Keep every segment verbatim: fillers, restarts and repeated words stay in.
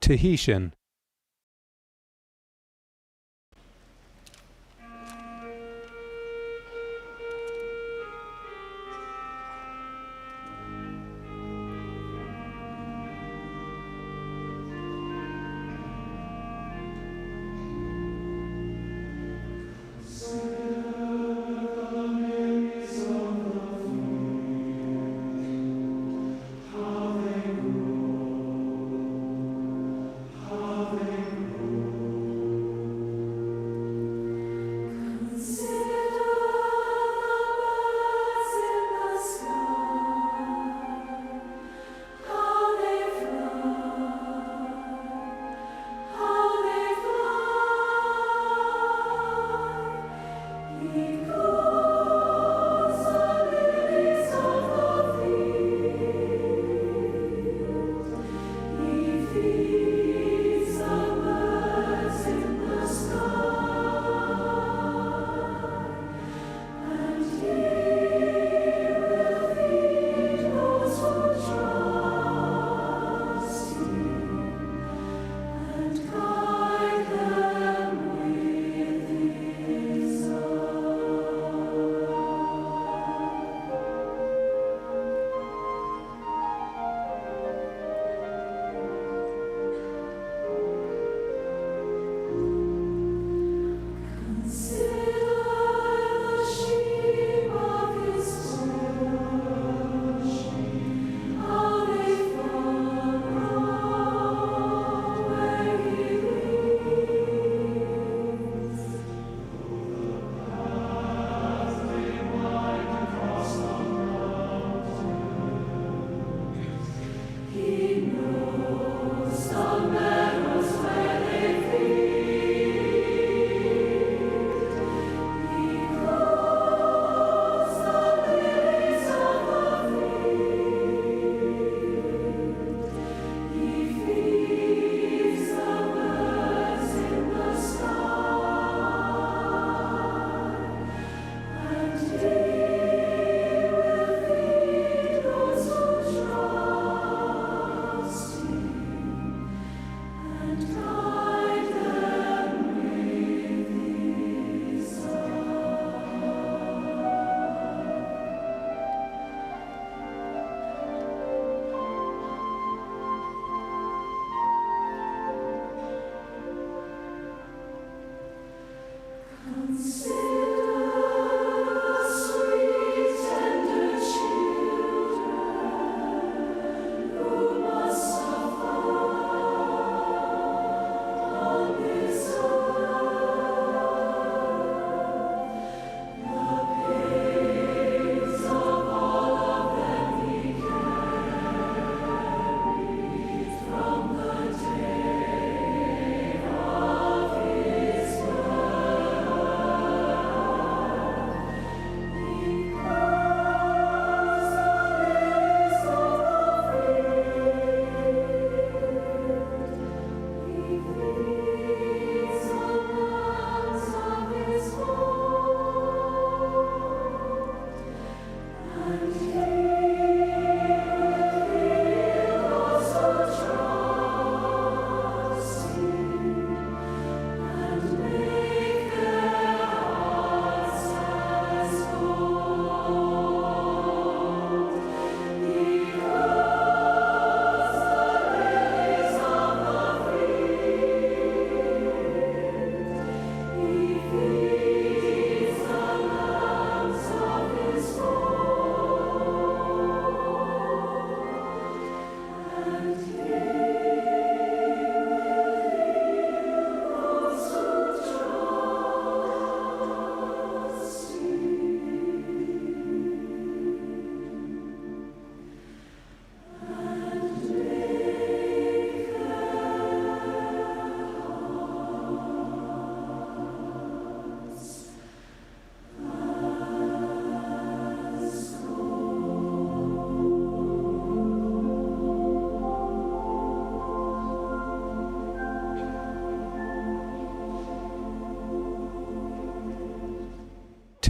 Tahitian.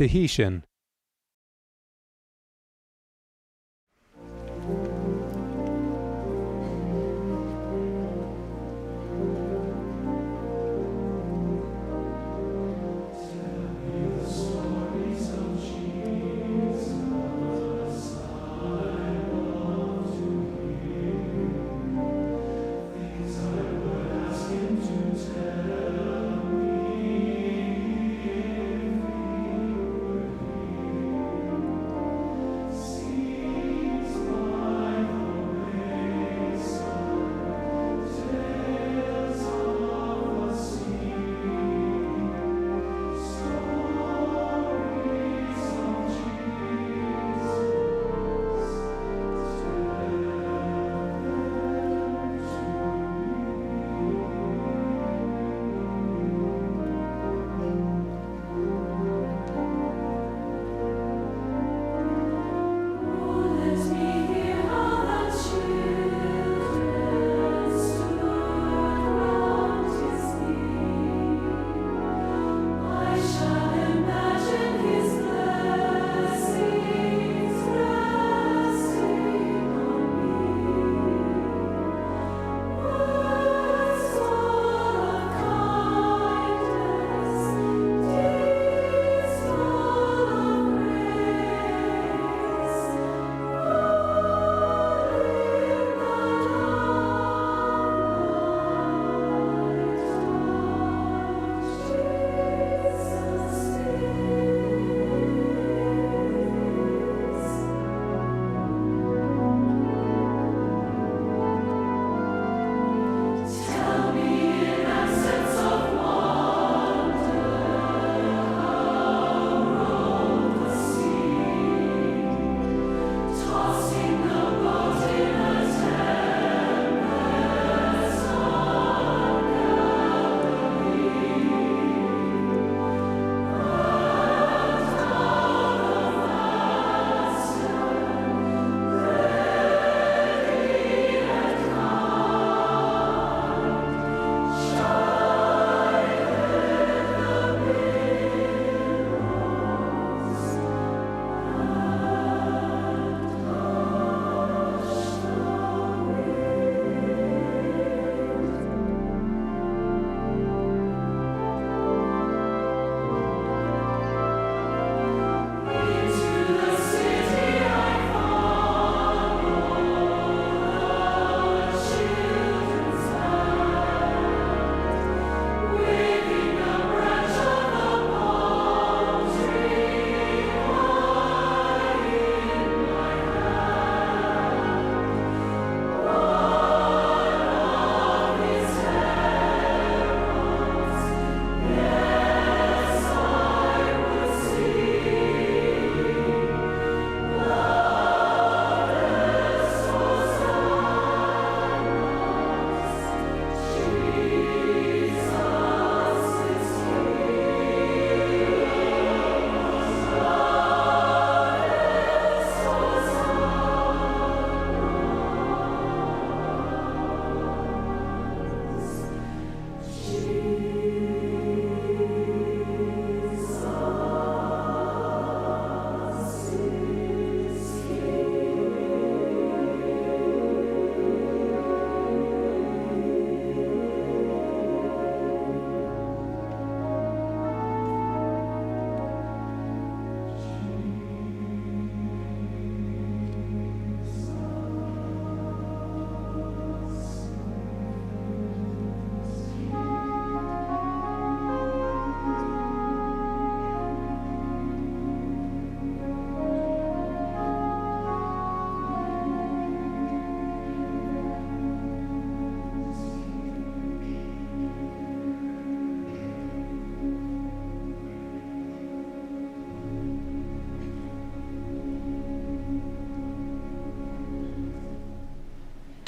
Tahitian.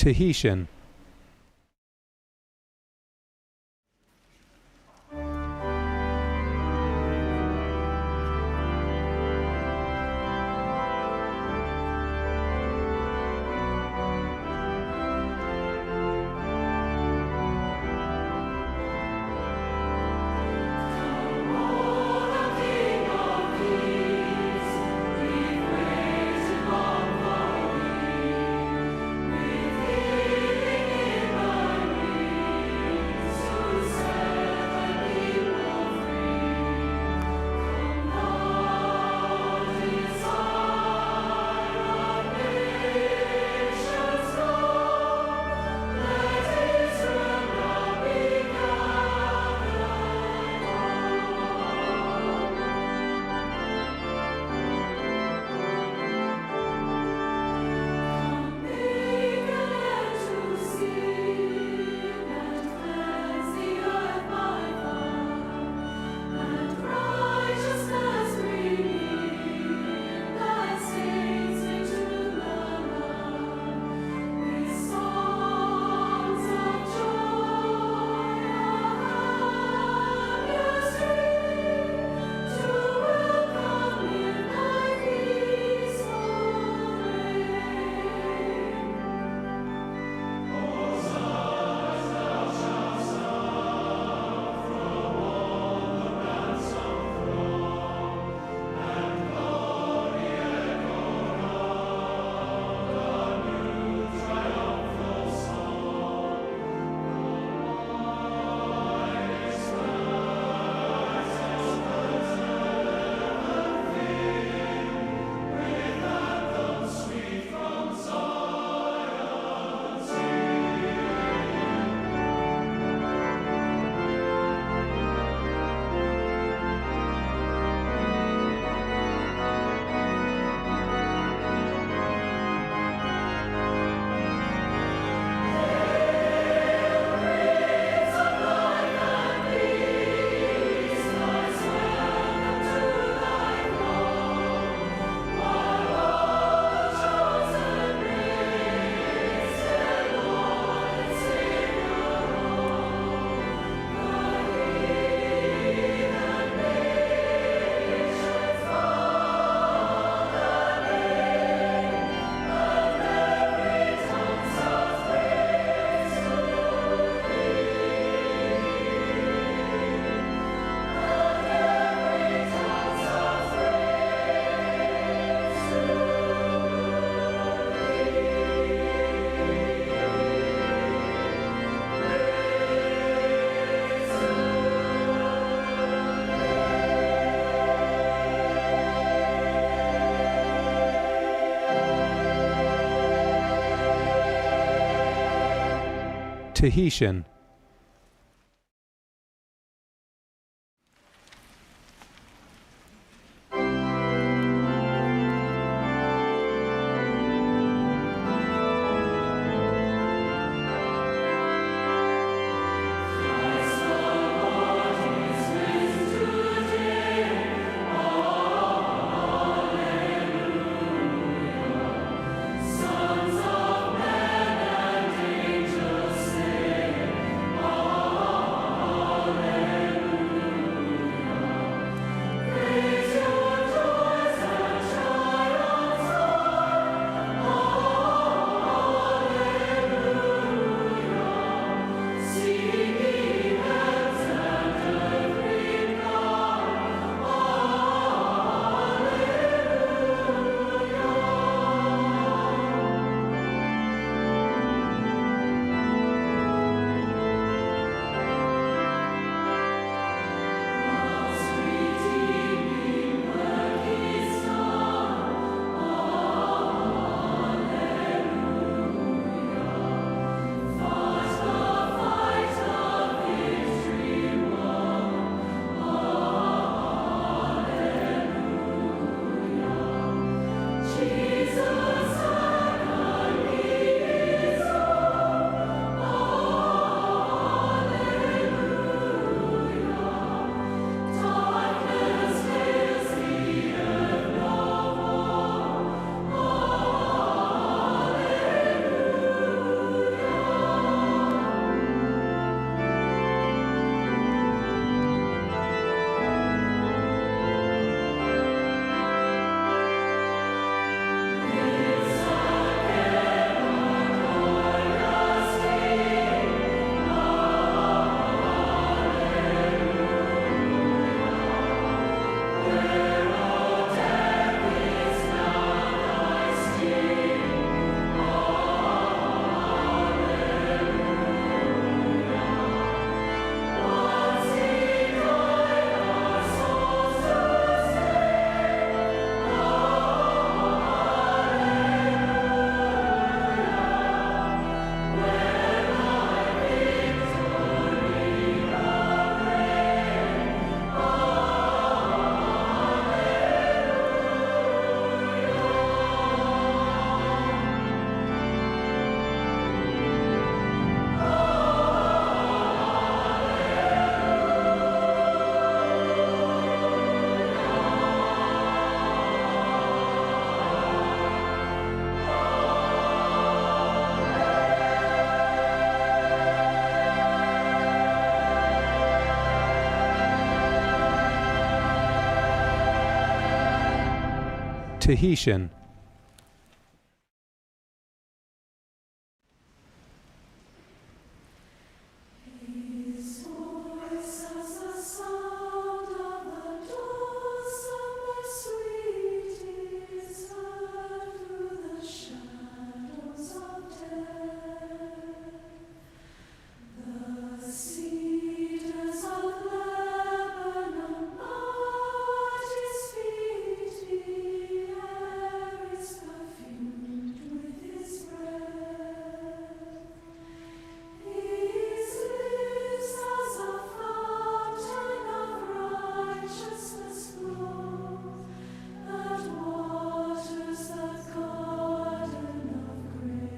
Tahitian. Tahitian. Tahitian. The cedars of Lebanon bow at his feet, he carries perfumed with his breath. His lips as a fountain of righteousness flow, that waters the garden of grace.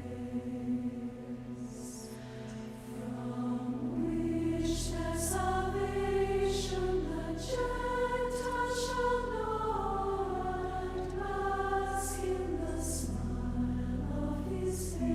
From which their salvation the Gentiles shall know, and bask in the smile of his face.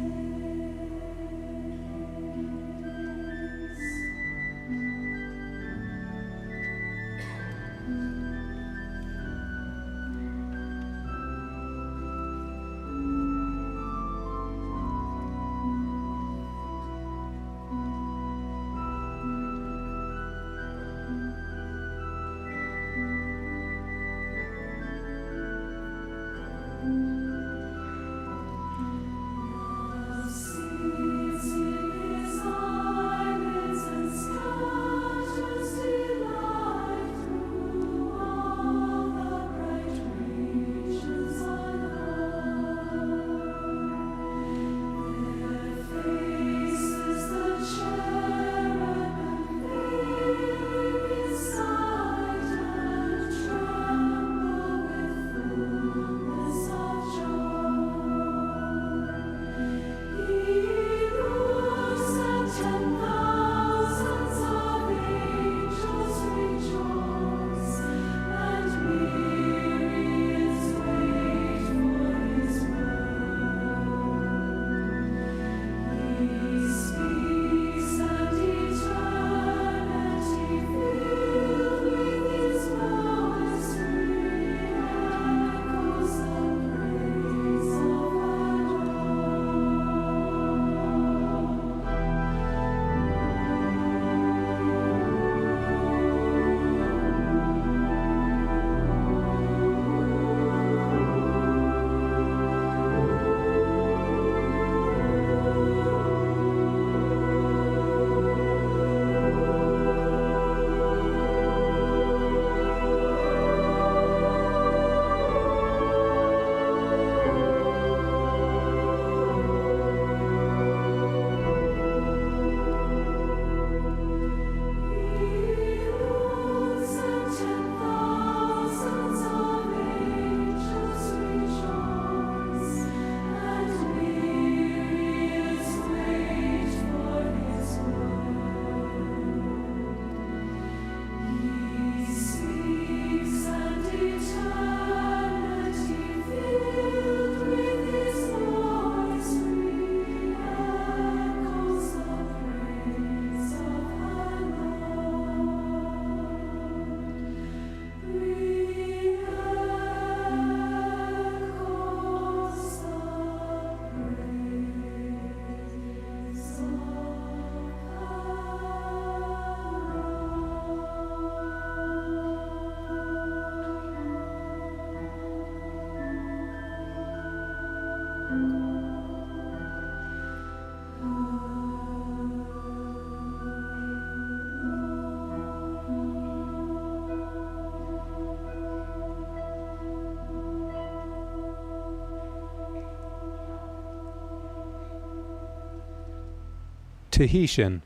Tahitian.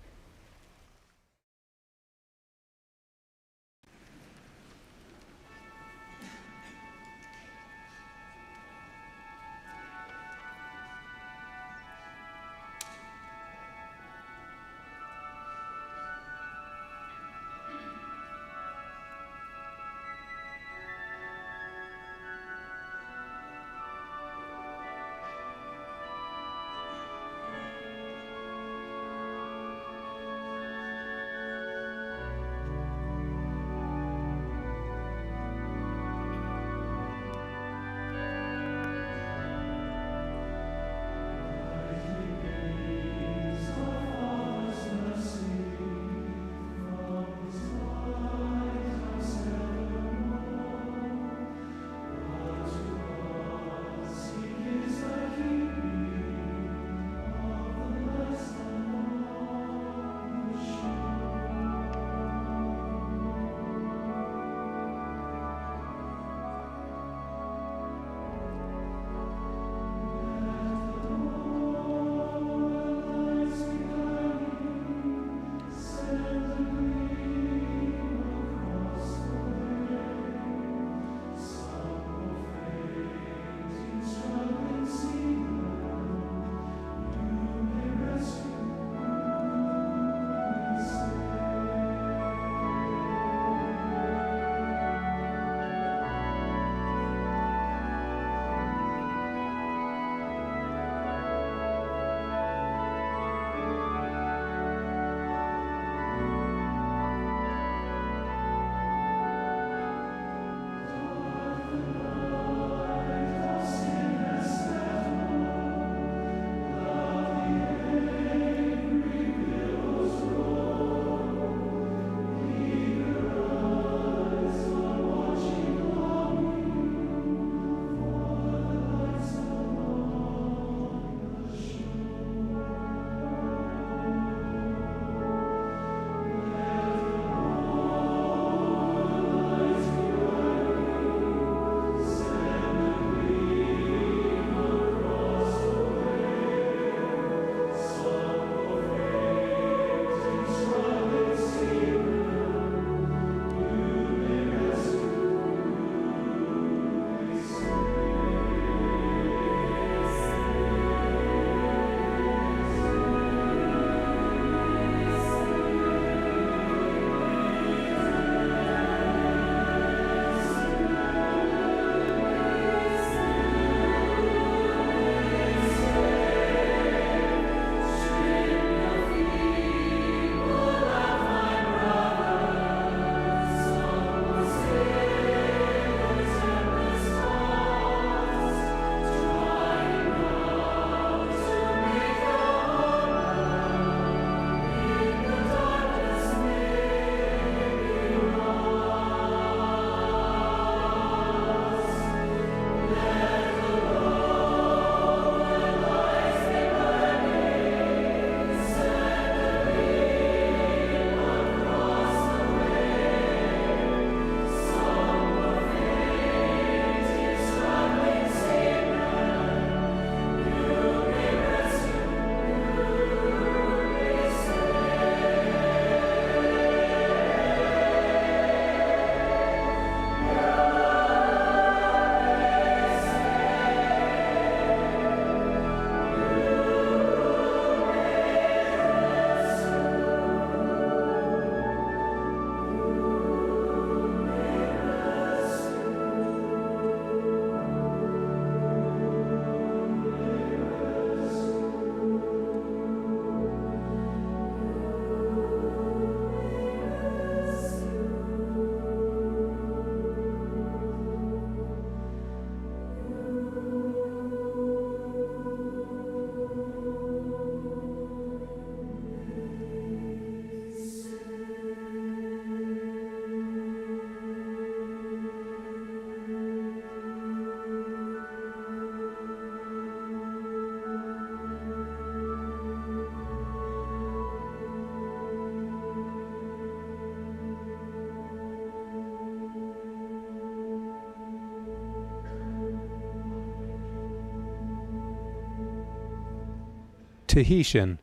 Tahitian.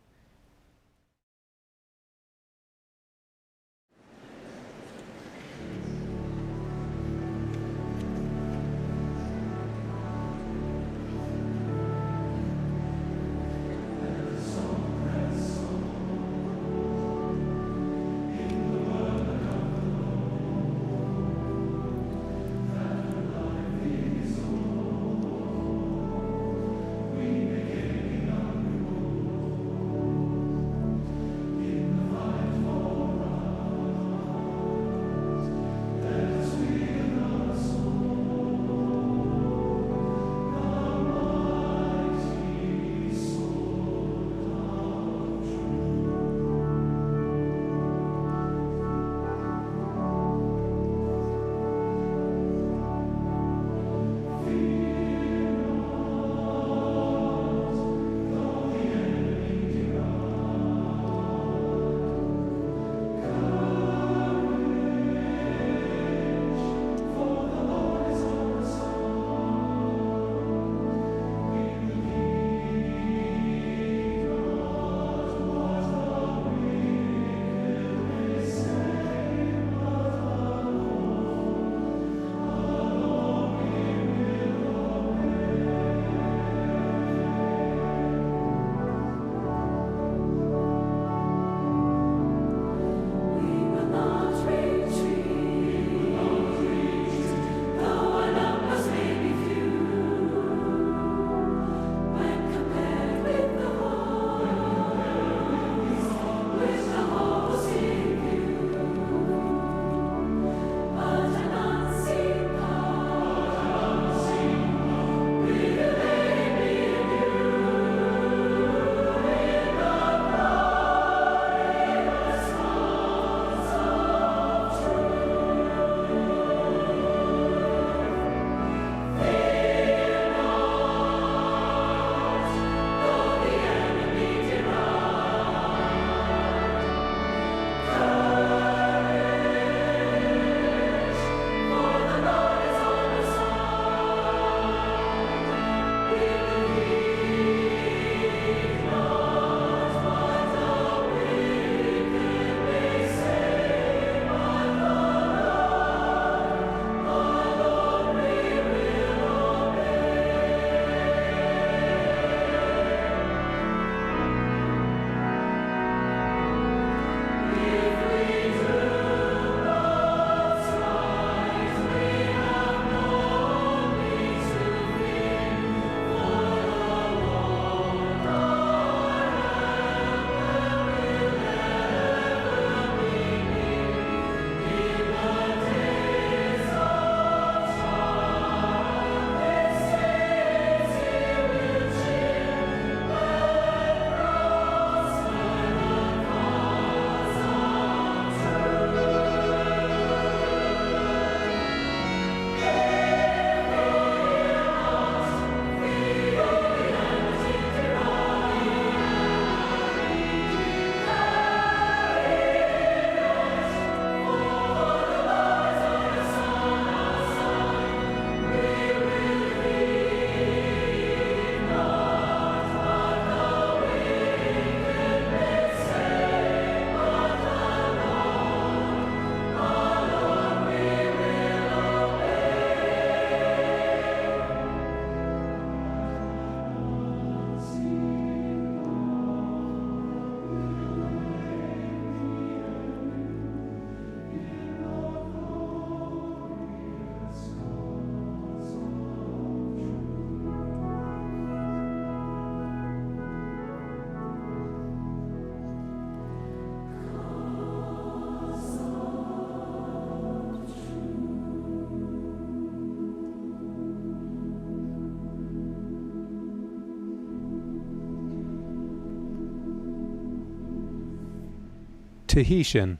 Tahitian.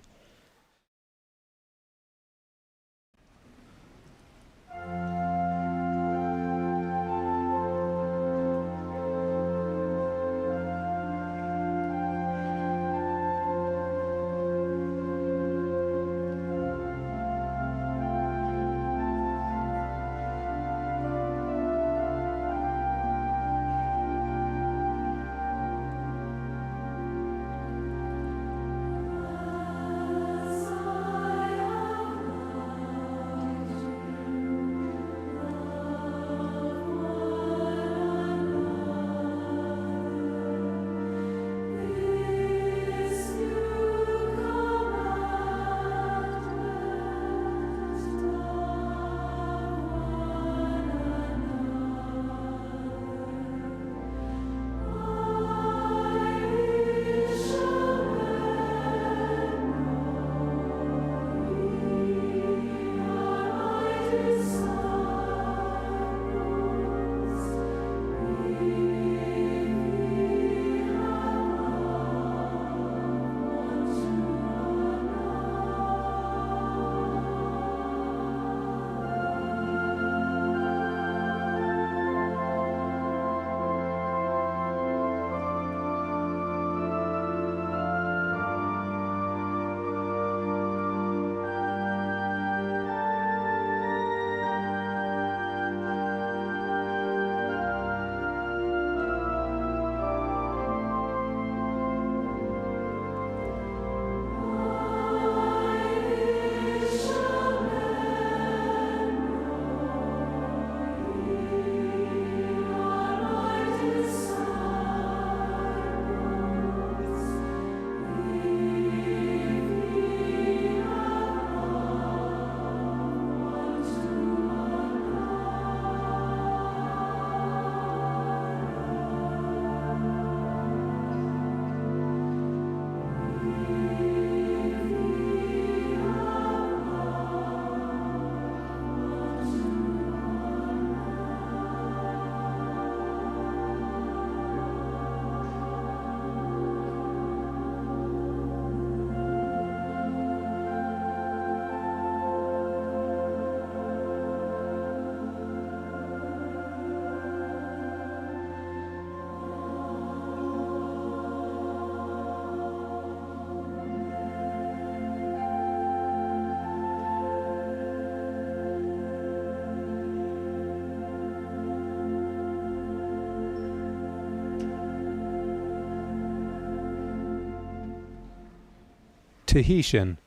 Tahitian.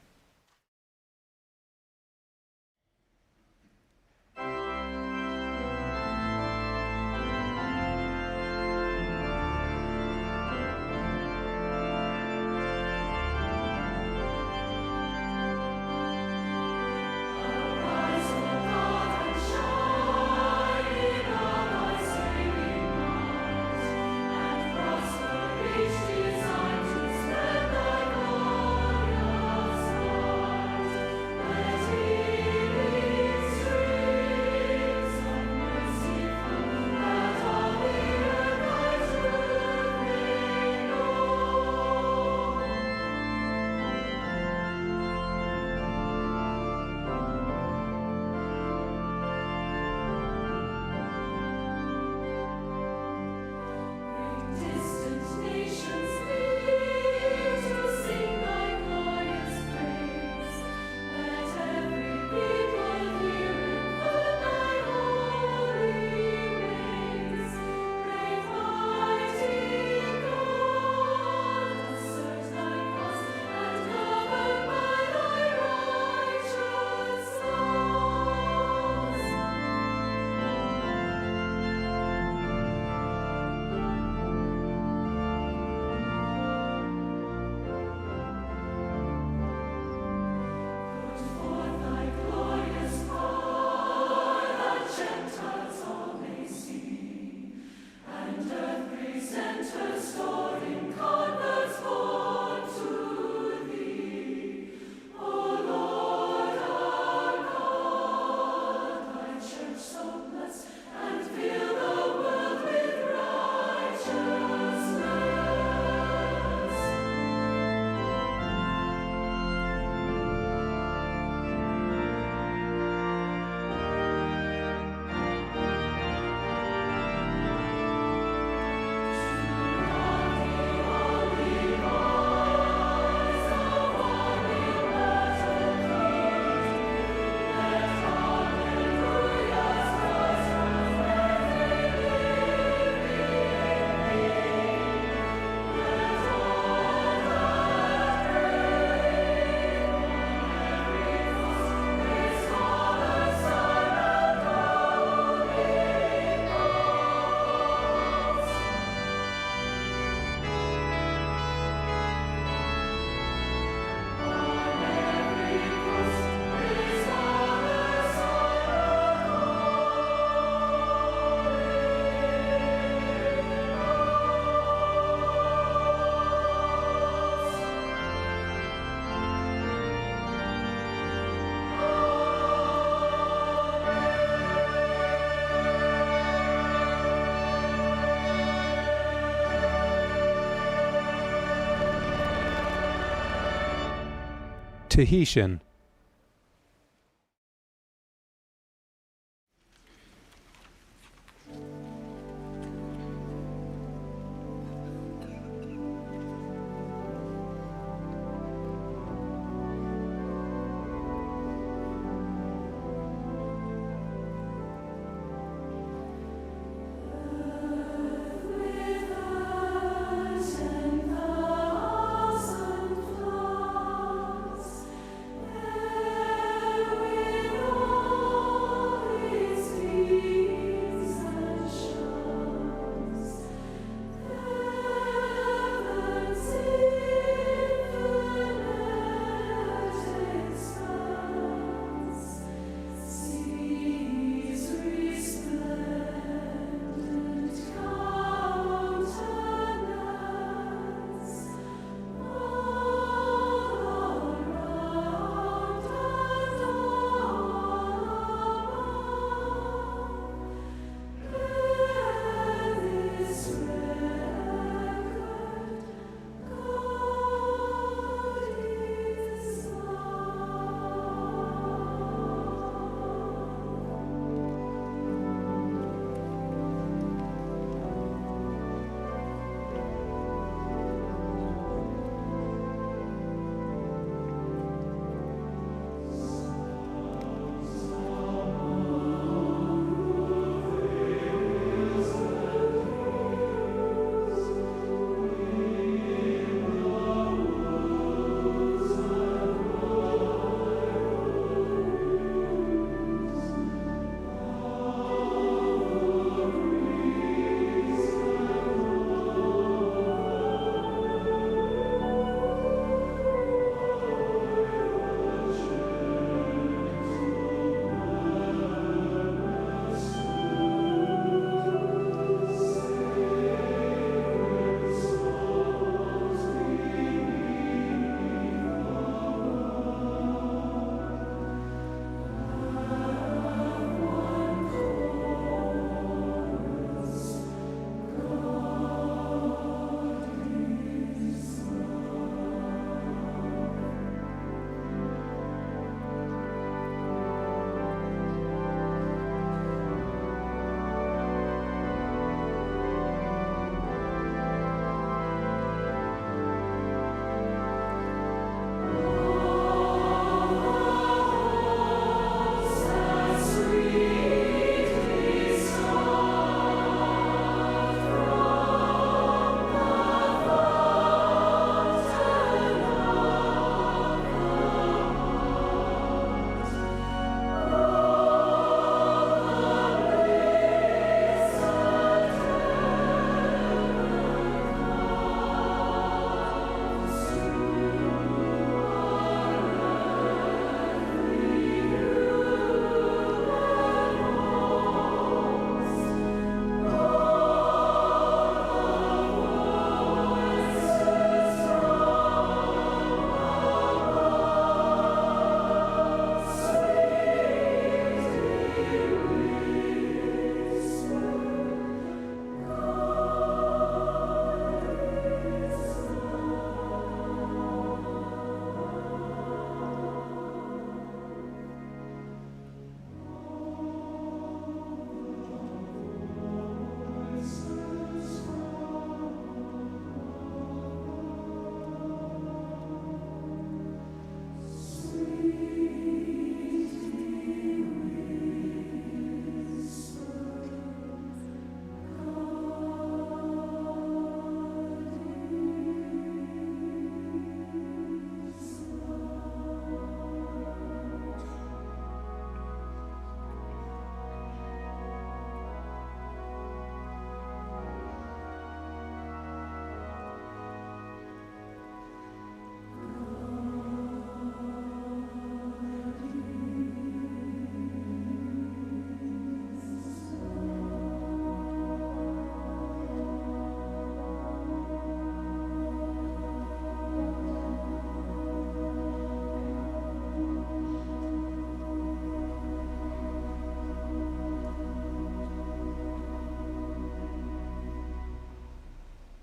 Tahitian.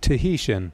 Tahitian.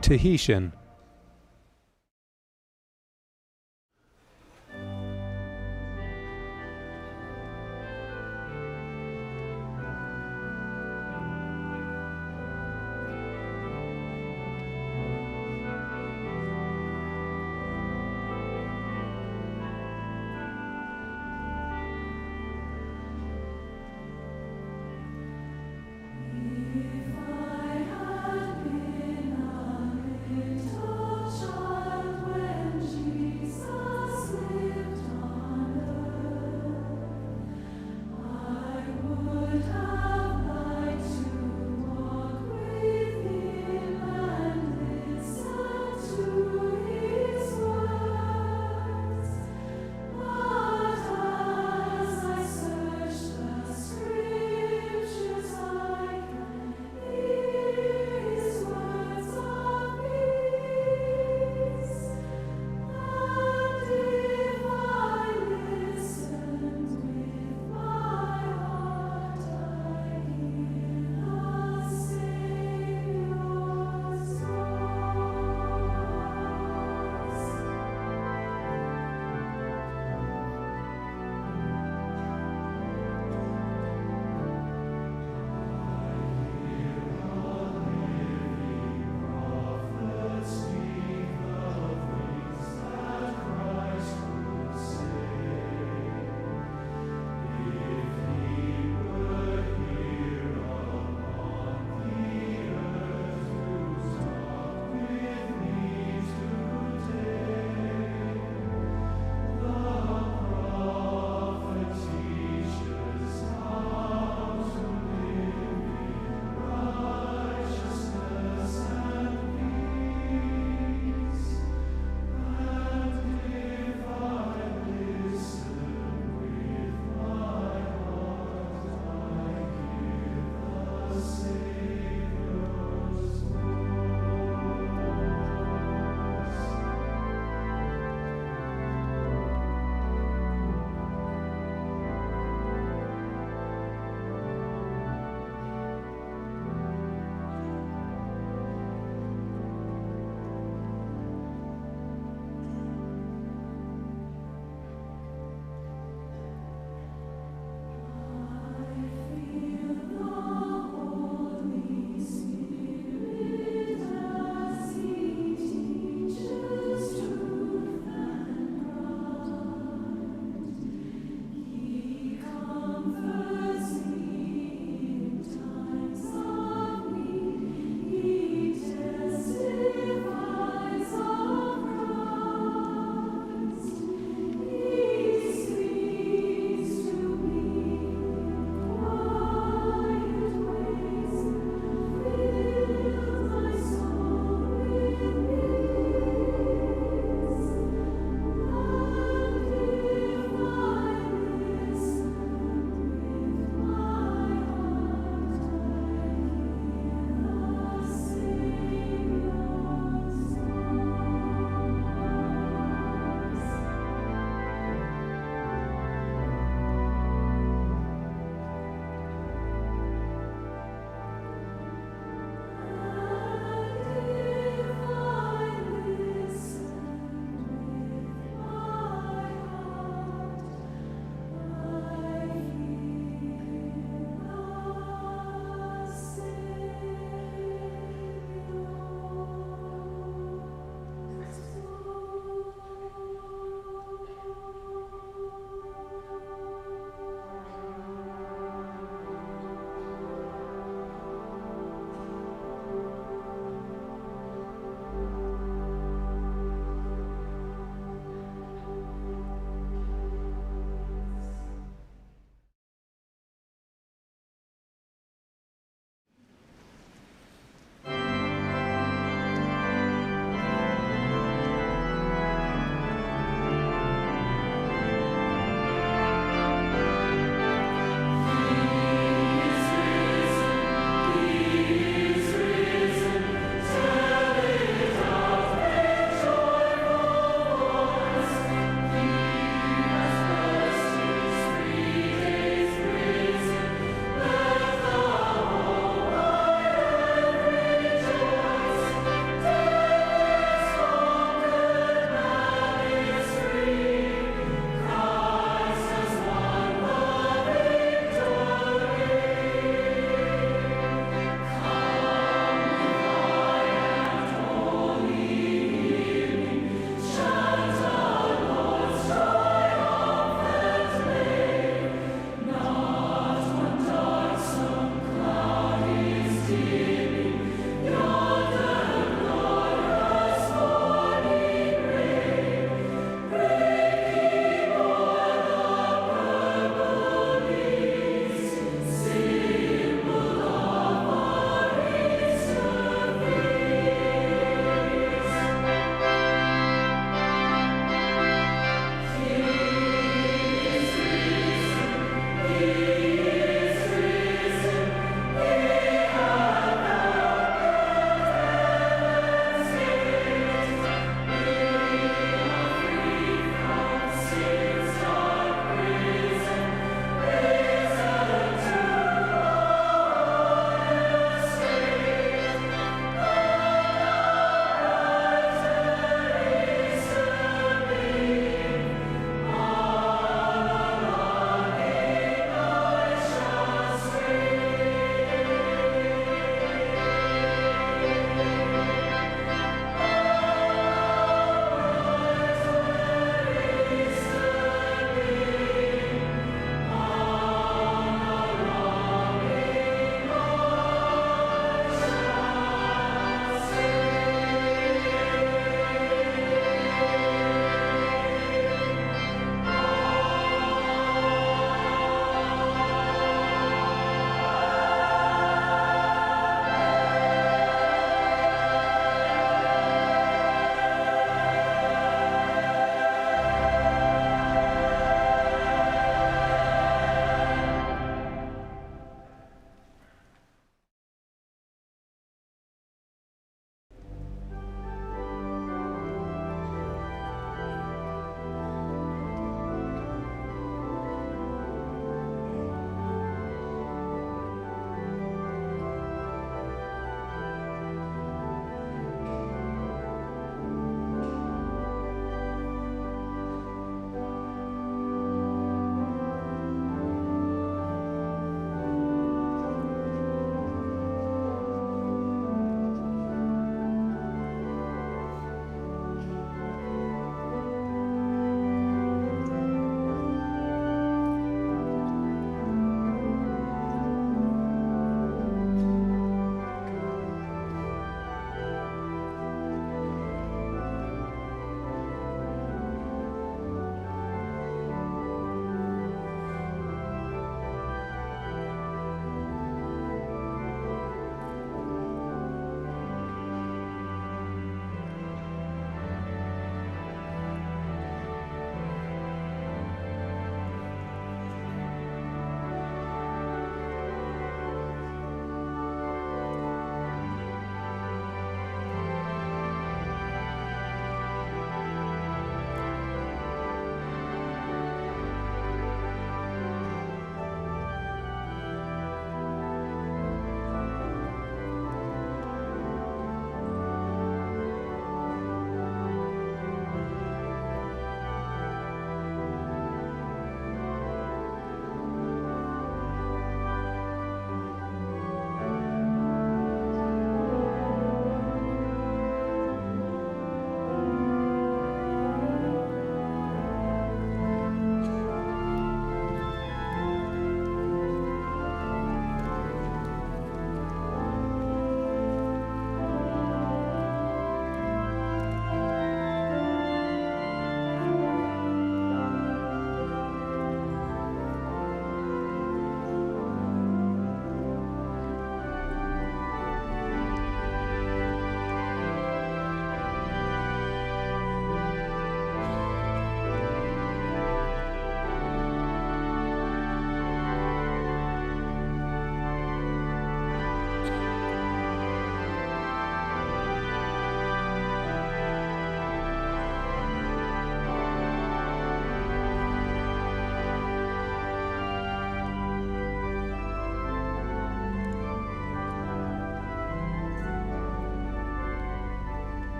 Tahitian.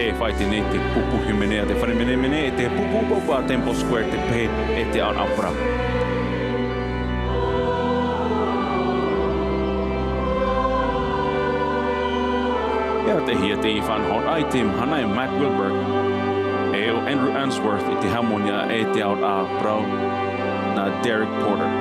E faʻaʻite nei te pupu hīmene a te fare menemene, e te pupu ʻupaʻupa a Temple Square te pehe e te aoraʻa parau. E ʻāfaʻi te faʻanahoraʻa i te mahana e Mack Wilberg, e ʻo Andrew Unsworth i te hāmoni e te aoraʻa parau nā Derek Porter.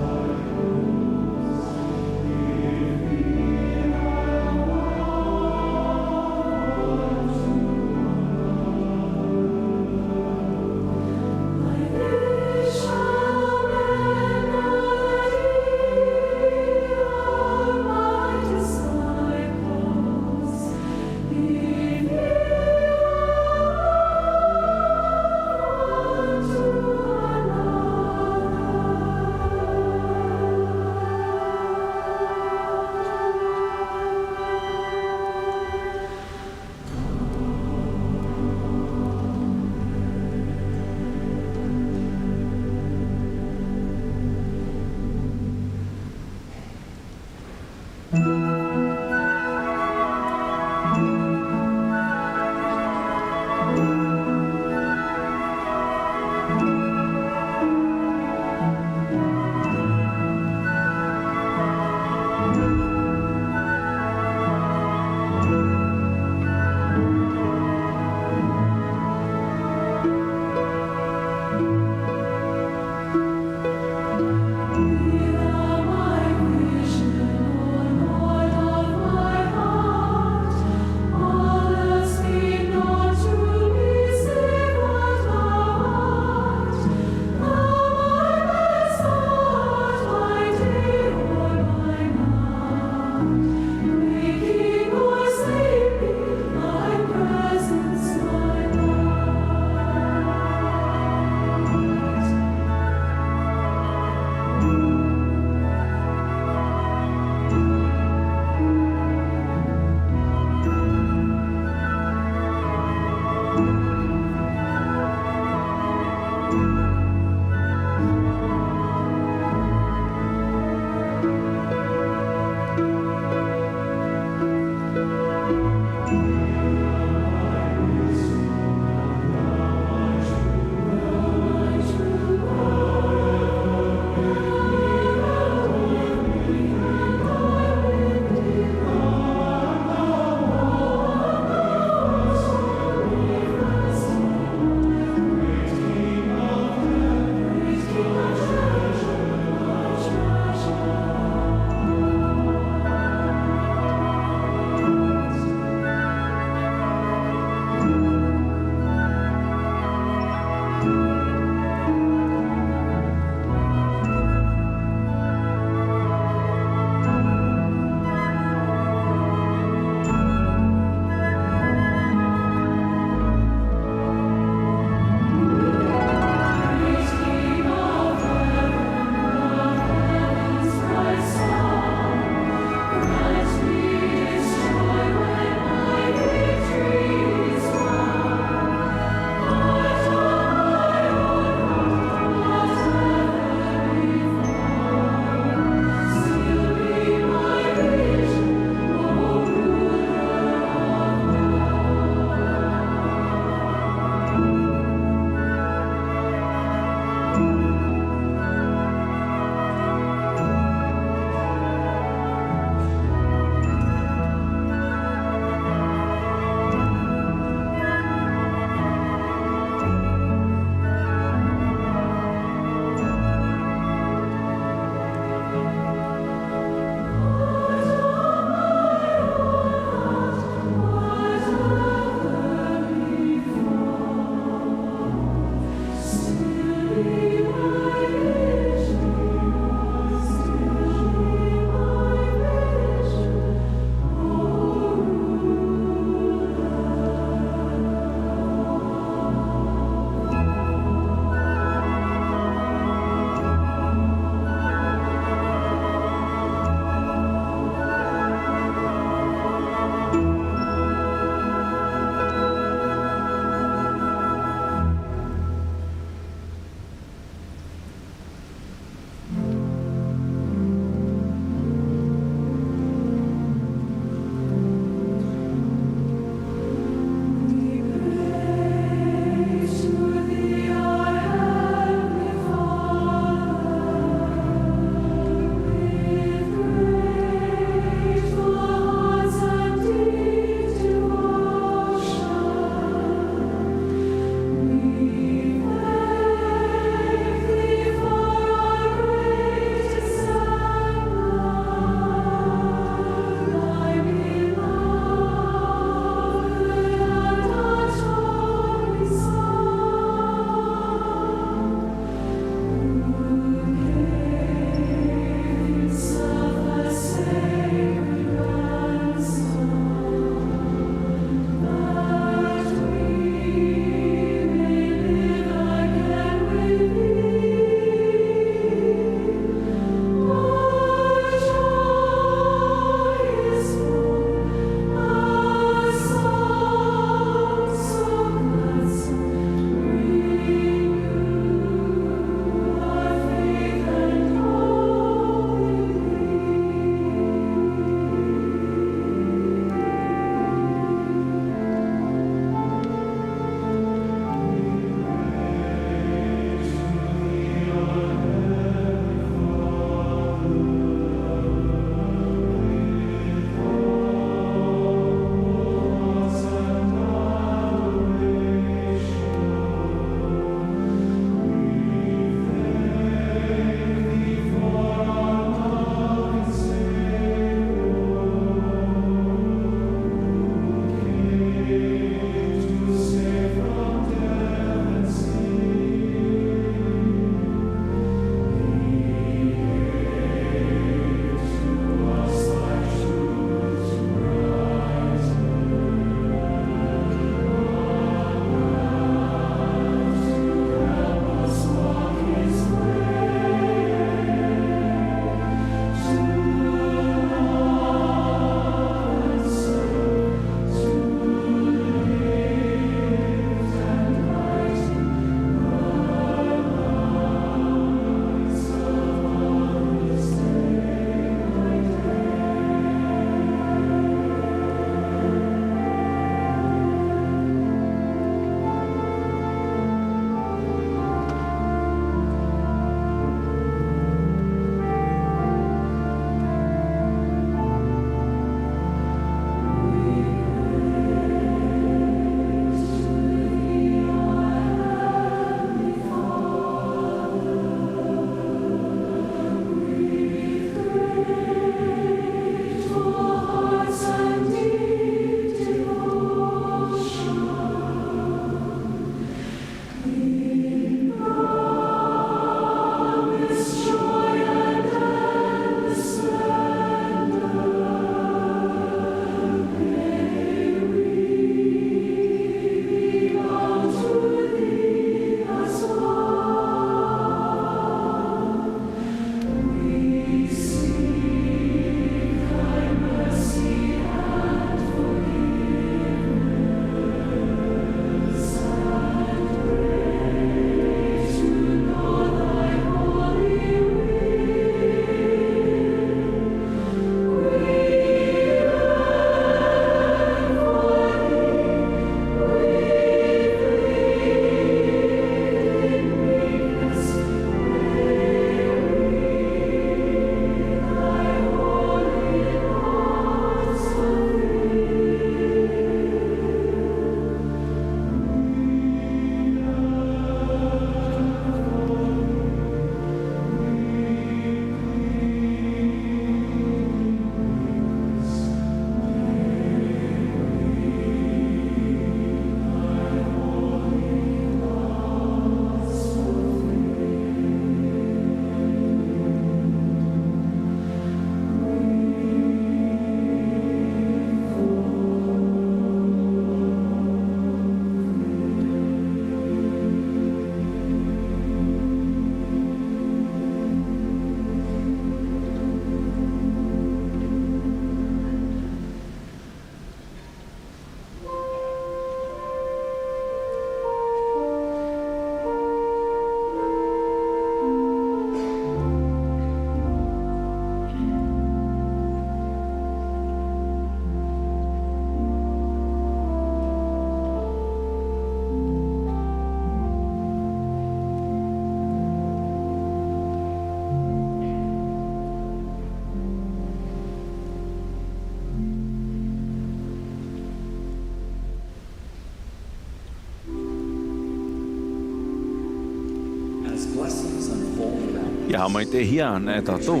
ʻIa haʻamaitaʻihia anaʻe tātou,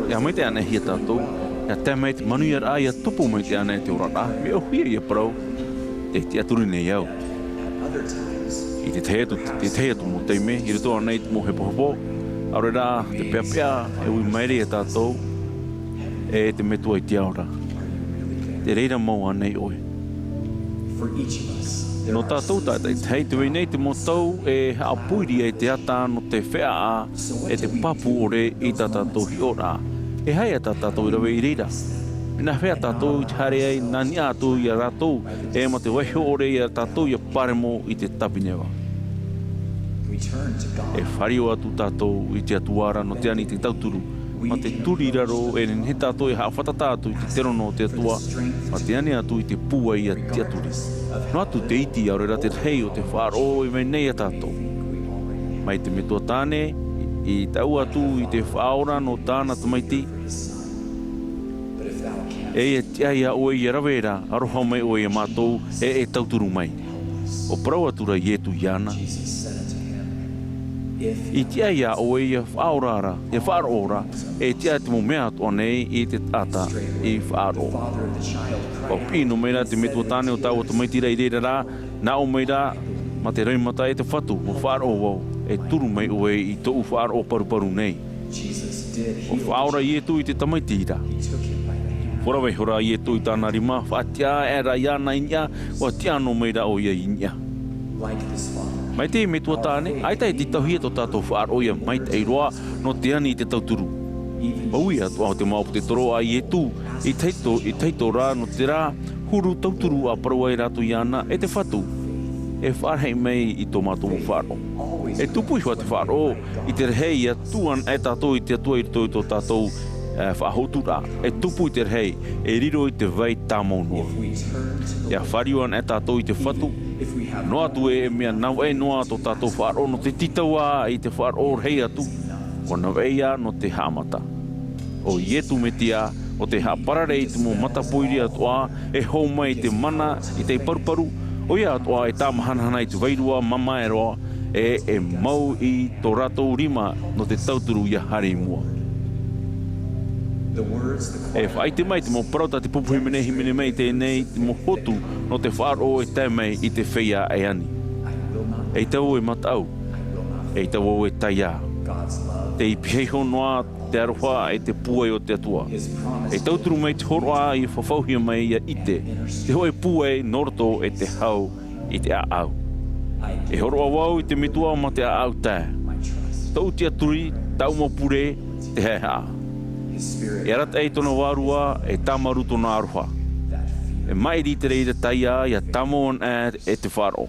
ʻia haʻamaitaʻi anaʻe hia tātou, ʻia tae mai te manuiaraʻa, ʻia tupu maitaʻi anaʻe te oraraʻa, mea ʻōhie ʻia parau, tē tiʻaturi nei au. I te tahi atu, te tahi atu mau taime, i roto anaʻe i te mau hepohepo, ʻaore rā te peʻapeʻa e ui maere ia tātou, e te Metua i te ao ra. Te reira mau ānei ʻoe? Nō tātou tātaʻitahi, tē vai nei te mau tau e haʻapūiri ai te ata nō te feʻaʻa e te pāpū ʻore i tā tātou hiʻoraʻa. E aha ïa tā tātou i rave i reira? Mea nā hea tātou i te haere ai nā niʻa atu ia rātou, e mā te vaiiho ʻore ia tātou ʻia pāremo i te tāpineva. E fāriu atu tātou i te Atua ra nō te ani i te tauturu, mā te turi i raro, e nehenehe tātou e haʻafātata atu i te terono o te Atua, mā te ani atu i te pūai ʻia tiʻaturi. Noa atu te iti, ʻaore rā te rahi o te faʻaroʻo e vai nei ia tātou. Mai te Metua Tāne, i taʻu atu i te Faʻaora nō tāna Tamaiti, e ʻia tiʻa ia ʻoe ʻia rave ra, aroha mai ʻoe ia mātou, e, e tauturu mai. ʻO parau atu ra Ietu iāna, i tiʻa ia ʻoe ʻia faʻaora ra, ʻia faʻaroʻo ra, e tiʻa te mau mea atoʻa nei i te taʻata i faʻaroʻo. ʻUa piʻi noa mai ra te Metua Tāne ʻo taua Tamaiti ra i reira rā, nā ʻō mai ra, mā te roimata e te Fatu, ʻua faʻaroʻo vau, e turu mai ʻoe i tōʻu faʻaroʻo paruparu nei. ʻUa faʻaora Ietu i te Tamaiti ra. ʻUa vaiiho ra Ietu i tāna rima, faʻatiʻa aʻera iāna i niʻa, ʻua tiʻa noa mai ra ʻoia i niʻa. Mai te Metua Tāne, ʻaita e tītauhia tō tātou faʻaroʻo ʻia maitaʻi roa nō te ani i te tauturu. ʻUa ui atoʻa te mau ʻāpōsetolo a Ietu i tahito, i tahito rā nō terā huru tauturu ʻa parau ai rātou iāna, e te Fatu, e faʻarahi mai i tō mātou faʻaroʻo. E tupu iho ā te faʻaroʻo i te rahi ʻia tuʻu anaʻe tātou i te Atua i roto i tō tātou, e, faʻahoʻotuʻaraʻa. E tupu i te rahi, e riro i te vai tāmau noa. ʻIa fāriu anaʻe tātou i te Fatu, noa atu ē, e mea navaʻi noa tō tātou faʻaroʻo nō te tītau ā i te faʻaroʻo rahi atu, ʻua navaʻi ïa nō te haʻamata. ʻO Ietu Metia, ʻo tē haʻaparare i te mau matapōiri atoʻa, e hō mai i te mana, i te paruparu, ʻoia atoʻa e tāmahanahana i te vairua mamae roa, e, e mau i tō rātou rima nō te tauturu ʻia haere i mua. E faʻaʻite mai te mau parau tā te pupu hīmene, hīmene mai i teie nei, te mau hotu nō te faʻaroʻo e tae mai i te feiā e ani. ʻEita vau e mataʻu, ʻeita vau e taiā. Tei pihaʻi iho noa te aroha e te pūai o te Atua. E tauturu mai te hōroʻa ʻia fafauhia mai ʻia ʻite te hōʻē pūai nō roto e te hau i te ʻāʻau. E hōroʻa vau i te Metua mā te ʻāʻau tae. Tōʻu tiʻaturi, tāʻu mau pure, te haʻehaʻa. E arataʻi tōna vārua, e tāmarū tōna aroha. E maʻiri te reira taiā, ʻia tāmau anaʻe e te faʻaroʻo.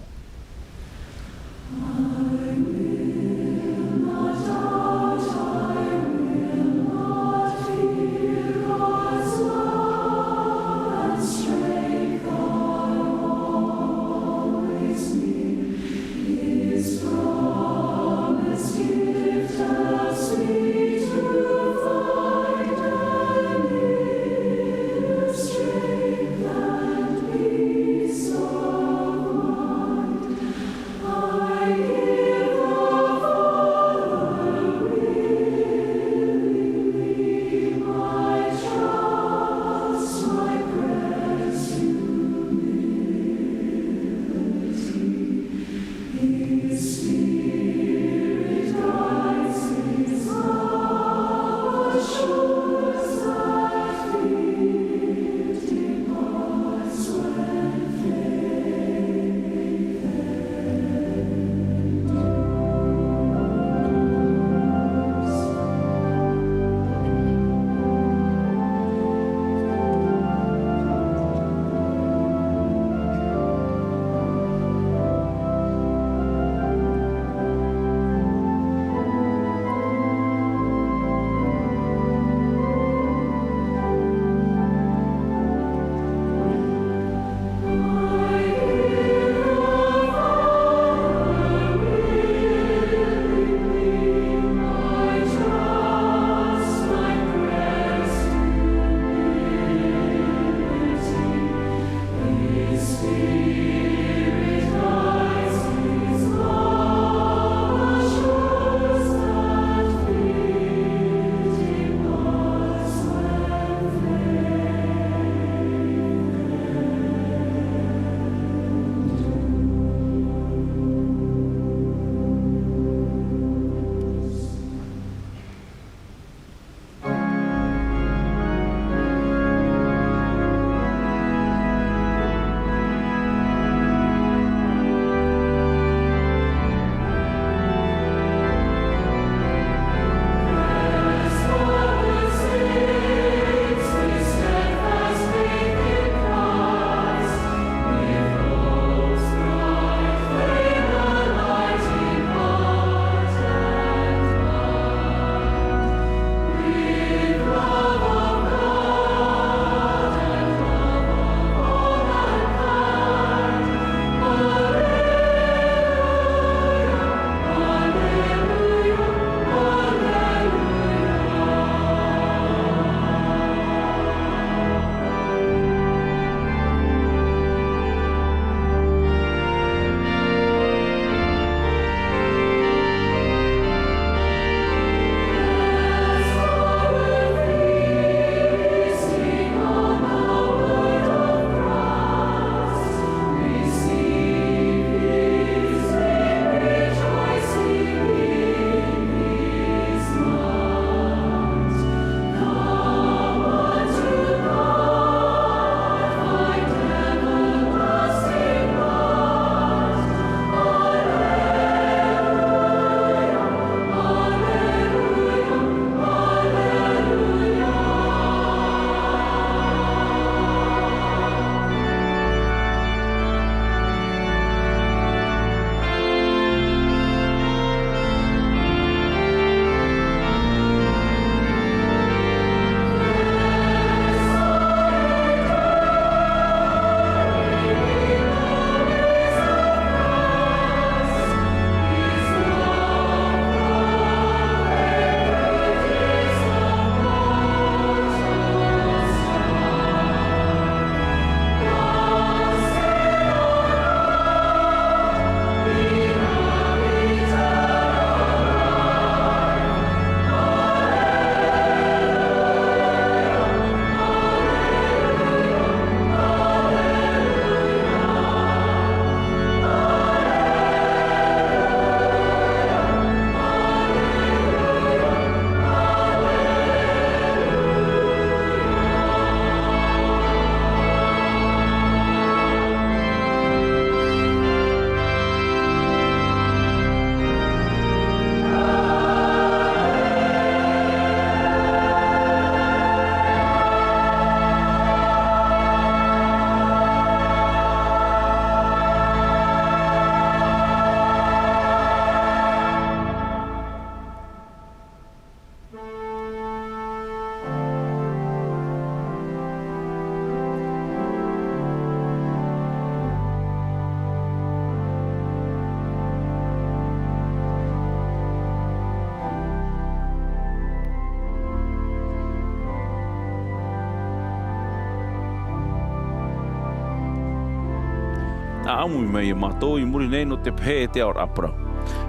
ʻaʻamu mai iā mātou i muri nei nō te pehe e te aoraʻa parau.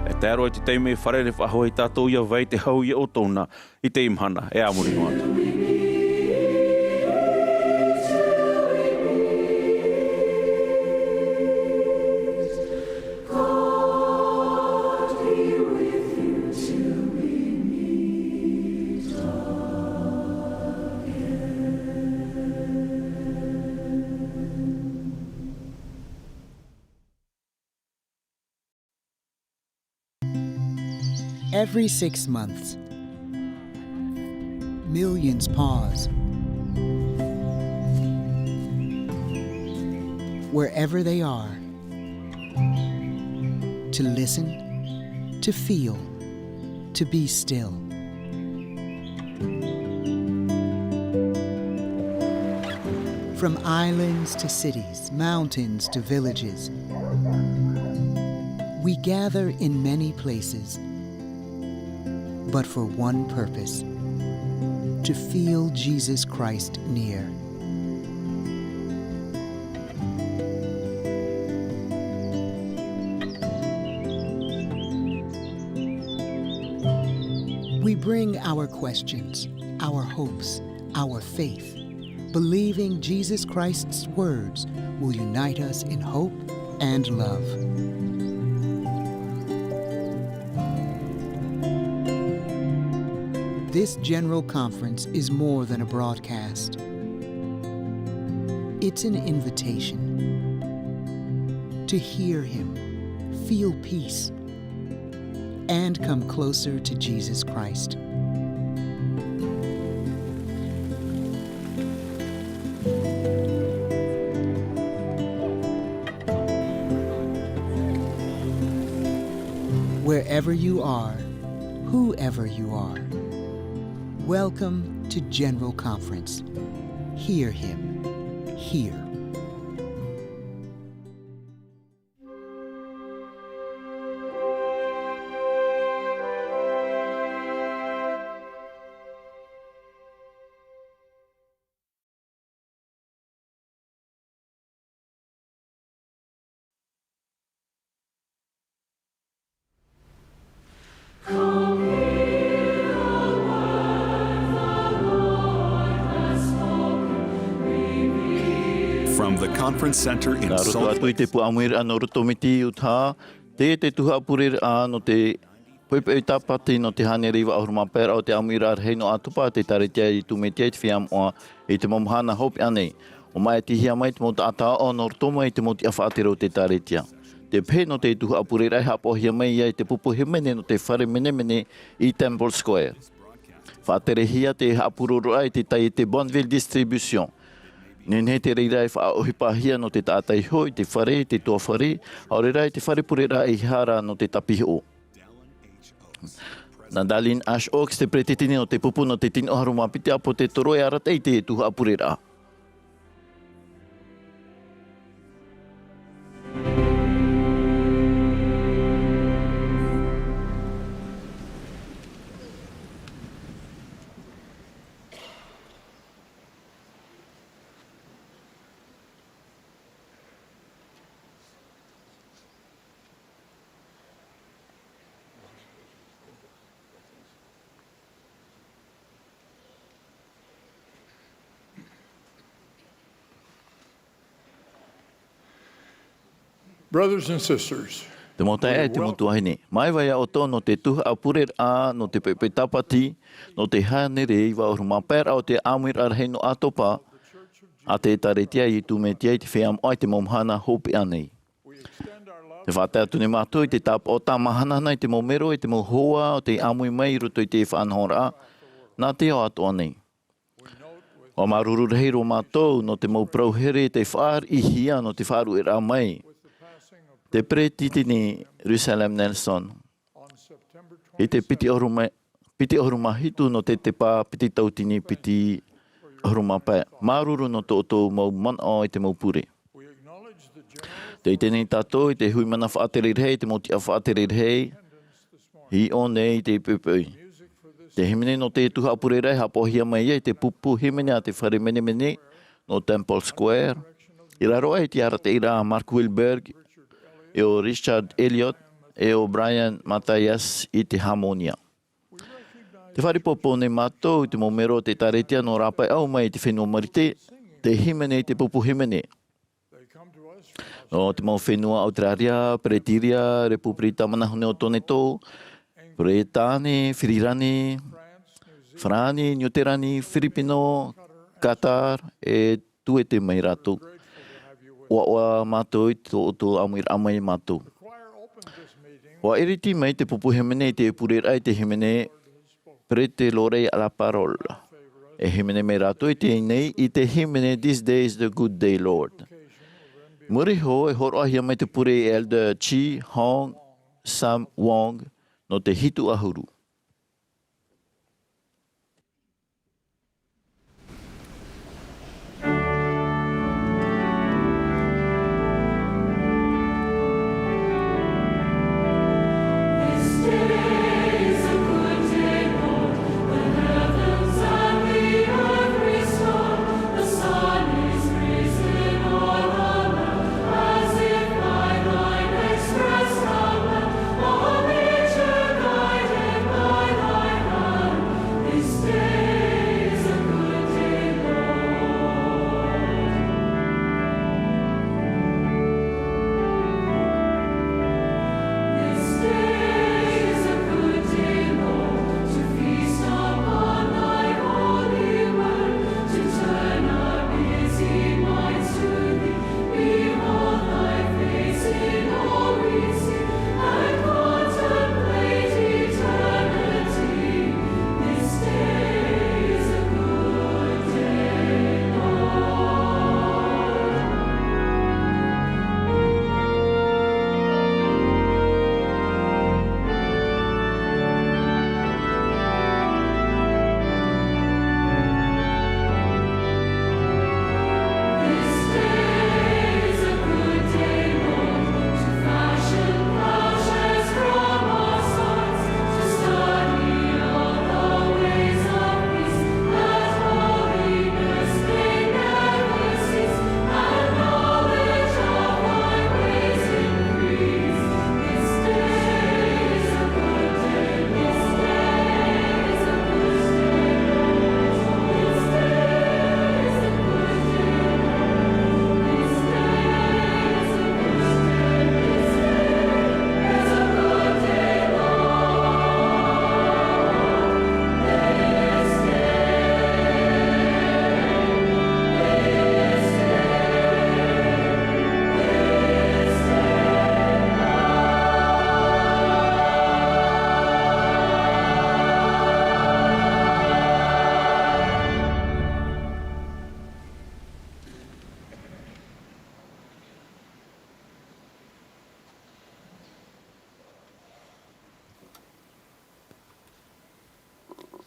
E tae roa i te taime e fārerei faʻahou ai tātou ʻia vai te hau iā ʻoutou na i teie mahana e a muri noa atu. Every six months, millions pause wherever they are to listen, to feel, to be still. From islands to cities, mountains to villages, we gather in many places, but for one purpose: to feel Jesus Christ near. We bring our questions, our hopes, our faith, believing Jesus Christ's words will unite us in hope and love. This general conference is more than a broadcast. It's an invitation to hear Him, feel peace, and come closer to Jesus Christ. Wherever you are, whoever you are, welcome to General Conference. Hear Him. Hear. From the Conference Center in Nā roto Salt atu i te Lake. Puʻa ʻāmuiraʻa nō Rotomiti, Utah, teie te tuhaʻa pureraʻa nō te poʻipoʻi tāpati nō te hānere iva ʻahuru mā pae raʻa o te ʻāmuiraʻa rahi nō ʻĀtopa, te ʻĒtārētia Iesu Mesia i te Feiā Moʻa i te mau mahana hopeʻa nei. ʻO māʻitihia mai te mau taʻata aʻo nō roto mai i te mau tiʻa faʻatere o te ʻĒtārētia. Te pehe nō te tuhaʻa pureraʻa e haʻapaʻohia mai ai te pupu hīmene nō te fare menemene i Temple Square. Faʻaterehia te haʻapurororaʻa i te taiete Bonneville Distribution. Nehenehe te reira e faʻaʻohipahia nō te taʻata iho i te fare, i te tuafare, ʻaore rā i te fare pureraʻa i hara nō te tāpihoʻo. Nā Dallin H. Oaks te peretiteni nō te pupu nō te tino ʻahuru mā piti ʻāpōsetolo e arataʻi i te tuhaʻa pureraʻa. Brothers and sisters, te mau taeaʻe, te mau tuahine, māuiui iā ʻoutou nō te tuhaʻa pureraʻa nō te poʻipoʻi tāpati nō te hānere iva ʻahuru mā pae raʻa o te ʻāmuiraʻa rahi nō ʻĀtopa a te ʻĒtārētia Iesu Mesia i te Feiā Moʻa i te mau mahana hopeʻa nei. Te faʻatae atu nei mātou i te tāpaʻo tāmahanahana i te mau mero, i te mau hoa o tei ʻāmui mai i roto i te faʻanahoraʻa nā te ao atoʻa nei. ʻUa māuruuru rahi roa mātou nō te mau parau here tei faʻariʻihia nō te faʻaruʻeraʻa mai te peretiteni Russell M. Nelson i te piti ʻahuru mā, piti ʻahuru mā hitu nō te tepa piti tautini piti ʻahuru mā pae. Māuruuru nō tō ʻoutou mau manaʻo i te mau pure. Tē ʻite nei tātou i te hui mana faʻatere rahi, te mau tiʻa faʻatere rahi i ʻō nei i te poʻipoʻi. Te hīmene nō te tuhaʻa pureraʻa e haʻapaʻohia mai ai te pupu hīmene a te fare menemene nō Temple Square. I raro aʻe i te arataʻiraʻa a Mark Wilberg, e ʻo Richard Elliott, e ʻo Brian Matthias i te hāmonia. Tē faʻaroʻo nei mātou i te mau melo o te ʻĒkālesia nō rāpae ʻau mai i te fenua Marite, tē hīmene i te pupu hīmene. Nō te mau fenua Auteraria, Peretīria, Repupirita Manahune o Toneto, Peretāne, Firirani, Farāni, Niuterani, Firipino, Qatar, e tuete mai rātou. ʻOaʻoa mātou i tō ʻoutou ʻāmuiraʻa mai iā mātou. ʻUa ʻiriti mai te pupu hīmene i te pureraʻa i te hīmene Prêtez l'oreille à la parole. E hīmene mai rātou i teie nei, i te hīmene This Day is the Good Day, Lord. Muri iho, e hōroʻahia mai te pure e Elder Chi Hong Sam Wong nō te hitu ʻahuru.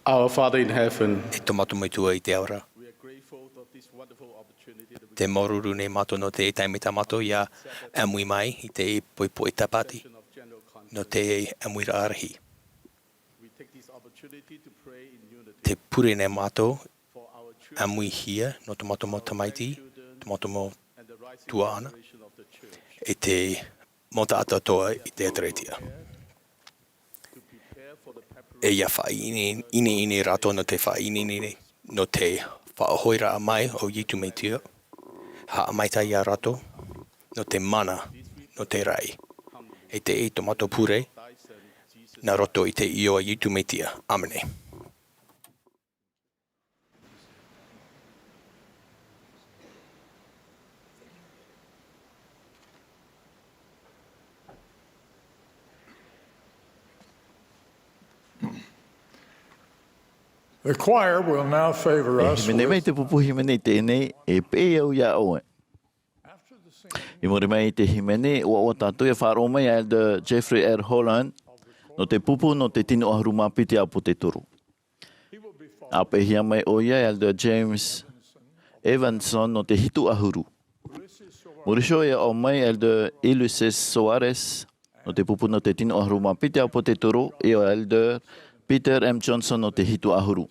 Our Father in heaven, e tō mātou Metua i te ao ra. Tē māuruuru nei mātou nō te taime tā mātou ia ʻāmui mai i te poipoi tāpati nō te ʻāmuiraʻa rahi. Tē pure nei mātou ʻāmuihia nō tō mātou mau tamaiti, tō mātou mau tuaʻana, e te mau taʻata atoʻa i te ʻĒkālesia. E ia faʻaineine rātou nō te faʻaineine, nō te faʻahoʻiraʻa mai o Iesu Mesia, haʻamaitaʻi ia rātou, nō te mana, nō te raʻi. E teie tō mātou pure, nā roto i te iʻoa o Iesu Mesia. ʻĀmene. The choir will now favor us with E hīmene mai te pupu hīmene i teie nei, e peʻe au iā ʻoe. I muri mai i te hīmene, ʻua, ʻua tātou ia faʻaroʻo mai iā Elder Jeffrey R. Holland, nō te pupu nō te tino ʻahuru mā piti ʻāpōsetolo. ʻA peʻehia mai ʻoia e Elder James Evanson nō te hitu ʻahuru. Muri iho e aʻo mai Elder Ulisses Soares nō te pupu nō te tino ʻahuru mā piti ʻāpōsetolo, e ʻo Elder Peter M. Johnson nō te hitu ʻahuru.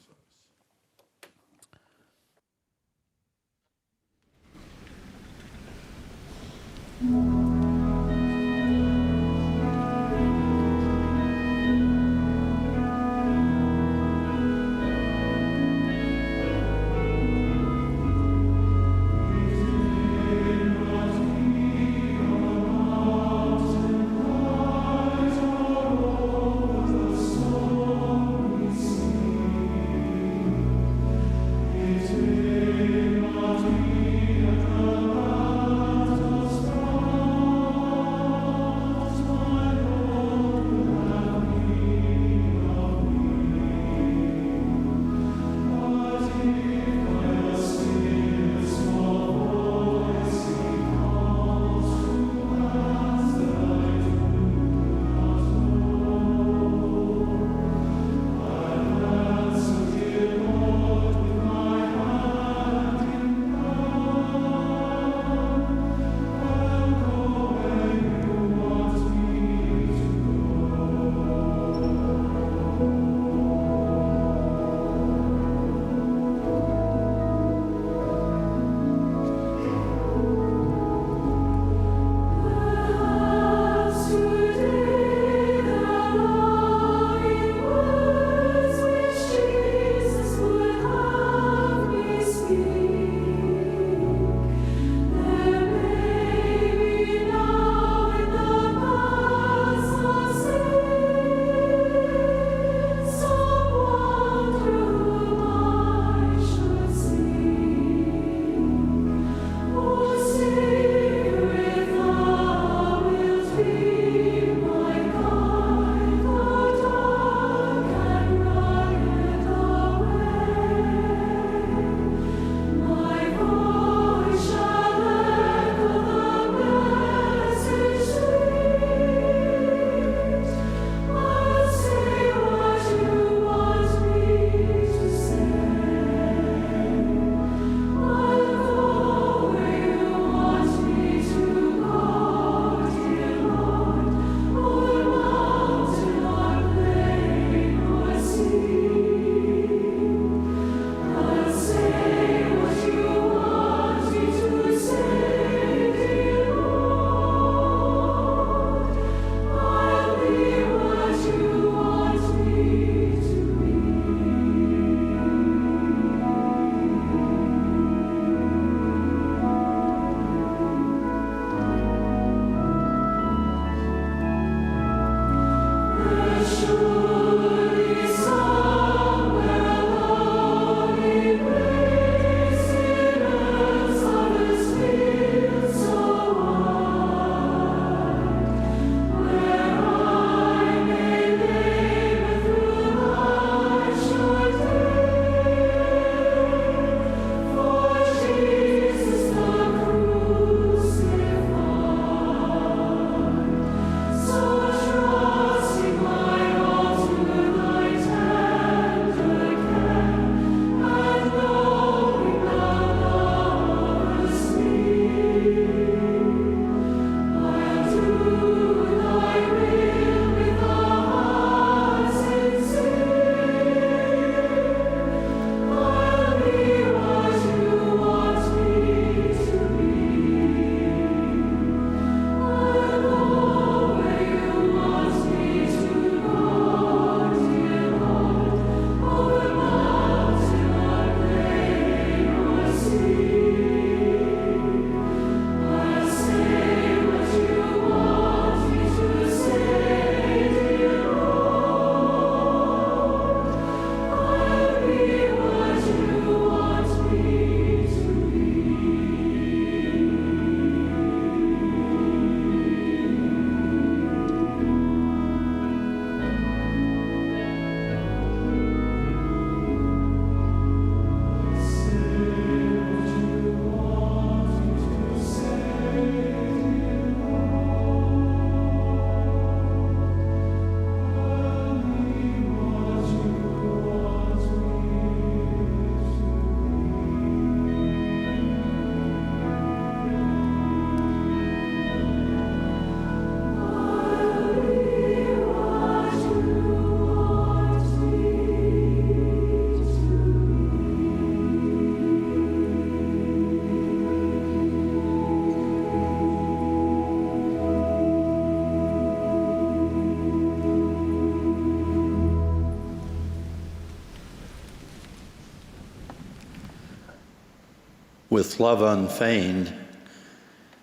With love unfeigned,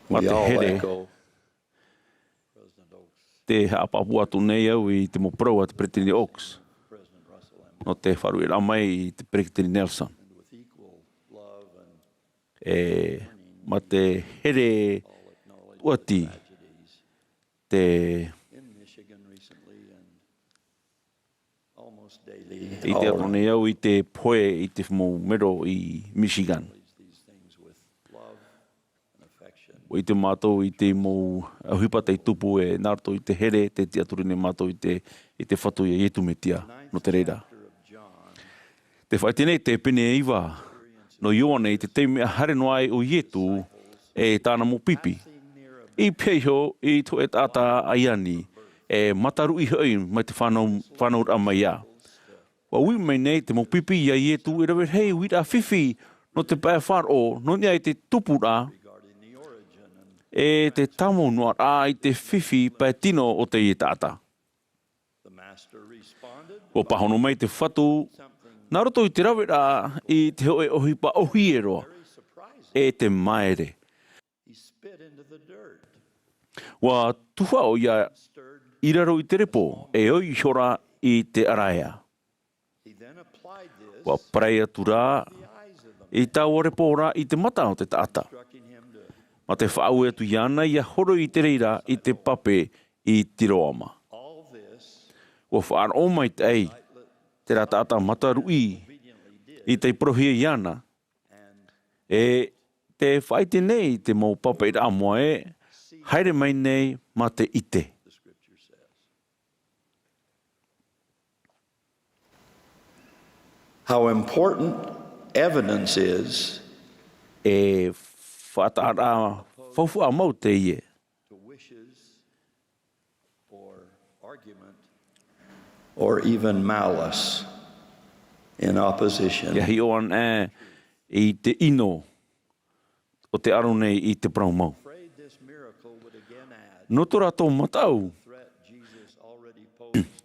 mā te here, te haʻapāpū atu nei au i te mau parau a te Peresideni Oaks nō te faʻaruʻeraʻa mai i te Peresideni Nelson. E, mā te here ʻuati te ʻite atu nei au i te pohe i te mau mero i Michigan. ʻUa ʻite mātou i te mau ʻohipa tei tupu e nā roto i te here, tei tiʻaturi nei mātou i te, i te Fatu ia Iesu Mesia nō te reira. Tē faʻaʻite nei te pene e iva nō Ioane i te taime ʻa haere noa ai ʻo Iesu e tāna mau pipi. I pīhaʻi iho i te hōʻē taʻata ʻaiani, e mataruʻi hoʻi mai te fānau, fānauraʻa mai ā. ʻUa ui mai nei te mau pipi ia Iesu e rave rahi uiraʻa fifi nō te pae faʻaroʻo, nō niʻa i te tupuraʻa, e te tāmau noa rā i te fifi pae tino o teie taʻata. ʻUa pāhono mai te Fatu, nā roto i te raveraʻa i te hōʻē ʻohipa ʻōhie roa, e te māere. ʻUa tuhaʻa ʻoia i raro i te repo, e ʻoi ihora i te ʻaraea. ʻUa parai atu rā i taua repo ra i te mata o te taʻata. Mā te faʻaue atu iāna ʻia horoi i te reira i te pape i Siloama. ʻUa faʻaroʻo maitaʻi terā taʻata mataruʻi i tei parauhia iāna. E tē faʻaʻite nei te mau papaʻiraʻa moʻa ē, haere mai nei mā te ʻite. How important evidence is. E faʻataʻaraʻa faufaʻa mau teie. To wishes or argument or even malice in opposition. ʻIa hiʻo anaʻe i te ʻino o te aro nei i te parau mau. Nō tō rātou mataʻu,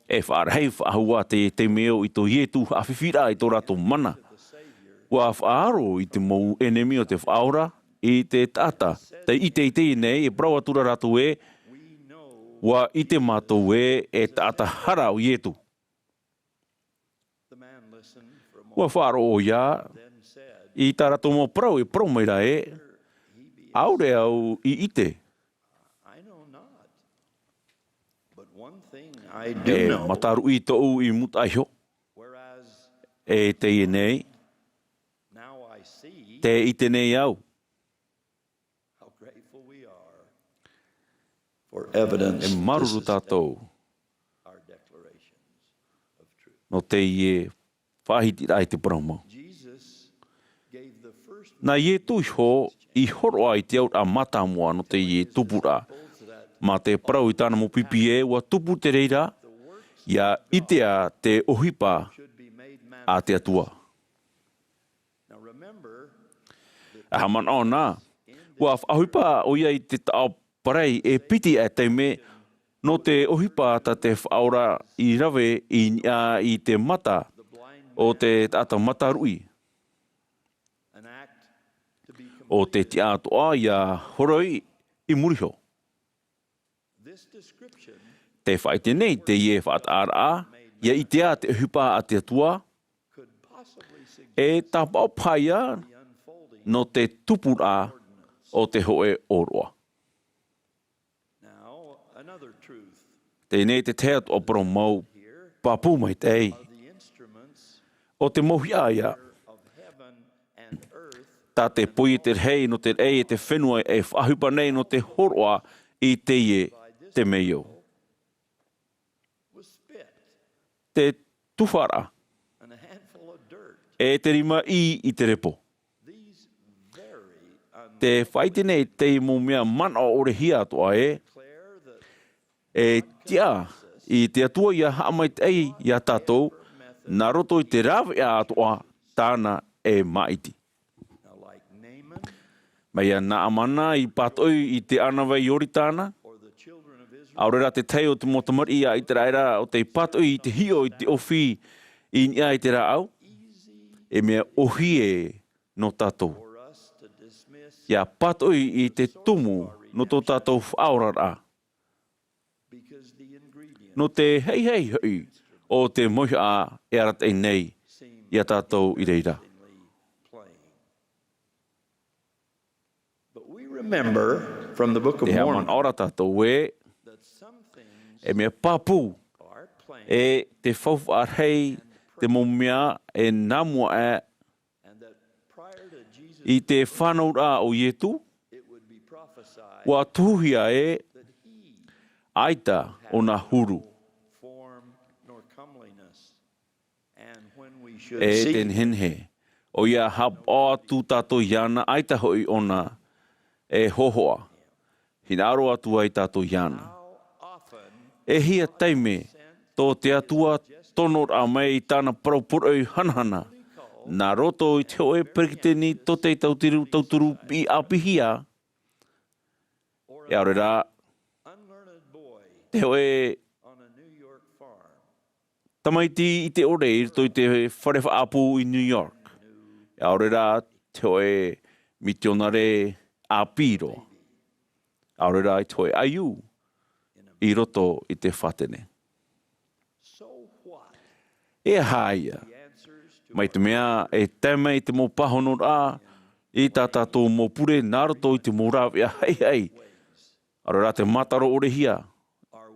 e faʻarahi faʻahou ā te taime ʻo tō Iesu haʻafifiraʻa i tō rātou mana. ʻUa faʻaaro i te mau ʻenemi o te Faʻaora, i te taʻata, tei ʻite i teie nei, e parau atu ra rātou ē, ʻua ʻite mātou ē, e taʻata hara ʻo Iesu. ʻUa faʻaroʻo ʻoia i tā rātou mau parau, e parau mai ra ē, ʻaore au i ʻite. E mataruʻi tōʻu i mūtaʻa iho. E teie nei, tē ʻite nei au. E māuruuru tātou nō teie faʻahitiraʻa i te parau mau. Nā Iesu iho i hōroʻa i te auraʻa mātāmua nō teie tupuraʻa, mā te parau i tāna mau pipi ē, ʻua tupu te reira, ʻia ʻitea te ʻohipa a te Atua. ʻA haʻamanaʻo na, ʻua faʻaʻohipa ʻoia i te taʻo parai e piti ā taime, nō te ʻohipa tā te Faʻaora i rave i niʻa i te mata o te taʻata mataruʻi. ʻO te tiʻa atoʻa ʻia horoi i muri iho. Tē faʻaʻite nei teie faʻataʻaraʻa, ʻia ʻitea te ʻohipa a te Atua, e tāpaʻo paha ïa nō te tupuraʻa o te hōʻē ʻōroʻa. Teie nei te tahi atu ā parau mau pāpū maitaʻi. ʻO te mauhaʻa ïa. Tā te poiete rahi nō te raʻi e te fenua e faʻaʻohipa nei nō te hōroʻa i teie temeio. Te tuhaʻa e te rima ʻī i te repo. Tē faʻaʻite nei teie mau mea manaʻo ʻore hia atoʻa ē, e tiʻa i te Atua ʻia haʻamaitaʻi iā tātou, nā roto i te rāveʻa atoʻa tāna e māʻiti. Mai iā Naamana i pātoʻi i te ʻānāvai Ioritana, ʻaore rā te tahi o te mau tamariʻi a ʻĪteraʻera ʻo tei pātoʻi i te hiʻo i te ʻōfī i niʻa i te rāʻau, e mea ʻōhie nō tātou. ʻIa pātoʻi i te tumu nō tō tātou faʻaoraraʻa. Nō te heihei hoʻi o te mauhaʻa e arataʻi nei iā tātou i reira. But we remember from the Book of Te Mormon haʻamanaʻo ra tātou ē, that some things e mea pāpū, are planned e te faufaʻa rahi te mau mea e nā mua aʻe, and that prior to Jesus i te fānauraʻa o Ietu, it would be prophesied ua tuhuhia ē, that he ʻaita ōna huru. Form nor comeliness. And when we should E seek te nehenehe, ʻoia haʻapaʻo atu tātou iāna, ʻaita hoʻi ʻōna e hōhoʻa. Hinaʻaro atu ai tātou iāna. How often E hia taime tō te Atua tonoraʻa mai i tāna parau poroʻi hanahana, nā roto i te hōʻē peretiteni tōtaiete tauturu, tauturu piʻi ʻāpīhia, e ʻaore rā, unlearned boy te hōʻē on a New York farm. Tamaiti ʻite ʻore i roto i te fare faʻaʻapu i New York. E ʻaore rā te hōʻē mitionare ʻāpī roa. E ʻaore rā i te hōʻē ʻaiū i roto i te fātene. So what? E aha ia? The answers to Mai te mea e tae mai te mau pāhonoraʻa i tā tātou mau pure nā roto i te mau rāveʻa haʻihaʻi. ʻAore rā te mātaro ʻore hia.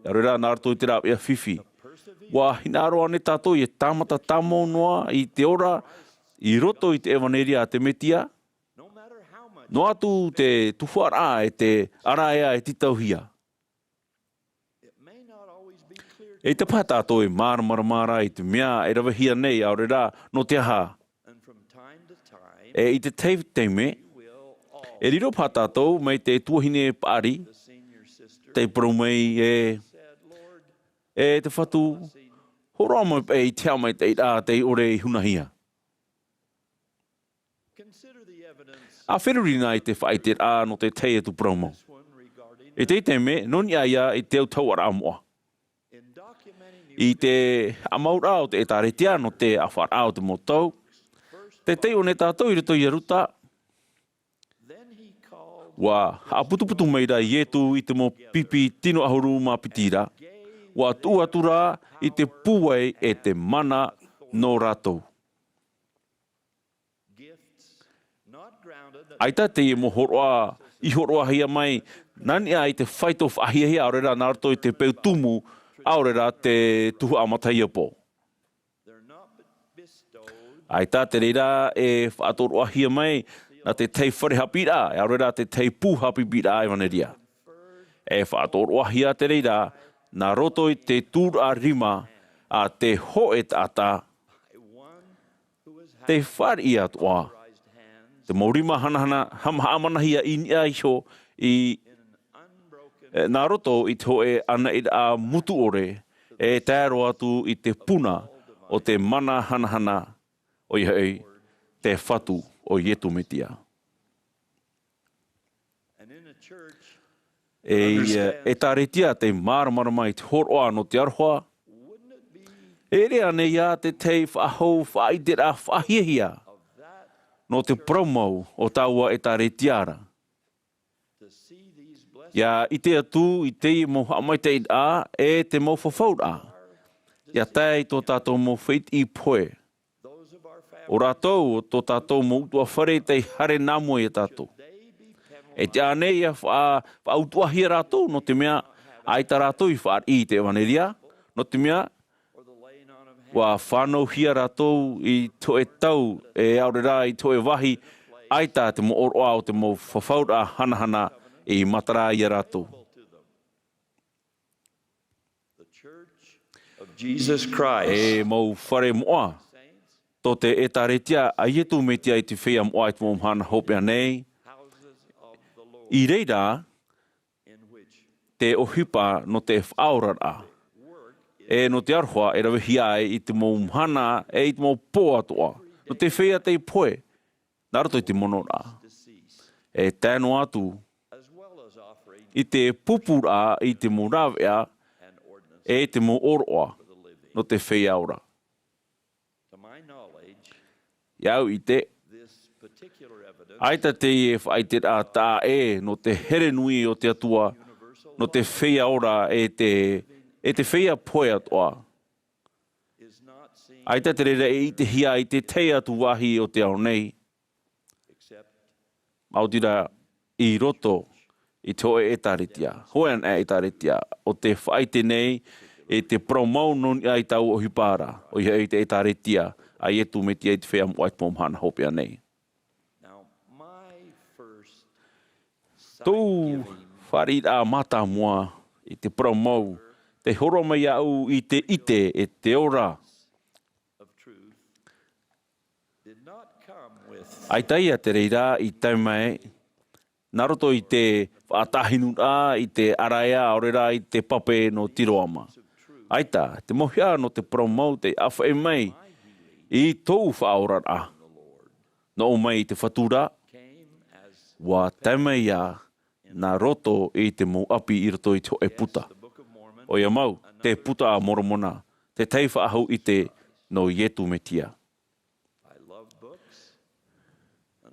ʻAore rā nā roto i te rāveʻa fifi. ʻUa hinaʻaro ānei tātou e tāmata tāmau noa i te ora i roto i te ʻevaneria a te Mesia? Noa atu te tuhaʻaraʻa e te ʻaraea e tītauhia. E ʻaita paha tātou e māramarama ra i te mea e ravehia nei, ʻaore rā, nō te aha. E i te tahi taime, e riro paha tātou mai te tuahine paʻari, tei parau mai ē, e te Fatu, hōroʻa mai paʻi i te haʻamaitaʻiraʻa tei ʻore i hunahia. ʻA feruri na i te faʻaʻiteraʻa nō te tahi atu parau mau. I te taime, nō niʻa ia i te autahuʻaraʻa moʻa. I te haʻamauraʻa o te ʻĒtārētia nō te ʻāfaʻaraʻa o te mau tau, tē taiʻo nei tātou i roto ia Ruta, ʻua haʻaputuputu mai ra Ietu i te mau pipi tino ʻahuru mā piti ra, ʻua tuʻu atu ra i te pūai e te mana nō rātou. ʻAita teie mau hōroʻa i hōroʻahia mai nā niʻa i te faito faʻahiahia, ʻaore rā nā roto i te peu tumu, ʻaore rā te tuhaʻa matahiapo. ʻAita te reira e faʻatoroʻahia mai nā te tahi fare haʻapiʻiraʻa, ʻaore rā te tahi pū haʻapiʻiraʻa ʻevaneria. E faʻatoroʻahia te reira nā roto i te tūraʻa rima a te hōʻē taʻata, tei fāriʻi atoʻa te mau rima hanahana, haʻamanahia i niʻa iho i, e, nā roto i te hōʻē ʻanaʻiraʻa mutu ʻore, e tae roa atu i te puna o te mana hanahana, ʻoia hoʻi, te Fatu o Ietu Mesia. E ia ʻĒtārētia tei māramarama i te hōroʻa nō te aroha, e ʻere ānei ia te tahi faʻahou faʻaʻiteraʻa faʻahiahia nō te parau mau o taua ʻĒtārētia ra. ʻIa ʻite atu i teie mau haʻamaitaʻiraʻa e te mau fafauraʻa, ʻia tae i tō tātou mau fētiʻi pohe. ʻO rātou, ʻo tō tātou mau ʻutuāfare tei haere nā mua ia tātou. E tiʻa ānei ʻia faʻa-, faʻautuāhia rātou, nō te mea, ʻaita rātou i fāriʻi i te ʻevaneria, nō te mea, ʻua fānauhia rātou i te hōʻē tau, e ʻaore rā i te hōʻē vāhi, ʻaita te mau ʻōroʻa o te mau fafauraʻa hanahana i matara ia rātou. The Church of Jesus Christ. E mau fare moʻa, tō te ʻĒtārētia a Ietu Mesia i te feiā moʻa i te mau mahana hopeʻa nei, houses of the Lord, i reira in which te ʻohipa nō te faʻaoraraʻa, e nō te aroha e ravehia ai i te mau mahana, e i te mau pō atoʻa, nō te feiā tei pohe, nā roto i te monoraʻa. E tae noa atu, as well as offering i te pupuraʻa, i te mau rāveʻa, and ordinances e i te mau ʻōroʻa, for the living, nō te feiā ora. To my knowledge, iā ʻu ʻite, this ʻAita teie faʻaʻiteraʻa taʻa ʻē nō te here nui o te Atua, nō te feiā ora e te, e te feiā pohe atoʻa. ʻAita te reira e ʻitehia i te tahi atu vāhi o te ao nei. Maoti rā i roto i te hōʻē ʻētāretia, hōʻē anaʻe ʻētāretia, ʻo tē faʻaʻite nei i te parau mau nō niʻa i taua ʻohipa ra, ʻoia hoʻi te ʻētāretia a Iesu Mesia i te feiā moʻa i te mau mahana hopeʻa nei. Tōʻu fāriʻiraʻa mātāmua i te parau mau, tei hōroʻa mai iāʻu i te ʻite e te ora. ʻAita ia te reira i tae mai, nā roto i te faʻatāhinuraʻa, i te ʻaraea, ʻaore rā i te pape nō Siloama. ʻAita, te mauhaʻa nō te parau mau tei ʻāfaʻi mai i tōʻu faʻaoraraʻa. Nō ʻō mai i te Fatu ra, ʻua tae mai ia nā roto i te mau ʻapi i roto i te hōʻē puta. ʻOia mau, te Puta a Moromona, te tahi faʻahou ʻite nō Iesu Mesia.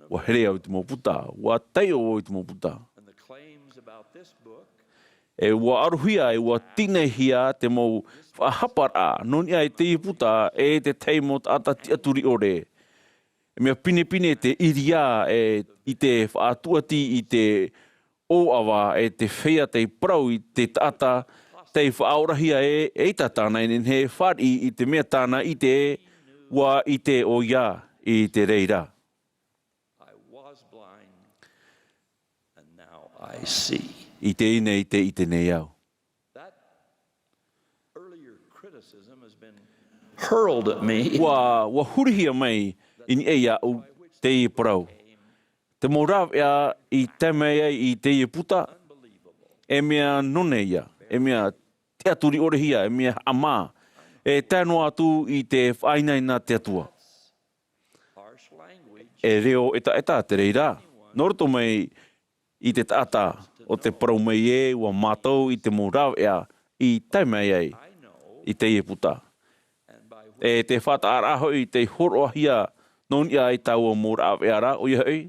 ʻUa here au i te mau puta, ʻua taiʻo au i te mau puta. E ʻua ʻarohia, e ʻua tīnahia te mau faʻahaparaʻa, nō niʻa i teie puta, e te tahi mau taʻata tiʻaturi ʻore. E mea pinepine te ʻiriā, e, i te faʻatūʻati, i te ʻōʻava, e te feiā tei parau i te taʻata, tei faʻaorahia e, eʻita tāna e nehenehe e fāriʻi i te mea tāna ʻite, ʻua ʻite ʻoia i te reira. I was blind, and now I see. ʻIte nei, tē ʻite nei au. That earlier criticism has been hurled at me. ʻUa, ʻua hurihia mai i niʻa iāʻu teie parau. Te mau rāveʻa i tae mai ai i teie puta, e mea nō nei ia, e mea tiʻaturi ʻore hia, e mea haʻamā, e tae noa atu i te faʻainaina te Atua. E reo ʻetaʻeta te reira, nō roto mai i te taʻata o te parau mai ē, ʻua mātau i te mau rāveʻa i tae mai ai i teie puta. E te faʻataʻaraʻa hoʻi tei hōroʻahia nō niʻa i taua mau rāveʻa ra, ʻoia hoʻi,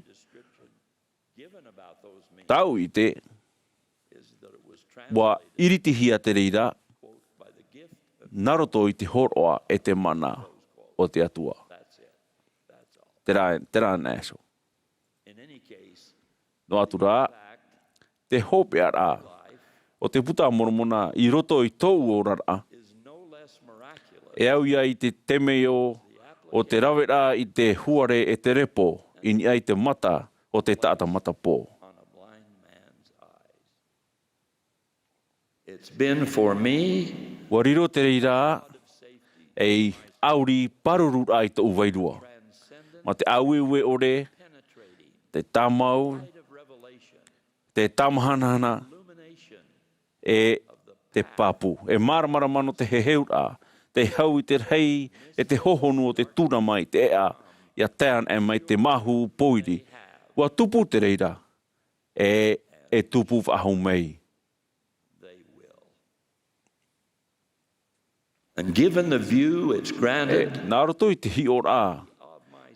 tāʻu ʻite, ʻua ʻiritihia te reira, nā roto i te hōroʻa e te mana o te Atua. Terā, terā anaʻe iho. Noa atu rā, te hopeʻaraʻa o te Puta a Moromona i roto i tōʻu oraraʻa, e au ia i te temeio o te raveraʻa i te huare e te repo i niʻa i te mata o te taʻata matapō. It's been for me ʻUa riro te reira ei ʻauri pāruru raʻa i tōʻu vairua. Mā te ʻāueue ʻore, te tāmau, te tāmahanahana, e te pāpū. E māramarama nō te heheuraʻa, te hau i te rahi, e te hohonu o te tūrama i te ʻēʻa, ʻia tae anaʻe mai te māhu pōiri. ʻUa tupu te reira, e, e tupu faʻahou mai. And given the view it's E, granted nā roto i te hiʻoraʻa,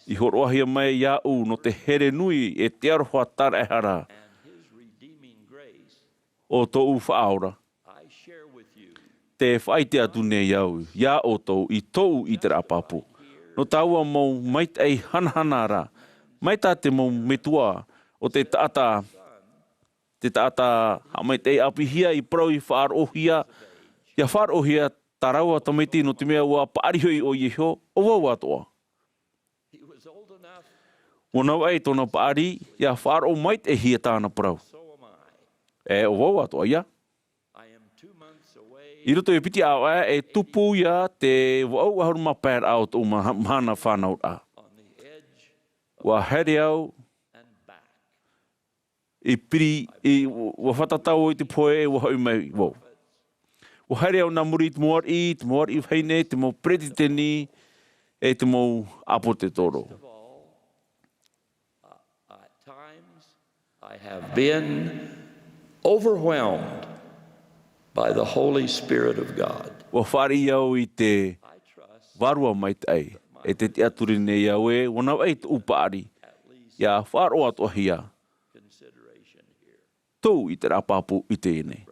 i hōroʻahia mai iāʻu nō te here nui e te aroha tāraʻehara o tōʻu Faʻaora. I share with you Te faʻaʻite atu nei au, iā ʻoutou, i tōʻu ʻiteraʻa pāpū. Nō tāua mau maitaʻi hanahana ra, mai tā te mau metua o te taʻata, te taʻata haʻamaitaʻi ʻāpīhia i parau i faʻaroʻohia, ʻia faʻaroʻohia tā rāua tamaiti nō te mea ʻua paʻari hoʻi ʻoia iho, ʻo vau atoʻa. He was old enough, ʻUa navaʻi tōna paʻari, ʻia faʻaroʻo maitaʻihia tāna parau. So am I. E ʻo vau atoʻa ia. I am two months away. I roto i te piti ʻāvaʻe, e tupu ia te vaʻu ʻahuru mā pae raʻa o tōʻu ma-, mahana fānauraʻa. On the edge ʻUa haere au and back. I piri, i, ʻua fātata au i te pohe, ʻua hoʻi mai vau. ʻUa haere au nā muri i te mau ariʻi, te mau ariʻi vahine, te mau peretiteni, e te mau ʻāpōsetolo. At times, I have been overwhelmed by the Holy Spirit of God. ʻUa fāriʻi au i te Vārua Maitaʻi, e tē tiʻaturi nei au ē, ʻua navaʻi tōʻu paʻari, ia faʻaroʻo atoʻahia tōʻu ʻiteraʻa pāpū i teie nei.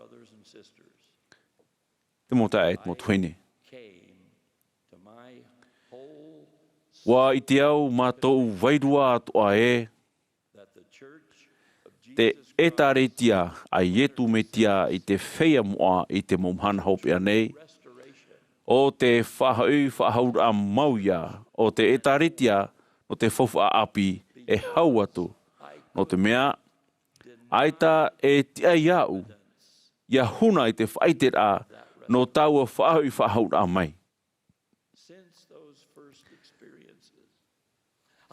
Te mau taeaʻe, te mau tuahine. ʻUa ʻite au mā tōʻu vairua atoʻa ē, te ʻĒtārētia a Iesu Mesia i te feiā moʻa i te mau mahana hopeʻa nei, ʻo te faʻahoʻi faʻahouraʻa mau ïa o te ʻĒtārētia nō te faufaʻa ʻāpī e hau atu, nō te mea, ʻaita e tiʻa iāʻu ia huna i te faʻaʻiteraʻa nō taua faʻahoʻi faʻahouraʻa mai.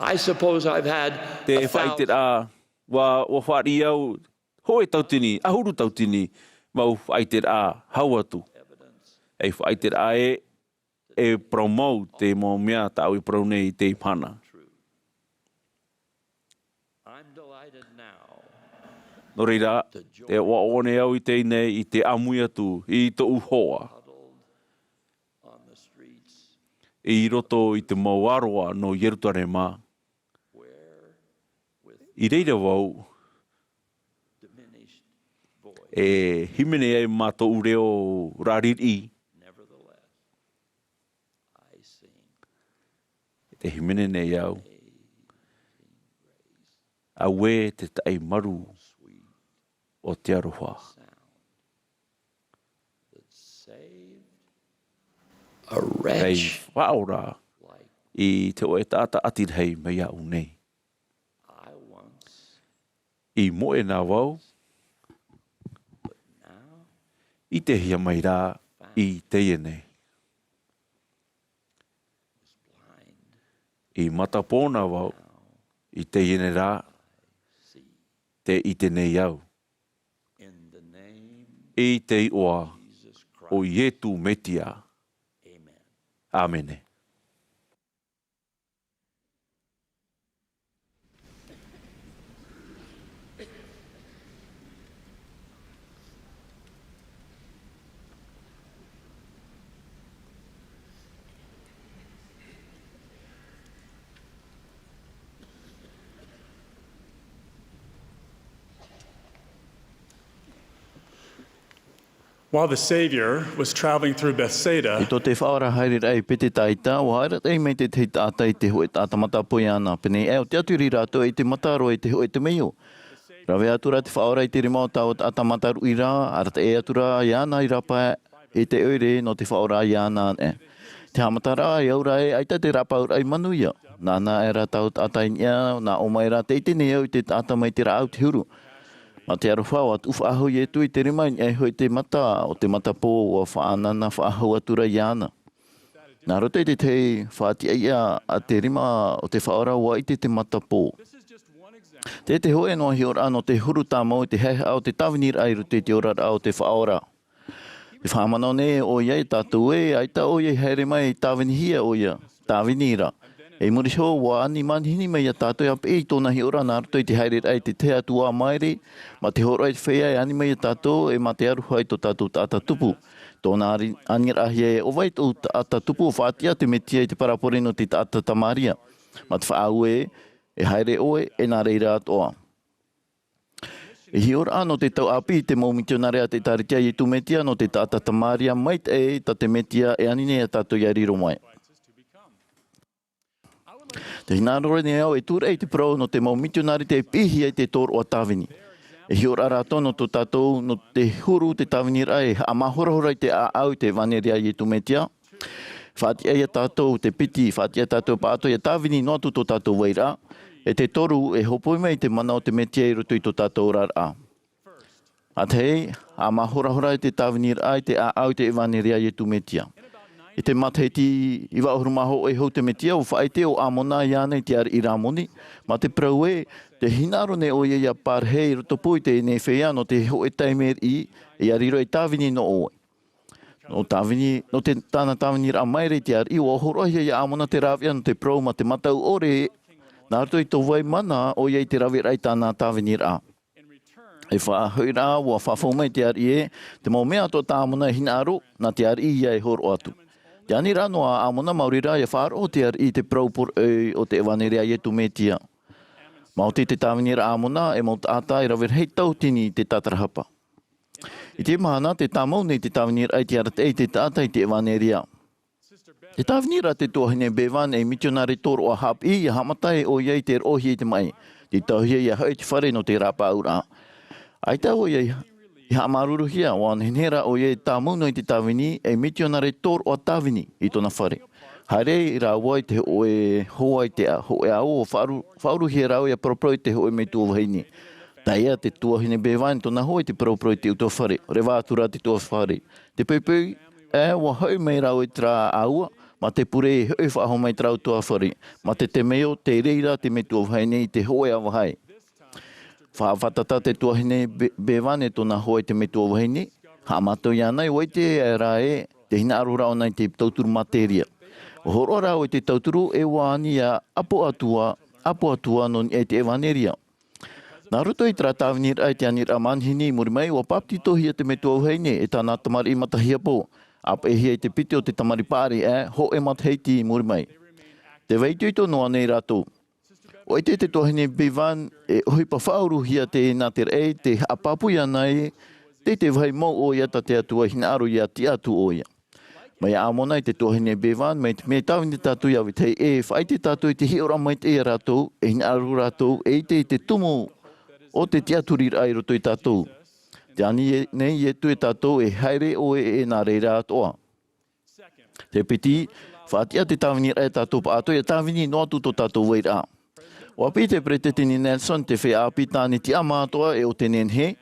I suppose I've had Te a thousand faʻaʻiteraʻa, ʻua, ʻua fāriʻi au hōʻē tautini, ʻahuru tautini, mau faʻaʻiteraʻa hau atu. Ei faʻaʻiteraʻa ē, e parau mau te mau mea tāʻu e parau nei i teie mahana. I'm delighted now Nō reira, e ʻoaʻoa nei au i teie nei i te ʻāmui atu i tōʻu hoa. On the streets I roto i te mau ʻāroa nō Ierutarema, where with i reira vau diminished voice e hīmene ai mā tōʻu reo raririʻi. Nevertheless, I sing. E hīmene nei au. Amazing grace. Auē te taʻi marū Sweet o te aroha. Sound that saved a Kai wretch faʻaora like i te hōʻē taʻata ʻati rahi mai iāʻu nei. I once I moʻe na vau, but now ʻitehia mai rā i teie nei. Was blind, I matapō na vau, now i teie nei rā, I see. Tē ʻite nei au. In the name I te iʻoa Jesus Christ. O Iesu Mesia. Amen. Āmene. While the Savior was traveling through Bethsaida, I tō te Faʻaora haere raʻa i Petetaita, ʻua haere raʻa mai te tahi taʻata i te hōʻē taʻata matapō iāna. Pēnei ē, ʻo tē ʻatu ra rātou i te mata roa i te hōʻē temeio. Rave atu ra te Faʻaora i te rima o taua taʻata mataruʻi ra, arataʻi atu ra iāna i rāpae i te ʻoire nō te Faʻaora iāna anaʻe. Te haʻamataraʻa, i au ra ē, ʻaita te rāpaeraʻa i manuia. Nāna aʻe rā taua taʻata i niʻa, nā ʻō mai ra, tē ʻite nei au i te taʻata mai te rāʻau te huru. Mā te aroha, ʻua tuʻu faʻahou Iesu i te rima i niʻa iho i te mata o te matapō, ʻua faʻanaho faʻahou atu ra iāna. Nā roto i te tahi faʻatiʻaʻia a te rima o te Faʻaora, ʻua ʻite te matapō. Tē te hōʻē noa hiʻoraʻa nō te huru tāmau i te haʻehaʻa o te tāviniraʻa i roto i te oraraʻa o te Faʻaora. Te faʻamanao nei ʻoia ia tātou ē, ʻaita ʻoia i haere mai e tāvinihia ʻoia, tāvini ra. I muri iho, ʻua ani manihini mai ia tātou ʻia piʻi i tōna hiʻoraʻa nā roto i te haereraʻa i te tahi atu ā maere, mā te hōroʻa i te feiā e ani mai ia tātou, ʻe mā te aroha i tō tātou taʻata tupu. Tōna ani-, aniraʻahia ē, ʻo vai tōʻu taʻata tupu, ʻua faʻatiʻa te Mesia i te parabole nō te taʻata Samaria. Mā te faʻaue, e haere ʻoe, ʻe nā reira atoʻa. I hiʻoraʻa nō te tau ʻāpī i te mau mitionare a te ʻĒtārētia a Iesu Mesia nō te taʻata Samaria maitaʻi, tā te Mesia e ani nei ia tātou ʻia riro mai. Tē hinaʻaro nei au e tūraʻi i te parau nō te mau mitionare tei piʻihia i te tōroʻa tāvini. E hiʻoraʻa rātou nō tō tātou, nō te huru te tāviniraʻa e haʻamāhorahora i te ʻāʻau i te ʻevaneria a Iesu Mesia. Faʻatiʻa ia tātou te piti, faʻatiʻa tātou pāʻatoʻa ʻia tāvini noa atu tō tātou vairaʻa. ʻE te toru, e hōpoi mai i te mana o te Mesia i roto i tō tātou oraraʻa. ʻA tahi, haʻamāhorahora i te tāviniraʻa i te ʻāʻau i te ʻevaneria a Iesu Mesia. I te matahiti iva ʻahuru mā hōʻē hou te Mesia, ʻua faʻaʻite ʻo Amona iāna i te ariʻi Ramoni, mā te parau ē, tē hinaʻaro nei ʻoia ʻia parahi i rotopū i teie nei feiā nō te hōʻē taime riʻi, ʻia riro ei tāvini nō ʻoe. Nō tāvini, nō te, tāna tāviniraʻa maere i te ariʻi, ʻua hōroʻahia ia Amona te rāveʻa nō te parau mā te mataʻu ʻore, nā roto i tō vai mana ʻoia i te raveraʻa i tāna tāviniraʻa. I faʻahoʻiraʻa, ʻua faʻafau mai te ariʻi ē, te mau mea atoʻa tā Amona e hinaʻaro, nā te ariʻi ïa e hōroʻa atu. Te aniraʻa noa a Amona, maori rā ʻia faʻaroʻo te ariʻi i te parau poroʻi o te ʻevaneria a Iesu Mesia. Maoti te tāviniraʻa a Amona, e mau taʻata e rave rahi tauatini i te tātarahapa. I te mahana, tē tāmau nei te tāviniraʻa i te arataʻi i te taʻata i te ʻevaneria. Te tāviniraʻa te tuahine Bevan ei mitionare tōroʻa haʻapiʻi, ʻia haʻamata ʻoia i te roʻohia i te maʻi. Tei tauhia ʻia hoʻi i te fare nō te rāpaʻauraʻa. ʻAita ʻoia i haʻamāuruuruhia, ʻua nehenehe rā ʻoia e tāmau noa i te tāvini, ei mitionare tōroʻa tāvini i tōna fare. Haere rāua i te hōʻē hoa i te hōʻē ao, ʻua faʻauru-, faʻauruhia rāua ʻia paraparau i te hōʻē metua vahine. Tae ā te tuahine Bevan i tōna hoa i te paraparau i te ʻutuāfare, reva atu rā te ʻutuāfare. Te poipoi, ē, ʻua hoʻi mai rāua i terā ʻāua, mā te pure e hoʻi faʻahou mai i terā ʻutuāfare, mā te temeio, tei reira te metua vahine i te hōʻē ʻāvahae. Faʻafātata te tuahine Be-, Bevan e tōna hoa i te metua vahine, haʻamātau iāna, ʻua ʻite rā ē, tē hinaʻaro ra ʻōna i te tauturu materia. ʻUa hōroʻa rāua i te tauturu, e ʻua ani ʻia ʻapo atu ā, ʻapo atu ā nō niʻa i te ʻevaneria. Nā roto i terā tāviniraʻa i te aniraʻa manihini i muri mai, ʻua pāpetitohia te metua vahine e tāna tamariʻi matahiapo, ʻāpeʻehia i te piti o te tamariʻi paʻari, ē, hōʻē matahiti i muri mai. Tē vai itoito noa nei rātou. ʻUa ʻite te tuahine Bevan e ʻohipa faʻauruhia teie nā te raʻi, tē haʻapāpū iāna ē, tei te vāhi mau ʻoia tā te Atua i hinaʻaro ʻia tiʻa atu ʻoia. Mai iā Amona i te tuahine Bevan, mai te mea tāvini tātou iā vetahi ʻē, e faʻaʻite tātou i te hiʻoraʻa maitaʻi iā rātou, e hinaʻaro rātou, e ʻite i te tumu o te tiʻaturiraʻa i roto ia tātou. Tē ani nei Ietu iā tātou e haere ʻoe e nā reira atoʻa. Te piti, faʻatiʻa te tāviniraʻa iā tātou pāʻātoʻa ʻia tāvini noa atu tō tātou vairaʻa. ʻUa piʻi te Peresideni Nelson te feiā ʻāpī tāne tiʻamā atoʻa e ʻo tē nehenehe,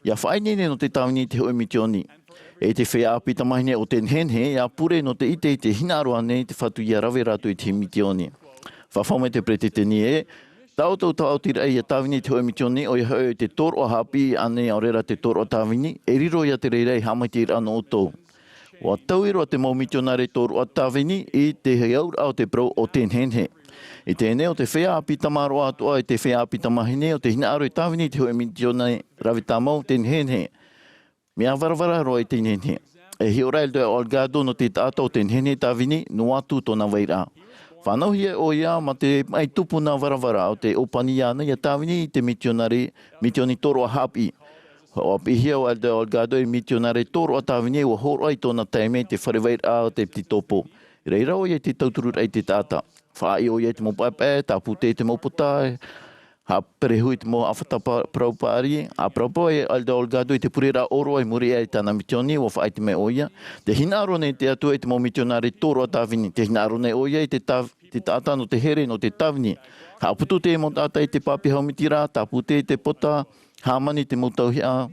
ʻia faʻaineine nō te tāvini i te hōʻē mitioni. E te feiā ʻāpī tamāhine ʻo tē nehenehe, ʻia pure nō te ʻite i te hinaʻaro ānei te Fatu ʻia rave rātou i te mitioni. Faʻafāmai te Peresideni ē, tā ʻoutou taʻotiraʻa ʻia tāvini i te hōʻē mitioni, ʻoia hoʻi te tōroʻa haʻapiʻi ānei ʻaore rā te tōroʻa tāvini, e riro ia te reira ei haʻamaitaʻiraʻa nō ʻoutou. ʻUa taui roa te mau mitionare tōroʻa tāvini i te auraʻa o te parau ʻo tē nehenehe. I teie nei ʻo te feiā ʻāpī tamaroa atoʻa e te feiā ʻāpī tamāhine ʻo tē hinaʻaro e tāvini i te hōʻē mitioni rave tāmau tē nehenehe. Mea varavara roa i tē nehenehe. E hiʻo ra Elder Holgado nō te taʻata ʻo tē nehenehe e tāvini, noa atu tōna vairaʻa. Fānauhia ʻoia mā te maʻi tupuna varavara ʻo tē ʻōpani iāna ʻia tāvini i te mitionare, mitioni tōroʻa haʻapiʻi. ʻUa piʻihia ʻo Elder Holgado ei mitionare tōroʻa tāvini ʻua hōroʻa i tōna taime i te fare vairaʻa o te piti tōpō. I reira ʻoia i te tautururaʻa i te taʻata. Faʻaʻī ʻoia i te mau paepae, tāpūtē i te mau pota, haʻaperehu i te mau ʻāfata pa-, parau paʻari, ʻa parauparau ai Elder Holgado i te pureraʻa ʻōroʻa i muri aʻe i tāna mitioni, ʻua faʻaʻite mai ʻoia. Tē hinaʻaro nei te Atua i te mau mitionare tōroʻa tāvini, tē hinaʻaro nei ʻoia i te tāv-, te taʻata nō te here, nō te tāvini. Haʻaputu te mau taʻata i te pāpī haumiti ra, tāpūtē i te pota, hāmani i te mau tauihaʻa.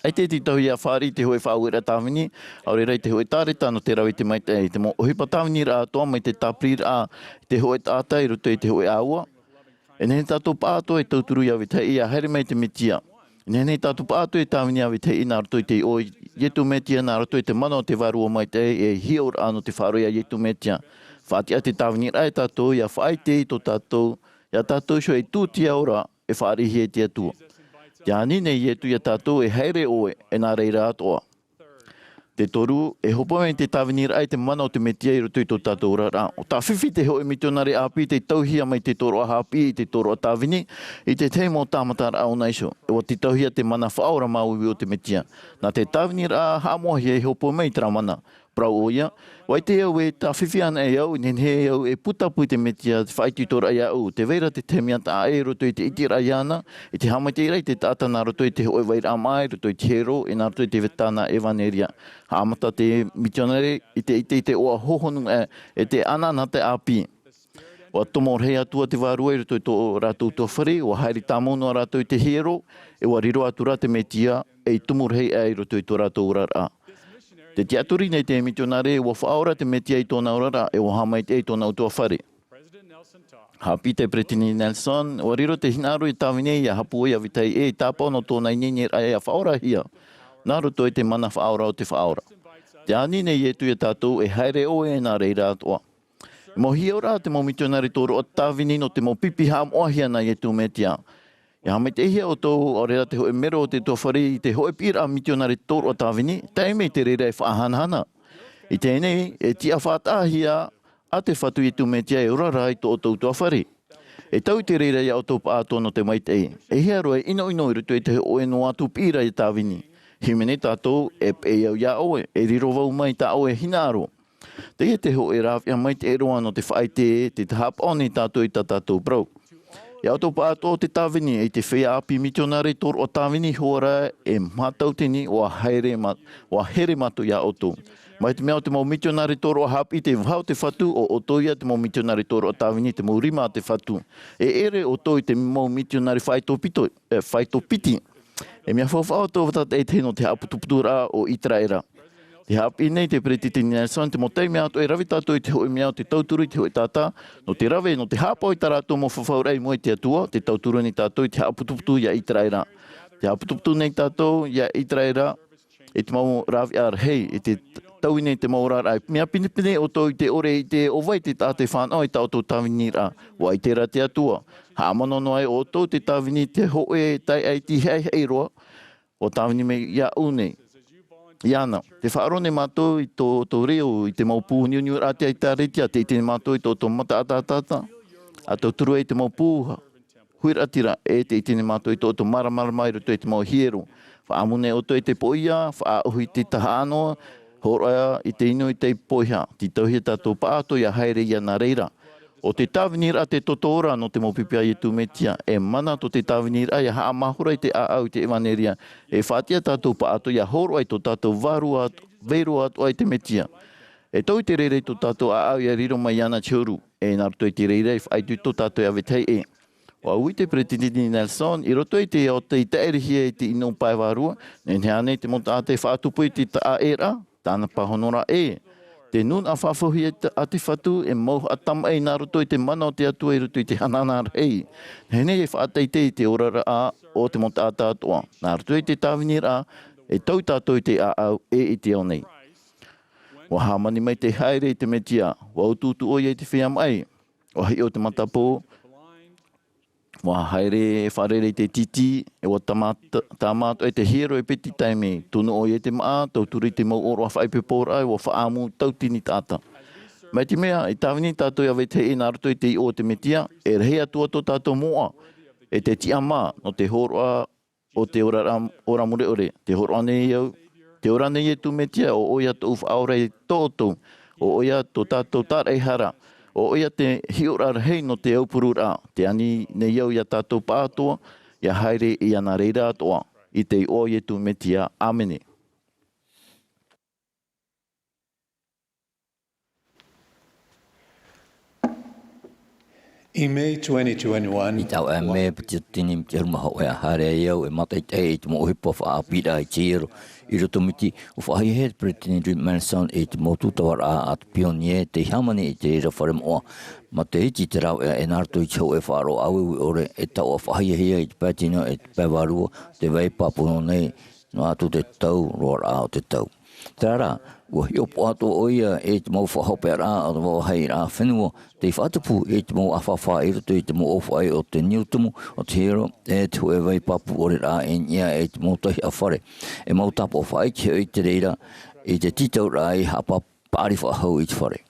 ʻAita te tauihaʻa fāriʻi i te hōʻē faʻaueraʻa tāvini, ʻaore rā i te hōʻē tāreta nō te rave i te maitaʻi, te mau ʻohipa tāviniraʻa atoʻa mai te tāpiriraʻa i te hōʻē taʻata i roto i te hōʻē ʻāua. E nehenehe tātou pāʻātoʻa e tauturu iā vetahi ʻē ʻia haere mai te Mesia. E nehenehe tātou pāʻātoʻa e tāvini iā vetahi ʻē nā roto i te iʻoa o Ietu Mesia, nā roto i te mana o te Vārua Maitaʻi, e hiʻoraʻa nō te faʻaroʻo iā Ietu Mesia. Faʻatiʻa te tāviniraʻa iā tātou, ʻia faʻaʻite i tō tātou, iā tātou iho ei tūtia ora e fāriʻihia e te Atua. Tē ani nei Ietu iā tātou e haere ʻoe, e nā reira atoʻa. Te toru, e hōpoi mai te tāviniraʻa i te mana o te Mesia i roto i tō tātou oraraʻa. ʻUa tāfifi te hōʻē mitionare ʻāpī tei tauhia mai te tōroʻa haʻapiʻi i te tōroʻa tāvini, i te tahi mau tāmataraʻa ʻōna iho. E ʻua tītauhia te mana faʻaora māuiui o te Mesia. Nā te tāviniraʻa haʻamoʻahia e hōpoi mai i terā mana. Parau ʻoia, ʻua ʻite au e tāfifi anaʻe au, e nehenehe au e putapū i te Mesia, te faʻaitoitoraʻa iāʻu, tē vai ra te tahi mea taʻa ʻē i roto i te ʻiteraʻa iāna, i te haʻamaitaʻiraʻa i te taʻata nā roto i te hōʻē vairaʻa māʻa, i roto i te hiero, e nā roto i te tāna ʻevaneria. Haʻamata te mitionare i te ʻite i te iʻoa hōhonu aʻe, e te anaanatae ʻāpī. ʻUa tomo rahi atu ā te Vārua i roto i tō rātou ʻutuāfare, ʻua haere tāmau noa rātou i te hiero, e ʻua riro atu rā te Mesia, ei tumu rahi aʻe i roto i tō rātou oraraʻa. Tē tiʻaturi nei te mitionare, ʻua faʻaora te Mesia i tōna oraraʻa, e ʻua haʻamaitaʻi i tōna ʻutuāfare. Haʻapiʻi te Peresideni Nelson, ʻua riro te hinaʻaro i tāvini ʻia hāpaʻo iā vetahi ʻē i tāpaʻo nō tōna ineineraʻa ʻia faʻaorahia, nā roto i te mana faʻaora o te Faʻaora. Tē ani nei Ietu iā tātou e haere ʻoe e nā reira atoʻa. Mau hiʻoraʻa te mau mitionare tōroʻa tāvini nō te mau pipi haʻamoʻahia nā Ietu Mesia. E haʻamaitaʻihia ʻoutou, ʻaore rā te hōʻē mero o te ʻutuāfare i te hōʻē piʻiraʻa mitionare tōroʻa tāvini, taime i te reira e faʻahanahana. I teie nei, e tiʻa faʻataʻahia ā te Fatu Ietu Mesia e ora ra i tō ʻoutou ʻutuāfare. E tau i te reira iā ʻoutou pāʻatoʻa nō te maitaʻi. E hia roa e ʻinoʻino i roto i te hōʻē noa atu piʻiraʻa iā Tāvini. Hīmene tātou, e peʻe au iā ʻoe, e riro vau mai tā ʻoe e hinaʻaro. Teie te hōʻē rāveʻa maitaʻi roa nō te faʻaʻite ē, tē haʻapaʻo nei tātou i tā tātou parau. Iā ʻoutou pāʻatoʻa o te Tāvini, e te feiā ʻāpī mitionare tōroʻa Tāvini hoʻi rā, e mātautini, ʻua haere mā-, ʻua here mātou iā ʻoutou. Mai te mea ʻo te mau mitionare tōroʻa haʻapiʻi te vaha o te Fatu, ʻo ʻoutou ia te mau mitionare tōroʻa Tāvini te mau rima a te Fatu. E ʻere ʻoutou i te mau mitionare faʻaitoito piti, e, faʻaitoito piti. E mea faufaʻa ʻoutou vata tei te nō te haʻaputuputuraʻa o ʻĪteraʻera. Tē haʻapiʻi nei te Peretiteni Nelson te mau taime atoʻa e rave tātou i te hōʻē mea o te tauturu i te hōʻē taʻata, nō te rave, nō te haʻapaʻo i tā rātou mau fafauraʻa i mua i te Atua, tē tauturu nei tātou i te haʻaputuputu iā ʻĪteraʻera. Tē haʻaputuputu nei tātou iā ʻĪteraʻera, i te mau rāveʻa rahi, i te taui nei te mau oraraʻa. Mea pinepine ʻoutou i te ʻore i te ʻo vai te taʻata e fānaʻo i tā ʻoutou Tāviniraʻa. ʻUa ʻite ra te Atua. Haʻamanaʻo noa ai ʻoutou te Tāvini te hōʻē taeaʻe tīhaʻihaʻi roa, ʻua Tāvini mai iāʻu nei. Iāna, tē faʻaroʻo nei mātou i tō, tō reo, i te mau pū niuniuraʻa a te ʻĒkālesia, tē ʻite nei mātou i tō, tō mata ʻataʻata, ʻa tauturu ai te mau pū huiraʻatira, e tē ʻite nei mātou i tō, tō māramarama i roto i te mau hiero. Faʻaʻamu nei ʻoutou i te poʻia, faʻaʻohi i te tahaʻa noa, hōroʻa i te inu i te poʻihā, tītauhia tātou pāʻatoʻa ʻia haere iāna reira. ʻO te Tāviniraʻa te toto ora nō te mau pipi a Iesu Mesia, e mana tō te Tāviniraʻa ʻia haʻamāhora i te ʻāʻau i te ʻevanelia, e faʻatiʻa tātou pāʻatoʻa ʻia hōroʻa i tō tātou vārua atu-, vārua atoʻa i te Mesia. E tau i te reira i tō tātou ʻāʻau ʻia riro mai iāna te huru, e nā roto i te reira i faʻaitoito tātou iā vetahi ʻē. ʻUa ui te Peretiteni Nelson, i roto i te ao tei taʻirihia i te ʻino pae vārua, nehenehe ānei te mau taʻata e faʻatupu i te taʻaʻēraʻa, tāna pāhonoraʻa ē. Te nūnaʻa faʻahou a te Fatu e mau haʻatamaʻi nā roto i te mana o te Atua i roto i te hanahana rahi. Nehenehe e faʻateitei i te oraraʻa o te mau taʻata atoʻa. Nā roto i te Tāviniraʻa, e tau tātou i te ʻāʻau ʻe i te ao nei. ʻUa hāmani mai te haere i te Mesia, ʻua utuutu ʻoia i te feiā maʻi. ʻUa hiʻo te matapō, ʻua haere e fārerei i te tītī, e ʻua tāmā-, tāmā atoʻa i te hiero e piti taime, tunu ʻoia i te māʻa, tauturu i te mau ʻōroʻa faʻaipoiporaʻa, e ʻua faʻaʻamu tautini taʻata. Mai te mea, i tāvini tātou iā vetahi ʻē nā roto i te iʻoa o te Mesia, e rahi atu ā tō tātou moʻa, e te tiʻamā, nō te hōroʻa o te ora ra-, ora mure ʻore, tē hōroʻa nei au, tē ora nei Iesu Mesia, ʻo ʻoia tōʻu Faʻaora e tō ʻoutou, ʻo ʻoia tō tātou tāraʻehara, ʻo ʻoia te hiʻoraʻa rahi nō te aupururaʻa, tē ani nei au iā tātou pāʻatoʻa, ʻia haere iāna reira atoʻa, i te iʻoa o Iesu Mesia, ʻāmene. In May twenty twenty-one, I taua mea piti tini miti ʻahuru mā hōʻē, ʻa haere ai au e mātaʻitaʻi i te mau ʻohipa faʻaʻāpīraʻa i te hiero i roto miti, ʻua faʻahiahia e te Peretiteni Richard Nelson i te mau tūtavaraʻa a te pionie tei hāmani i te reira fare moʻa. Mā te iti te rāveʻa e nā roto i te hōʻē faʻaroʻo ʻāueue ʻore, e taoʻa faʻahiahia i te pae tino e te pae vārua, te vai pāpū nei, noa atu te tau roaraʻa o te tau. Terā rā, ʻua hiʻopoʻa atoʻa ʻoia i te mau faʻahopeʻaraʻa o te vāvāhiraʻa fenua, tei faʻatupu i te mau ʻāfāfā i roto i te mau ʻōfaʻi o te niu tumu, o te hiero, e te hōʻē vai pāpū ʻore rā i niʻa i te mau tauihaʻa fare. E mau tāpaʻo faʻaʻite hoʻi te reira, i te tītauraʻa i haʻapa-, paʻari faʻahou i te fare.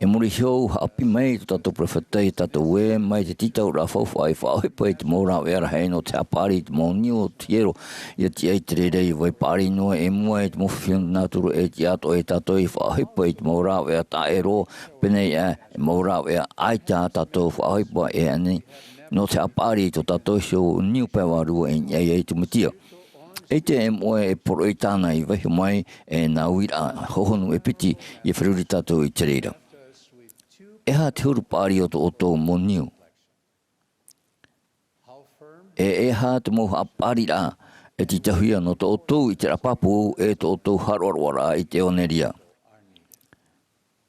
E muri iho, haʻapiʻi mai tō tātou peropheta iā tātou ē, mai te tītauraʻa faufaʻa i faʻaʻohipa i te mau rāveʻa rahi nō te haʻapaʻari i te mau niu o te hiero, ʻia tiʻa i te reira i vai paʻari noa i mua i te mau fifi nātura e tiʻa atoʻa iā tātou i faʻaʻohipa i te mau rāveʻa taʻero, pēneiaʻe, e mau rāveʻa ʻaita tātou faʻaʻohipa e ani, nō te haʻapaʻari i tō tātou iho niu pae vārua i niʻa iā Iesu Mesia. ʻEita e moʻe e poroʻi tāna i vaiiho mai e nā uiraʻa hohonu e piti, ʻia feruri tātou i te reira. E aha te huru paʻari o tō ʻoutou mau niu? E, e aha te mau haʻapaʻariraʻa e tītauhia nō tō ʻoutou ʻiteraʻa pāpū, e tō ʻoutou haʻaroaroaraʻa i te ʻevanelia?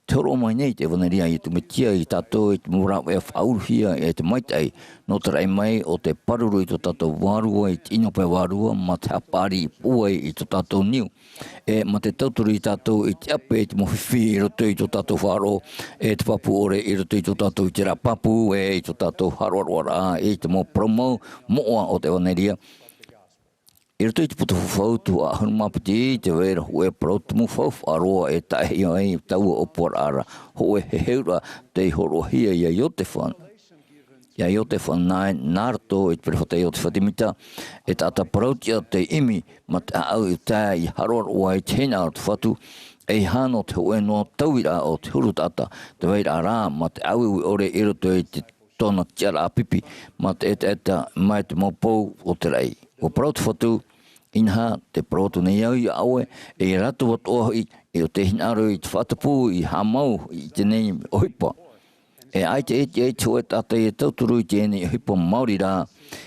Te hōroʻa mai nei te ʻevanelia a Iesu Mesia iā tātou i te mau rāveʻa faʻauruhia e te maitaʻi, nō te raʻi mai o te pāruru i tō tātou vārua i te ʻino pae vārua, mā te haʻapaʻari i pūai i tō tātou niu. E mā te tauturu iā tātou i te ʻape i te mau fifi i roto i tō tātou faʻaroʻo, e te pāpū ʻore i roto i tō tātou ʻiteraʻa pāpū, e i tō tātou haʻaroaroaraʻa i te mau parau mau moʻa o te ʻevanelia. I roto i te puta fafau, tuhaʻa ʻahuru mā piti, tē vai ra hōʻē parau tumu faufaʻa roa e taʻehia ai taua ʻōpuaraʻa ra, hōʻē heheuraʻa tei hōroʻahia iā Iosepha. Ia Iotefa nā, nā roto i te perofeta Iotefa Temita, e taʻata parauʻtiʻa tei ʻimi mā te ʻāʻau i tae i haroharoa i te hinaʻaro o te Fatu, ʻeiaha nō te hōʻē noa tauiraʻa o te huru taʻata, tē vai ra rā mā te ʻāueue ʻore i roto i te tōna tiʻaraʻa pipi, mā te ʻetaʻeta mai te mau pou o te raʻi. ʻUa parau te Fatu, inaha, tē parau atu nei au ia ʻoe, e ia rātou atoʻa hoʻi, e ʻo te hinaʻaro i te faʻatupu i haʻamau i teie nei ʻohipa. E ʻaita e tiʻa i te hōʻē taʻata ia tauturu i teie nei ʻohipa maori rā,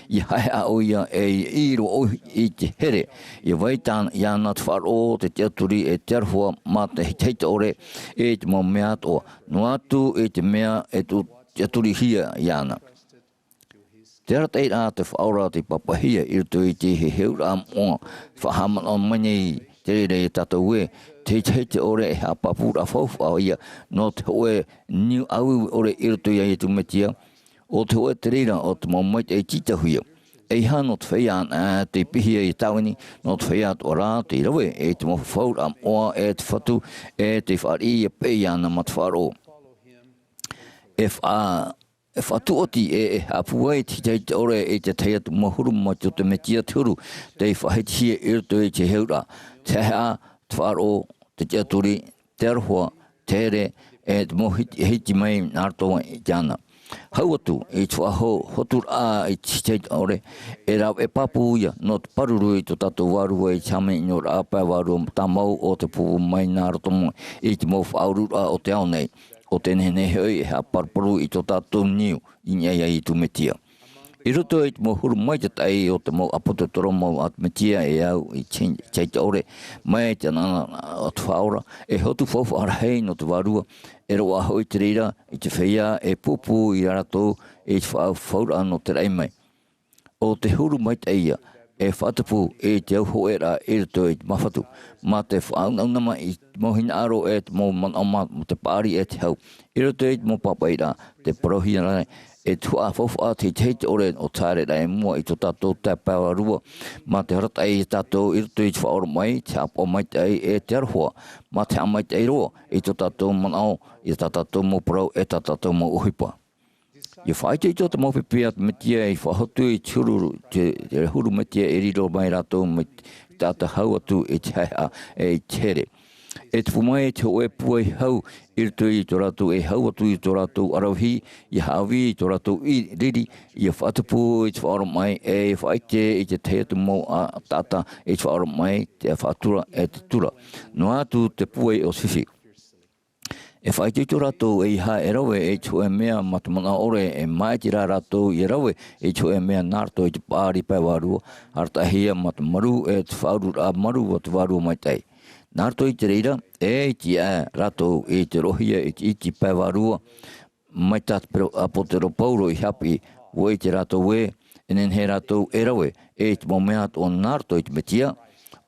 ia haʻehaʻa ʻoia e ia ʻī roa ʻoia i te here, ia vai tāna, iāna te faʻaroʻo, te tiʻaturi, e te aroha mā te hitahita ʻore, e te mau mea atoʻa, noa atu i te mea e tū tiʻaturihia iāna. Te arataʻiraʻa a te Faʻaora tei pāpaʻihia i roto i te heheuraʻa moʻa, faʻahaʻamanaʻo mai nei te reira ia tātou ē, te hitahita ʻore e haʻapāpūraʻa faufaʻa ïa nō te hōʻē niu ʻāueue ʻore i roto iā Iesu Mesia, ʻo te hōʻē te reira o te mau maitaʻi tītauhia. ʻEiaha nō te feiā anaʻe tei pīhia i te tāvini, nō te feiā atoʻa rā tei rave i te mau fafauraʻa moʻa e te Fatu, e tei fāriʻi ïa paʻi iāna mā te faʻaroʻo. E faʻa-, e faʻatuati e, e haʻapūai te hitahita ʻore i te tahi atu mau huru maitaʻi o te Mesia te huru, tei faʻahitihia i roto i te heheuraʻa, te haʻehaʻa, te faʻaroʻo, te tiʻaturi, te aroha, te here, e te mau hiti, hiti mai nā roto i te ana. Hau atu i te faʻaho-, hoturaʻa i te hitahita ʻore, e rave pāpū ïa nō te pāruru i tō tātou Vārua i te hāmani-ʻino-raʻa pae vārua tāmau o te pūpū mai nā roto mai i te mau faʻaururaʻa o te ao nei, ʻo tē nehenehe hoʻi e haʻaparuparu i tō tātou niu i niʻa iā Iesu Mesia. I roto i te mau huru maitaʻi o te mau ʻāpōsetolo mau a te Mesia e au i te hitahita ʻore, mai te anaʻana o te Faʻaora, e hotu faufaʻa rahi nō te Vārua, e roaʻa hoʻi te reira i te feiā e pūpū ia rātou i te faʻafauraʻa nō te raʻi mai. ʻO te huru maitaʻi ïa, e faʻatupu i te au hōʻēraʻa i roto i te māfatu, mā te faʻaunauna mai i te mau hinaʻaro e te mau manaʻo mā, mā te paʻari e te hau. I roto i te mau pāpaʻiraʻa, tē parauhia ra, e tuhaʻa faufaʻa te hitahita ʻore o te haereraʻa i mua i tō tātou taepae vārua, mā te arataʻi ia tātou i roto i te faʻaoromaʻi, te haʻapaʻo maitaʻi e te aroha, mā te haʻamaitaʻi roa i tō tātou manaʻo, i tā tātou mau parau e tā tātou mau ʻohipa. ʻIa faʻaitoito te mau pipi a te Mesia i faʻahotu i te huru, te, te huru Mesia e riro mai rātou mai te taʻata hau atu i te haʻehaʻa e i te here. E tupu mai te hōʻē pūai hau i roto i tō rātou e hau atu i tō rātou ʻaravihi, ʻia haʻavī i tō rātou i riri, ʻia faʻatupu i te faʻaoromaʻi, e faʻaʻite i te tahi atu mau a, taʻata i te faʻaoromaʻi, te faʻatura, e te tura. Noa atu te pūai o te fifi. E faʻaitoito rātou ʻeiaha e rave i te hōʻē mea mā te manaʻo ʻore, e māʻiti rā rātou ʻia rave i te hōʻē mea nā roto i te paʻari pae vārua, arataʻihia mā te marū e te faʻaururaʻa marū o te Vārua Maitaʻi. Nā roto i te reira, e ʻite rātou i te roʻohia i te iti pae vārua, mai tā te pero-, ʻāpōsetolo Paulo i haʻapiʻi, ʻua ʻite rātou ē, e nehenehe rātou e rave i te mau mea atoʻa nā roto i te Mesia,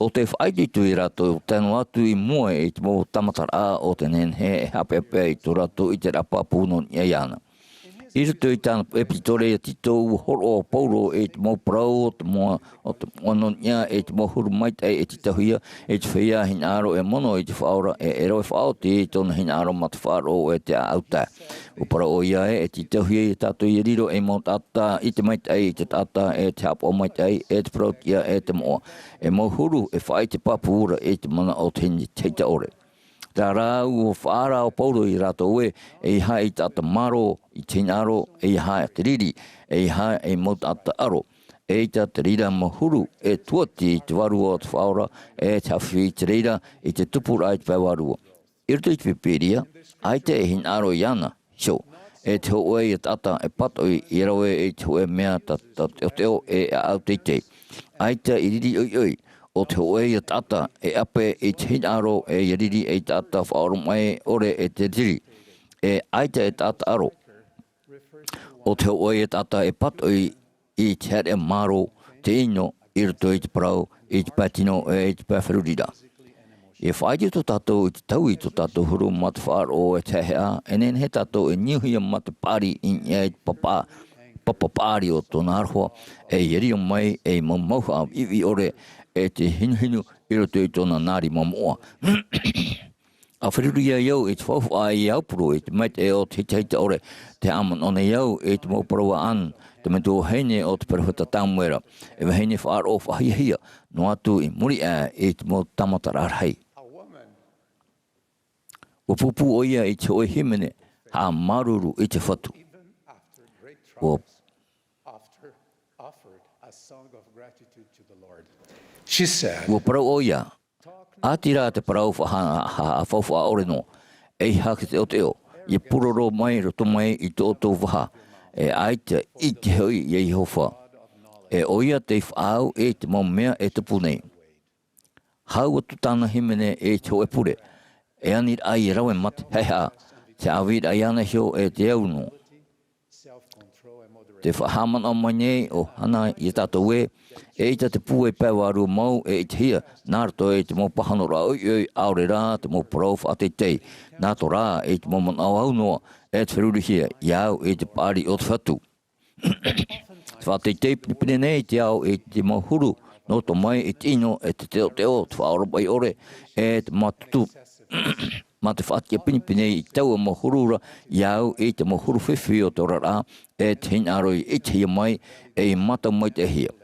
ʻo tē faʻaitoito ia rātou, tae noa atu i mua i te mau tāmataraʻa ʻo tē nehenehe e haʻapeʻapeʻa i tō rātou ʻiteraʻa pāpū nō niʻa iāna. I roto i tāna ʻepitole ia Tito, ʻua hōroʻa Paulo i te mau parau o te moʻa, o te moʻa nō niʻa i te mau huru maitaʻi e tītauhia, i te feiā hinaʻaro e mono i te Faʻaora, e, e rave faʻaoti i tōna hinaʻaro mā te faʻaroʻo e te ʻāʻau tae. ʻUa parau ʻoia ē, e tītauhia ia tātou ʻia riro ei mau taʻata ʻite maitaʻi i te taʻata, e te haʻapaʻo maitaʻi, e te parauʻtiʻa, e te moʻa. E mau huru, e faʻaʻite pāpū ra i te mana o te hini-, te hitaʻore. Terā rā, ʻua faʻaara ʻo Paulo ia rātou ē, ʻeiaha ei taʻata marō i te hinaʻaro, ʻeiaha te riri, ʻeiaha ei mau taʻata ʻaro. ʻEita te reira mau huru e tuati i te Vārua o te Faʻaora, e te haʻafifi i te reira i te tupuraʻa i te pae vārua. I roto i te Pīpīria, ʻaita e hinaʻaro iāna, iho, e te hōʻē ia taʻata e pātoʻi ʻia rave i te hōʻē mea tā, tā teʻoteʻo e ʻāʻau teitei. ʻAita i riri ʻoiʻoi, ʻo te hōʻē ia taʻata e ʻape i te hinaʻaro e ʻia riri ei taʻata faʻaoromaʻi ʻore e te riri. E ʻaita e taʻata ʻaro, ʻo te hōʻē ia taʻata e pātoʻi i te haere marō, te ʻino, i roto i te parau, i te pae tino, e i te pae feruriraʻa. E faʻaitoito tātou i te taui i tō tātou huru mā te faʻaroʻo e te haʻehaʻa, e nehenehe tātou e niuhia mā te paʻari i niʻa i te papa, papa paʻari o tōna aroha, e ʻia riro mai ei mau mauhaʻa viʻiviʻi ʻore, e te hinuhinu i roto i tōna nā rima moʻa. ʻA feruri ai au i te faufaʻa i te aupuru i te maitaʻi o te hitahita ʻore, te haʻamanaʻo nei au i te mau parau a Anne, te metua vahine o te peropheta Samuela, e vahine faʻaroʻo faʻahiahia, noa atu i muri aʻe i te mau tāmataraʻa rahi. ʻUa pūpū ʻoia i te hōʻē hīmene, haʻamāuruuru i te Fatu. ʻUa, ʻua parau ʻoia, ʻātīrā te parau faʻahāfaufaʻa ʻore noa, ʻeiaha te teʻoteʻo, ʻia pūroro mai roto mai i tō ʻoutou vaha, e ʻaita i te hoʻi iā Iehova. E ʻoia tei faʻaau i te mau mea e tupu nei. Hau atu tāna hīmene i te hōʻē pure, e aniraʻa ʻia rave mā te haʻehaʻa, te ʻāviraʻa iāna iho e te au noa. Te faʻahaʻamanaʻo mai nei ʻo Hana iā tātou ē, eʻita te pūai pae vārua mau e ʻitehia, nā roto i te mau pāhonoraʻa ʻoiʻoi, ʻaore rā te mau parau faʻateitei, nā roto rā i te mau manaʻo aunoa, e te ferurihia, iā au i te paʻari o te Fatu. Te faʻateitei pinepine nei te ao i te mau huru, nō roto mai i te ʻino, e te teʻoteʻo, te faʻaoromaʻi ʻore, e te mātutu, mā te faʻatiʻa pinepine i taua mau huru ra, iā au i te mau huru fifi o te oraraʻa, e te hinaʻaro i ʻitehia mai, e i mātau maitaʻihia.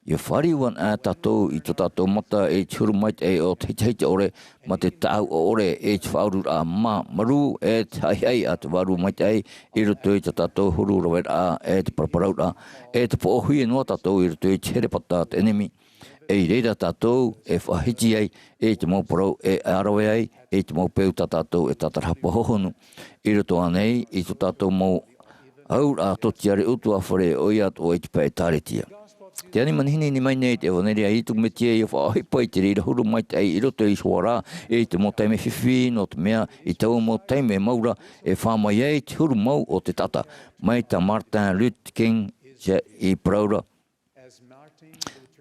ʻIa fāriu anaʻe tātou i tō tātou mata i te huru maitaʻi o te hitahita ʻore, mā te tāʻau ʻore i te faʻaururaʻa mā, marū, e te haʻihaʻi a te Vārua Maitaʻi i roto i tā tātou huru raveraʻa, e te paraparauraʻa, e te poʻohia noa tātou i roto i te herepata a te ʻenemi. E i reira tātou e faʻahiti ai i te mau parau e ʻārave ai i te mau peu tā tātou e tātarahapa hohonu. I roto ānei i tō tātou mau auraʻa tōtiare ʻutuāfare, ʻoia atoʻa i te pae ʻĒtārētia. Te ani manihini mai nei te ʻevaneria a Iesu Mesia ʻia faʻaʻohipa i te reira huru maitaʻi i roto iho ā rā i te mau taime fifi, nō te mea i taua mau taime mau ra e fā mai ai te huru mau o te taʻata, mai tā Martin Luther King i parau ra.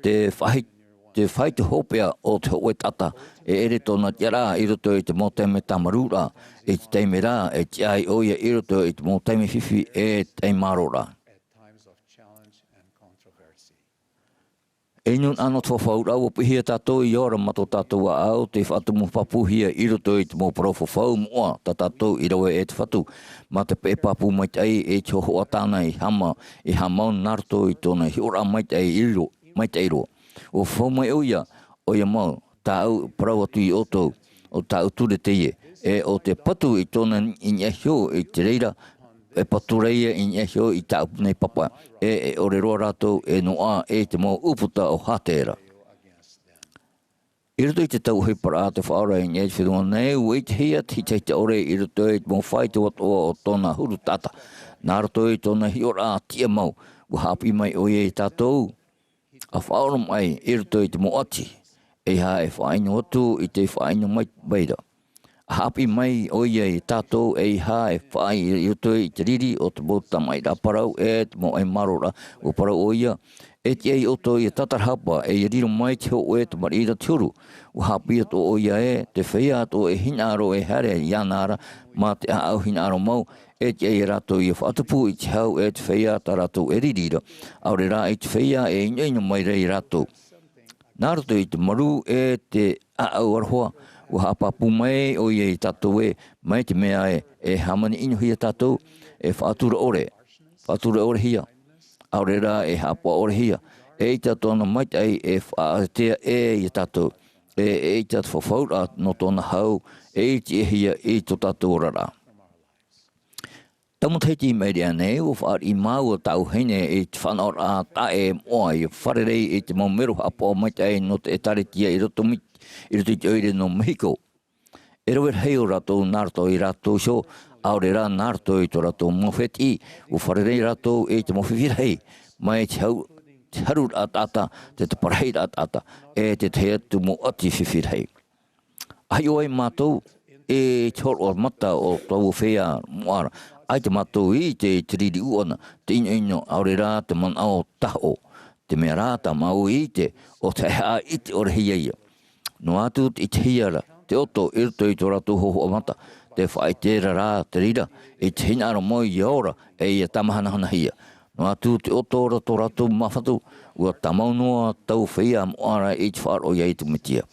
Te faʻahi-, te faʻaitoito hopeʻa o te hōʻē taʻata, e ʻere tōna tiʻaraʻa i roto i te mau taime tāmarū ra, i te taime rā e tiʻa ai ʻoia i roto i te mau taime fifi, e taime mārō ra. E nūnaʻa nō te fafauraʻa, ʻua piʻihia tātou ʻia ora mā tō tātou ʻāʻau tei faʻatumu pāpūhia i roto i te mau parau fafau moʻa tā tātou i rave e te Fatu, mā te peʻe pāpū maitaʻi i te hōhoʻa tāna i haʻamau, i haʻamau nā roto i tōna hiʻoraʻa maitaʻi i ro-, maitaʻi roa. ʻUa fafau mai ʻoia, ʻoia mau, tāʻu parau atu iā ʻoutou, ʻo tāʻu ture teie, e ʻo te patu i tōna i niʻa iho i te reira, e patu ra ia i niʻa iho i tāʻu nei papa, e, e ʻore roa rātou e noaʻa i te mau ʻūputa o Hātera. I roto i te tau ʻohiparaʻa a te Faʻaora i niʻa i te fenua nei, ʻua ʻitehia te hitahita ʻore i roto i te mau fāito atoʻa o tōna huru taʻata. Nā roto i tōna hiʻoraʻa tiʻa mau, ʻua haʻapiʻi mai ʻoia iā tātou, ʻa faʻaoromaʻi i roto i te mau ʻati, ʻeiaha e faʻaʻino atu i te faʻaʻino mai, mai ra. ʻA haʻapiʻi mai ʻoia iā tātou, ʻeiaha e faʻaʻī i roto i te riri o te mau tamaʻiraʻa parau, e te mau ʻai mārōraʻa, ʻua parau ʻoia, e tiʻa iā ʻoutou ʻia tātarahapa, e ʻia riro mai te hōʻē tamariʻi ra te huru. ʻUa haʻapiʻi atoʻa ʻoia ē, te feiā atoʻa e hinaʻaro e haere iāna ra, mā te ʻāʻau hinaʻaro mau, e tiʻa iā rātou ʻia faʻatupu i te hau e te feiā tā rātou e riri ra, ʻaore rā i te feiā e ʻinoʻino mai ra iā rātou. Nā roto i te marū e te ʻāʻau aroha, ʻua haʻapāpū mai ʻoia iā tātou ē, mai te mea ē, e hāmani ʻinohia tātou, e faʻatura ʻore, faʻatura ʻorehia, ʻaore rā e haʻapaʻo ʻorehia, eʻita tōna maitaʻi e faʻaʻetea ē iā tātou, e, eʻita te fafauraʻa nō tōna hau, e ʻitehia i tō tātou oraraʻa. Tau matahiti i maʻiri aʻe nei, ʻua fāriʻi māua tāʻu vahine i te faʻanahoraʻa taʻa ʻē moʻa ʻia fārerei i te mau mero haʻapaʻo maitaʻi nō te ʻĒtārētia i roto mai, i roto i te ʻoire nō Mehiko. E rave rahi ō rātou nā roto iā rātou iho, ʻaore rā nā roto i tō rātou mau fētiʻi, ʻua fārerei rātou i te mau fifi rahi, mai te hau, te haruraʻa taʻata, te, te parahiraʻa taʻata, e te tahi atu mau ʻati fifi rahi. ʻA hiʻo ai mātou i te hōroʻa mata o taua feiā moʻa ra, ʻaita mātou i ʻite i te riri ʻūʻana, te ʻinoʻino, ʻaore rā te manaʻo tahoʻo. Te mea rā, tā māua i ʻite, ʻo te haʻehaʻa ʻite ʻorehia ia. Noa atu te ʻitehia ra te ʻoto i roto i tō rātou hōhoʻa mata, te faʻaʻite ra rā te reira i te hinaʻaro mau ʻia ora, e ʻia tāmahanahanahia. Noa atu te ʻoto ra tō rātou māfatu, ʻua tāmau noa taua feiā moʻa ra i te faʻaroʻo iā Iesu Mesia.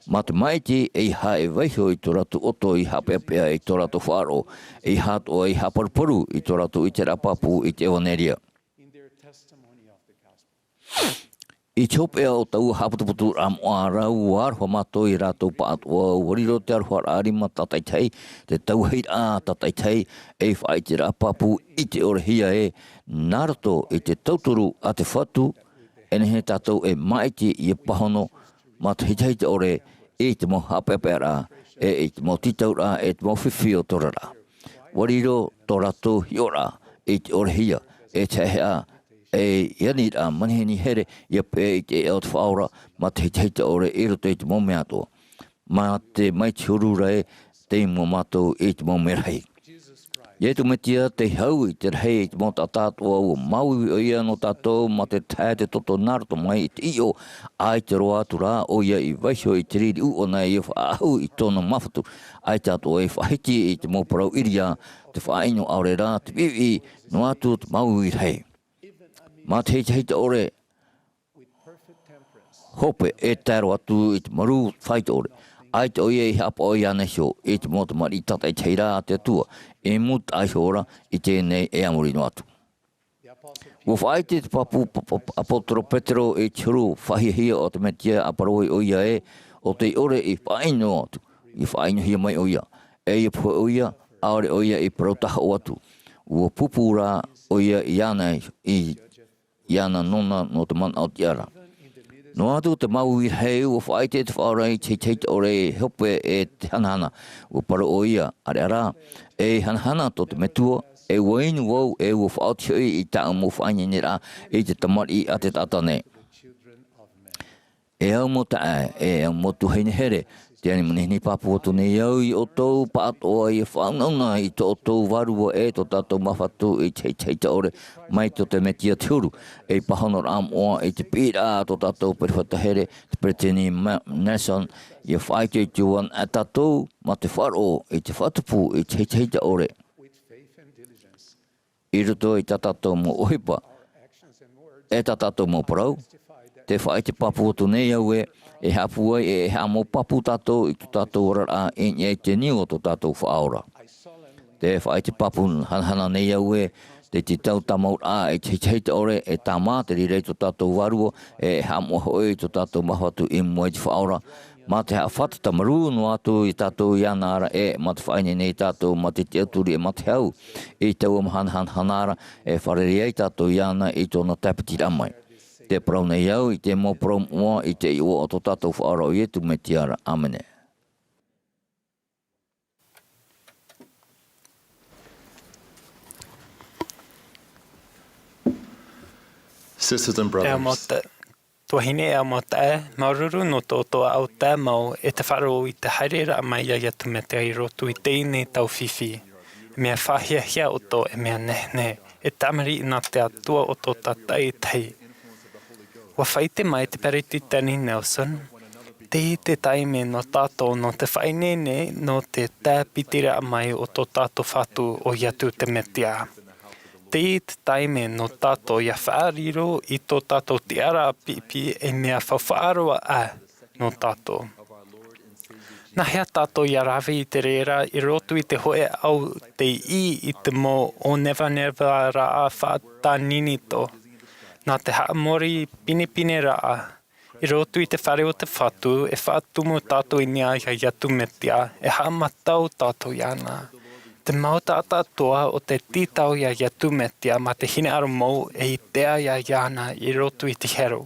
Mā te māʻiti ʻeiaha e vaiho i tō rātou ʻoto i haʻapeʻapeʻa i tō rātou faʻaroʻo, ʻeiaha atoʻa i haʻaparuparu i tō rātou ʻiteraʻa pāpū i te ʻevanelia. I te hopeʻa o taua haʻaputuputuraʻa moʻa ra, ua aroha mātou iā rātou pāʻatoʻa, ua riro te aroharaʻa rima tātaʻitahi, te tauahiraʻa tātaʻitahi, ei faʻaʻiteraʻa pāpū i ʻite ʻore hia ē, nā roto i te tauturu a te Fatu, e nehenehe tātou e māʻiti ʻia pāhono mā te hitahita ʻore i te mau haʻapeʻapeʻaraʻa, e i te mau tītauraʻa, e te mau fifi o te oraraʻa. Ua riro tō rātou hiʻoraʻa i te ʻore hia, e te haʻehaʻa, e i aniraʻa manihini here ʻia peʻe i te ʻēʻa o te Faʻaora mā te hitahita ʻore i roto i te mau mea atoʻa. Mā te, mai te huru ra ē, tei mua mātou i te mau merahi. Iesu Mesia, te hau i te rahi i te mau taʻata atoʻa, ua māuiui ʻoia nō tātou mā te tahe, te toto nā roto mai i te ʻiʻo, ʻaita roa atu rā ʻoia i vaiho i te riri ʻūʻana ʻia faʻaʻahu i tōna māfatu, ʻaita atoʻa i faʻahiti i te mau parau ʻīria, te faʻaʻino ʻaore rā, te viʻiviʻi, noa atu te māuiui rahi. Mā te hitahita ʻore, hope e tae roa atu i te marū faito ʻore. ʻAita ʻoia i haʻapaʻo iāna iho i te mau tamariʻi tātaʻitahi ra a te Atua, e mūtaʻa iho ra i teie nei e a muri noa atu. Ua faʻaʻite te pāpū pa-, pa-, ʻāpōsetolo Petero i te huru faʻahiahia o te Mesia, ʻa parau ai ʻoia ē, ʻo tei ʻore i faʻaʻino atu, ʻia faʻaʻinohia mai ʻoia. E ʻia pohe ʻoia, ʻaore ʻoia i parau tahoʻo atu. Ua pūpū rā ʻoia iāna i iāna nōna nō te manaʻo tiʻa ra. Noa atu te māuiui rahi, ua faʻaʻite te Faʻaora i te hitahita ʻore e hope e te hanahana. Ua parau ʻoia, ʻāreʻa rā, e hanahana tō te Metua, e ua inu vau, e ua faʻaoti hoʻi i tāʻu mau faʻaineineraʻa i te tamariʻi a te taʻata nei. E au mau taeaʻe, e au mau tuahine here, tē ani manihini pāpū atu nei au iā ʻoutou pāʻatoʻa ʻia faʻaunauna i tō ʻoutou Vārua e tō tātou Māfatu i te hitahita ʻore mai tō te Mesia te huru, ei pāhonoraʻa moʻa i te piʻiraʻa a tō tātou peropheta here, te Peresideni Ma-, Nelson, ʻia faʻaitoito ana tātou mā te faʻaroʻo i te faʻatupu i te hitahita ʻore. I roto i tā tātou mau ʻohipa, e tā tātou mau parau, tē faʻaʻite pāpū atu nei au ē, e haʻapūai e haʻamau pāpū tātou i tō tātou oraraʻa i niʻa i te niu o tō tātou Faʻaora. Tē faʻaʻite pāpū hanahana nei au ē, te tītau tāmauraʻa i te hitahita ʻore e tāmā te reira i tō tātou Vārua, e haʻamoʻa hoʻi i tō tātou Māfatu i mua i te Faʻaora, mā te haʻafātata marū noa atu iā tātou iāna ra ē, mā te faʻaineine iā tātou, mā te tiʻaturi e mā te hau, i taua mahana hanahana ra, e fārerei ai tātou iāna i tōna tāpitiraʻa mai. Tē parau nei au i te mau parau moʻa i te iʻoa o tō tātou Faʻaora ʻo Iesu Mesia ra. ʻĀmene. Sisters and E au brothers, mau ta-, tuahine, e au mau taeaʻe, māuruuru nō tō ʻoutou ʻāʻau tae mau e te faʻaroʻo i te haereraʻa mai iā Iesu Mesia i roto i teie nei tau fifi. E mea faʻahiahia ʻoutou, e mea nehenehe, e tamariʻi nā te Atua ʻo tō tātaʻitahi. Ua faʻaʻite mai te Peresideni Nelson, teie te taime nō tātou nō te faʻaineine nō te tāpitiraʻa mai o tō tātou Fatu ʻo Iesu te Mesia. Teie te taime nō tātou ʻia faʻariro i tō tātou tiʻaraʻa piʻipiʻi ei mea faufaʻa roa aʻe nō tātou. Nā hea tātou ʻia rave i te reira i roto i te hōʻē ʻaʻau tei ʻī i te mau ʻōnevanevaraʻa faʻatāninito? Nā te haʻamori pinepineraʻa, i roto i te fare o te Fatu, e faʻatumu tātou i niʻa iā Iesu Mesia, e haʻamātau tātou iāna. Te mau taʻata atoʻa ʻo tē tītau iā Iesu Mesia mā te hinaʻaro mau e ʻite iā iāna i roto i te hiero.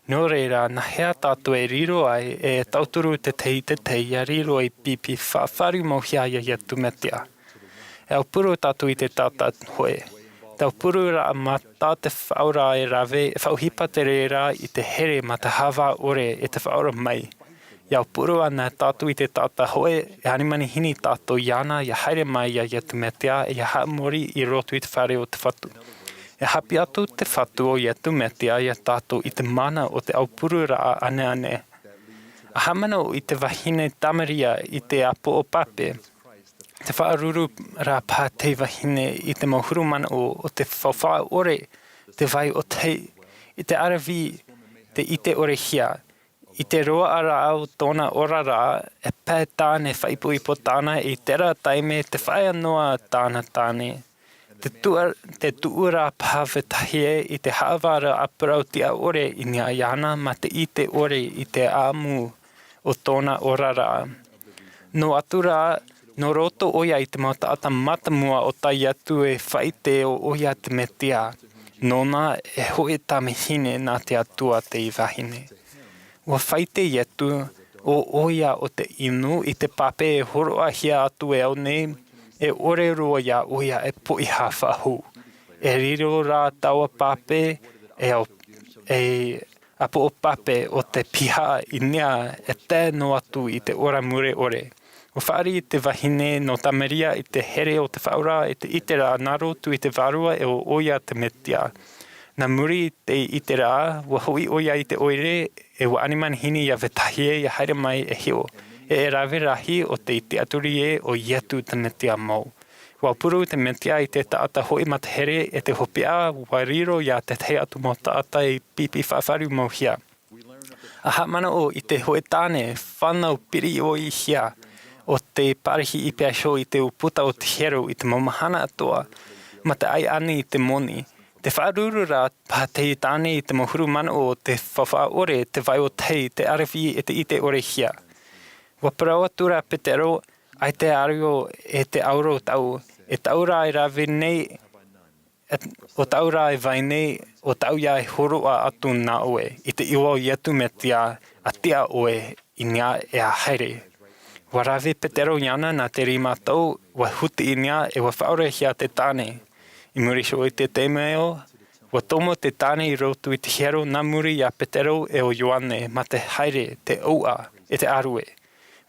Nō reira, nā hea tātou e riro ai, e tauturu te tahi i te tahi ʻia riro ei piʻipiʻi faʻafaʻaroʻo mau hia iā Iesu Mesia? E aupuru tātou i te taʻata hōʻē. Te aupuru ra mā tā te Faʻaora e rave, e faʻaʻohipa te reira i te here mā te hāvā ʻore e te Faʻaora mai. ʻIa aupuru ana tātou i te taʻata hōʻē, e ani manihini tātou iāna ʻia haere mai iā Iesu Mesia, ʻia haʻamori i roto i te fare o te Fatu. E haʻapiʻi atu te Fatu ʻo Iesu Mesia iā tātou i te mana o te aupururaʻa ʻaneʻane. ʻA haʻamanaʻo i te vahine Tamaria i te ʻāpoʻo pape, te faʻaruru ra paha te vahine i te mau huru manaʻo o te faufaʻa ʻore, te vai ʻōtahi, i te ʻaravihi, te ʻite ʻore hia, I te roaʻa rā o tōna oraraʻa, e pae tāne faʻaipoipo tāna i terā taime te faʻaea noa tāna tāne. Te tuʻa-, te tuʻura paha vetahi ē i te haʻavāraʻa parau tiʻa ʻore i niʻa iāna mā te ʻite ʻore i te ʻāmu o tōna oraraʻa. Noa atu rā, nō roto ʻoia i te mau taʻata mātāmua o tā Ietu e faʻaʻite ʻo ʻoia te Metia. Nōna e hoʻi tamahine nā te Atua tei vahine. Ua faʻaʻite Ietu ʻo ʻoia ʻo te inu i te pape e hōroʻahia atu e au nei, e ʻore roa iā ʻoia e poʻihā faʻahou. E riro rā taua pape e au, e ʻāpoʻo pape o te piha i niʻa e tae noa atu i te ora mure ʻore. Ua fāriʻi te vahine nō Tamaria i te here o te Faʻaora e te ʻiteraʻa nā roto i te Vārua e ʻo ʻoia te Metia. Nā muri i te ʻiteraʻa, ua hoʻi ʻoia i te ʻoire, e ua ani manihini iā vetahi ē ia haere mai e hiʻo, e e rave rahi ʻo tei tiʻaturi ē ʻo Ietu te Metia mau. Ua puru te Metia i te taʻata hoʻi matahere e te hopeʻa, ua riro iā tētahi atu mau taʻata e pipi faʻafaru mau hia. A haʻamanaʻo i te hōʻē tāne fānau piriʻihia o te pārahi i pea iho i te ʻūputa o te hiero i te mau mahana atoʻa, mā te ʻaiʻani i te moni. Te faʻaruru rā paha te tāne i te mau huru manaʻo o te faufaʻa ʻore, te vai o tahi, te ʻaravihi e te ʻite ʻorehia. Ua parau atu rā Petero, ʻaita e ʻario e te ʻauro tāʻu, e tāʻu rā e rave nei, ʻo tāʻu rā e vai nei, ʻo tāʻu ia e hōroʻa atu nā ʻoe, i te iʻoa o Ietu Metia, a tiʻa ʻoe i niʻa e a haere. Ua rave Petero iāna nā te rima tau, ua huti i niʻa e ua faʻaorehia te tāne. I muri iho i te temeio, ua tomo te tāne i roto i te hiero nā muri iā Petero e ʻo Ioane mā te haere, te ʻouʻa, e te ʻārue.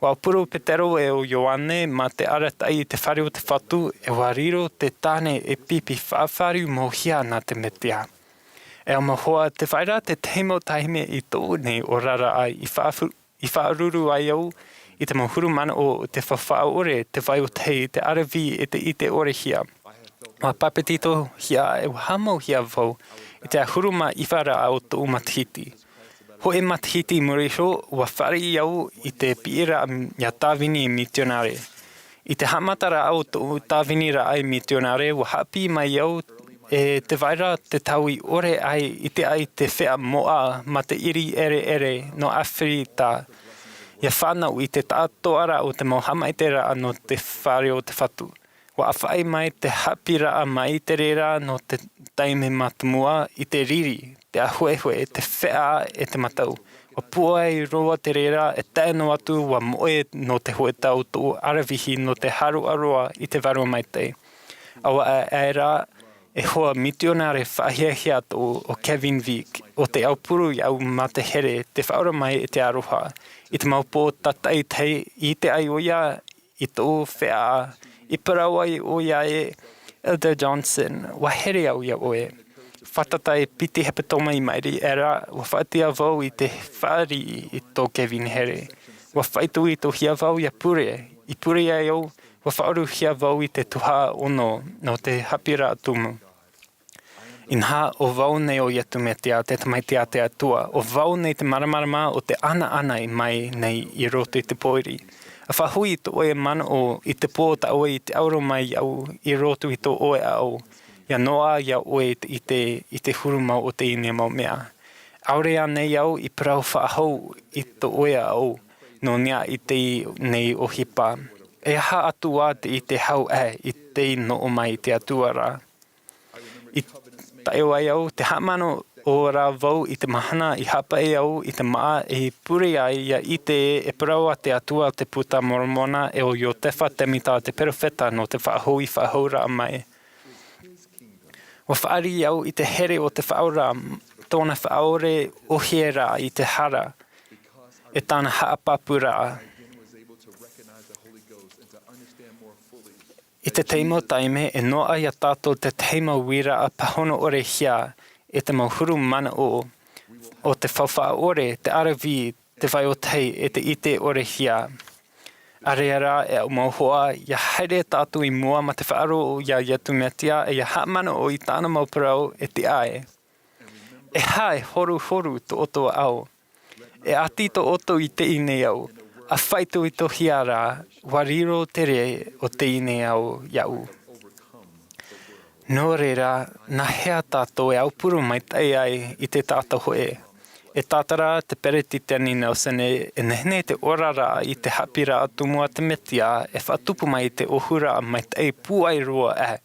Ua puru Petero e ʻo Ioane mā te arataʻi i te fare o te Fatu, e ua riro te tāne e pipi faʻafaru mau hia nā te Metia. E au mau hoa, te vai ra te tahi mau taime i tōʻu nei oraraʻa i faʻafu-, i faʻaruru ai au i te mau huru manaʻo o te faufaʻa ʻore, te vai o tahi, te ʻaravihi e te ʻite ʻorehia. Ua papetitohia e ua haʻamauhia vau i te ʻahuru mā iva ra o tōʻu matahiti. Hōʻē matahiti i muri iho, ua fāriʻi au i te piʻiraʻa ia tāvini mitionare. I te haʻamataraʻa o tōʻu tāviniraʻa i mitionare, ua haʻapiʻi mai au e te vai ra te tau i ʻore ai i te ʻai te fea moʻa mā te ʻiri ʻereʻere nō ʻAfirita. Ia fānau i te taʻatoʻaraʻa o te mau haʻamaitaʻiraʻa nō te fare o te Fatu. Ua ʻāfaʻi mai te haʻapiʻiraʻa maitaʻi ra nō te taime mātāmua i te riri, te ʻāhuehue, te fea e te matau. Ua pūai roa te reira e tae noa atu ua moʻe nō te hōʻē tau tōʻu ʻaravihi nō te haroʻaroa i te Vārua Maitaʻi. ʻAua aʻe ra e hoa mitionare faʻahiahia tōʻu ʻo Kevin Vick, ʻo tei aupuru iāʻu mā te here, te faʻaora mai e te aroha. I te mau pō tātaʻitahi i ʻite ai ʻoia i tōʻu fea, i parau ai ʻoia e, Elder Johnson, ua here au iā ʻoe. Fātata e piti hepetoma i maʻiri aʻera, ua faʻaʻite vau i te fāriʻi i tō Kevin here. Ua faʻaitoitohia vau ia pure, i pure ai au, ua faʻaʻoruhia vau i te tuhaʻa ono nō te haʻapiʻiraʻa tumu. Inaha, ʻo vau nei ʻo Ietu Metia, te Tamaiti a te Atua, ʻo vau nei te māramarama o te ʻanaʻana i mai nei i roto i te pōiri. ʻA faʻahoʻi i tō ʻoe manaʻo i te pō tā ʻoe i te ʻauro mai iāʻu i roto i tō ʻoe ʻaʻau, ia noaʻa iā ʻoe i te ʻite i te huru mau o teie nei mau mea. ʻAore ānei au i parau faʻahou i tō ʻoe ʻaʻau, nō niʻa i teie nei ʻohipa? E aha atu ā te ʻite hau aʻe i tei noʻo mai i te Atua ra? I taʻeo ai au, te haʻamanaʻo rā vau i te mahana i haʻapaʻi au i te māʻa e pure ai ia ʻite e parau a te Atua te Puta a Moromona e ʻo Iosepha Semita te perofeta nō te faʻahou i faʻahouraʻa mai. Ua fāriʻi au i te here o te Faʻaora, tōna faʻaʻore ʻohie ra i te hara, e tāna haʻapāpūraʻa. I te tahi mau taime, e noaʻa iā tātou te tahi mau uiraʻa pāhono ʻorehia e te mau huru manaʻo o te faufaʻa ʻore, te ʻaravihi, te vai o tahi, e te ʻite ʻorehia. ʻAreʻa rā, e aʻu mau hoa, ia haere tātou i mua mā te faʻaroʻo iā Ietu Metia, e ia haʻamanaʻo i tāna mau parau e tiʻa ai. E aha e horuhoru tō ʻoutou ʻaʻau? E ʻati tō ʻoutou i teie nei ao, ʻa faʻaitoitohia rā, ʻua riro te rē o teie nei ao iāʻu. Nō reira, nā hea tātou e aupuru maitaʻi ai i te taʻata hōʻē? E tātara te Peretiteni Nelson ē, e nehenehe te oraraʻa i te haʻapiʻiraʻa tumu a te Mesia e faʻatupu mai i te ʻōhuraʻa maitaʻi pūai roa aʻe,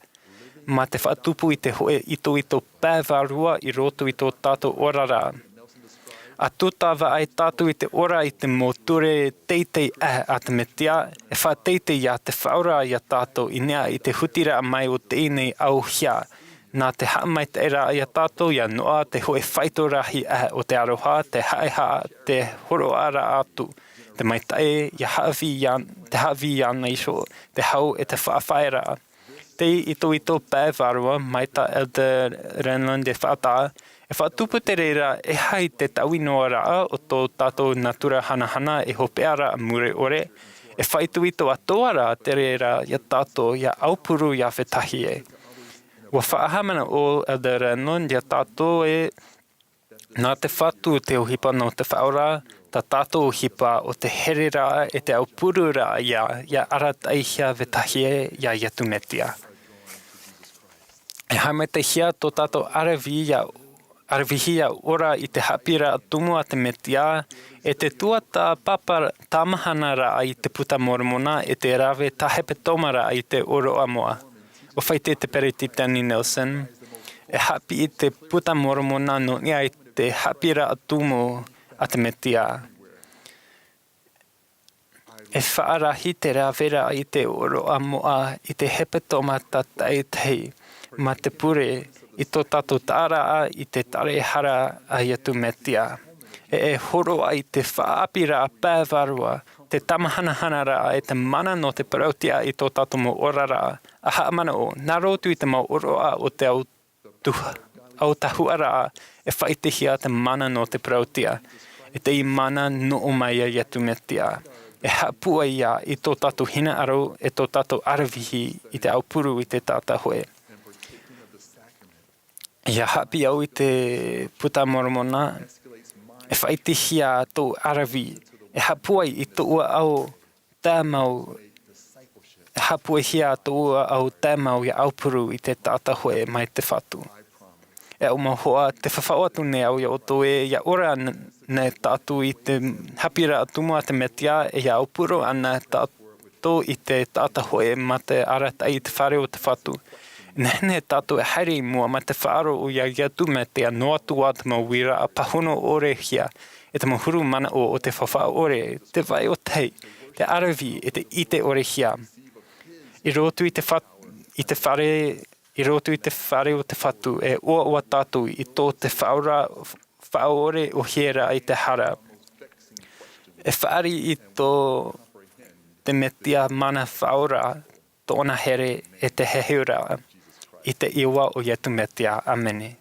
mā te faʻatupu i te hōʻē itoito pae vārua i roto i tō tātou oraraʻa. ʻA tūtava ai tātou i te ora i te mau ture teitei aʻe a te Mesia, e faʻateitei ia te Faʻaora ia tātou i niʻa i te hutiraʻa mai o teie nei ao hia, nā te haʻamaitaʻiraʻa ia tātou ia noaʻa te hōʻē faito rahi aʻe o te aroha, te haʻehaʻa, te hōroʻaraʻa atu, te maitaʻi, ia haʻavī ia, te haʻavī iāna iho, te hau e te faʻafaʻaearaʻa. Te itoito pae vārua, mai tā Elder Renlund e faʻataʻa, e faʻatupu te reira e aha te taui noa raʻa o tō tātou natura hanahana e hopeʻa raʻa mure ʻore, e faʻaitoito atoʻa rā te reira ia tātou ia aupuru ia vetahi ē. ʻUa faʻahaʻamanaʻo Elder Renlund ia tātou ē, nā te Fatu te ʻohipa nō te Faʻaora, tā tātou ʻohipa ʻo te hereraʻa e te aupururaʻa ia, ia arataʻihia vetahi ē ia Iesu Mesia. E haʻamaitaʻihia tō tātou ʻaravihi ia, ʻaravihi ia ora i te haʻapiʻiraʻa tumu a te Mesia, e te tuatāpapa tāmahanaraʻa i te Puta Moromona e te rave tā hepetoma raʻa i te ʻōroʻa moʻa. ʻUa faʻaʻite te Peretiteni Nelson, e haʻapiʻi te Puta Moromona nō niʻa i te haʻapiʻiraʻa tumu a te Mesia. E faʻarahi te raveraʻa i te ʻōroʻa moʻa i te hepetoma tātaʻitahi, mā te pure i tō tātou taʻaraʻa i te tare hara a Iesu Mesia. E, e hōroʻa i te faʻaʻāpīraʻa pae vārua, te tāmāhanahanaraʻa e te mana nō te parauʻtiʻa i tō tātou mau oraraʻa, ʻa haʻamanaʻo, nā roto i te mau ʻōroʻa o te au tuha, au tahuʻaraʻa, e faʻaʻitehia te mana nō te parauʻtiʻa, e te mana nō ʻō mai ia Iesu Mesia. E haʻapūai ia i tō tātou hinaʻaro, e tō tātou ʻaravihi i te aupuru i te taʻata hōʻē. ʻIa haʻapiʻi au i te Puta Moromona, e faʻaʻitehia tō ʻaravihi, e haʻapūai i tō ʻoe au tāmau, e haʻapūaihia tō ʻoe au tāmau ʻia aupuru i te taʻata hōʻē mai te Fatu. E au mau hoa, tē faʻaʻite atu nei au ia ʻoutou ē, ʻia ora n-, nei tātou i te haʻapiʻiraʻa tumu a te Mesia, e ʻia aupuru ana tātou i te taʻata hōʻē mā te arataʻi i te fare o te Fatu. E nehenehe tātou e haere i mua mā te faʻaroʻo ia Iesu Mesia noa atu ā te mau uiraʻa pāhono ʻore hia, e te mau huru manaʻo o te faufaʻa ʻore, te vai ʻōtahi, te ʻaravihi, e te ʻite ʻore hia. I roto i te fa-, i te fare, i roto i te fare o te Fatu, e ʻoaʻoa tātou i tō te Faʻaora, faʻaʻore ʻōhie raʻa i te hara. E fāriʻi i tō te Mesia mana faʻaora, tōna here e te heheuraʻa, i te iʻoa o Iesu Mesia. ʻĀmene.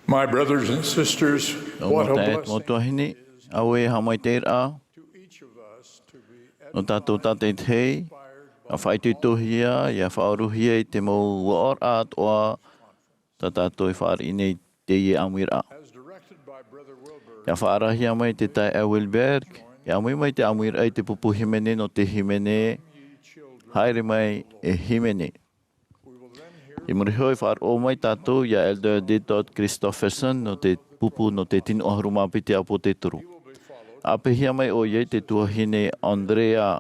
My brothers and sisters, Mau what a tuahine, blessing mau tuahine, auē e haʻamaitaʻiraʻa to each of us to be nō tātou tātaʻitahi, ʻa faʻaitoitohia, ʻia faʻaorohia i te mau uaʻaraʻa atoʻa tā tātou e fāriʻi nei i teie ʻāmuiraʻa. As directed by Brother Wilberg, ʻIa faʻaarahia mai te taeaʻe Wilberg, ʻia ʻāmui mai te ʻāmuiraʻa i te pupu hīmene nō te hīmene, Haere Mai e Hīmene. I muri iho e faʻaroʻo mai tātou ia Elder Dieter Christofferson nō te pupu nō te tino ʻahuru mā piti ʻāpōsetolo. ʻApehia mai ʻoia i te tuahine Andrea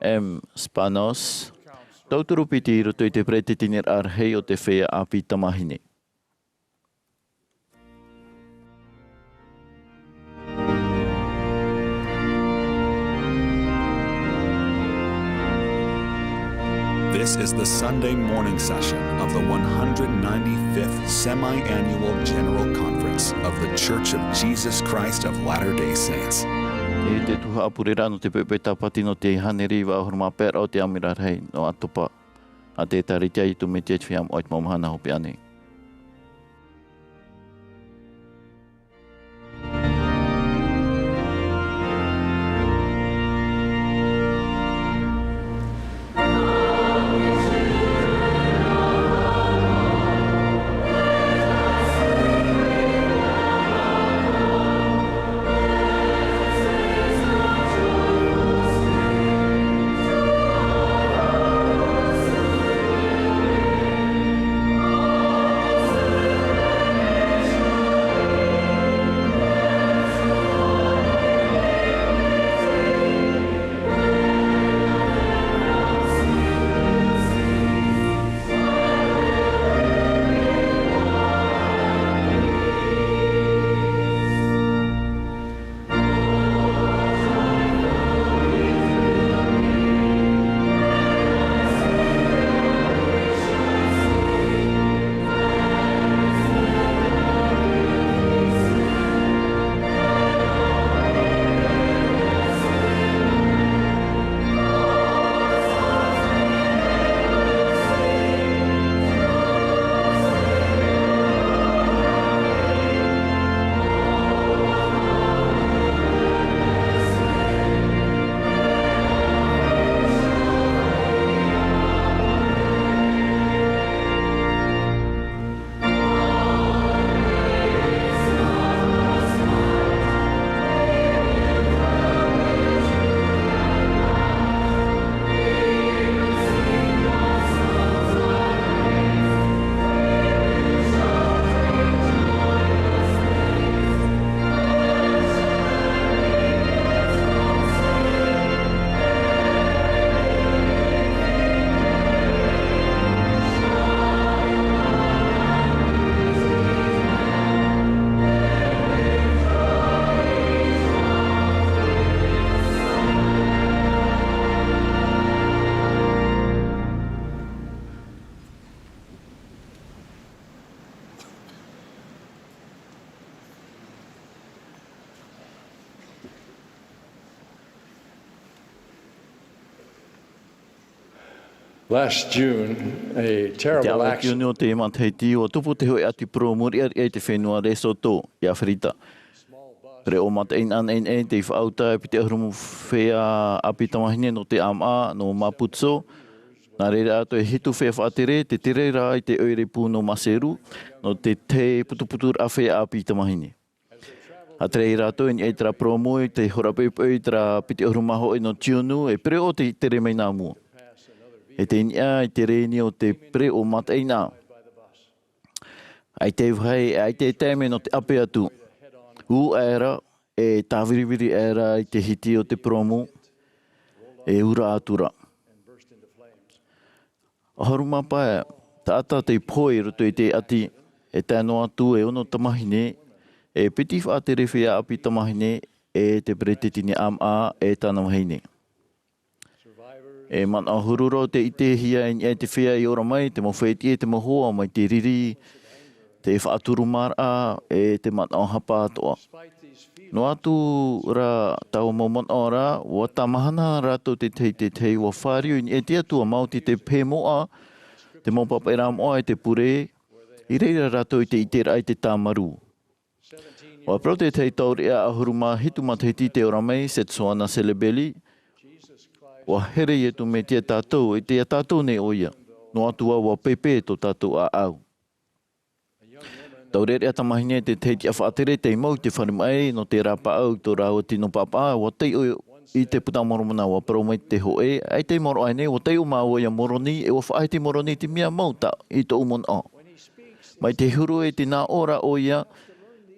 M. Spanos, tauturu piti i roto i te peretiteniraʻa rahi o te feiā ʻāpī tamāhine. This is the Sunday morning session of the one hundred ninety-fifth Semi-Annual General Conference of The Church of Jesus Christ of Latter-day Saints. E te tuhaʻa pureraʻa nō te poʻipoʻi tāpati nō te hānere iva ʻahuru mā pae raʻa o te ʻāmuiraʻa rahi nō ʻOtopa. ʻA te ʻĒkālesia a Iesu Mesia i te Feiā Moʻa i te Mau Mahana Hopeʻa Nei. Last June, a I te aʻo i te Iuni o te matahiti, ua tupu te hōʻē ʻati purōmu riʻariʻa i te fenua Lesotho, i Aferika. Pereʻoʻo mataʻeinaʻa tei faʻauta e piti ʻahuru fea ʻāpī tamāhine nō te ʻāmaʻa nō Maputo. Nā reira atoʻa e hitu fea faʻatere, te tere ra i te ʻoire pū nō Maseru, nō te tahi putuputuraʻa fea ʻāpī tamāhine. ʻA tere ai rātou i niʻa i terā purōmu, i te hora poʻipoʻi i terā piti ʻahuru mā hōʻē nō Tiunu, e pereʻoʻo te tere mai nā mua. E tei niʻa i te rēni o te pereʻoʻo mataʻeinaʻa. ʻAita e vāhi, ʻaita e taime nō te ʻape atu. Ū aʻera, e tāviriviri aʻera i te hiti o te purōmu, e ura atu ra. ʻAhuru mā pae taʻata tei pohe i roto i te ʻati, e tae noa atu e ono tamāhine, e piti faʻatere fea ʻāpī tamāhine, e te peretiteni ʻāmaʻa, e tāna vahine. E manaʻo huru roa tei ʻitehia i niʻa i te fea i ora mai, te mau fētiʻi, te mau hoa mai te riri, te faʻaturumāraʻa, e te manaʻo hapa atoʻa. Noa atu rā taua mau manaʻo ra, ua tāmahana rātou te tahi i te tahi, ua fāriu i niʻa i te Atua maoti te pehe moʻa, te mau pāpaʻiraʻa moʻa e te pure, i reira rātou i te ʻiteraʻa i te tāmarū. Ua parau te tahi taureʻa ʻahuru mā hitu matahiti tei ora mai, Setsuana Selebeli, ua here Iesu Mesia ia tātou, e ʻite ia tātou nei ʻoia. Noa atu ā ua pēpē tō tātou ʻāʻau. Taureʻareʻa tamāhine te tahi tiʻa faʻatere tei mau i te fare maʻi nō te rāpaʻau i tō rāua tino pāpaʻa, ua taiʻo i te Puta Moromona, ua parau mai te hōʻē, ʻaita i maoro aʻe nei, ua taiʻo māua ia Moroni, e ua faʻahiti Moroni i te mea mau tā i tōʻu manaʻo. Mai te huru e te nā ʻō ra ʻoia,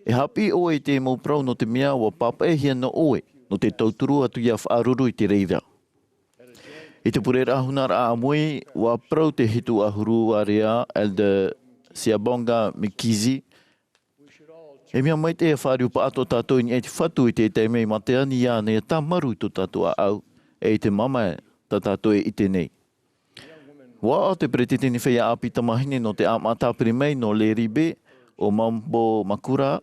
e haʻapiʻi ʻoe i te mau parau nō te mea ua pāpaʻihia nō ʻoe, nō te tauturu atu ia faʻaruru i te reira. I te pureraʻa hunaraʻa ʻāmui, ua parau te hitu ʻahuru area, Elder Siabonga Mikizi, e mea maitaʻi e fāriu paʻatoʻa tātou i niʻa i te Fatu i te taime i mate ani iāna ia tāmarū i tō tātou ʻāʻau, e i te mamae tā tātou e ʻite nei. Ua aʻo te peretiteni fea ʻāpī tamāhine nō te ʻāmaʻa tāpiri mai nō Leribe, ʻo Mambo Makura,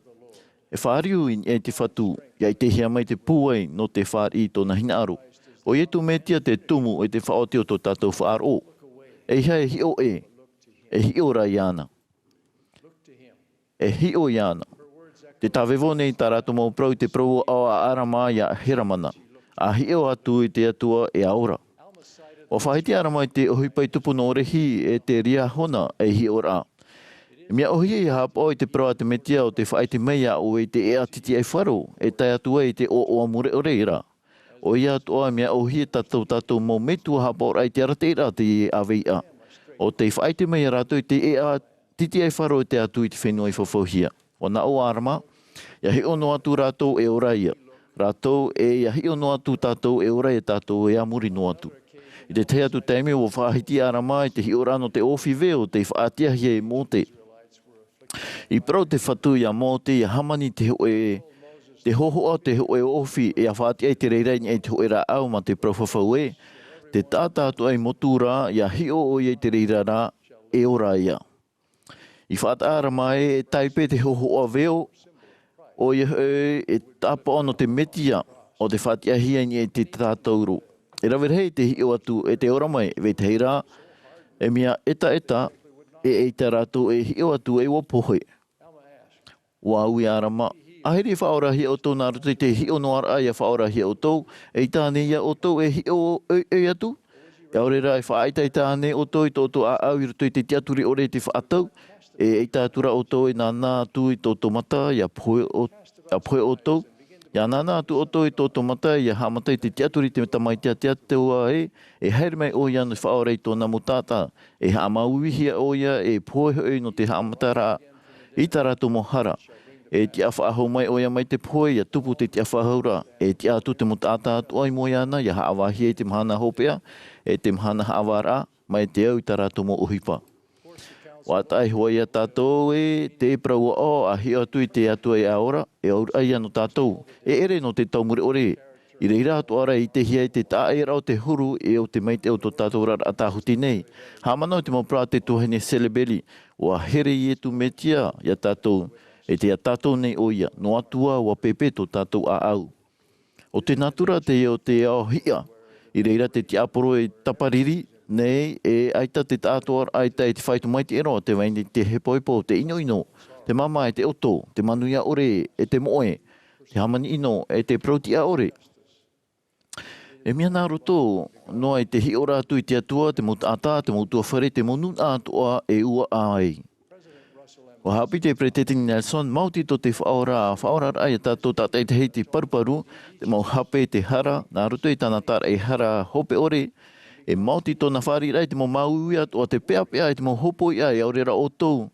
e fāriu i niʻa i te Fatu, ia ʻitehia mai te pūai nō te fāriʻi i tōna hinaʻaro. ʻO Iesu Mesia te tumu e te faʻaoti o tō tātou faʻaroʻo. ʻEiaha e hiʻo ē, e hiʻo rā iāna. E hiʻo iāna. Te tāvevo nei tā rātou mau parau i te parau ʻāʻau a ʻArama ia Heramana. ʻA hiʻo atu i te Atua e ora. Ua faʻahiti ʻArama i te ʻohipa i tupu nō Rehi e te Riahona ei hiʻoraʻa. E mea ʻōhie ia haʻapaʻo i te parau a te Mesia ʻo tē faʻaʻite mai iā ʻoe i te ʻēʻa titiʻaifaro, e tae atu ai i te ʻoaʻoa mure ʻore ra. ʻOia atoʻa e mea ʻōhie tā tō tātou mau metua haʻapaʻoraʻa i te arataʻiraʻa tei ʻāveiʻa. ʻO tē faʻaʻite mai iā rātou i te ʻēʻa titiʻaifaro e tae atu i te fenua i fafauhia. Ua nā ʻō ʻo ʻArama, ia hiʻo noa atu rātou e ora ia. Rātou, e ia hiʻo noa atu tātou e ora ia tātou e a muri noa atu. I te tahi atu taime ua faʻahiti ʻArama i te hiʻoraʻa nō te ʻōfī veo tei faʻatiʻahia e Mōse. I parau te Fatu iā Mōse ia hāmani te hōʻē, te hōhoʻa o te hōʻē ʻōfī e ia faʻatiʻa i te reira i niʻa i te hōʻē rāʻau mā te parau fafau ē, te taʻata atoʻa i motu ra, ia hiʻo ʻoia i te reira rā, e ora ia. I faʻataʻa ra mai e tāipe te hōhoʻa veo, ʻoia hoʻi e tāpaʻo nō te Mesia, ʻo tē faʻatiʻahia i niʻa i te tātauro. E rave rahi te hiʻo atu e te ora mai, e vetahi rā, e mea ʻetaʻeta, e ʻeita rātou e hiʻo atu e ua pohe. Ua ui ʻArama, ʻaita e faʻaorahia ʻoutou nā roto i te hiʻo noa raʻa ia faʻaorahia ʻoutou, eʻita ānei ia ʻoutou e hiʻo ʻoiʻoi atu? ʻAore rā e faʻaʻetaʻeta ānei ʻoutou i tō ʻoutou ʻāʻau i roto i te tiʻaturi ʻore i te faʻatau? E ʻeita atu rā ʻoutou e nānā atu i tō ʻoutou mata ia pohe ʻo-, ia pohe ʻoutou? Ia nānā atu ʻoutou i tō ʻoutou mata ia haʻamata i te tiʻaturi i te Tamaiti a te Atua ē, e haere mai ʻoia nō te faʻaora i tōna mau taʻata, e haʻamauihia ʻoia, e pohe hoʻi nō te haʻamataraʻa i tā rātou mau hara. E tiʻa faʻahou mai ʻoia mai te pohe, ia tupu te tiʻa faʻahouraʻa, e tiʻa atu te mau taʻata atoʻa i mua iāna, ia haʻavāhia i te mahana hopeʻa, e te mahana haʻavāraʻa, mai te au i tā rātou mau ʻohipa. ʻUa taʻa iho ā ia tātou ē, te parau aʻo, ʻa hiʻo atu i te Atua e ora, e auraʻa ia nō tātou, e ʻere nō te tau mure ʻore. I reira atoʻa rā e ʻitehia ai te taʻaʻēraʻa o te huru e ʻo te maitaʻi o tō tātou oraraʻa tāhuti nei. Haʻamanaʻo i te mau parau a te tuahine Selebeli, ʻua here Iesu Mesia ia tātou, e tei ia tātou nei ʻoia, noa atu ā ʻua pēpē tō tātou ʻāʻau. ʻO te natura teie o te ao hiʻa, i reira te tiaporo e tapariri, nei, e ʻaita te taʻatoʻaraʻa i tae i te faito maitaʻi roa, tē vai nei te hepohepo, te ʻinoʻino, te māmā e te ʻoto, te manuia ʻore e te moʻe, te hāmani ʻino e te parau tiʻa ʻore. E mea nā roto noa i te hiʻoraʻa atu i te Atua, te mau taʻata, te mau ʻutuāfare, te mau nūnaʻa atoʻa e ua ʻā ai. ʻUa haʻapiʻi te Peresideni Nelson, maoti tō te Faʻaora, faʻaoraraʻa ia tātou tātaʻitahi i te paruparu, te mau hape, te hara, nā roto i tāna tāraʻehara hope ʻore, e maoti tōna fāriʻiraʻa i te mau māuiui atoʻa, te peʻapeʻa i te mau hōpoiʻa, e ʻaore rā ʻoutou.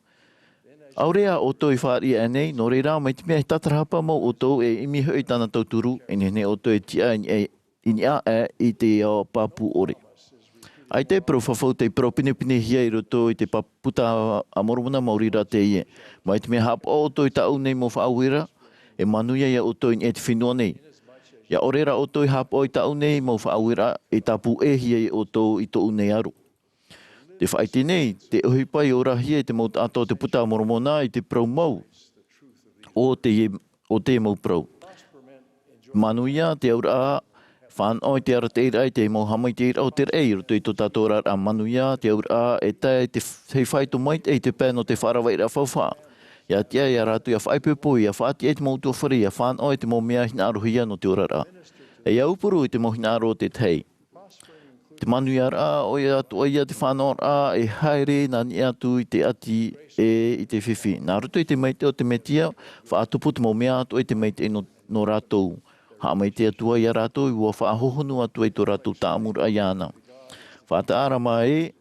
ʻAore ā ʻoutou i fāriʻi aʻe nei, nō reira, mai te mea e tātarahapa mau ʻoutou, e ʻimi hoʻi tāna tauturu, e nehenehe ʻoutou e tiʻa i niʻa, i niʻa aʻe i te ao pāpū ʻore. ʻAita e parau fafau tei parau pinepinehia i roto i te pa-, Puta a Moromona, maori rā teie. Mai te mea haʻapaʻo ʻoutou i tāʻu nei mau faʻaueraʻa, e manuia ia ʻoutou i niʻa i te fenua nei. ʻIa ʻore rā ʻoutou i haʻapaʻo i tāʻu nei mau faʻaueraʻa, e tāpūhia ia ʻoutou i tōʻu nei aro. Te faʻaʻite nei, te ʻohipa i orahia e te mau taʻata o te Puta a Moromona i te parau mau o te, o te mau parau. Manuia te auraʻa, fānaʻo i te arataʻiraʻa i te mau haʻamaitaʻiraʻa o te raʻi i roto i tō tātou oraraʻa. Manuia te auraʻa, e tae i te f-, hei faito maitaʻi i te pae nō te faʻaravaʻiraʻa faufaʻa. ʻIa tiʻa ia rātou ʻia faʻaipoipo, ʻia faʻatiʻa i te mau ʻutuāfare, ʻia fānaʻo i te mau mea hinaʻarohia nō te oraraʻa. E ʻia aupuru i te mau hinaʻaro o te tahi. Te manuiaraʻa, ʻoia atoʻa ia te fānaʻoraʻa e haere nā niʻa atu i te ʻati e i te fifi. Nā roto i te maitaʻi o te Mesia, faʻatupu te mau mea atoʻa i te maitaʻi nō, nō rātou. Haʻamaitaʻi atu ā ia rātou, ʻua faʻahohonu atu ai tō rātou tāʻamuraʻa iāna. Faʻataʻa ra mā ē,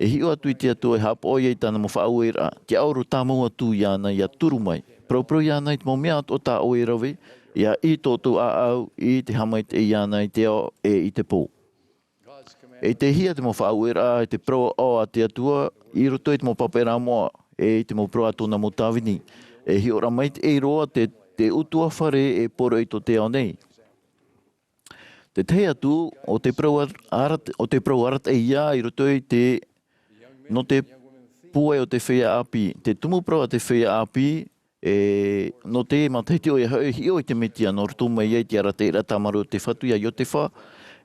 e hiʻo atu i te Atua, e haʻapaʻo ia i tāna mau faʻaueraʻa, te aʻo roa tāmau atu iāna ʻia turu mai. Paraparau iāna i te mau mea atoʻa tā ʻoe e rave, ʻia ʻī tō ʻoutou ʻāʻau i te haʻamaitaʻi iāna i te ao e i te pō. E ʻitehia te mau faʻaueraʻa e te parau aʻo a te Atua i roto i te mau pāpaʻiraʻa moʻa, e i te mau parau a tōna mau tāvini. E hiʻoraʻa maitaʻi roa te, te ʻutuāfare e poroʻi tō te ao nei. Te tahi atu, ʻo te parau ar-, arat-, ʻo te parau arataʻi ia i roto i te, nō te pūai o te feiā ʻāpī. Te tumu parau a te feiā ʻāpī, e, nō te matahiti ʻoia hoʻi, hiʻo i te Mesia, nō roto mai ai te arataʻiraʻa tāmarū o te Fatu ia Iotefa,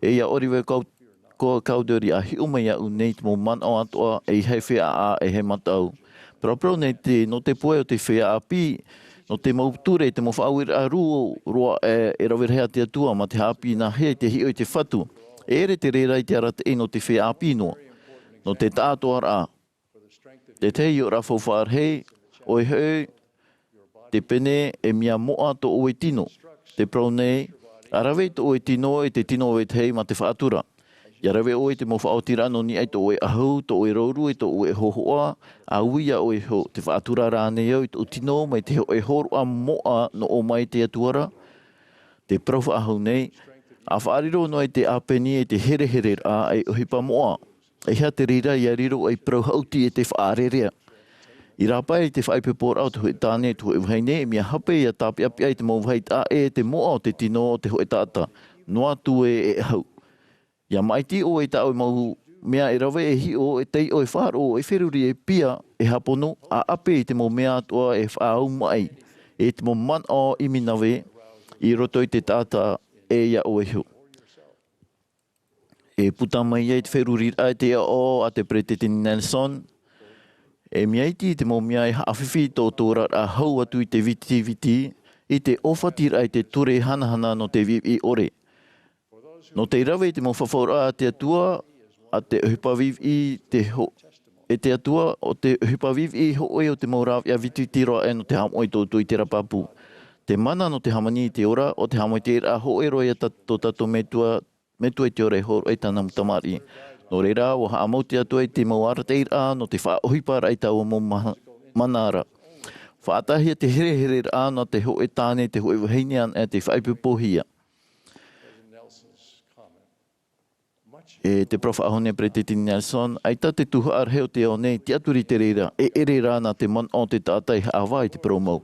e ia Oliver Cowdery, ko Cowdery, ʻa hiʻo mai iāʻu nei te mau manaʻo atoʻa, e ʻeiaha e feiā ʻā, e ʻeiaha e mataʻu. Paraparau nei te, nō te pūai o te feiā ʻāpī, nō te mau ture, te mau faʻaueraʻa rū roa, e, e rave rahi a te Atua, mā te haʻapiʻi nāhea i te hiʻo i te Fatu. E ʻere te reira i te arataʻi nō te feiā ʻāpī noa. Nō te taʻatoʻaraʻa. Te tahi hiʻoraʻa faufaʻa rahi, ʻoia hoʻi, te pene e mea moʻa tō ʻoe tino. Te parau nei, ʻa rave i tō ʻoe tino, e te tino o vetahi mā te faʻatura. ʻIa rave ʻoe i te mau faʻaotiraʻa nō niʻa i tō ʻoe ʻahu, tō ʻoe rouru, e tō ʻoe hōhoʻa, ʻa ui iā ʻoe iho, te faʻatura rānei au i tōʻu tino, mai te hō-, e hōroʻa moʻa nō ʻō mai te Atua ra? Te parau faʻahou nei, ʻa faʻariro noa i te ʻāpeni e te herehereraʻa e ʻohipa moʻa. ʻEiaha te reira ʻia riro ei parau haʻuti e te faʻarerea. I rāpae i te faʻaipoiporaʻa o te hōʻē tāne, te hōʻē vahine, e mea hape ʻia tāpeʻapeʻa i te mau vāhi taʻa ʻē te moʻa o te tino o te hōʻē taʻata. Noa atu ē e ʻahu. ʻIa māʻiti ʻoe i tā ʻoe mau mea e rave, e hiʻo, e taiʻo, e faʻaroʻo, e feruri, e pia, e hāpono, ʻa ʻape i te mau mea atoʻa e faʻaau maʻi, e te mau manaʻo ʻiminave i roto i te taʻata e iā ʻoe iho. E puta mai ai te feruriraʻa e te aʻo a te Peresideni Nelson, e mea iti i te mau mea e haʻafifi i tō ʻoutou oraraʻa hau atu i te vitiviti, i te ʻōfatiraʻa i te ture hanahana nō te viʻiviʻi ʻore. Nō te rave i te mau fafauraʻa a te Atua, a te ʻohipa viʻiviʻi te ho-, e te Atua, ʻo te ʻohipa viʻiviʻi hōʻē o te mau rāveʻa vitiviti roa aʻe nō te haʻamoʻe i tō ʻoutou ʻiteraʻa pāpū. Te mana nō te hāmani i te ora, ʻo te haʻamaitaʻiraʻa hōʻē roa ia tā-, tō tātou Metua, Metua i te ora e hōroʻa i tāna mau tamariʻi. Nō reira, ʻua haʻamau te Atua i te mau arataʻiraʻa nō te faʻaʻohiparaʻa i taua mau ma-, mana ra. Faʻataʻahia te herehereraʻa nā te hōʻē tāne, te hōʻē vahine anaʻe tei faʻaipoipohia. E te parau faʻahou nei a Peresideni Nelson, ʻaita te tuhaʻa rahi o te ao nei, tiʻaturi i te reira, e ʻere rā nā te manaʻo o te taʻata e haʻavā i te parau mau.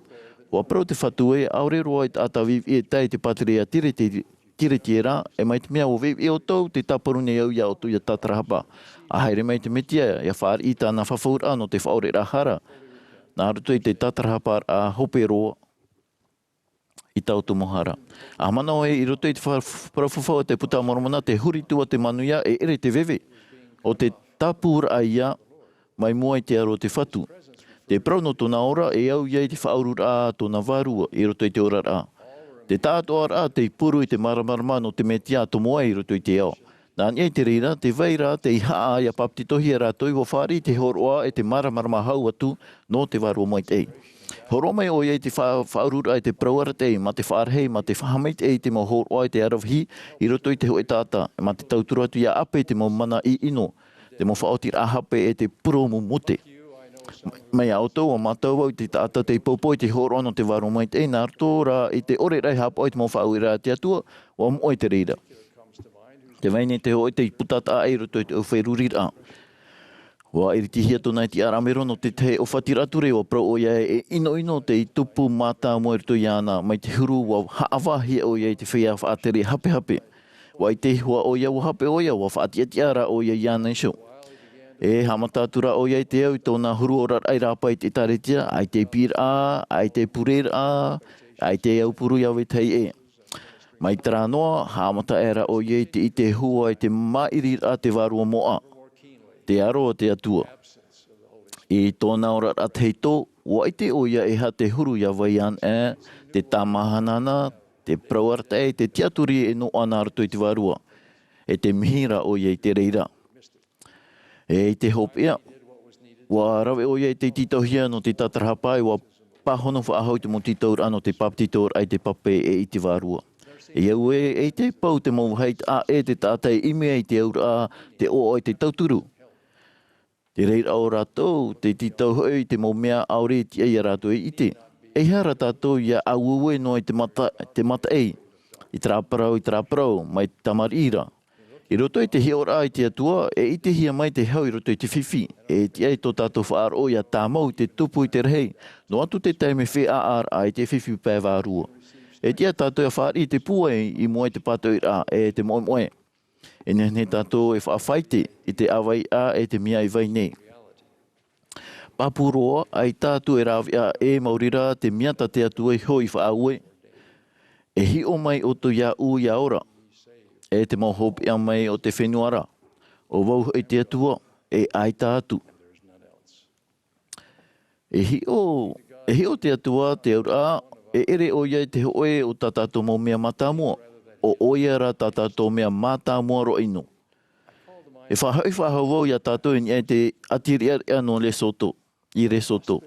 ʻUa parau te Fatu ē, ʻaore roa e taʻata viʻiviʻi e tae i te pātireia Tireti-, Tiretiera, e mai te mea ʻua viʻiviʻi ʻoutou, tē tāparu nei au iā ʻoutou ʻia tātarahapa. ʻA haere mai te Mesia, ʻia fāriʻi i tāna fafauraʻa nō te faʻaoreraʻa hara. Nā roto i te tātarahaparaʻa hope roa, i tā ʻoutou mau hara. ʻA manaʻo ē, i roto i te fa-, parau fafau a te Puta a Moromona, te huri atu ā te manuia e ʻere te veve. ʻO te tāpūraʻa ia, mai mua i te aro o te Fatu. Te parau nō tōna ora, e au ia i te faʻaururaʻa a tōna vārua, i roto i te oraraʻa. Te taʻatoʻaraʻa tei puru i te māramarama nō te Mesia ʻa tomo ai i roto i te ao. Nā niʻa i te reira, tē vai ra tei haʻa ʻia papetitohia rātou ʻua fāriʻi te hōroʻa e te māramarama hau atu nō te Vārua Maitaʻi. Hōroʻa mai ʻoia i te fa-, faʻaururaʻa i te parau arataʻi, mā te faʻarahi, mā te faʻamaitaʻi i te mau hōroʻa i te aravihi, i roto i te hōʻē taʻata, mā te tauturu atu ʻia ʻape i te mau mana ʻino, te mau faʻaotiraʻa hape e te purōmu mute. Mai iā ʻoutou, ʻua mātau vau i te taʻata tei poupou i te hōroʻa nō te Vārua Maitaʻi, nā roto rā i te ʻore raʻa e haʻapaʻo i te mau faʻaueraʻa a te Atua, ʻua moʻe i te reira. Tē vai nei te hōʻē tei puta taʻa i roto i te ʻōferuriraʻa. ʻUa iritihia tōna iti ʻāraʻa mero nō te tahi ʻōfatiraʻa ture, ʻua parau ʻoia e ʻinoʻino tei tupu mātāmua i roto iāna, mai te huru ʻua haʻavāhia ʻoia i te feiā faʻatere hapehape. ʻUa ʻite ihoa ʻoia, ʻua hape ʻoia, ʻua faʻatiʻatiʻa rā ʻoia iāna iho. E haʻamata atu rā ʻoia i te au i tōna huru oraraʻa i rāpae i te ʻĒtārētia, ʻaita e piʻiraʻa, ʻaita e pureraʻa, ʻaita e aupuru ia vetahi ʻē. Mai terā noa, haʻamata aʻera ʻoia i te ʻite hua i te māʻiriraʻa a te vārua moʻa, te aro a te Atua. I tōna oraraʻa tahito, ʻua ʻite ʻoia e aha te huru ia vai anaʻe, te tāmāhanahana, te parau arataʻi, te tiʻaturi e noaʻa nā roto i te Vārua. E tē mihi ra ʻoia i te reira. E i te hopeʻa, ʻua rave ʻoia i te tītauhia nō te tātarahapa, ʻua pāhono faʻahou i te mau tītauraʻa nō te papetitoraʻa i te pape e i te Vārua. E au ē, e te pau te mau vāhi taʻa ʻē te taʻata e ʻimi ai i te auraʻa, te ʻoaʻoa e te tauturu. Te reira o rātou, te tītau hoʻi i te mau mea ʻaore e tiʻa ia rātou e ʻite. Eiaha rā tātou ʻia aueue noa i te mata-, te mataʻi, i terā parau, i terā parau, mai te tamariʻi ra. I roto i te hiʻoraʻa i te Atua, e ʻitehia mai te hau i roto i te fifi, e tiʻa i tō tātou faʻaroʻo ʻia tāmau i te tupu i te rahi, noa atu te taime feiā ʻāraʻa i te fifi pae vārua. E tiʻa tātou ʻia fāriʻi i te pūai i mua i te pātoʻiraʻa e te moʻemoʻe. E nehenehe tātou e faʻafaite i te ʻāvaiʻa e te mea i vai nei. Pāpū roa, ʻaita atu e rāveʻa ʻē maori rā te mea tā te Atua iho i faʻaue. E hiʻo mai ʻoutou iāʻu ʻia ora, e te mau hopeʻa mai o te fenua ra, ʻo vau hoʻi te Atua, e ʻaita atu. E hiʻo, e hiʻo te Atua te auraʻa, e ʻere ʻoia i te hōʻē o tā tātou mau mea mātāmua, ʻo ʻoia rā tā tātou mea mātāmua roa ʻino. E faʻahoʻi faʻahou vau iā tātou i niʻa i te ʻāti riʻariʻa nō Lesotho, i Lesotho.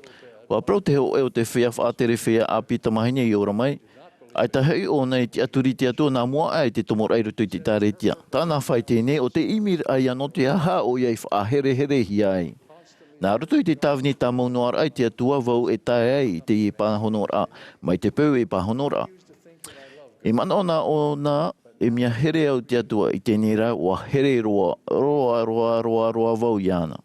ʻUa parau te hōʻē o te feiā faʻatere feiā ʻāpī tamāhine i ora mai, ʻaita hoʻi ʻōna i tiʻaturi i te Atua nā mua aʻe i te tomoraʻa i roto i te ʻĒtārētia. Tāna faʻaite nei, ʻo te ʻimiraʻa ïa nō te aha ʻoia i faʻahereherehia ai. Nā roto i te tāvini tāmau noa raʻa i te Atua vau e tae ai i teie pāhonoraʻa, mai te peu e pāhonoraʻa. E manaʻo nā ʻōna, e mea here au te Atua, i teie nei rā, ʻua here roa, roa, roa, roa, roa vau iāna.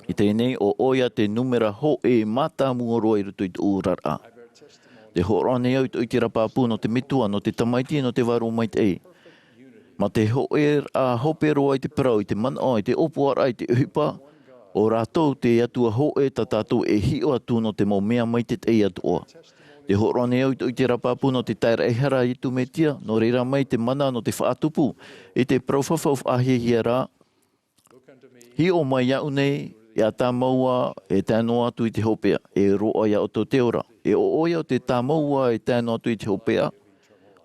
I teie nei, ʻo ʻoia te nūmera hōʻē mātāmua roa i roto i tōʻu oraraʻa. Tē hōroʻa nei au i tōʻu ʻiteraʻa pāpū nō te Metua, nō te Tamaiti, nō te Vārua Maitaʻi. Mā te hōʻēraʻa hope roa i te parau, i te manaʻo, i te ʻōpuaraʻa, i te ʻohipa, ʻo rātou te Atua hōʻē tā tātou e hiʻo atu nō te mau mea maitaʻi atoʻa. Tē hōroʻa nei au i tōʻu ʻiteraʻa pāpū nō te taeraʻehara a Iesu Mesia, nō reira mai te mana nō te faʻatupu, i te parau fafau faʻahiahia ra, hiʻo mai iāʻu nei, e tāmau ā, e tae noa atu i te hopeʻa, e roaʻa iā ʻoutou te ora. E ʻo ʻoia ʻo te tāmau ā, e tae noa atu i te hopeʻa,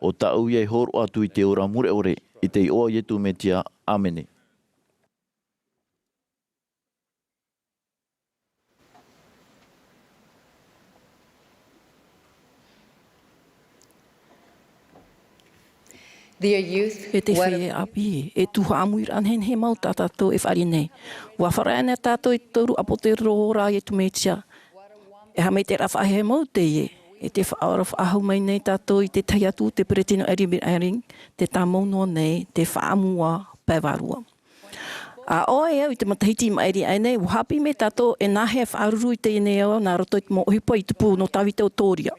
ʻo tāʻu ïa e hōroʻa atu i te ora mure ʻore, i te iʻoa o Iesu Mesia, ʻāmene. E te feiā ʻāpī, e tū haʻamuiraʻa nehenehe mau tā tātou e fāriʻi nei. ʻUa fāriʻi nei tātou i te toru ʻāpōsetolo ra a Iesu Mesia. E haʻamaitaʻiraʻa faʻaheʻe mau teie, e tē faʻaora faʻahou mai nei tātou i te tahi atu, te Peresideni Eyring, te tāmau noa nei, te faʻaʻamu ā pae vārua. ʻA ʻoaʻoa e au i te matahiti i maʻiri aʻe nei, ʻua haʻapiʻi mai tātou e nāhea e faʻaruru i teie nei ao nā roto i te mau ʻohipa i tupu nō Tāvita ʻo Toria.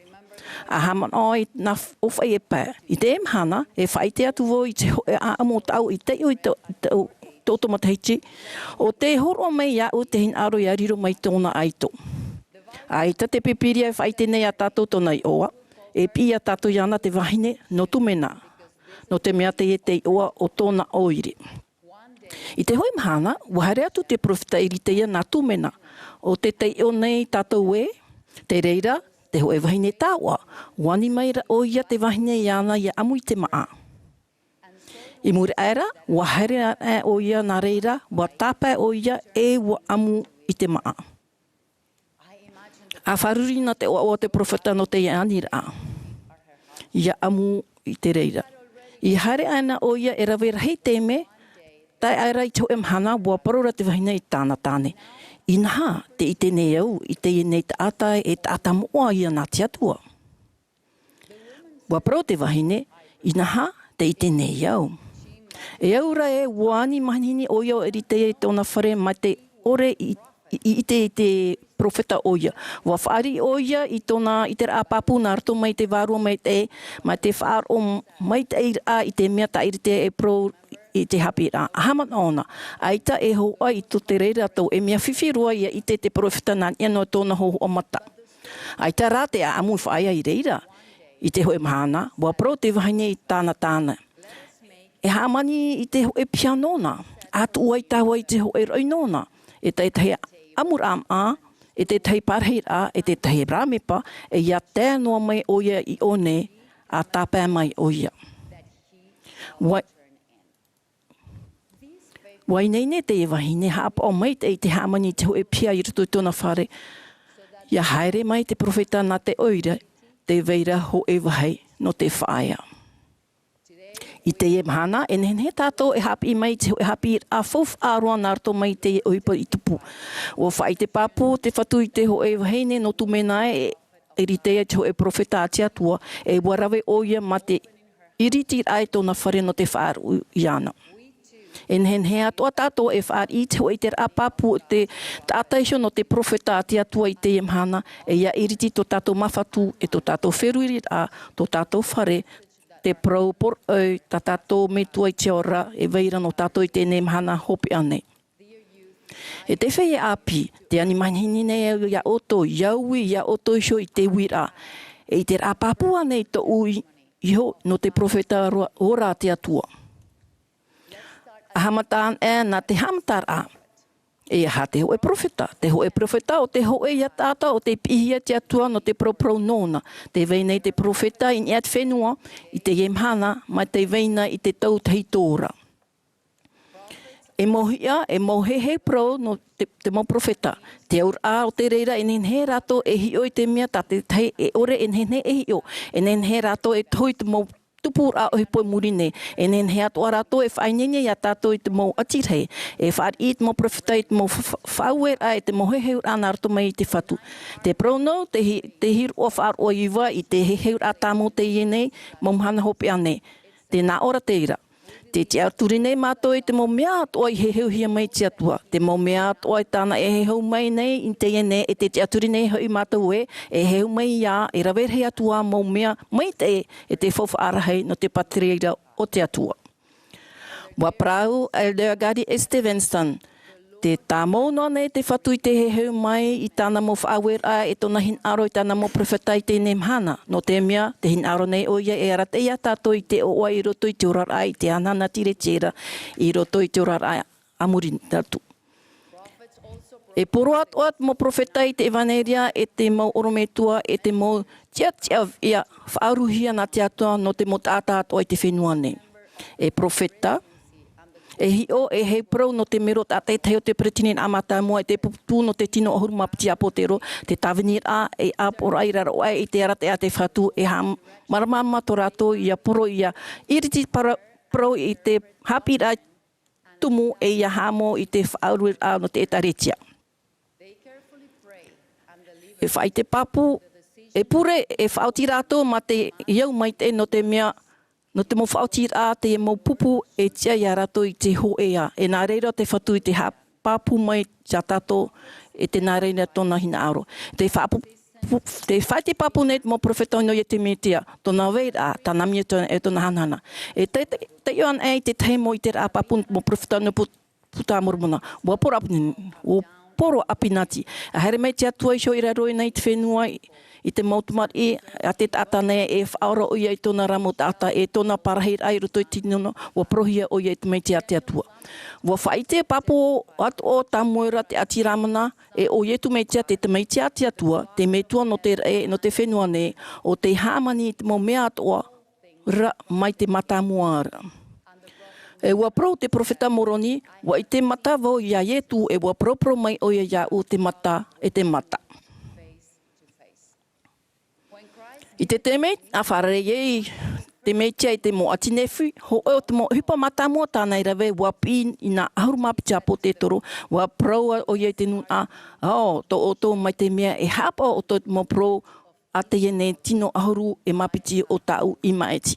ʻA haʻamanaʻo i nā f-, ʻōfaʻi e pae. I teie mahana, e faʻaʻite atu vau i te hōʻē ʻāʻamu o tāʻu i taiʻo i tō, tō, tō, tō matahiti, ʻo tē hōroʻa mai iāʻu te hinaʻaro ʻia riro mai tōna ʻaito. ʻAita te Pīpīria e faʻaʻite nei iā tātou tōna iʻoa, e piʻi iā tātou iāna te vahine, nō te mea nā, nō te mea teie te iʻoa o tōna ʻoire. I te hōʻē mahana, ʻua haere atu te peropheta Eritaia nā Tūmena, ʻo tē taiʻo nei tātou ē, te reira, te hōʻē vahine taoʻa, ʻua ani mai ra ʻoia te vahine iāna ʻia ʻamu i te māʻa. I muri aʻe ra, ʻua haere aʻe ʻoia nā reira, ʻua tāpae ʻoia ʻe ʻua ʻamu i te māʻa. ʻA fārerei nā te ʻoaʻoa o te peropheta nō teie aniraʻa. ʻIa ʻamu i te reira. I haere aʻe na ʻoia e rave rahi taime, tae aʻe ra i te hōʻē mahana, ʻua parau ra te vahine i tāna tāne. Inaha, tē ʻite nei au, i teie nei taʻata, e taʻata moʻa ïa nā te Atua. ʻUa parau te vahine, inaha, tē ʻite nei au. E au ra ē, ʻua ani manihini ʻoia ʻo Eritaia i tōna fare mai te ʻore i, i, i ʻite i te peropheta ʻoia. ʻUa fāriʻi ʻoia i tōna ʻiteraʻa pāpū nā roto mai te vārua maitaʻi, mai te faʻaroʻo maitaʻiraʻa i te mea tā Eritaia e parau i te haʻapiʻiraʻa. ʻAha manaʻo na, ʻaita e hōhoʻa i tō te reira atoʻa, e mea fifi roa ʻia ʻite te peropheta nā niʻa noa tōna hōhoʻa mata. ʻAita rā te ʻaʻamu i faʻaea i reira. I te hōʻē mahana, ʻua parau te vahine i tāna tāne. E hāmani i te hōʻē piha nōna, ʻa tuʻu ai tāua i te hōʻē roʻi nōna. E te tahi ʻamuraʻa māʻa, e te tahi parahiraʻa, e te tahi rāmepa, e ʻia tae noa mai ʻoia i ʻō nei, ʻa tāpae mai ʻoia. ʻUa ʻUa ineine teie vahine, haʻapaʻo maitaʻi i te hāmani i te hōʻē piha i roto i tōna fare. ʻIa haere mai te peropheta nā te ʻoire, tē vai ra hōʻē vāhi nō te faʻaea. I teie mahana, e nehenehe tātou e haʻapiʻi mai i te hōʻē haʻapiʻiraʻa faufaʻa roa nā roto mai i teie ʻohipa i tupu. ʻUa faʻaʻite pāpū te Fatu i te hōʻē vahine nō Tūmena e Eritaia te hōʻē peropheta a te Atua, e ʻua rave ʻoia mā te ʻiritiraʻa i tōna fare nō te faʻaruʻe iāna. E nehenehe atoʻa tātou e fāriʻi i te hōʻē ʻiteraʻa pāpū o te taʻata iho nō te peropheta a te Atua i teie mahana, e ʻia ʻiriti tō tātou māfatu, e tō tātou feruriraʻa, tō tātou fare, te parau poroʻi tā tātou Metua i te ao ra, e vai ra nō tātou i teie mahana hopeʻa nei. E te feiā ʻāpī, tē ani manihini nei au iā ʻoutou, ʻia ui iā ʻoutou iho i te uiraʻa. E ʻiteraʻa pāpū ānei tōʻu i, iho nō te peropheta ora, ora a te Atua? ʻA haʻamata anaʻe nā te haʻamataraʻa. E aha te hōʻē peropheta? Te hōʻē peropheta ʻo te hōʻē ïa taʻata ʻo tei piʻihia e te Atua nō te paraparau nōna. Tē vai nei te peropheta i niʻa i te fenua, i teie mahana, mai tē vai na i te tau tahito ra. E mau hiʻo, e mau heheu parau nō te, te mau peropheta. Te auraʻa o te reira e nehenehe rātou e hiʻo i te mea tā te tahi e ʻore e nehenehe e hiʻo. E nehenehe rātou e tohu i te mau tupuraʻa ʻohipa i muri nei. E nehenehe atoʻa rātou e faʻaineine iā tātou i te mau ʻati rahi. E fāriʻi te mau peropheta i te mau fa-, fa-, faʻaueraʻa e te mau heheuraʻa nā roto mai i te Fatu. Te parau nō, te hi-, te hīroʻa faʻaroʻo iva i te heheuraʻa tāmau teie nei, mau mahana hopeʻa nei. Tē nā ʻō ra te reira. Tē tiʻaturi nei mātou i te mau mea atoʻa i heheuhia mai e te Atua. Te mau mea atoʻa i tāna e heheu mai nei i teie nei, e tē tiʻaturi nei hoʻi mātou ē, e heheu mai ïa, e rave rahi atu ā mau mea maitaʻi e te faufaʻa rahi nō te pātireia o te Atua. ʻUa parau Elder Gary Stevenson, tē tāmau noa nei te Fatu i te heheu mai i tāna mau faʻaueraʻa e tōna hinaʻaro i tāna mau peropheta i teie mahana, nō te mea, tē hinaʻaro nei ʻoia e arataʻi iā tātou i te ʻoaʻoa i roto i te oraraʻa i te hanahana tiretiera, i roto i te oraraʻa a muri atu. E poro atoʻa te mau peropheta i te ʻevanelia e te mau ʻorometua e te mau tiʻatiʻa ʻia faʻaruhia nā te Atua nō te mau taʻata atoʻa i te fenua nei. E peropheta, e hiʻo, e heheu parau nō te mero taʻata e tahi o te peretiteniraʻa mātāmua, e te pupu nō te tino ʻahuru mā piti ʻāpōsetolo, te tāviniraʻa, e ʻāpoʻoraʻa i raro aʻe i te arataʻi a te Fatu, e haʻamāramarama tō rātou ïa poro ʻia ʻiriti para-, parau i te haʻapiʻiraʻa tumu e ʻia haʻamau i te faʻaururaʻa nō te ʻēkālesia. E faʻaʻite pāpū, e pure, e faʻaoti rātou mā te au maitaʻi nō te mea, nō te mau faʻaotiraʻa, te mau pupu e tiʻa iā rātou i te hōʻē. E nā reira te Fatu i te haʻapāpū mai iā tātou, e tē nā reira tōna hinaʻaro. Te faʻapu-, pu-, tē faʻaʻite pāpū nei te mau peropheta nō Iesu Mesia, tōna vairaʻa, tāna mea, tōna, e tōna hanahana. E te, te, te ʻoaʻoa nei te tahi mau ʻiteraʻa pāpū mau peropheta nō Pu-, Puta a Moromona. ʻUa poro ʻāpī nei, ʻua poro ʻāpī nāti. ʻA haere mai te Atua iho i raro nei i te fenua, i te mau tamariʻi, ʻa te taʻata nei e faʻaora ʻoia i tōna ra mau taʻata, e tōna parahiraʻa i roto i te tino, ʻua parauhia ʻoia i te Tamaiti a te Atua. ʻUa faʻaʻite pāpū atoʻa o Tamuera te ʻāti Lamana, e ʻo Ietu Metia te Tamaiti a te Atua, te Metua nō te raʻi, nō te fenua nei, ʻo tei hāmani i te mau mea atoʻa ra mai te mātāmua ra. E ʻua parau te perofeta Moroni, ʻua ʻite mata vau ia Ietu, e ʻua paraparau mai ʻoia iāʻu te mata e te mata. I te taime ʻa fārerei ai te Metia i te mau ʻāti Nephi, hōʻē o te mau ʻohipa mātāmua tāna i rave, ʻua piʻi i nā ʻahuru mā piti āpōsetolo, ʻua parau ʻoia i te nūnaʻa, ʻo, tō ʻoutou mai te mea e haʻapaʻo ʻoutou i te mau parau a teie nei tino ʻahuru e mā piti o tāʻu ʻīmaʻiti.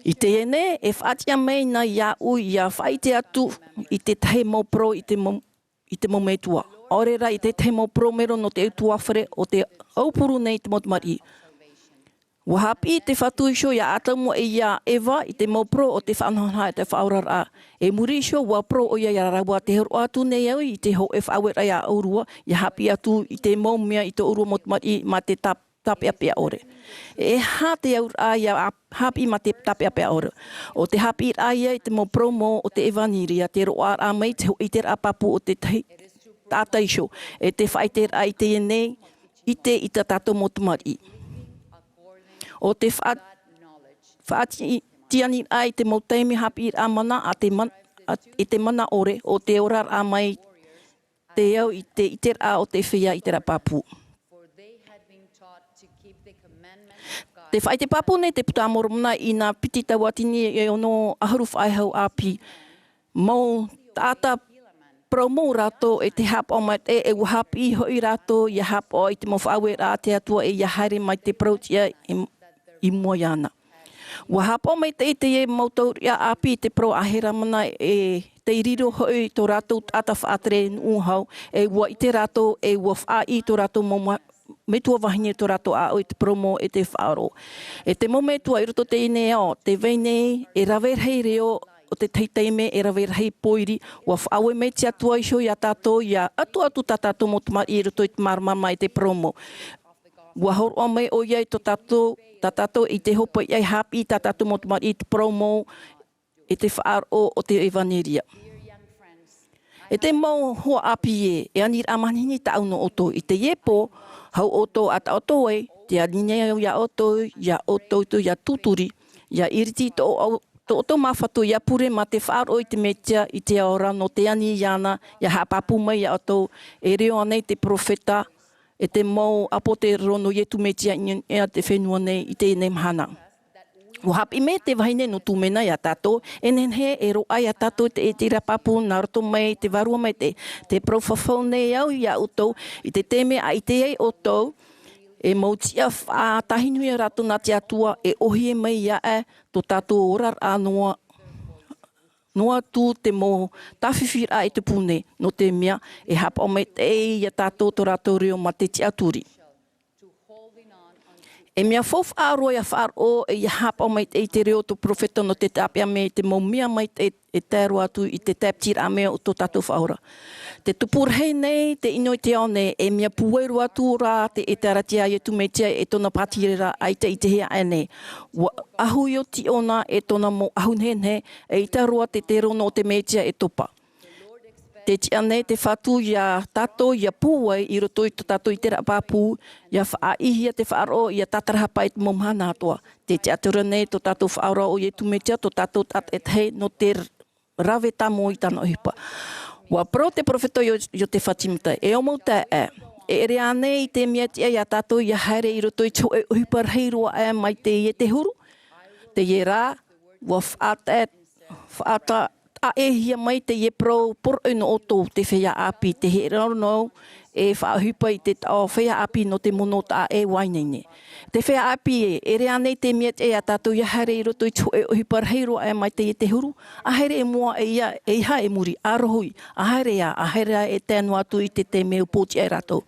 I teie nei, e faʻatiʻa mai na iāʻu ʻia faʻaʻite atu i te tahi mau parau i te mau, i te mau metua. ʻAore rā i te tahi mau parau mero nō te utuāfare o te aupuru nei i te mau tamariʻi. ʻUa haʻapiʻi te Fatu iho ia Atamu e ia Eva i te mau parau o te faʻanahonahoraʻa e te faʻaoraraʻa. E muri iho, ʻua parau ʻoia ia rāua, tē hōroʻa atu nei au i te hōʻē faʻaueraʻa ia ʻōrua, ʻia haʻapiʻi atu i te mau mea i tō ʻōrua mau tamariʻi mā te tā-, tāpeʻapeʻa ʻore. E aha te auraʻa ia haʻapiʻi mā te tāpeʻapeʻa ʻore? ʻO te haʻapiʻiraʻa ia i te mau parau mau o te ʻevanelia, te roaʻaraʻa mai i te hōʻē ʻiteraʻa pāpū o te tahi taʻata iho, e te faʻaʻiteraʻa i teie nei, ʻite i tā tātou mau tamariʻi. ʻO te faʻa-, faʻatiʻaniraʻa i te mau taime haʻapiʻiraʻa mana a te man-, a, i te mana ʻore, ʻo te oraraʻa mai te au i te ʻiteraʻa o te feiā ʻiteraʻa pāpū. Tē faʻaʻite pāpū nei te Puta a Moromona i nā piti tauatini e ono ʻahuru faʻaʻohipa ʻāpī. Mau taʻata parau mau rātou e te haʻapaʻo maitaʻi, e ʻua haʻapiʻi hoʻi rātou ʻia haʻapaʻo i te mau faʻaueraʻa a te Atua e ʻia haere mai te parauʻtiʻa i, i mua iāna. ʻUa haʻapaʻo maitaʻi teie mau taureʻareʻa ʻāpī i te parau a Helamana, e tei riro hoʻi tō rātou taʻata faʻatere nuʻu hau, e ʻua ʻite rātou, e ʻua faʻaʻī tō rātou mau ma-, metua vahine, tō rātou ʻāʻau i te parau mau e te faʻaroʻo. E te mau metua i roto i teie nei ao, tē vai nei e rave rahi reo o te tahi taime, e rave rahi pōiri, ʻua faʻaue mai te Atua iho ia tātou, ʻia ʻatuʻatu tā tātou mau tamariʻi i roto i te māramarama e te parau mau. ʻUa hōroʻa mai ʻoia i tō tātou, tā tātou i te hōpoiʻa e haʻapiʻi tā tātou mau tamariʻi i te parau mau, e te faʻaroʻo o te ʻevanelia. E te mau hoa ʻāpī ē, e aniraʻa manihini tāʻu nō ʻoutou. I teie pō, hou ʻoutou ʻa taʻoto ai, tē ani nei au ia ʻoutou, ia ʻoutou ʻia tūturi, ʻia iriti tō ʻou-, tō ʻoutou māfatu ʻia pure mā te faʻaroʻo i te Metia i te ao ra nō te ani iāna, ʻia haʻapāpū mai ia ʻoutou, e reo ānei te perofeta, e te mau ʻāpōsetolo nō Ietu Metia i niʻa i te fenua nei i teie nei mahana. ʻUa haʻapiʻi mai te vahine nō Tumena ia tātou, e nehenehe e roaʻa ia tātou te ʻiteraʻa pāpū nā roto mai te Vārua Maitaʻi, tē parau fafau nei au ia ʻoutou, i te taime ʻa ʻite ai ʻoutou, e mau tiʻa faʻatāhinu ia rātou nā te Atua, e ʻōhie mai ia ʻoe, tō tātou oraraʻa noa, noa atu te mau tāfifiraʻa e tupu nei, nō te mea, e haʻapaʻo maitaʻi ia tātou tō rātou reo mā te tiʻaturi. E mea faufaʻa roa ʻia faʻaroʻo, e ʻia haʻapaʻo maitaʻi i te reo o te perofeta nō te tāpeʻa mai i te mau mea maitaʻi e tae roa atu i te tāpitiraʻa mai o tō tātou Faʻaora. Tē tupu rahi nei te ʻino i te ao nei, e mea pūai roa atu rā te ʻĒtārētia a Ietu Metia e tōna pātireraʻa ʻaita i te hea aʻe nei. ʻUa ʻahu ʻia oti ʻōna e tōna mau ʻahu nehenehe, eʻita roa te terono o te Metia e topa. Tē tiʻa nei te Fatu ia tātou ʻia pūai i roto i tō tātou ʻiteraʻa pāpū, ʻia faʻaʻīhia te faʻaroʻo, ʻia tātarahapa i te mau mahana atoʻa. Tē tiʻaturi nei tō tātou Faʻaora ʻo Ietu Metia, tō tātou taʻata e tahi nō te rave tāmau i tāna ʻohipa. ʻUa parau te perofeta Io-, Iosepha Sāmita, e ʻo mau taeaʻe, e ʻere ānei i te mea tiʻa ia tātou ʻia haere i roto i te hōʻē ʻohipa rahi roa aʻe mai teie te huru? Teie rā, ʻua faʻata-, faʻata-, taʻehia mai teie parau poroʻi nō ʻoutou, te feiā ʻāpī, tē hinaʻaro noa au e faʻaʻohipa i te taʻo feiā ʻāpī nō te mono taʻa ʻē ʻua ineine. Te feiā ʻāpī ē, e ʻere ānei te mea tiʻa ia tātou ʻia haere i roto i te hōʻē ʻohipa rahi roa aʻe mai teie te huru? ʻA haere i mua e ia, ʻeiaha i muri, ʻa rohi, ʻa haere ā, ʻa haere ā e tae noa atu i te taime ʻua pōtiʻa ai rātou.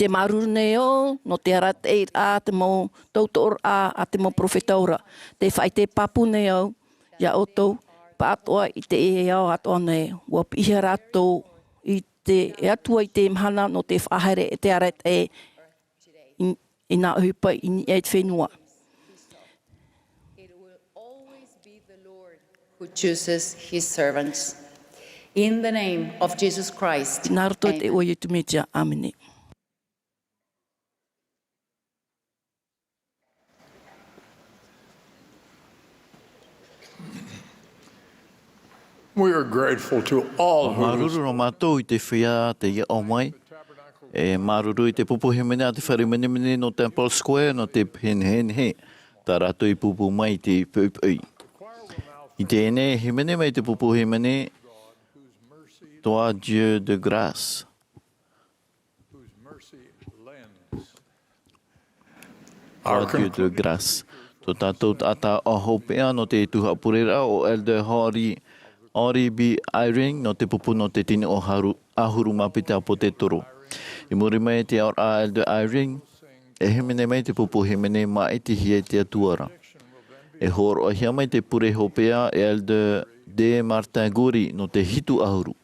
Tē māuruuru nei au nō te arataʻiraʻa a te mau tautooraʻa a te mau perofeta ora. Tē faʻaʻite pāpū nei au ia ʻoutou, Pāʻatoʻa i te ao atoʻa nei, ʻua piʻihia rātou i te Atua i te mahana nō te faʻahaere e te arataʻi i, i nā ʻohipa i niʻa i te fenua. It will always be the Lord who chooses his servants. In the name of Jesus Christ. Nā roto i te iʻoa o Iesu Mesia. ʻĀmene. We are grateful to all who māuruuru rā mātou i te feiā tei aʻo mai. E māuruuru i te pupu hīmene a te fare menemene nō Temple Square nō te nehenehe, tā rātou i pupu mai i te poʻipoʻi. I teie nei, hīmene mai te pupu hīmene, Toi Dieu de grâce. Toi Dieu de grâce. Tō tātou taʻata hopeʻa nō te tuhaʻa pureraʻa, ʻo Elder Henry, Henry B. Eyring, nō te pupu nō te tino ʻahuru, ʻahuru mā piti ʻāpōsetolo. I muri mai i te aʻoraʻa a Elder Eyring, e hīmene mai te pupu hīmene māʻitihia e te Atua ra. E hōroʻahia mai te pure hopeʻa e Elder D. Martin Goury nō te hitu ʻahuru.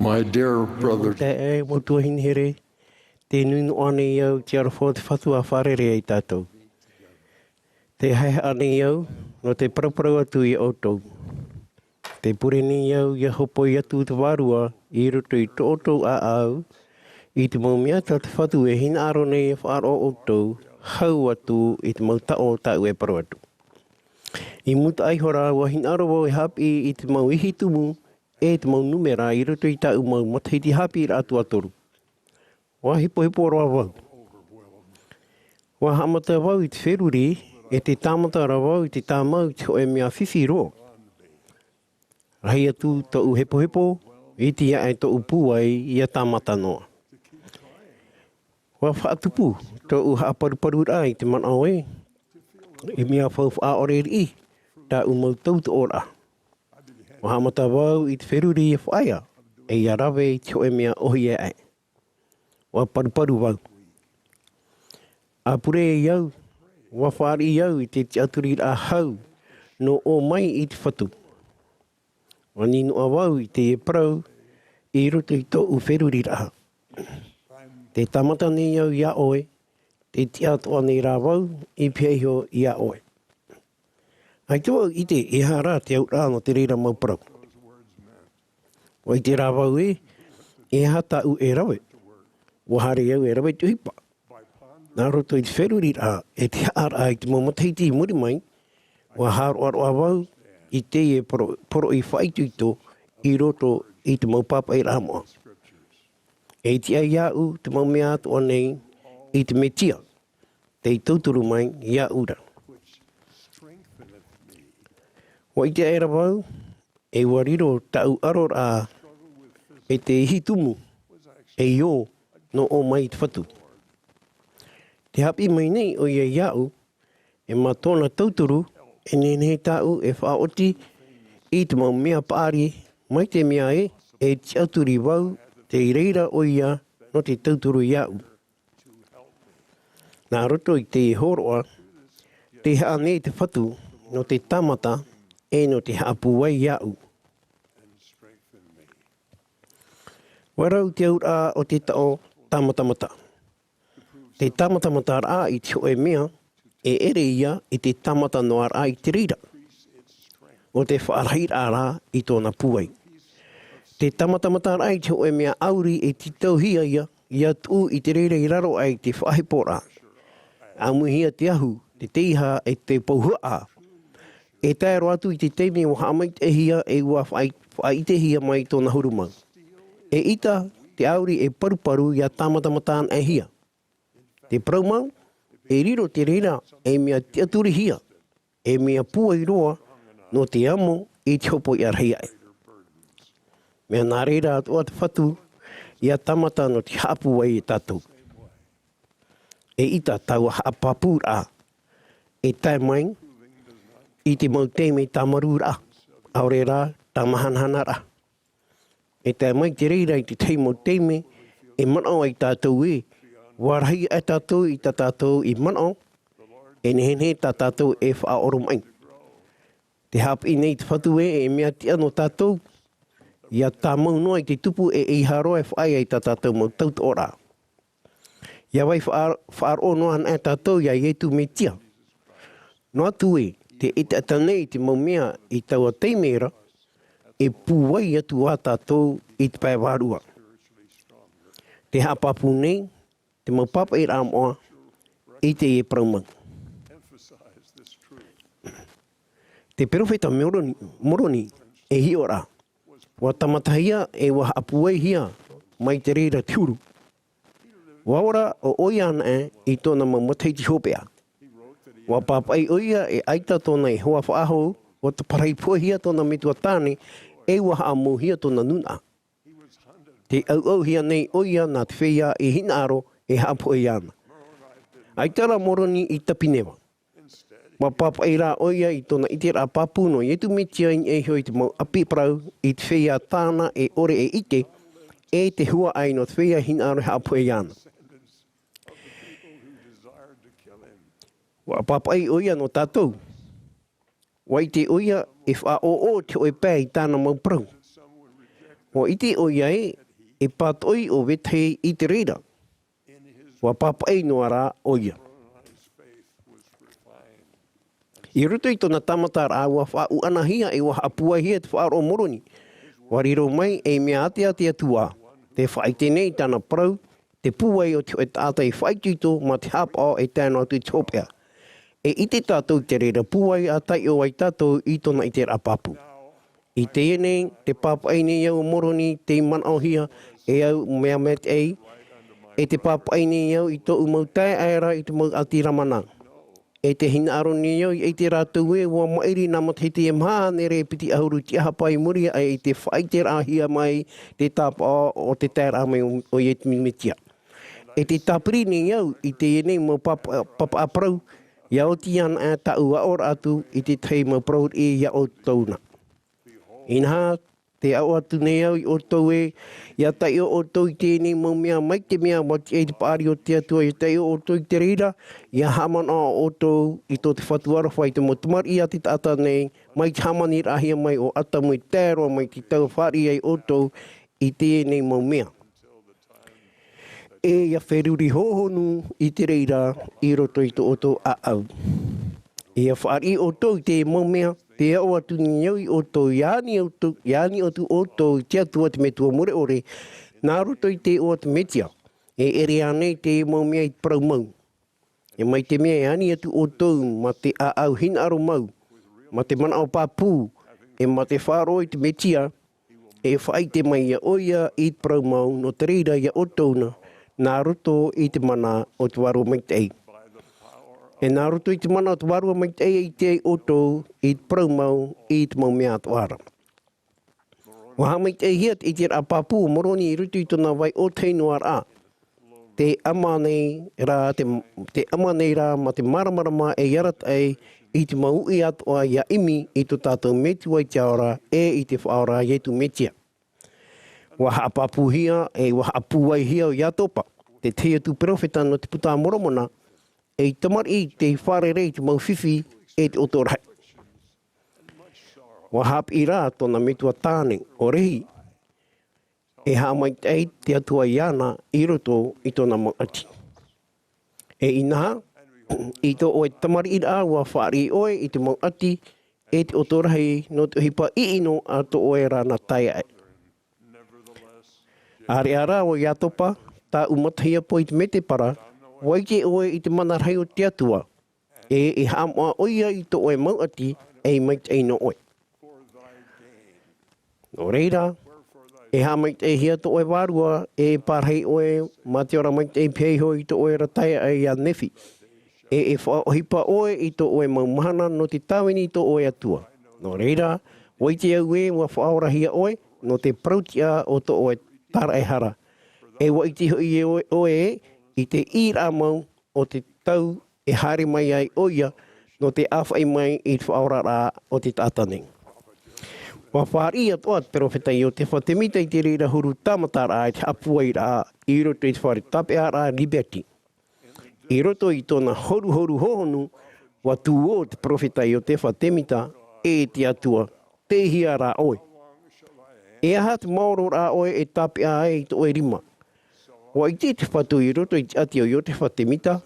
My dear brother, Te e mau tuahine here, te nui noa nei au i te aroha o te Fatu a fārerei ai tātou. Te haehaʻa nei au, nō te paraparau atu i a ʻoutou. Te pure nei au ia hopoi atu te vārua i roto i tō ʻoutou ʻāʻau, i te mau mea tā te Fatu e hinaʻaro nei e faʻaroʻo ʻoutou, hau atu i te mau taʻo tāʻu e parau atu. I muta iho rā, ua hinaʻaro vau e haʻapiʻi i te mau ihi tumu, e te mau nūmera i roto i tāʻu mau matahiti haʻapiʻiraʻa tuatoru. Ua hepohepo roa vau. Ua haʻamata vau i te feruri, e te tāmata rā vau i te tāmau i te hōʻē mea fifi roa. Rahi atu tōʻu hepohepo, iti aʻe tōʻu pūai ia tāmata noa. Ua faʻatupu tōʻu haʻaparuparuraʻa i te manaʻo ē, e mea faufaʻa ʻore riʻi tāʻu mau tautoʻoraʻa. Ua haʻamata vau i te feruri ia faʻaea, e ia rave i te hōʻē mea ʻōhie aʻe. Ua paruparu vau. ʻA pure ai au, ua fāriʻi au i te tiʻaturiraʻa hau nō ʻō mai i te Fatu. Ua nīnoa vau i teie parau i roto i tōʻu feruriraʻa. Te tāmata nei au iā ʻoe, te tiʻa atoʻa nei rā vau i pihaʻi iho iā ʻoe. ʻAita vau i ʻite e aha rā te auraʻa nō te reira mau parau. Ua ʻite rā vau ē, e aha tāʻu e rave. Ua haere au e rave i te ʻohipa. Nā roto i te feruriraʻa, e te haʻaraʻa i te mau matahiti i muri mai, ua hāroʻaroʻa vau i teie poro-, poroʻi faʻaitoito i roto i te mau pāpaʻiraʻa moʻa. E tiʻa iāʻu te mau mea atoʻa nei i te Mesia, tei tauturu mai iāʻu ra. Ua ʻite aʻera vau, e ua riro tāʻu ʻaroraʻa e te ihi tumu, e ʻio, nō ʻō mai i te Fatu. Te haʻapiʻi mai nei ʻoia iāʻu, e mā tōna tauturu, e nehenehe tāʻu e faʻaoti i te mau mea paʻari, mai te mea ē, e tiʻaturi vau, tei reira ʻoia nō te tauturu iāʻu. Nā roto i te hōroʻa, tē haʻa nei te Fatu nō te tāmata, e nō te haʻapūai iāʻu. Ua rau te auraʻa o te taʻo tāmatamata. Te tāmatamataraʻa i te hōʻē mea, e ʻere ia i te tāmata noa raʻa i te reira. ʻO te faʻarahiraʻa rā i tōna pūai. Te tāmatamataraʻa i te hōʻē mea ʻauri e tītauhia ia, ia tuʻu i te reira i raro aʻe i te faʻaheporaʻa. ʻAmuihia te ahu, te teiaha, e te pūhaʻa. E tae roa atu i te taime ua haʻamaitaʻihia e ua faʻai-, faʻaʻitehia mai tōna huru mau. Eʻita, te ʻauri e paruparu ia tāmatamataraʻahia. Te parau mau, e riro te reira, e mea tiʻaturihia, e mea pūai roa, nō te amo i te hopoiʻa rahi aʻe. Mea nā reira atoʻa te Fatu, ia tāmata nō te haʻapūai ia tātou. Eʻita taua haʻapāpūraʻa, e tae mai, i te mau taime tāmarūraʻa, ʻaore rā, tāmahanahanaraʻa. E tae mai te reira i te tahi mau taime, e manaʻo ai tātou ē, ua rahi aʻe tātou i tā tātou i manaʻo, e nehenehe tā tātou e faʻaoromaʻi. Te haʻapiʻi nei te Fatu ē, e mea tiʻa nō tātou, ia tāmau noa i te tupu e ʻeiaha roa e faʻaea i tā tātou mau tautoʻoraʻa. ʻIa vai faʻa-, faʻaroʻo noa anaʻe tātou ia Ietu Metia. Noa atu ē, tē ʻetaʻeta nei te mau mea i taua taime ra, e pūai atu ā tātou i te pae vārua. Te haʻapāpū nei, te mau pāpaʻiraʻa moʻa, i teie parau mau. Te perofeta Moroni, Moroni, e hiʻo ra. Ua tāmatahia e ua haʻapūaihia mai te reira te huru. Ua ora ʻo ʻoia anaʻe i tōna mau matahiti hopeʻa. Ua pāpaʻi ʻoia e ʻaita tōna ihoa faʻahou, ua taparahi poʻihia tōna metua tāne, e ua haʻamouhia tōna nūnaʻa. Tē ʻauʻauhia nei ʻoia nā te feiā i hinaʻaro e haʻapohe iāna. ʻAita rā Moroni i Tapinewa. Ua pāpaʻi rā ʻoia i tōna ʻiteraʻa pāpū nō Ietu Metia i niʻa iho i te mau ʻapi parau i te feiā tāna e ʻore e ʻite, e te huaʻai nō te feiā hinaʻaro e haʻapohe iāna. Ua pāpaʻi ʻoia nō tātou. Ua ʻite ʻoia e faʻaʻōʻō te hōʻē pae i tāna mau parau. ʻUa ʻite ʻoia ē, e pātoʻi ʻo vetahi i te reira. ʻUa pāpaʻi noa rā ʻoia. I roto i tōna tāmataraʻa, ʻua faʻaʻuanahia ʻe ʻua haʻapūaihia te faʻaroʻo o Moroni. ʻUa riro mai ei mea ʻāteʻate atu ā. Tē faʻaʻite nei i tāna parau, te pūai o te hōʻē taʻata i faʻaitoito mā te haʻapaʻo e tae noa atu i te hopeʻa. E ʻite tātou i te reira pūai ʻa taiʻo ai tātou i tōna ʻiteraʻa pāpū. I teie nei, tē pāpaʻi nei au ʻo Moroni tei manaʻohia e au mea maitaʻi, ʻe tē pāpaʻi nei au i tōʻu mau taeaʻe ra i te mau ʻāti Lamana. ʻE tē hinaʻaro nei au i ʻite rātou ē ʻua maʻiri nā matahiti e maha hānere piti ʻahuru tiʻahapa i muri aʻe i te faʻaʻiteraʻahia mai te tāpaʻo o te taeraʻa mai o, o Iesu Mesia. ʻE tē tāpiri nei au i teie nei mau papa, papaʻa parau, ʻia oti anaʻe tāʻu aʻoraʻa atu i te tahi mau parau riʻi ia ʻoutou na. Inaha, tē aʻo atu nei au ia ʻoutou ē, ʻia taiʻo ʻoutou i teie nei mau mea, mai te mea ʻua tiʻa i te paʻari o te Atua, ʻia taiʻo ʻoutou i te reira, ʻia haʻamanaʻo ʻoutou i tō te Fatu aroha, i te mau tamariʻi a te taʻata nei, mai te hāmaniraʻahia mai o Atamu e tae roa mai i te tau ʻa fāriʻi ai ʻoutou i teie nei mau mea. ʻE ʻia feruri hōhonu i te reira i roto i tō ʻoutou ʻāʻau. ʻE ʻia fāriʻi ʻoutou i te mau mea, tē aʻo atu nei au ia ʻoutou, ʻia ani ʻoutou, ʻia ani atu ʻoutou i te Atua te Metua mure ʻore, nā roto i te iʻoa o te Mesia, e ʻere ānei te mau mea i te parau mau. ʻE mai te mea e ani atu ʻoutou mā te ʻāʻau hinaʻaro mau, mā te manaʻo pāpū, ʻe mā te faʻaroʻo i te Mesia, e faʻaʻite mai ia ʻoia i te parau mau, nō te reira ia ʻoutou na, nā roto i te mana o te Vārua Maitaʻi. ʻE nā roto i te mana o te Vārua Maitaʻi e ʻite ai ʻoutou i te parau mau, i te mau mea atoʻa ra. ʻUa haʻamaitaʻihia te ʻiteraʻa pāpū o Moroni i roto i tōna vai ʻōtahi noa raʻa. Tē ʻama nei rā, te, tē ʻama nei rā mā te māramarama ei arataʻi i te mau uʻi atoʻa ʻia ʻimi i tō tātou Metua i te ao ra ʻe i te Faʻaora a Iesu Mesia. ʻUa haʻapāpūhia ʻe ʻua haʻapūaihia ʻo Iatopa, te tahi atu perofeta nō te Puta a Moromona, ei tamariʻi tei fārerei i te mau fifi ʻe te ʻoto rahi. ʻUa haʻapiʻi rā tōna metua tāne, ʻo Rehi, e haʻamaitaʻi te Atua iāna i roto i tōna mau ʻati. ʻE inaha, i tō ʻoe tamariʻiraʻa ʻua fāriʻi ʻoe i te mau ʻati ʻe te ʻoto rahi nō te ʻohipa ʻiʻino a tō ʻoe ra na taeaʻe. ʻĀreʻa rā ʻo Iatopa, tāʻu matahiapo i te mētēpara, ʻua ʻite ʻoe i te mana rahi o te Atua, ʻe e haʻamoʻa ʻoia i tō ʻoe mau ʻati, ei maitaʻi nō ʻoe. Nō reira, e haʻamaitaʻihia tō ʻoe vārua, ʻe e pārahi ʻoe mā te ora maitaʻi, pēhea iho i tō ʻoe ra taeaʻe ia Nephi. ʻE e faʻaʻohipa ʻoe i tō ʻoe mau mahana nō te tāvini i tō ʻoe Atua. Nō reira, ʻua ʻite au ē ʻua faʻaorahia ʻoe nō te parautiʻa o tō ʻoe tāraʻehara. ʻE ʻua ʻite hoʻi ʻoe, ʻoe ē, i te ʻīraʻa mau o te tau e haere mai ai ʻoia nō te ʻāfaʻi mai i te faʻaoraraʻa o te taʻata nei. ʻUa fāriʻi atoʻa te perofeta Iotefa Temita i te reira huru tāmataraʻa i te haʻapūairaʻa i roto i te fare tāpeʻaraʻa Liberty. I roto i tōna horuhoru hōhonu, ʻua tū ō te perofeta Iotefa Temita, e te Atua, tei hea rā ʻoe? E aha te maororaʻa ʻoe e tāpeʻa ai i tō ʻoe rima? ʻUa ʻite te Fatu i roto i te ʻati o Iotefa Temita,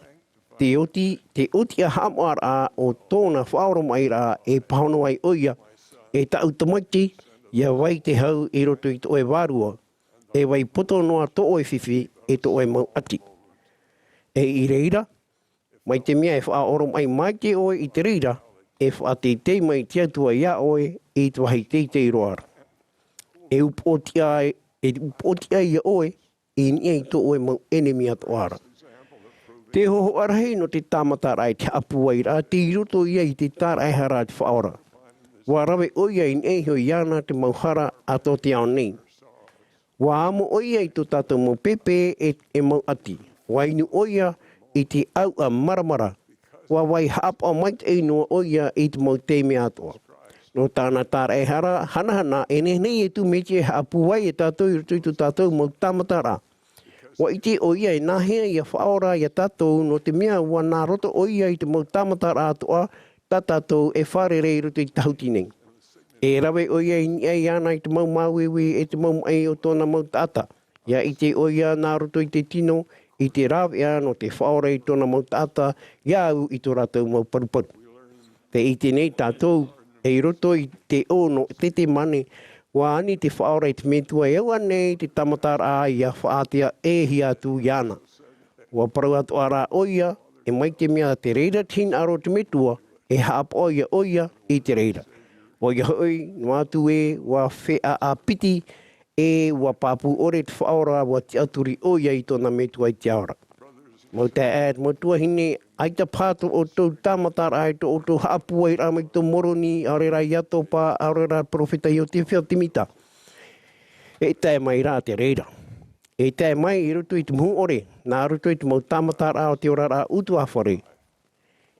te oti, te otiʻa haʻamoʻaraʻa o tōna faʻaoromaʻiraʻa e pāhono ai ʻoia, e tāʻu tamaiti, ʻia vai te hau i roto i tō ʻoe vārua, e vai poto noa tō ʻoe fifi ʻe tō ʻoe mau ʻati. ʻE i reira, mai te mea e faʻaoromaʻi maitaʻi ʻoe i te reira, e faʻateitei mai te Atua iā ʻoe i te vāhi teitei roa ra. E upoʻotiʻa, e upoʻotiʻa ia ʻoe i niʻa i tō ʻoe mau ʻenemi atoʻa ra. Te hōhoʻa rahi nō te tāmataraʻa i te haʻapūairaʻa, tei roto ia i te tāraʻehara a te Faʻaora. ʻUa rave ʻoia i niʻa iho iāna te mau hara a tō te ao nei. ʻUa amo ʻoia i tō tātou mau pēpē ʻe, ʻe mau ʻati. ʻUa inu ʻoia i te ʻauʻa maramara. ʻUa vai haʻapaʻo maitaʻi noa ʻoia i te mau tei mea atoʻa. Nō tāna tāraʻehara hanahana, e nehenehe Iesu Mesia e haʻapūai ia tātou i roto i tō tātou mau tāmataraʻa. ʻUa ʻite ʻoia e nāhea ʻia faʻaora ia tātou, nō te mea ʻua nā roto ʻoia i te mau tāmataraʻa atoʻa tā tātou e fārerei i roto i te tāhuti nei. E rave ʻoia i niʻa iāna i te mau māueue e te mau maʻi o tōna mau taʻata. ʻIa ʻite ʻoia nā roto i te tino, i te rāveʻa nō te faʻaora i tōna mau taʻata, ʻia au i tō rātou mau paruparu. Tē ʻite nei tātou, i roto i te ʻō nō Ketesemane, ʻua ani te faʻaora i te Metua e aua nei te tāmataraʻa ʻia faʻaātea e hia atu iāna. ʻUa parau atoʻa rā ʻoia, e mai te mea te reira te hinaʻaro o te Metua, e haʻapaʻo ia ʻoia i te reira. ʻOia hoʻi, noa atu ē, ʻua feʻaʻa piti, e ʻua pāpū ʻore te faʻaora, ʻua tiʻaturi ʻoia i tōna Metua i te ao ra. Mau taeaʻe, mau tuahine, ʻaita paha tō ʻoutou tāmataraʻa, tō ʻoutou haʻapūairaʻa mai tō Moroni, ʻaore rā iā Topa, ʻaore rā perofeta Iosepha Semita. E tae mai rā te reira. E tae mai i roto i te mau ʻore, nā roto i te mau tāmataraʻa o te oraraʻa ʻutuāfare.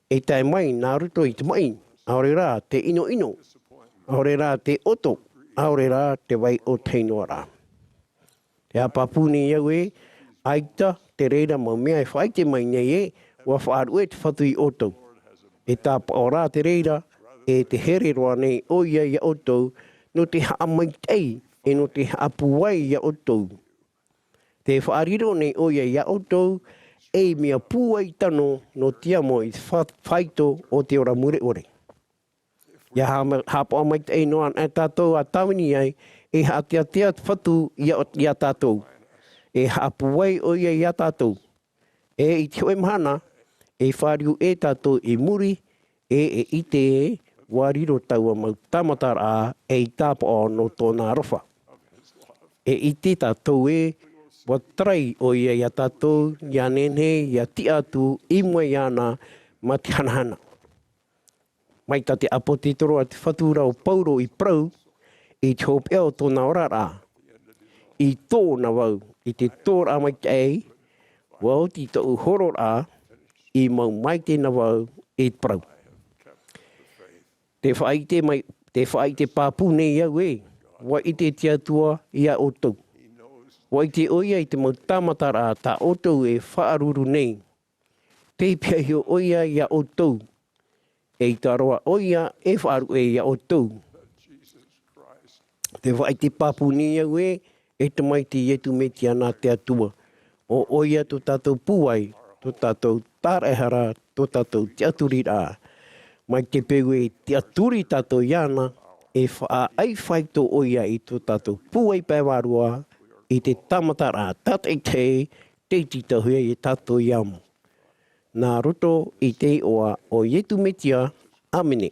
E tae mai nā roto i te maʻi, ʻaore rā te ʻinoʻino, ʻaore rā te ʻoto, ʻaore rā te vai ʻōtahi noa ra. E haʻapāpū nei au ē, ʻaita te reira mau mea e faʻaʻite mai nei ē, ʻua faʻaruʻe te Fatu iā ʻoutou. E tāpaʻo rā te reira, e te here roa nei ʻoia iā ʻoutou, nō te haʻamaitaʻi, e nō te haʻapūai iā ʻoutou. Tē faʻariro nei ʻoia iā ʻoutou, ei mea pūai tano nō te amo i te fa-, faito o te ora mure ʻore. ʻIa haʻama-, haʻapaʻo maitaʻi noa anaʻe tātou ʻa tāvini ai, e haʻateatea te Fatu iā, iā tātou. E haʻapūai ʻoia iā tātou. E i te hōʻē mahana, e fāriu ē tātou i muri, e, e ʻite ē, ʻua riro taua mau tāmataraʻa, ei tāpaʻo nō tōna aroha. E ʻite tātou ē, ʻua tarai ʻoia iā tātou, ʻia nehenehe, ʻia tiʻa atu, i mua iāna, mā te hanahana. Mai tā te ʻāpōsetolo a te Fatu ra ʻo Paulo i parau, i te hopeʻa o tōna oraraʻa. I tōna vau, i te tōraʻa maitaʻi, ʻua oti tōʻu hororaʻa, i mau maitaʻi na vau, i te parau. Tē faʻaʻite mai, tē faʻaʻite pāpū nei au ē, ʻua ʻite te Atua iā ʻoutou. ʻUa ʻite ʻoia i te mau tāmataraʻa tā ʻoutou e faʻaruru nei. Tei pihaʻi iho ʻoia iā ʻoutou. Eʻita roa ʻoia e faʻaruʻe iā ʻoutou. Tē faʻaʻite pāpū nei au ē, e Tamaiti Iesu Mesia nā te Atua. ʻO ʻoia tō tātou pūai, tō tātou taraehara, tō tātou tiʻaturiraʻa. Mai te peu e tiʻaturi tātou iāna, e faʻaʻai faito ʻoia i tō tātou pūai pae vārua, i te tāmataraʻa tātaʻitahi, tei tītauhia iā tātou i te amo. Nā roto i te iʻoa o Iesu Mesia, ʻāmene.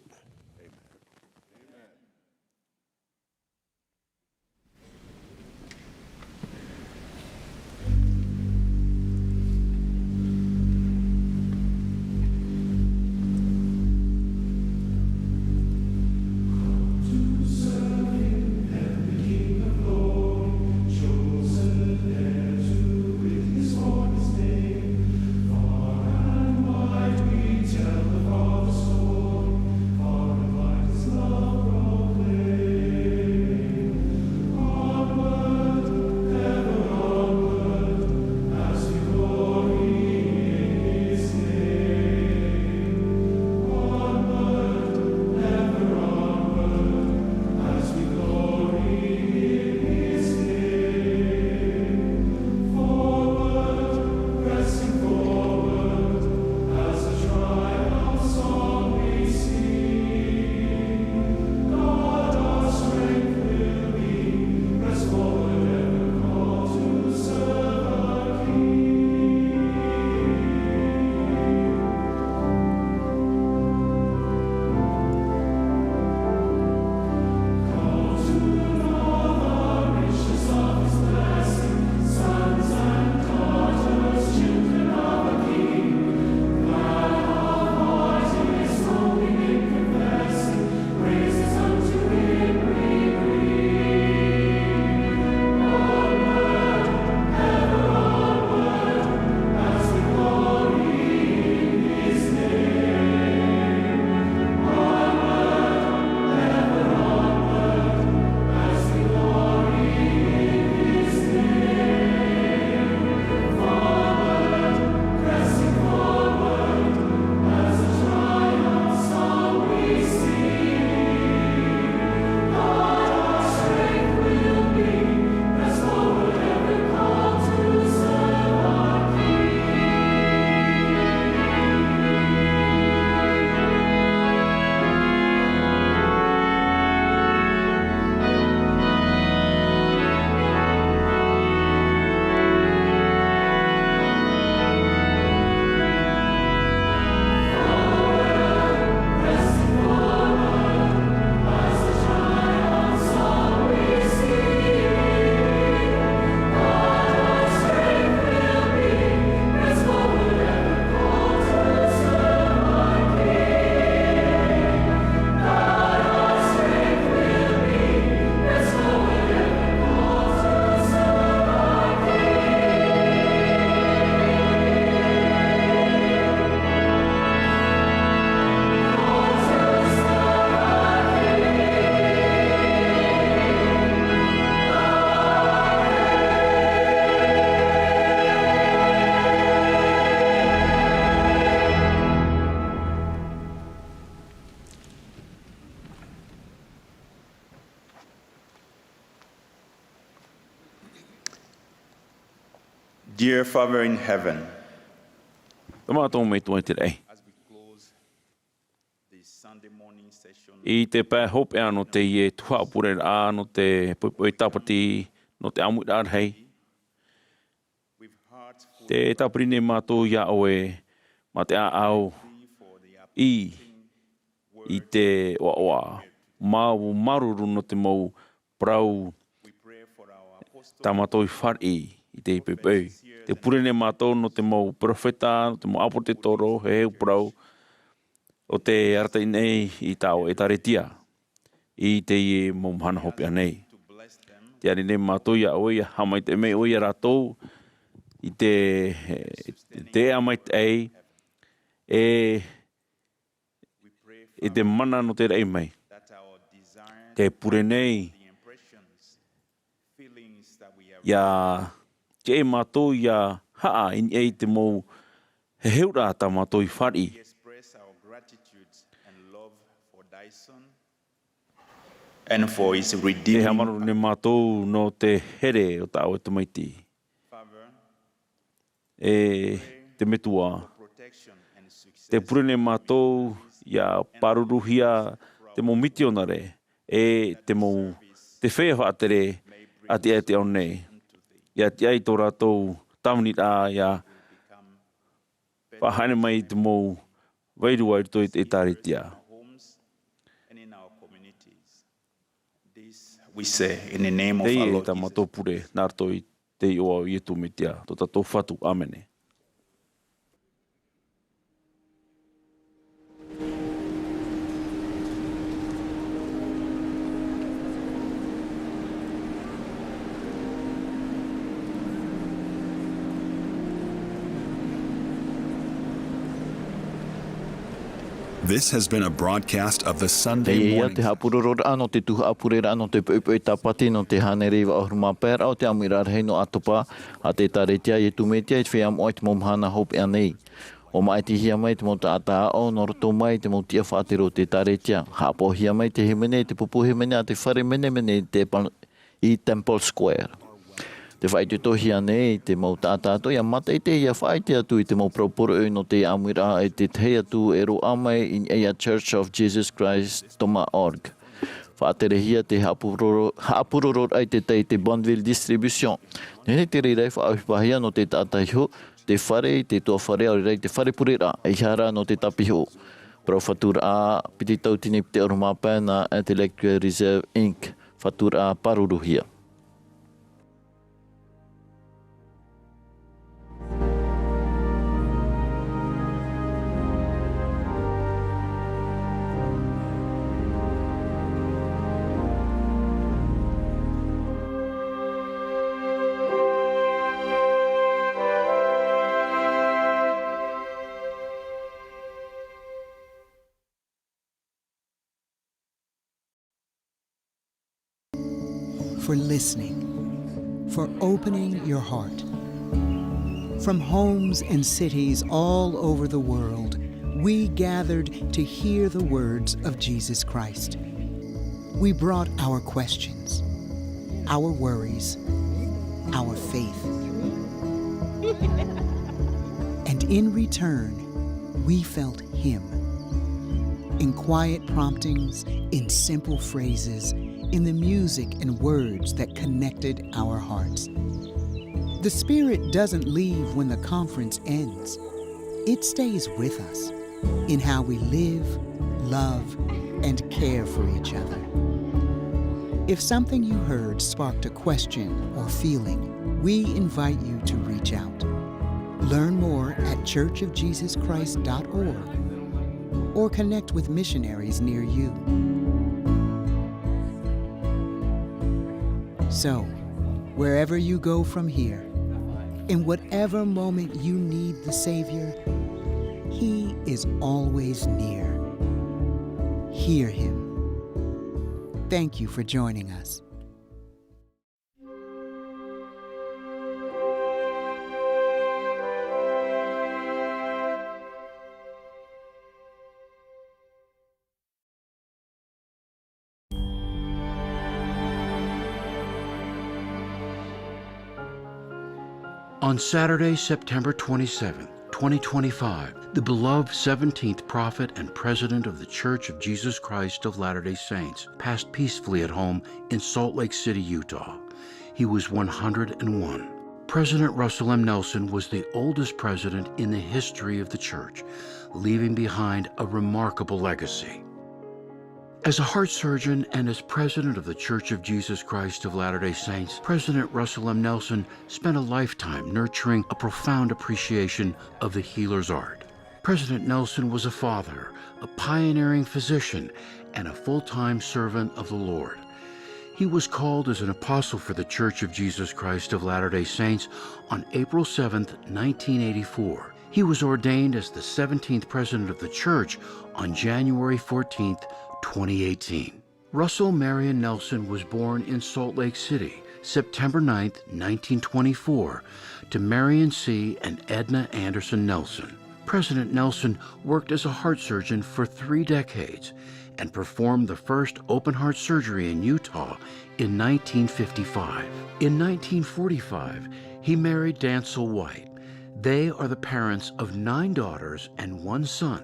Dear Father in heaven, Tō mātou Metua i te raʻi. As we close this Sunday morning session, I te pae hopeʻa nō teie tuhaʻa pureraʻa, nō te poʻipoʻi tāpati, nō te ʻāmuiraʻa rahi, we've heard full te tāpiri nei mātou iā ʻoe, mā te ʻāʻau, plea for the i, uplifting i te ʻoaʻoa. Māuruuru nō te mau parau tā mātou i fāriʻi i te poʻipoʻi. Te pure nei mātou nō te mau perofeta, nō te mau ʻāpōsetolo, heheu parau, ʻo tē arataʻi nei i tā ʻoe ʻētāretia i teie mau mahana hopeʻa nei. Tē ʻāreʻa nei mātou iā ʻoe, ʻia haʻamaitaʻi mai ʻoe iā rātou i te, te ʻāmaitaʻi e i te mana nō te raʻi mai. Te pure nei, ʻia tiʻa mātou ʻia haʻa i niʻa i te mau heheuraʻa tā mātou i fāriʻi. And for his redeeming. Te haʻamāuruuru nei mātou nō te here o tā ʻoe tamaiti. Father, e te Metua, te pure nei mātou ʻia pāruruhia te mau mitionare, e te mau, te feiā faʻatere a te ao nei. ʻIa tiʻa i tō rātou tāviniraʻa ʻia faʻahaere mai i te mau vairua i roto i te ʻētāretia. This we say in the name of our Lord Jesus. Teie tā mātou pure, nā roto i te iʻoa o Iesu Mesia, tō tātou Fatu. ʻĀmene. This has been a broadcast of the Sunday Teie ia morning te haʻapurororaʻa nō te tuhaʻa pureraʻa nō te poʻipoʻi tāpati nō te hānere iva ʻahuru mā pae raʻa o te ʻāmuiraʻa rahi nō ʻĀtopa, a te ʻētāretia a Iesu Mesia i te feiā moʻa i te mau mahana hopeʻa nei. ʻUa māʻitihia mai te mau taʻata aʻo nō roto mai i te mau tiʻa faʻatere o te ʻētāretia. Haʻapaʻohia mai te hīmene i te pupu hīmene a te fare menemene i te pa-, i Temple Square. Tē faʻaitoitohia nei te mau taʻata atoʻa ʻia mātaʻitaʻi ʻia faʻaʻite atu i te mau parau poroʻi nō te ʻāmuiraʻa e te tahi atu e roaʻa mai i niʻa iā church of jesus christ dot org. Faʻaterehia te haʻapuroro-, haʻapurororaʻa i te tai i te Bonneville Distribution. Nehenehe te reira e faʻaʻohipahia nō te taʻata iho, te fare, i te tuafare, ʻaore rā i te fare pureraʻa, ʻeiaha rā nō te tāpiho. Parau faturaʻa, piti tauatini piti ʻahuru mā pae nā Intellectual Reserve Inc. Faturaʻa pāruruhia. For listening, for opening your heart. From homes and cities all over the world, we gathered to hear the words of Jesus Christ. We brought our questions, our worries, our faith. And in return, we felt Him. In quiet promptings, in simple phrases, in the music and words that connected our hearts. The Spirit doesn't leave when the conference ends. It stays with us in how we live, love, and care for each other. If something you heard sparked a question or feeling, we invite you to reach out. Learn more at church of jesus christ dot org or connect with missionaries near you. So, wherever you go from here, in whatever moment you need the Savior, He is always near. Hear Him. Thank you for joining us. On Saturday, September twenty-seventh, twenty twenty-five, the beloved seventeenth prophet and president of The Church of Jesus Christ of Latter-day Saints passed peacefully at home in Salt Lake City, Utah. He was one hundred and one. President Russell M. Nelson was the oldest president in the history of the church, leaving behind a remarkable legacy. As a heart surgeon and as president of The Church of Jesus Christ of Latter-day Saints, President Russell M. Nelson spent a lifetime nurturing a profound appreciation of the healer's art. President Nelson was a father, a pioneering physician, and a full-time servant of the Lord. He was called as an apostle for The Church of Jesus Christ of Latter-day Saints on April seventh, nineteen eighty-four. He was ordained as the seventeenth president of the church on January fourteenth, twenty eighteen. Russell Marion Nelson was born in Salt Lake City, September ninth, nineteen twenty-four, to Marion C. and Edna Anderson Nelson. President Nelson worked as a heart surgeon for three decades and performed the first open-heart surgery in Utah in nineteen fifty-five. In nineteen forty-five, he married Dancel White. They are the parents of nine daughters and one son,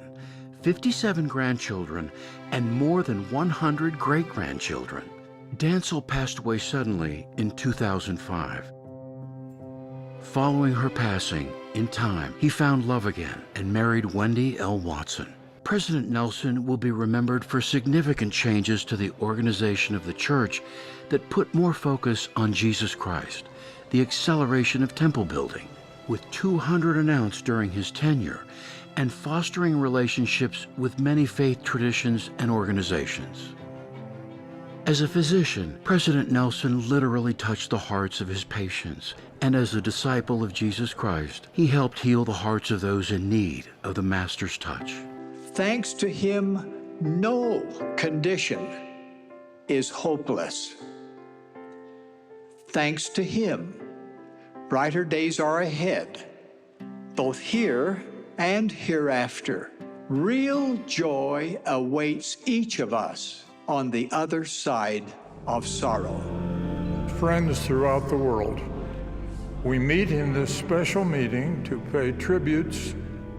fifty-seven grandchildren, and more than one hundred great-grandchildren. Dancel passed away suddenly in two thousand five. Following her passing, in time, he found love again and married Wendy L. Watson. President Nelson will be remembered for significant changes to the organization of the church that put more focus on Jesus Christ, the acceleration of temple building, with two hundred announced during his tenure, and fostering relationships with many faith traditions and organizations. As a physician, President Nelson literally touched the hearts of his patients, and as a disciple of Jesus Christ, he helped heal the hearts of those in need of the Master's touch. Thanks to him, no condition is hopeless. Thanks to him, brighter days are ahead, both here and hereafter. Real joy awaits each of us on the other side of sorrow. Friends throughout the world, we meet in this special meeting to pay tributes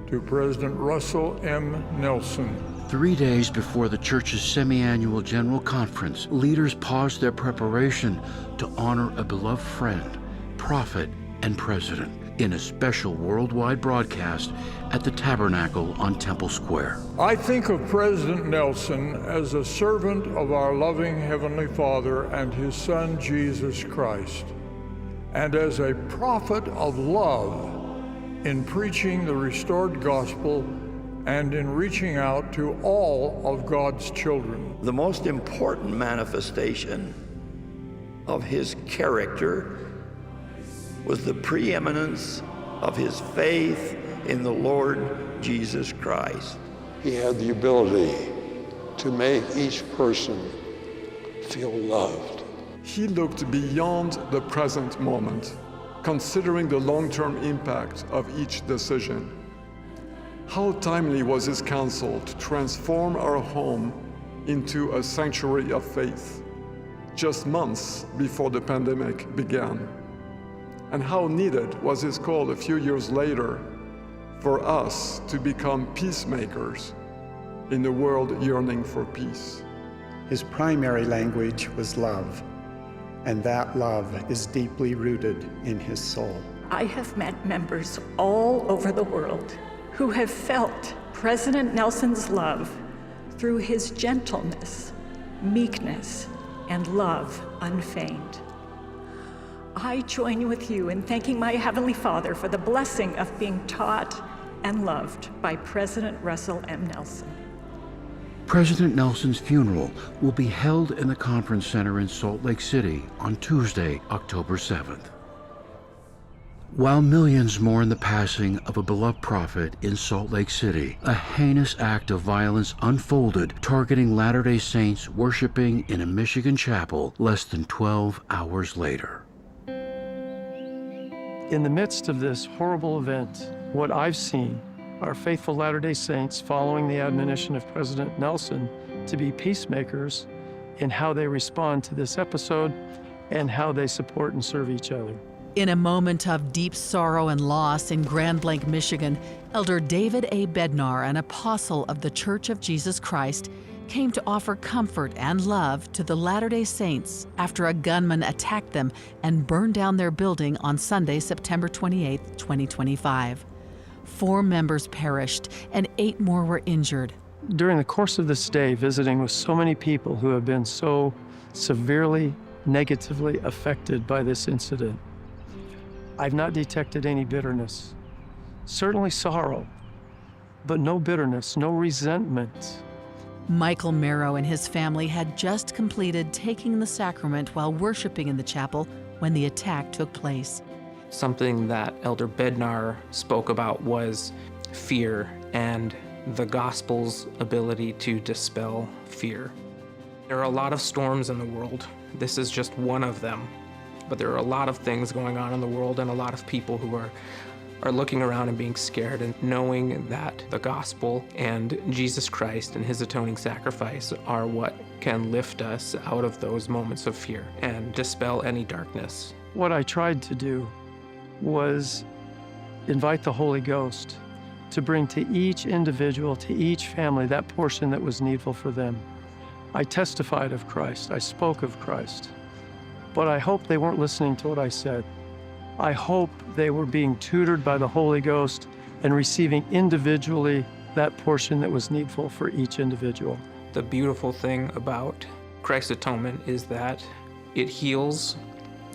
to President Russell M. Nelson. Three days before the church's semi-annual general conference, leaders paused their preparation to honor a beloved friend, prophet, and president in a special worldwide broadcast at the Tabernacle on Temple Square. I think of President Nelson as a servant of our loving Heavenly Father and His Son, Jesus Christ, and as a prophet of love in preaching the restored gospel and in reaching out to all of God's children. The most important manifestation of his character was the preeminence of his faith in the Lord Jesus Christ. He had the ability to make each person feel loved. He looked beyond the present moment, considering the long-term impact of each decision. How timely was his counsel to transform our home into a sanctuary of faith, just months before the pandemic began. And how needed was his call a few years later for us to become peacemakers in a world yearning for peace. His primary language was love, and that love is deeply rooted in his soul. I have met members all over the world who have felt President Nelson's love through his gentleness, meekness, and love unfeigned. I join with you in thanking my Heavenly Father for the blessing of being taught and loved by President Russell M. Nelson. President Nelson's funeral will be held in the conference center in Salt Lake City on Tuesday, October seventh. While millions mourn the passing of a beloved prophet in Salt Lake City, a heinous act of violence unfolded, targeting Latter-day Saints worshiping in a Michigan chapel less than twelve hours later. In the midst of this horrible event, what I've seen are faithful Latter-day Saints following the admonition of President Nelson to be peacemakers in how they respond to this episode and how they support and serve each other. In a moment of deep sorrow and loss in Grand Blanc, Michigan, Elder David A. Bednar, an apostle of The Church of Jesus Christ, came to offer comfort and love to the Latter-day Saints after a gunman attacked them and burned down their building on Sunday, September twenty-eighth, twenty twenty-five. Four members perished and eight more were injured. During the course of this day, visiting with so many people who have been so severely, negatively affected by this incident, I've not detected any bitterness. Certainly sorrow, but no bitterness, no resentment. Michael Marrow and his family had just completed taking the sacrament while worshiping in the chapel when the attack took place. Something that Elder Bednar spoke about was fear and the gospel's ability to dispel fear. There are a lot of storms in the world. This is just one of them. But there are a lot of things going on in the world and a lot of people who are, are looking around and being scared, and knowing that the gospel and Jesus Christ and his atoning sacrifice are what can lift us out of those moments of fear and dispel any darkness. What I tried to do was invite the Holy Ghost to bring to each individual, to each family, that portion that was needful for them. I testified of Christ, I spoke of Christ, but I hope they weren't listening to what I said. I hope they were being tutored by the Holy Ghost and receiving individually that portion that was needful for each individual. The beautiful thing about Christ's atonement is that it heals,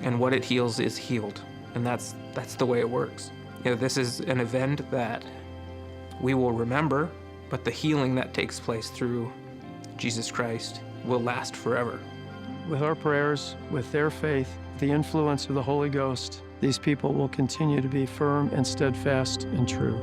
and what it heals is healed. And that's, that's the way it works. You know, this is an event that we will remember, but the healing that takes place through Jesus Christ will last forever. With our prayers, with their faith, the influence of the Holy Ghost, these people will continue to be firm and steadfast and true.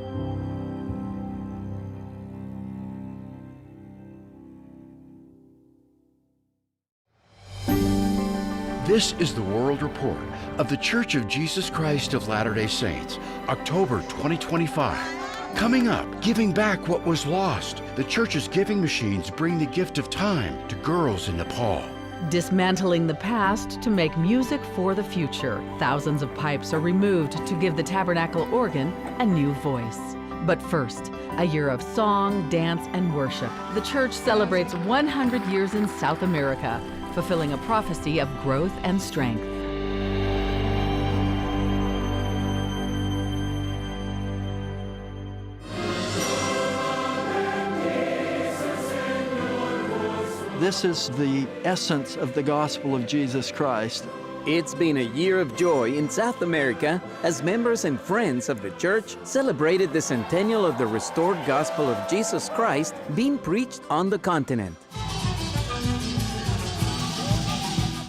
This is the World Report of The Church of Jesus Christ of Latter-day Saints, October twenty twenty-five. Coming up, giving back what was lost. The church's giving machines bring the gift of time to girls in Nepal. Dismantling the past to make music for the future. Thousands of pipes are removed to give the tabernacle organ a new voice. But first, a year of song, dance, and worship. The church celebrates one hundred years in South America, fulfilling a prophecy of growth and strength. This is the essence of the gospel of Jesus Christ. It's been a year of joy in South America as members and friends of the church celebrated the centennial of the restored gospel of Jesus Christ being preached on the continent.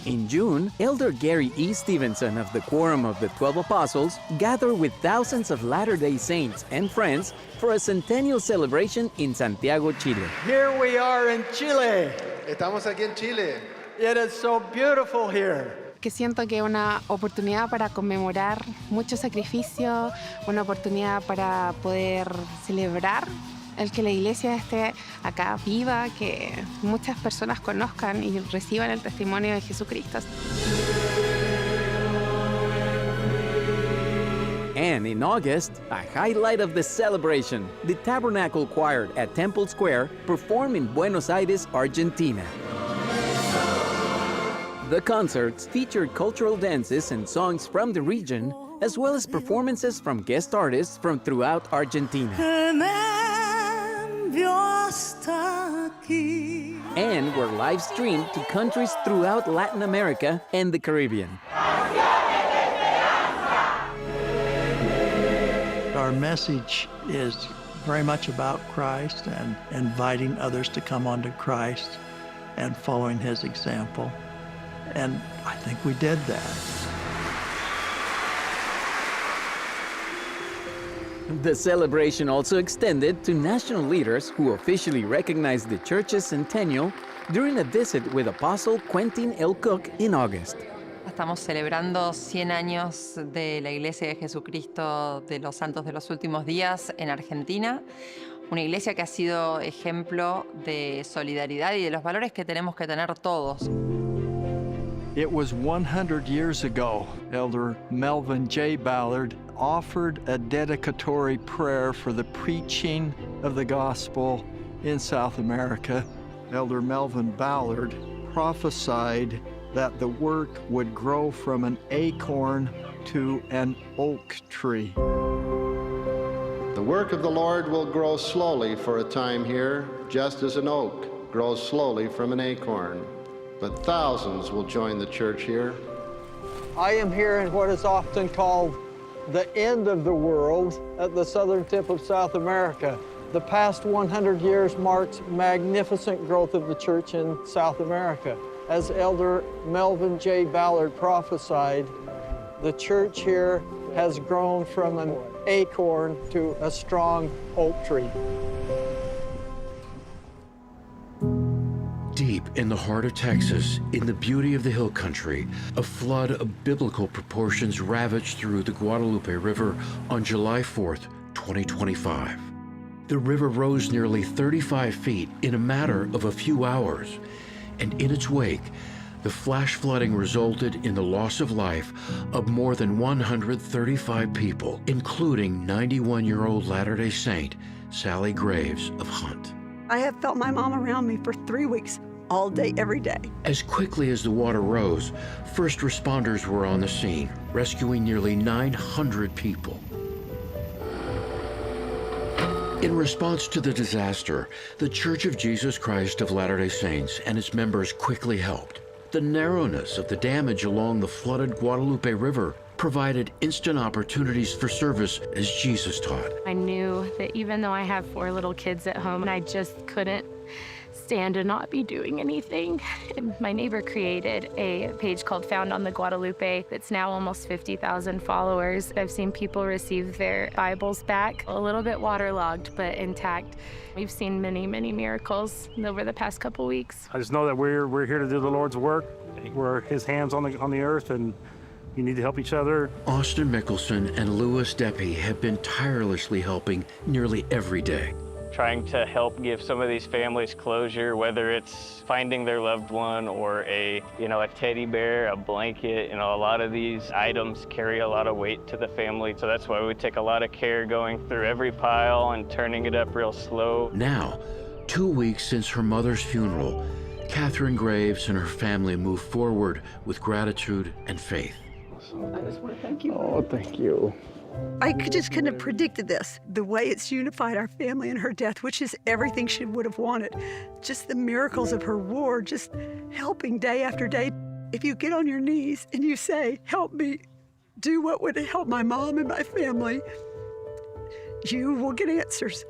In June, Elder Gary E. Stevenson of the Quorum of the Twelve Apostles gathered with thousands of Latter-day Saints and friends for a centennial celebration in Santiago, Chile. Here we are in Chile. Estamos aquí en Chile. It is so beautiful here. Que siento que es una oportunidad para conmemorar mucho sacrificio, una oportunidad para poder celebrar el que la iglesia esté acá viva, que muchas personas conozcan y reciban el testimonio de Jesucristo. And in August, a highlight of the celebration, the Tabernacle Choir at Temple Square performed in Buenos Aires, Argentina. The concerts featured cultural dances and songs from the region, as well as performances from guest artists from throughout Argentina. And were live streamed to countries throughout Latin America and the Caribbean. Our message is very much about Christ and inviting others to come onto Christ and following his example. And I think we did that. The celebration also extended to national leaders who officially recognized the church's centennial during a visit with Apostle Quentin L. Cook in August. Estamos celebrando cien años de la Iglesia de Jesucristo de los Santos de los Últimos Días en Argentina, una iglesia que ha sido ejemplo de solidaridad y de los valores que tenemos que tener todos. It was one hundred years ago, Elder Melvin J. Ballard offered a dedicatory prayer for the preaching of the gospel in South America. Elder Melvin Ballard prophesied that the work would grow from an acorn to an oak tree. The work of the Lord will grow slowly for a time here, just as an oak grows slowly from an acorn. But thousands will join the church here. I am here in what is often called the end of the world at the southern tip of South America. The past one hundred years marks magnificent growth of the church in South America. As Elder Melvin J. Ballard prophesied, the church here has grown from an acorn to a strong oak tree. Deep in the heart of Texas, in the beauty of the hill country, a flood of biblical proportions ravaged through the Guadalupe River on July fourth, twenty twenty-five. The river rose nearly thirty-five feet in a matter of a few hours, and in its wake, the flash flooding resulted in the loss of life of more than one hundred thirty-five people, including ninety-one-year-old Latter-day Saint Sally Graves of Hunt. I have felt my mom around me for three weeks, all day, every day. As quickly as the water rose, first responders were on the scene, rescuing nearly nine hundred people. In response to the disaster, the Church of Jesus Christ of Latter-day Saints and its members quickly helped. The narrowness of the damage along the flooded Guadalupe River provided instant opportunities for service as Jesus taught. I knew that even though I have four little kids at home, I just couldn't stand to not be doing anything. And my neighbor created a page called Found on the Guadalupe that's now almost fifty thousand followers. I've seen people receive their Bibles back, a little bit waterlogged, but intact. We've seen many, many miracles over the past couple weeks. I just know that we're, we're here to do the Lord's work. We're his hands on the, on the earth, and you need to help each other. Austin Mickelson and Louis Deppy have been tirelessly helping nearly every day. Trying to help give some of these families closure, whether it's finding their loved one or a, you know, a teddy bear, a blanket. You know, a lot of these items carry a lot of weight to the family. So that's why we take a lot of care going through every pile and turning it up real slow. Now, two weeks since her mother's funeral, Catherine Graves and her family move forward with gratitude and faith. I just want to thank you. Oh, thank you. I could, just couldn't have predicted this. The way it's unified our family in her death, which is everything she would have wanted. Just the miracles of her ward, just helping day after day. If you get on your knees and you say, "Help me do what would help my mom and my family," you will get answers.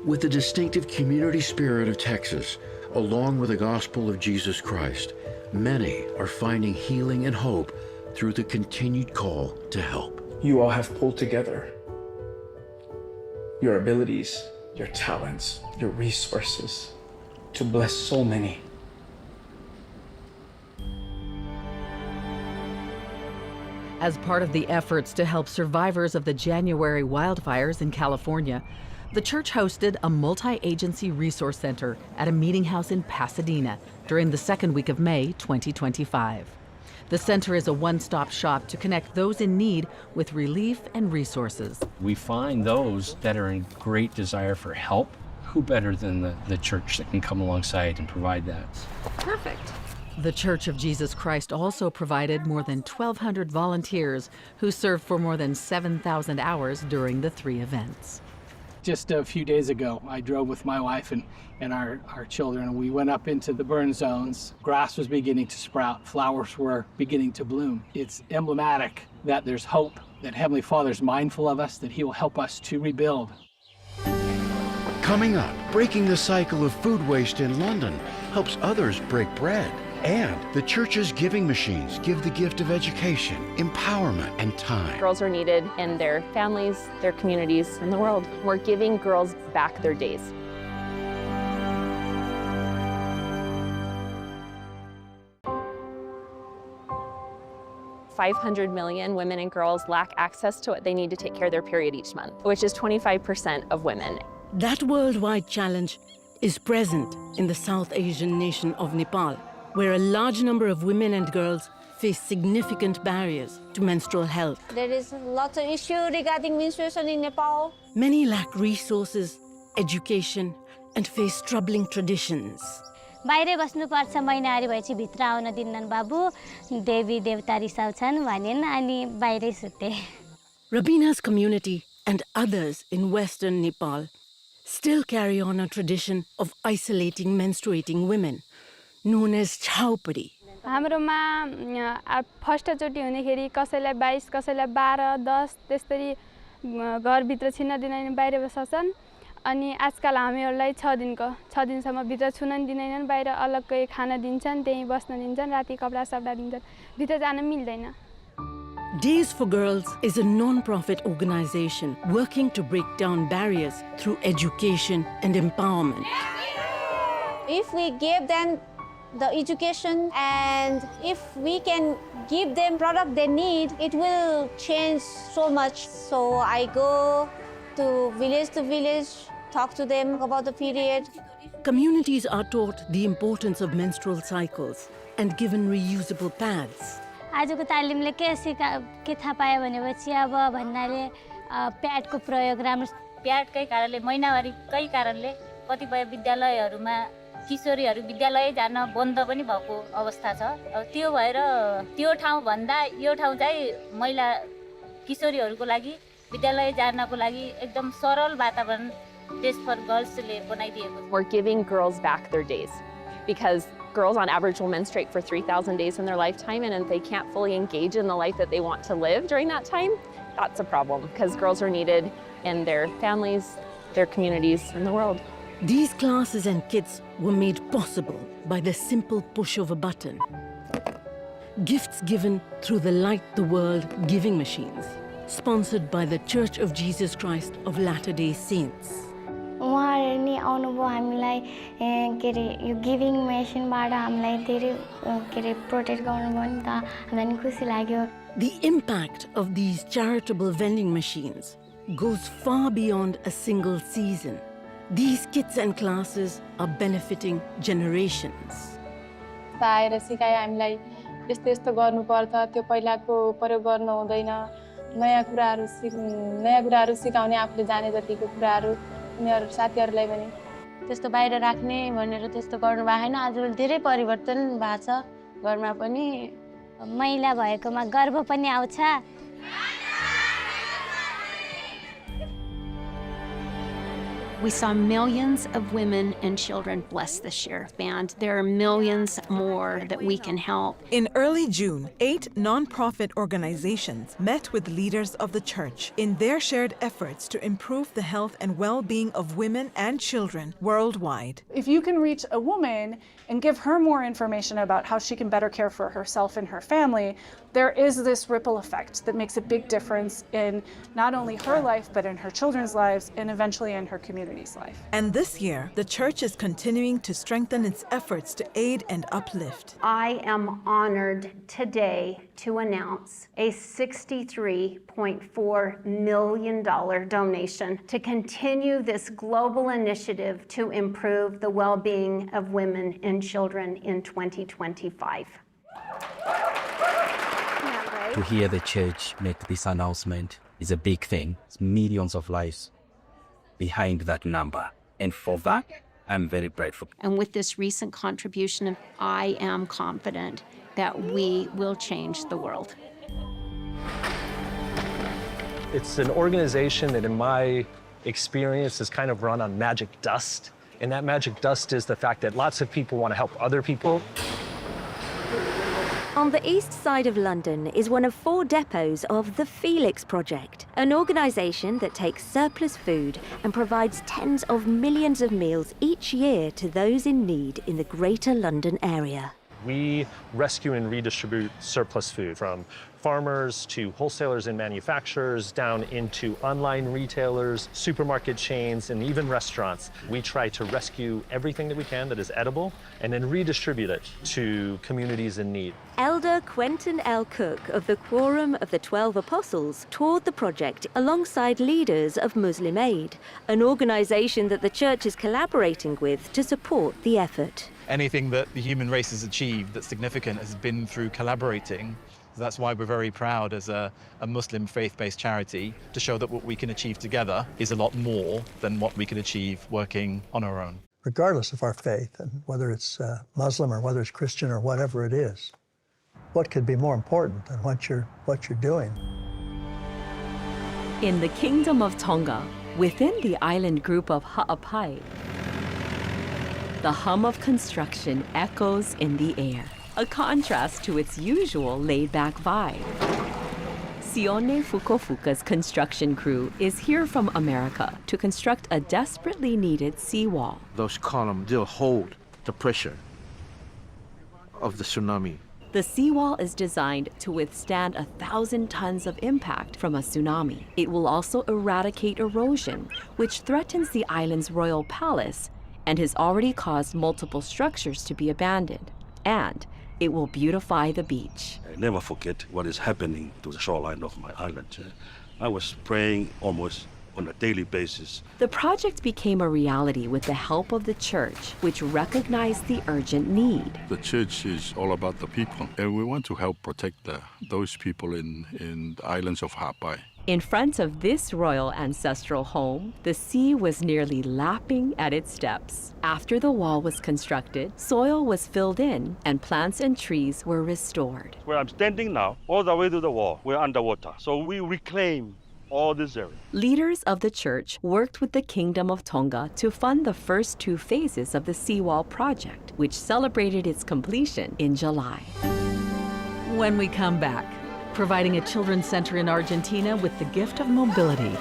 With the distinctive community spirit of Texas, along with the gospel of Jesus Christ, many are finding healing and hope through the continued call to help. You all have pulled together your abilities, your talents, your resources to bless so many. As part of the efforts to help survivors of the January wildfires in California, the church hosted a multi-agency resource center at a meeting house in Pasadena during the second week of May twenty twenty-five. The center is a one-stop shop to connect those in need with relief and resources. We find those that are in great desire for help. Who better than the, the church that can come alongside and provide that? Perfect. The Church of Jesus Christ also provided more than twelve hundred volunteers who served for more than seven thousand hours during the three events. Just a few days ago, I drove with my wife and, and our, our children, and we went up into the burn zones. Grass was beginning to sprout, flowers were beginning to bloom. It's emblematic that there's hope, that Heavenly Father's mindful of us, that He will help us to rebuild. Coming up, breaking the cycle of food waste in London helps others break bread. And the church's giving machines give the gift of education, empowerment, and time. Girls are needed in their families, their communities, in the world. We're giving girls back their days. Five hundred million women and girls lack access to what they need to take care of their period each month, which is twenty-five percent of women. That worldwide challenge is present in the South Asian nation of Nepal. where a large number of women and girls face significant barriers to menstrual health. There is lots of issue regarding menstruation in Nepal. Many lack resources, education, and face troubling traditions. बाहिरै बस्नुपर्छ, महिनावारी भएपछि भित्र आउन दिन्नन् बाबु, देवी देवता रिसाउँछन् भनिन्, अनि बाहिरै सुते। Rabina's community and others in western Nepal still carry on a tradition of isolating menstruating women, known as chhaupari. हाम्रोमा, अ, आ, फर्स्ट चोटि हुँदाखेरि कसैलाई बाइस, कसैलाई बाह्र, दस, त्यस्तरी, अ, घरभित्र छिर्न दिँदैन, बाहिर बसाउँछन्। अनि आजकाल हामीहरूलाई छ दिनको, छ दिनसम्म भित्र छुन नि दिँदैनन्, बाहिर अलग्गै खान दिन्छन्, त्यहीँ बस्न दिन्छन्, राति कपडा सपडा दिन्छन्, भित्र जान मिल्दैन। Days for Girls is a non-profit organization working to break down barriers through education and empowerment. If we give them the education, and if we can give them product they need, it will change so much. So I go to village to village, talk to them about the period. Communities are taught the importance of menstrual cycles and given reusable pads. आजको तालिमले के सिका-, के थाहा पायो भनेपछि, अब भन्नाले, अ, प्याडको प्रयोग राम्रो। प्याडकै कारणले, महिनावारीकै कारणले कतिपय विद्यालयहरूमा किशोरीहरू विद्यालय जान बन्द पनि भएको अवस्था छ। अब त्यो भएर त्यो ठाउँभन्दा यो ठाउँ चाहिँ महिला किशोरीहरूको लागि, विद्यालय जानको लागि एकदम सरल वातावरण Days for Girls ले बनाइदिएको छ। We're giving girls back their days, because girls on average will menstruate for three thousand days in their lifetime, and if they can't fully engage in the life that they want to live during that time, that's a problem, because girls are needed in their families, their communities, and the world. These classes and kits were made possible by the simple push of a button. Gifts given through the Light the World giving machines, sponsored by the Church of Jesus Christ of Latter-day Saints. उहाँहरू नि आउनुभयो हामीलाई, ए, के अरे, यो गिभिङ मेसिनबाट हामीलाई धेरै, अ, के अरे, प्रोटेक्ट गर्नुभयो नि त, हामीलाई नि खुसी लाग्यो। The impact of these charitable vending machines goes far beyond a single season. These kits and classes are benefiting generations. आएर सिकायो हामीलाई, यस्तो यस्तो गर्नुपर्छ, त्यो पहिलाको प्रयोग गर्नु हुँदैन, नयाँ कुराहरू सिक-, नयाँ कुराहरू सिकाउने, आफूले जाने जतिको कुराहरू उनीहरू साथीहरूलाई पनि। त्यस्तो बाहिर राख्ने भनेर त्यस्तो गर्नुभएको छैन, आजभोलि धेरै परिवर्तन भएको छ घरमा पनि। महिला भएकोमा गर्व पनि आउँछ। We saw millions of women and children blessed this year, and there are millions more that we can help. In early June, eight non-profit organizations met with leaders of the church in their shared efforts to improve the health and well-being of women and children worldwide. If you can reach a woman and give her more information about how she can better care for herself and her family, there is this ripple effect that makes a big difference in not only her life, but in her children's lives, and eventually in her community's life. And this year, the church is continuing to strengthen its efforts to aid and uplift. I am honored today to announce a sixty-three point four million dollar donation to continue this global initiative to improve the well-being of women and children in twenty twenty-five. To hear the church make this announcement is a big thing. It's millions of lives behind that number. And for that, I'm very grateful. And with this recent contribution, I am confident that we will change the world. It's an organization that, in my experience, is kind of run on magic dust. And that magic dust is the fact that lots of people want to help other people. On the east side of London is one of four depots of the Felix Project, an organisation that takes surplus food and provides tens of millions of meals each year to those in need in the Greater London area. We rescue and redistribute surplus food from farmers to wholesalers and manufacturers, down into online retailers, supermarket chains, and even restaurants. We try to rescue everything that we can that is edible and then redistribute it to communities in need. Elder Quentin L. Cook of the Quorum of the Twelve Apostles toured the project alongside leaders of Muslim Aid, an organization that the church is collaborating with to support the effort. Anything that the human race has achieved that's significant has been through collaborating. So that's why we're very proud as a, a Muslim faith-based charity to show that what we can achieve together is a lot more than what we could achieve working on our own. Regardless of our faith, and whether it's, uh, Muslim or whether it's Christian or whatever it is, what could be more important than what you're, what you're doing? In the Kingdom of Tonga, within the island group of Haʻapai, the hum of construction echoes in the air, a contrast to its usual laid-back vibe. Sione Fukofuka's construction crew is here from America to construct a desperately needed seawall. Those columns, they'll hold the pressure of the tsunami. The seawall is designed to withstand a thousand tons of impact from a tsunami. It will also eradicate erosion, which threatens the island's royal palace and has already caused multiple structures to be abandoned. And it will beautify the beach. I never forget what is happening to the shoreline of my island. I was praying almost on a daily basis. The project became a reality with the help of the church, which recognized the urgent need. The church is all about the people, and we want to help protect the, those people in, in the islands of Haʻapai. In front of this royal ancestral home, the sea was nearly lapping at its steps. After the wall was constructed, soil was filled in and plants and trees were restored. Where I'm standing now, all the way to the wall, we're underwater. So we reclaim all this area. Leaders of the church worked with the Kingdom of Tonga to fund the first two phases of the seawall project, which celebrated its completion in July. When we come back, providing a children's center in Argentina with the gift of mobility,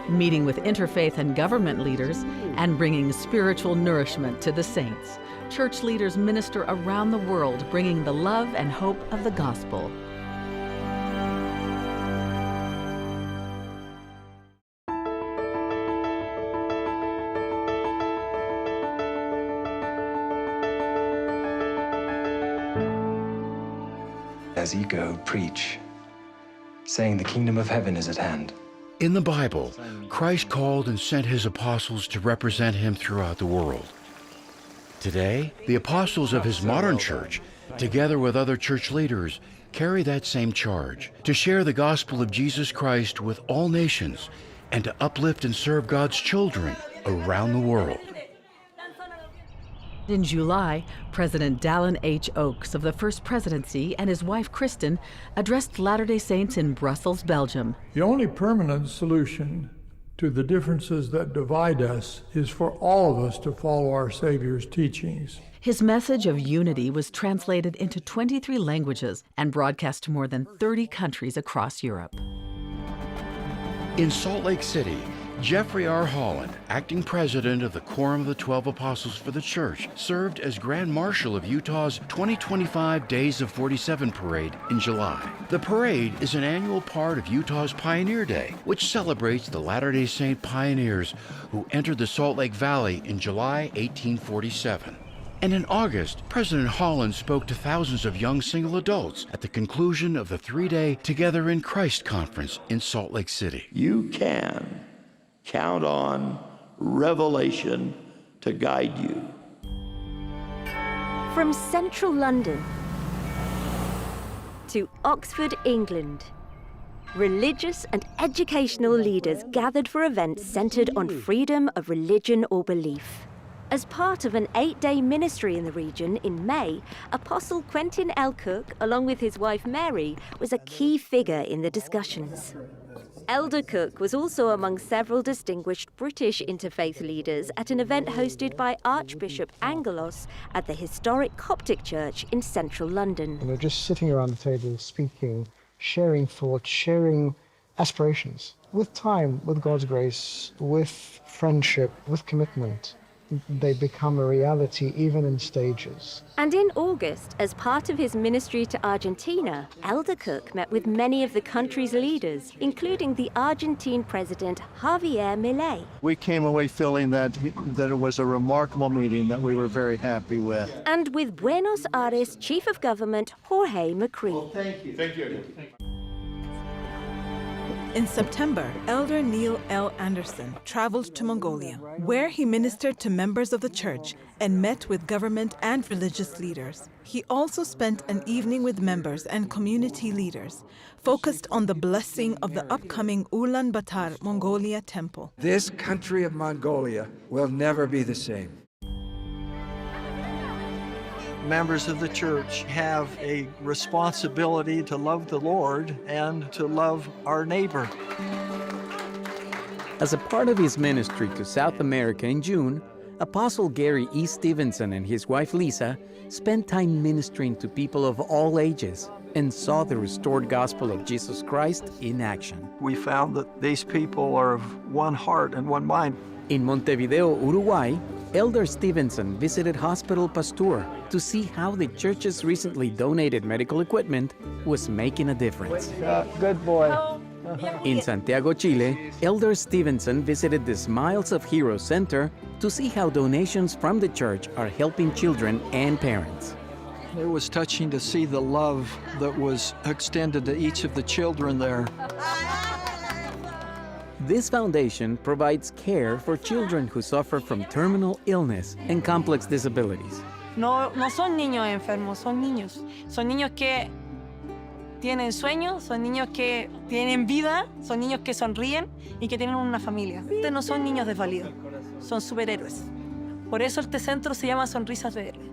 meeting with interfaith and government leaders, and bringing spiritual nourishment to the saints. Church leaders minister around the world, bringing the love and hope of the gospel. As ye go, preach, saying, "The kingdom of heaven is at hand." In the Bible, Christ called and sent his apostles to represent him throughout the world. Today, the apostles of his modern church, together with other church leaders, carry that same charge to share the gospel of Jesus Christ with all nations and to uplift and serve God's children around the world. In July, President Dallin H. Oaks of the First Presidency and his wife Kristin addressed Latter-day Saints in Brussels, Belgium. The only permanent solution to the differences that divide us is for all of us to follow our Savior's teachings. His message of unity was translated into twenty-three languages and broadcast to more than thirty countries across Europe. In Salt Lake City, Jeffrey R. Holland, acting president of the Quorum of the Twelve Apostles for the Church, served as Grand Marshal of Utah's twenty twenty-five Days of forty-seven parade in July. The parade is an annual part of Utah's Pioneer Day, which celebrates the Latter-day Saint pioneers who entered the Salt Lake Valley in July eighteen forty-seven. And in August, President Holland spoke to thousands of young single adults at the conclusion of the three-day Together in Christ conference in Salt Lake City. You can count on revelation to guide you. From central London to Oxford, England, religious and educational leaders gathered for events centered on freedom of religion or belief. As part of an eight-day ministry in the region in May, Apostle Quentin L. Cook, along with his wife Mary, was a key figure in the discussions. Elder Cook was also among several distinguished British interfaith leaders at an event hosted by Archbishop Angelos at the historic Coptic Church in central London. And we're just sitting around the table speaking, sharing thoughts, sharing aspirations. With time, with God's grace, with friendship, with commitment, They become a reality, even in stages. And in August, as part of his ministry to Argentina, Elder Cook met with many of the country's leaders, including the Argentine President Javier Milei. We came away feeling that, that it was a remarkable meeting that we were very happy with. And with Buenos Aires Chief of Government Jorge Macri. Well, thank you. Thank you. In September, Elder Neil L. Andersen traveled to Mongolia, where he ministered to members of the church and met with government and religious leaders. He also spent an evening with members and community leaders, focused on the blessing of the upcoming Ulaanbaatar Mongolia Temple. This country of Mongolia will never be the same. Members of the church have a responsibility to love the Lord and to love our neighbor. As a part of his ministry to South America in June, Apostle Gary E. Stevenson and his wife Lisa spent time ministering to people of all ages and saw the restored gospel of Jesus Christ in action. We found that these people are of one heart and one mind. In Montevideo, Uruguay, Elder Stevenson visited Hospital Pasteur to see how the church's recently donated medical equipment was making a difference. Uh, good boy. In Santiago, Chile, Elder Stevenson visited the Smiles of Heroes Center to see how donations from the church are helping children and parents. It was touching to see the love that was extended to each of the children there. This foundation provides care for children who suffer from terminal illness and complex disabilities. No, no son niños enfermos, son niños. Son niños que tienen sueños, son niños que tienen vida, son niños que sonríen y que tienen una familia. Estos no son niños desvalidos, son superhéroes. Por eso este centro se llama Sonrisas de Héroes.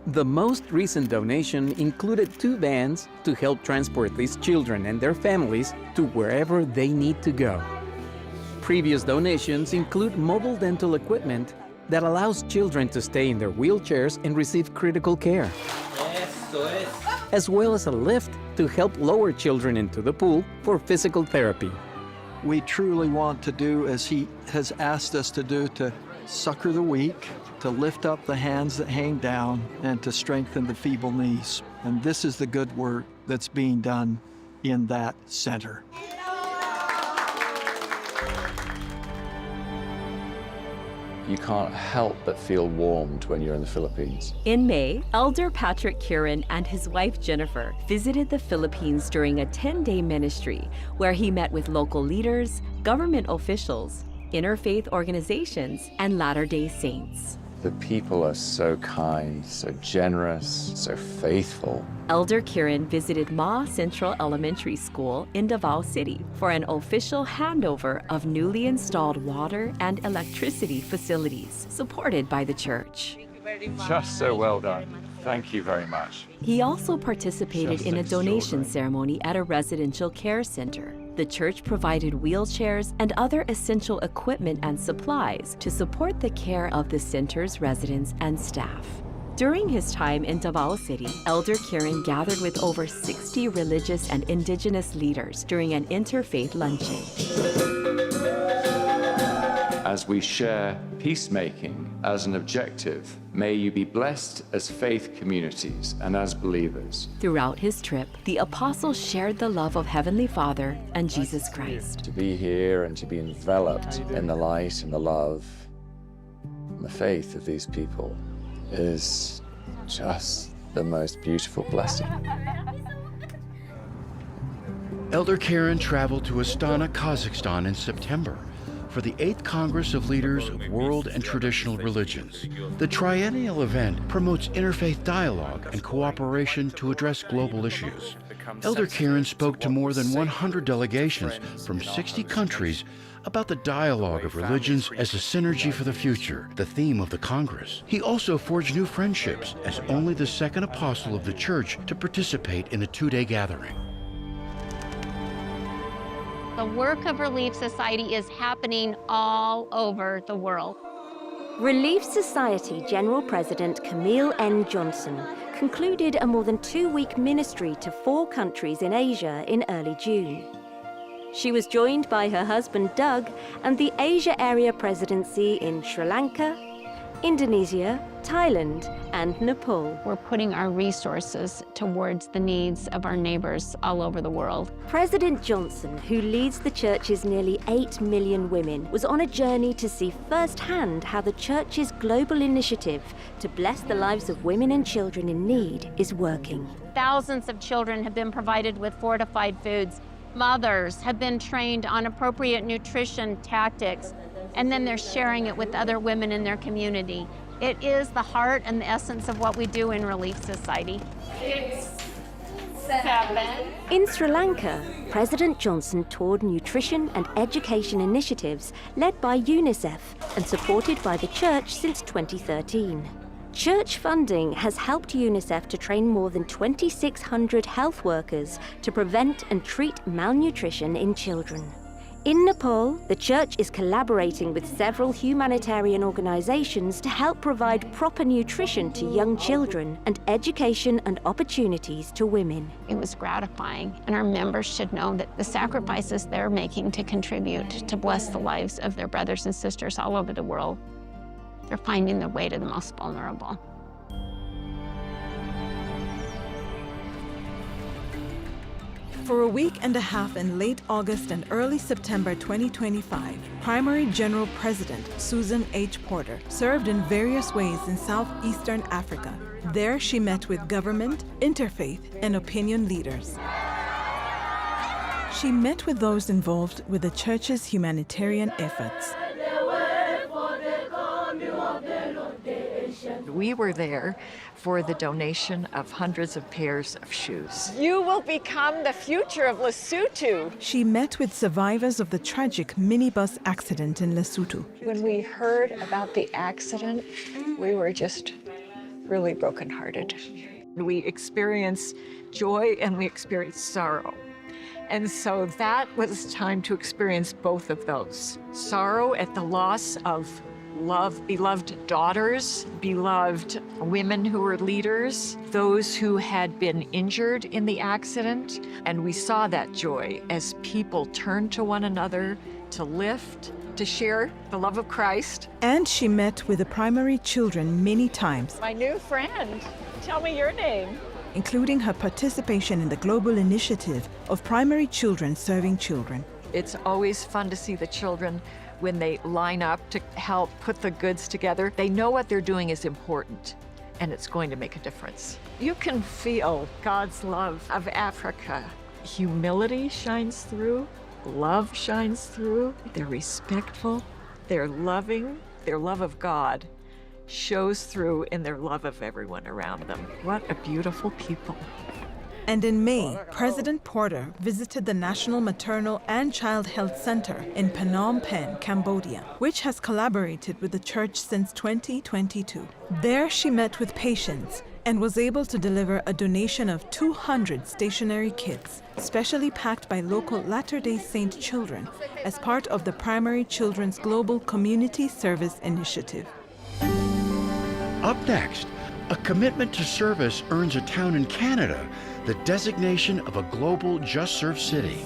The most recent donation included two vans to help transport these children and their families to wherever they need to go. Previous donations include mobile dental equipment that allows children to stay in their wheelchairs and receive critical care, as well as a lift to help lower children into the pool for physical therapy. We truly want to do as he has asked us to do, to succor the weak, to lift up the hands that hang down, and to strengthen the feeble knees. And this is the good work that's being done in that center. You can't help but feel warmed when you're in the Philippines. In May, Elder Patrick Curran and his wife Jennifer visited the Philippines during a ten-day ministry where he met with local leaders, government officials, interfaith organizations, and Latter-day Saints. The people are so kind, so generous, so faithful. Elder Curran visited Ma Central Elementary School in Davao City for an official handover of newly installed water and electricity facilities supported by the church. Just so well done. Thank you very much. He also participated in a donation ceremony at a residential care center. The church provided wheelchairs and other essential equipment and supplies to support the care of the center's residents and staff. During his time in Davao City, Elder Curran gathered with over sixty religious and indigenous leaders during an interfaith luncheon. As we share peacemaking as an objective, may you be blessed as faith communities and as believers. Throughout his trip, the apostle shared the love of Heavenly Father and Jesus Christ. To be here and to be enveloped in the light and the love and the faith of these people is just the most beautiful blessing. Elder Curran traveled to Astana, Kazakhstan in September for the eighth Congress of Leaders of World and Traditional Religions. The triennial event promotes interfaith dialogue and cooperation to address global issues. Elder Curran spoke to more than one hundred delegations from sixty countries about the dialogue of religions as a synergy for the future, the theme of the Congress. He also forged new friendships as only the second apostle of the church to participate in a two-day gathering. The work of Relief Society is happening all over the world. Relief Society General President Camille N. Johnson concluded a more than two-week ministry to four countries in Asia in early June. She was joined by her husband Doug and the Asia Area Presidency in Sri Lanka, Indonesia, Thailand, and Nepal. We're putting our resources towards the needs of our neighbors all over the world. President Johnson, who leads the church's nearly eight million women, was on a journey to see firsthand how the church's global initiative to bless the lives of women and children in need is working. Thousands of children have been provided with fortified foods. Mothers have been trained on appropriate nutrition tactics, and then they're sharing it with other women in their community. It is the heart and the essence of what we do in Relief Society. Six, seven. In Sri Lanka, President Johnson toured nutrition and education initiatives led by UNICEF and supported by the church since twenty thirteen. Church funding has helped UNICEF to train more than twenty-six hundred health workers to prevent and treat malnutrition in children. In Nepal, the church is collaborating with several humanitarian organizations to help provide proper nutrition to young children and education and opportunities to women. It was gratifying, and our members should know that the sacrifices they're making to contribute to bless the lives of their brothers and sisters all over the world, they're finding their way to the most vulnerable. For a week and a half in late August and early September twenty twenty-five, Primary General President Susan H. Porter served in various ways in southeastern Africa. There she met with government, interfaith, and opinion leaders. She met with those involved with the church's humanitarian efforts. We were there for the donation of hundreds of pairs of shoes. You will become the future of Lesotho. She met with survivors of the tragic minibus accident in Lesotho. When we heard about the accident, we were just really brokenhearted. We experience joy and we experience sorrow. And so that was time to experience both of those. Sorrow at the loss of love, beloved daughters, beloved women who were leaders, those who had been injured in the accident. And we saw that joy as people turned to one another to lift, to share the love of Christ. And she met with the primary children many times. My new friend, tell me your name. Including her participation in the global initiative of primary children serving children. It's always fun to see the children when they line up to help put the goods together. They know what they're doing is important, and it's going to make a difference. You can feel God's love of Africa. Humility shines through, love shines through. They're respectful, they're loving, their love of God shows through in their love of everyone around them. What a beautiful people. And in May, President Porter visited the National Maternal and Child Health Center in Phnom Penh, Cambodia, which has collaborated with the church since twenty twenty-two. There she met with patients and was able to deliver a donation of two hundred stationery kits, specially packed by local Latter-day Saint children, as part of the Primary Children's Global Community Service Initiative. Up next, a commitment to service earns a town in Canada the designation of a global Just Serve City.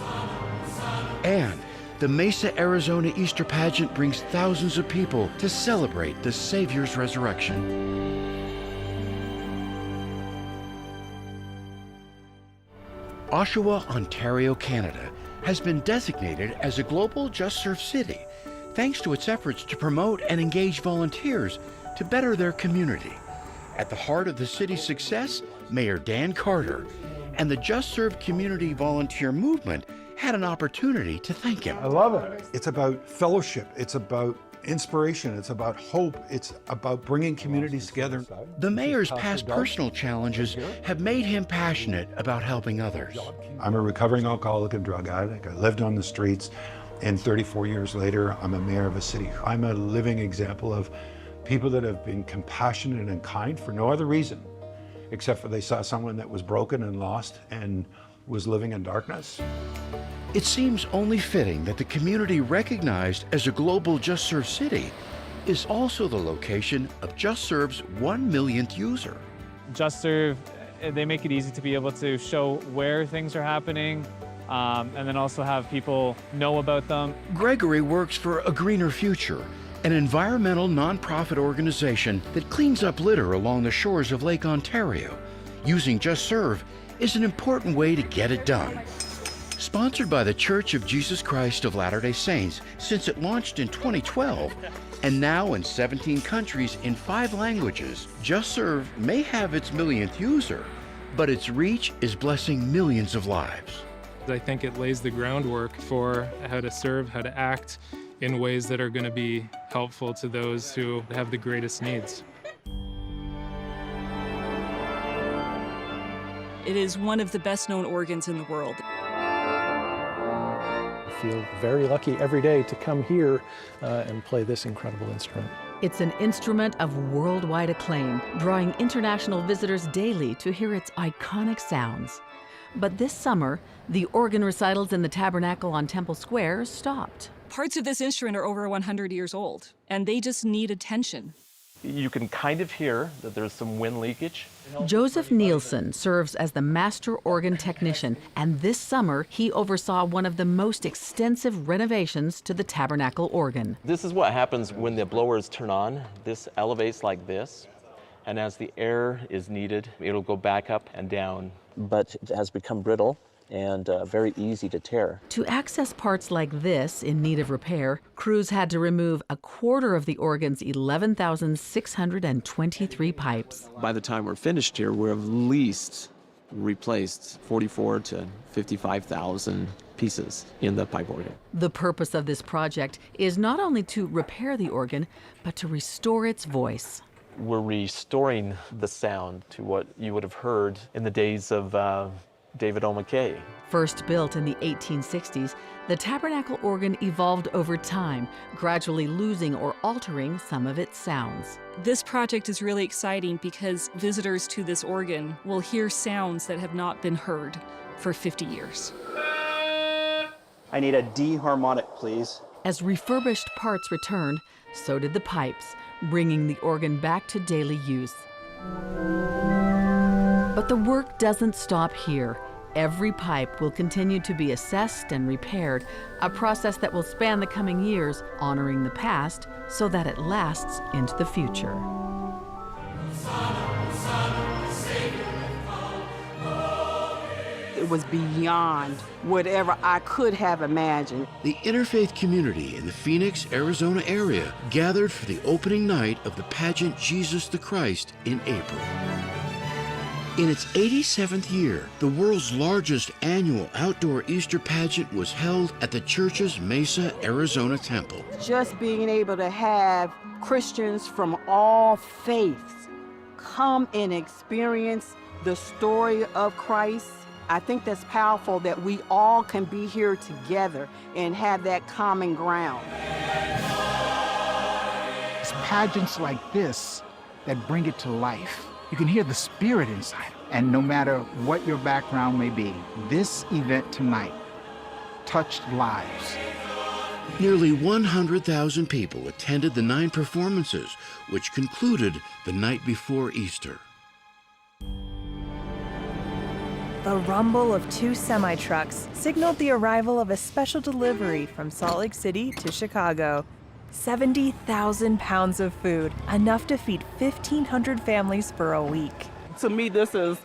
And the Mesa Arizona Easter Pageant brings thousands of people to celebrate the Savior's resurrection. Oshawa, Ontario, Canada, has been designated as a global Just Serve City thanks to its efforts to promote and engage volunteers to better their community. At the heart of the city's success, Mayor Dan Carter, and the Just Serve community volunteer movement had an opportunity to thank him. I love it. It's about fellowship. It's about inspiration. It's about hope. It's about bringing communities together. The mayor's past personal challenges have made him passionate about helping others. I'm a recovering alcoholic and drug addict. I lived on the streets, and thirty-four years later, I'm a mayor of a city. I'm a living example of people that have been compassionate and kind for no other reason except for they saw someone that was broken and lost and was living in darkness. It seems only fitting that the community recognized as a global Just Serve city is also the location of Just Serve's one millionth user. Just Serve, eh, they make it easy to be able to show where things are happening, um, and then also have people know about them. Gregory works for A Greener Future, an environmental nonprofit organization that cleans up litter along the shores of Lake Ontario. Using Just Serve is an important way to get it done. Sponsored by The Church of Jesus Christ of Latter-day Saints since it launched in twenty twelve, and now in seventeen countries in five languages, Just Serve may have its millionth user, but its reach is blessing millions of lives. I think it lays the groundwork for how to serve, how to act in ways that are gonna be helpful to those who have the greatest needs. It is one of the best known organs in the world. I feel very lucky every day to come here, uh, and play this incredible instrument. It's an instrument of worldwide acclaim, drawing international visitors daily to hear its iconic sounds. But this summer, the organ recitals in the Tabernacle on Temple Square stopped. Parts of this instrument are over one hundred years old, and they just need attention. You can kind of hear that there's some wind leakage. Joseph Nielsen serves as the master organ technician, and this summer he oversaw one of the most extensive renovations to the Tabernacle organ. This is what happens when the blowers turn on. This elevates like this, and as the air is needed, it'll go back up and down. But it has become brittle and, uh, very easy to tear. To access parts like this in need of repair, crews had to remove a quarter of the organ's eleven thousand six hundred and twenty-three pipes. By the time we're finished here, we've at least replaced forty-four to fifty-five thousand pieces in the pipe organ. The purpose of this project is not only to repair the organ, but to restore its voice. We're restoring the sound to what you would have heard in the days of, uh, David O. McKay. First built in the eighteen sixties, the Tabernacle organ evolved over time, gradually losing or altering some of its sounds. This project is really exciting because visitors to this organ will hear sounds that have not been heard for fifty years. I need a D harmonic, please. As refurbished parts returned, so did the pipes, bringing the organ back to daily use. But the work doesn't stop here. Every pipe will continue to be assessed and repaired, a process that will span the coming years, honoring the past so that it lasts into the future. It was beyond whatever I could have imagined. The interfaith community in the Phoenix, Arizona area gathered for the opening night of the pageant Jesus the Christ in April. In its eighty-seventh year, the world's largest annual outdoor Easter pageant was held at the church's Mesa, Arizona temple. Just being able to have Christians from all faiths come and experience the story of Christ, I think that's powerful that we all can be here together and have that common ground. It's pageants like this that bring it to life. You can hear the spirit inside. And no matter what your background may be, this event tonight touched lives. Nearly one hundred thousand people attended the nine performances, which concluded the night before Easter. The rumble of two semi-trucks signaled the arrival of a special delivery from Salt Lake City to Chicago. Seventy thousand pounds of food, enough to feed fifteen hundred families for a week. To me, this is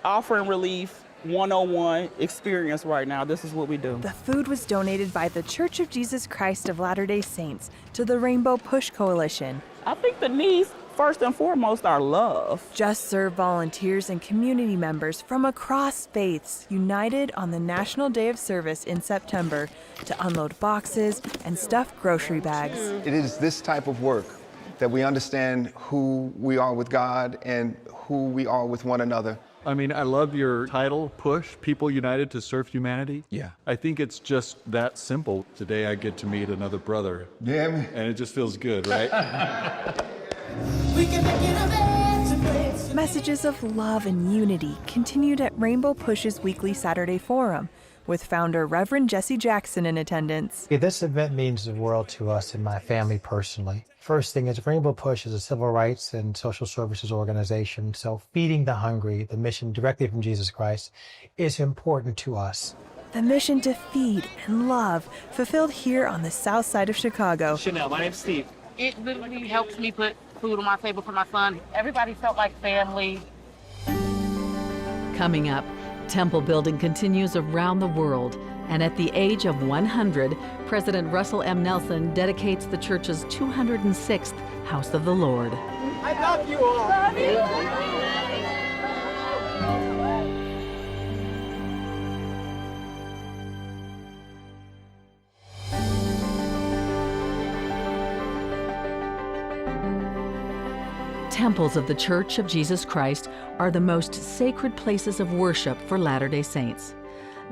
offering relief one oh one experience right now. This is what we do. The food was donated by The Church of Jesus Christ of Latter-day Saints to the Rainbow Push Coalition. I think the needs, first and foremost, are love. Just Serve volunteers and community members from across faiths united on the National Day of Service in September to unload boxes and stuff grocery bags. It is this type of work that we understand who we are with God and who we are with one another. I mean, I love your title, Push, People United to Serve Humanity. Yeah. I think it's just that simple. Today I get to meet another brother. Yeah, man. And it just feels good, right? Messages of love and unity continued at Rainbow Push's weekly Saturday Forum, with founder Reverend Jesse Jackson in attendance. This event means the world to us and my family personally. First thing is, Rainbow Push is a civil rights and social services organization, so feeding the hungry, the mission directly from Jesus Christ, is important to us. The mission to feed and love, fulfilled here on the south side of Chicago. Chanel, my name's Steve. It literally helps me put food on my table for my son. Everybody felt like family. Coming up, temple building continues around the world, and at the age of one hundred, President Russell M. Nelson dedicates the church's two hundred sixth House of the Lord. I love you all. Temples of The Church of Jesus Christ are the most sacred places of worship for Latter-day Saints.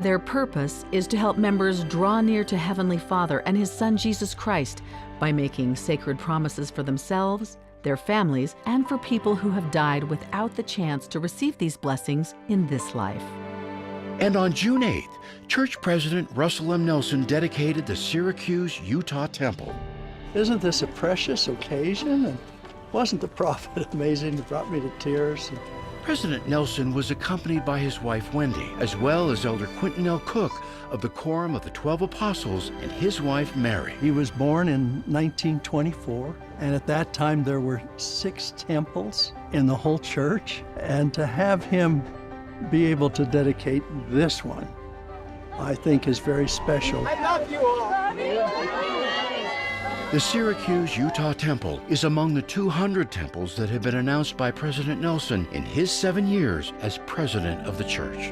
Their purpose is to help members draw near to Heavenly Father and His Son Jesus Christ by making sacred promises for themselves, their families, and for people who have died without the chance to receive these blessings in this life. And on June eighth, Church President Russell M. Nelson dedicated the Syracuse Utah Temple. Isn't this a precious occasion? And wasn't the prophet amazing? It brought me to tears. President Nelson was accompanied by his wife Wendy, as well as Elder Quentin L. Cook of the Quorum of the Twelve Apostles and his wife Mary. He was born in nineteen twenty-four, and at that time there were six temples in the whole church, and to have him be able to dedicate this one, I think, is very special. I love you all. The Syracuse Utah Temple is among the two hundred temples that have been announced by President Nelson in his seven years as President of the Church.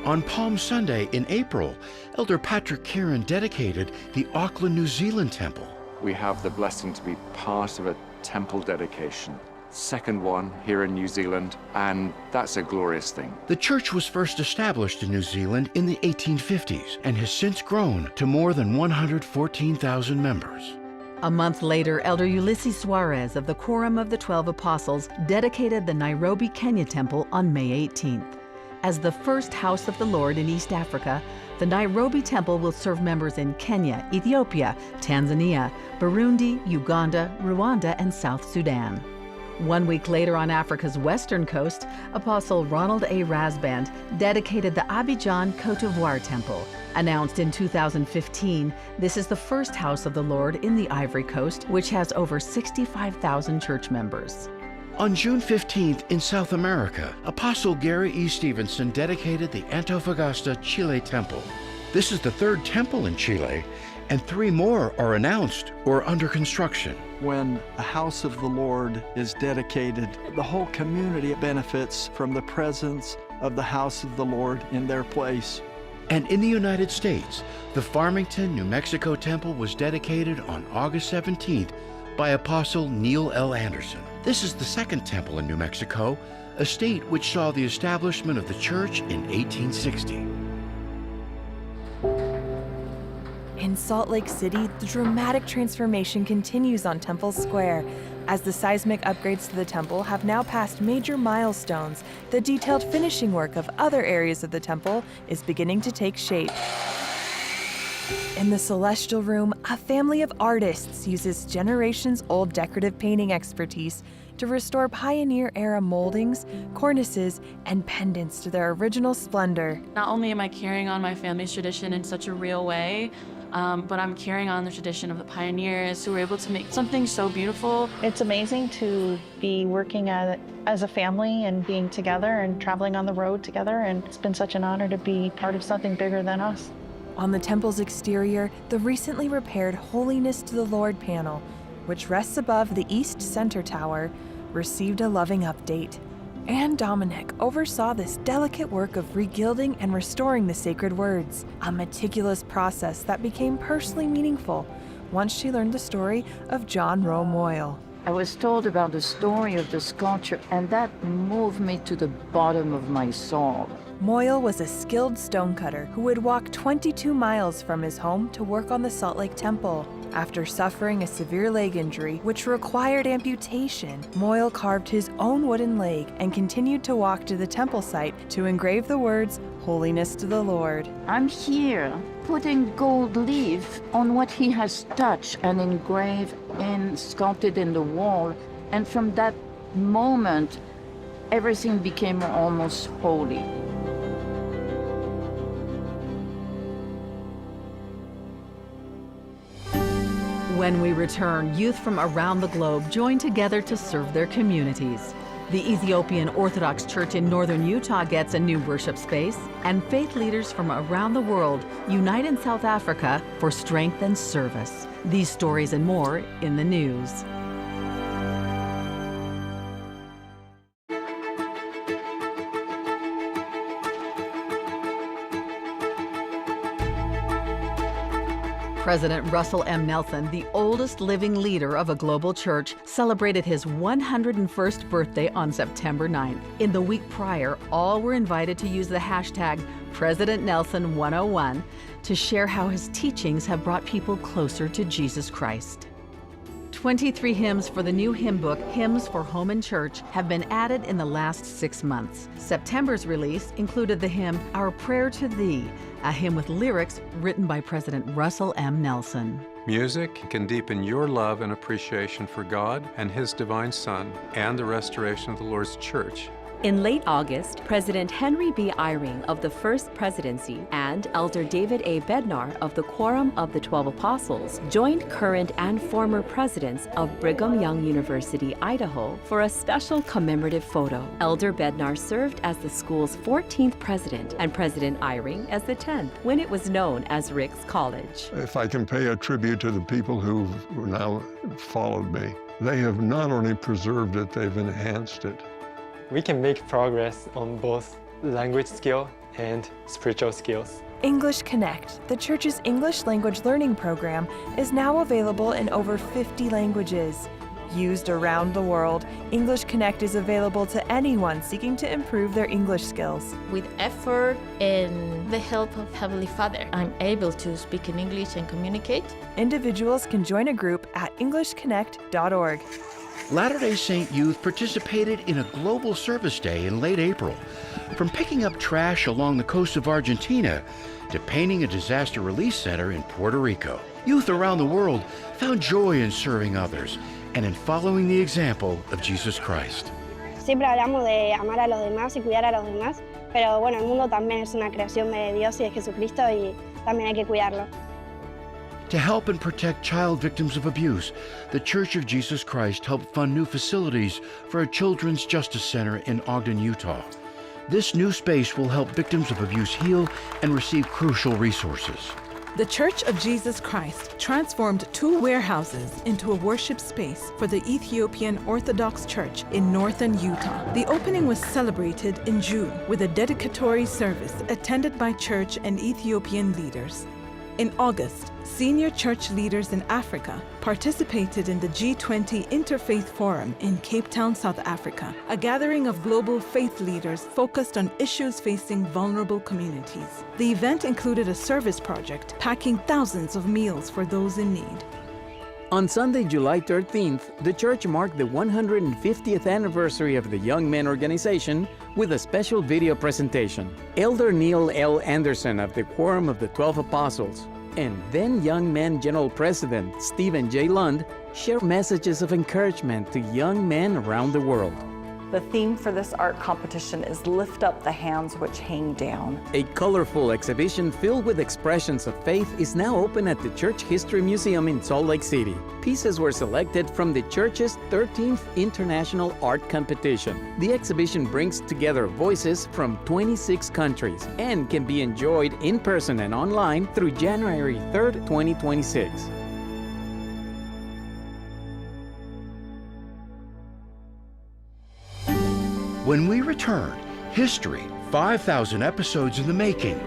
On Palm Sunday in April, Elder Patrick Kieran dedicated the Auckland New Zealand Temple. We have the blessing to be part of a temple dedication, second one here in New Zealand, and that's a glorious thing. The church was first established in New Zealand in the eighteen fifties and has since grown to more than one hundred fourteen thousand members. A month later, Elder Ulisses Soares of the Quorum of the Twelve Apostles dedicated the Nairobi Kenya Temple on May eighteenth. As the first House of the Lord in East Africa, the Nairobi Temple will serve members in Kenya, Ethiopia, Tanzania, Burundi, Uganda, Rwanda, and South Sudan. One week later, on Africa's western coast, Apostle Ronald A. Rasband dedicated the Abidjan Côte d'Ivoire Temple. Announced in two thousand fifteen, this is the first House of the Lord in the Ivory Coast, which has over sixty-five thousand church members. On June fifteenth, in South America, Apostle Gary E. Stevenson dedicated the Antofagasta Chile Temple. This is the third temple in Chile, and three more are announced or under construction. When a house of the Lord is dedicated, the whole community benefits from the presence of the house of the Lord in their place. And in the United States, the Farmington, New Mexico Temple was dedicated on August seventeenth by Apostle Neil L. Andersen. This is the second temple in New Mexico, a state which saw the establishment of the church in eighteen sixty. In Salt Lake City, the dramatic transformation continues on Temple Square. As the seismic upgrades to the temple have now passed major milestones, the detailed finishing work of other areas of the temple is beginning to take shape. In the Celestial Room, a family of artists uses generations-old decorative painting expertise to restore pioneer-era moldings, cornices, and pendants to their original splendor. Not only am I carrying on my family's tradition in such a real way, um, but I'm carrying on the tradition of the pioneers who were able to make something so beautiful. It's amazing to be working as, as a family and being together and traveling on the road together, and it's been such an honor to be part of something bigger than us. On the temple's exterior, the recently repaired Holiness to the Lord panel, which rests above the east center tower, received a loving update. Anne Dominic oversaw this delicate work of regilding and restoring the sacred words, a meticulous process that became personally meaningful once she learned the story of John Rowe Moyle. I was told about the story of the sculpture, and that moved me to the bottom of my soul. Moyle was a skilled stonecutter who would walk twenty-two miles from his home to work on the Salt Lake Temple. After suffering a severe leg injury, which required amputation, Moyle carved his own wooden leg and continued to walk to the temple site to engrave the words, "Holiness to the Lord." I'm here putting gold leaf on what he has touched and engraved and sculpted in the wall. And from that moment, everything became almost holy. When we return, youth from around the globe join together to serve their communities. The Ethiopian Orthodox Church in northern Utah gets a new worship space, and faith leaders from around the world unite in South Africa for strength and service. These stories and more in the news. President Russell M. Nelson, the oldest living leader of a global church, celebrated his one hundred and first birthday on September ninth. In the week prior, all were invited to use the hashtag President Nelson one oh one to share how his teachings have brought people closer to Jesus Christ. Twenty-three hymns for the new hymn book, Hymns for Home and Church, have been added in the last six months. September's release included the hymn Our Prayer to Thee, a hymn with lyrics written by President Russell M. Nelson. Music can deepen your love and appreciation for God and His divine Son and the restoration of the Lord's church. In late August, President Henry B. Eyring of the First Presidency and Elder David A. Bednar of the Quorum of the Twelve Apostles joined current and former presidents of Brigham Young University, Idaho, for a special commemorative photo. Elder Bednar served as the school's fourteenth president and President Eyring as the tenth when it was known as Ricks College. If I can pay a tribute to the people who've now followed me, they have not only preserved it, they've enhanced it. We can make progress on both language skill and spiritual skills. English Connect, the church's English language learning program, is now available in over fifty languages. Used around the world, English Connect is available to anyone seeking to improve their English skills. With effort and the help of Heavenly Father, I'm able to speak in English and communicate. Individuals can join a group at english connect dot org. Latter-day Saint youth participated in a global service day in late April, from picking up trash along the coast of Argentina to painting a disaster relief center in Puerto Rico. Youth around the world found joy in serving others and in following the example of Jesus Christ. Siempre hablamos de amar a los demás y cuidar a los demás, pero bueno, el mundo también es una creación de Dios y de Jesucristo y también hay que cuidarlo. To help and protect child victims of abuse, The Church of Jesus Christ helped fund new facilities for a Children's Justice Center in Ogden, Utah. This new space will help victims of abuse heal and receive crucial resources. The Church of Jesus Christ transformed two warehouses into a worship space for the Ethiopian Orthodox Church in northern Utah. The opening was celebrated in June with a dedicatory service attended by church and Ethiopian leaders. In August, senior church leaders in Africa participated in the G twenty Interfaith Forum in Cape Town, South Africa, a gathering of global faith leaders focused on issues facing vulnerable communities. The event included a service project packing thousands of meals for those in need. On Sunday, July thirteenth, the church marked the one hundred fiftieth anniversary of the Young Men Organization with a special video presentation. Elder Neil L. Andersen of the Quorum of the Twelve Apostles and then Young Men General President Stephen J. Lund share messages of encouragement to young men around the world. The theme for this art competition is Lift Up the Hands Which Hang Down. A colorful exhibition filled with expressions of faith is now open at the Church History Museum in Salt Lake City. Pieces were selected from the church's thirteenth International Art Competition. The exhibition brings together voices from twenty-six countries and can be enjoyed in person and online through January third, twenty twenty-six. When we return, history, five thousand episodes in the making.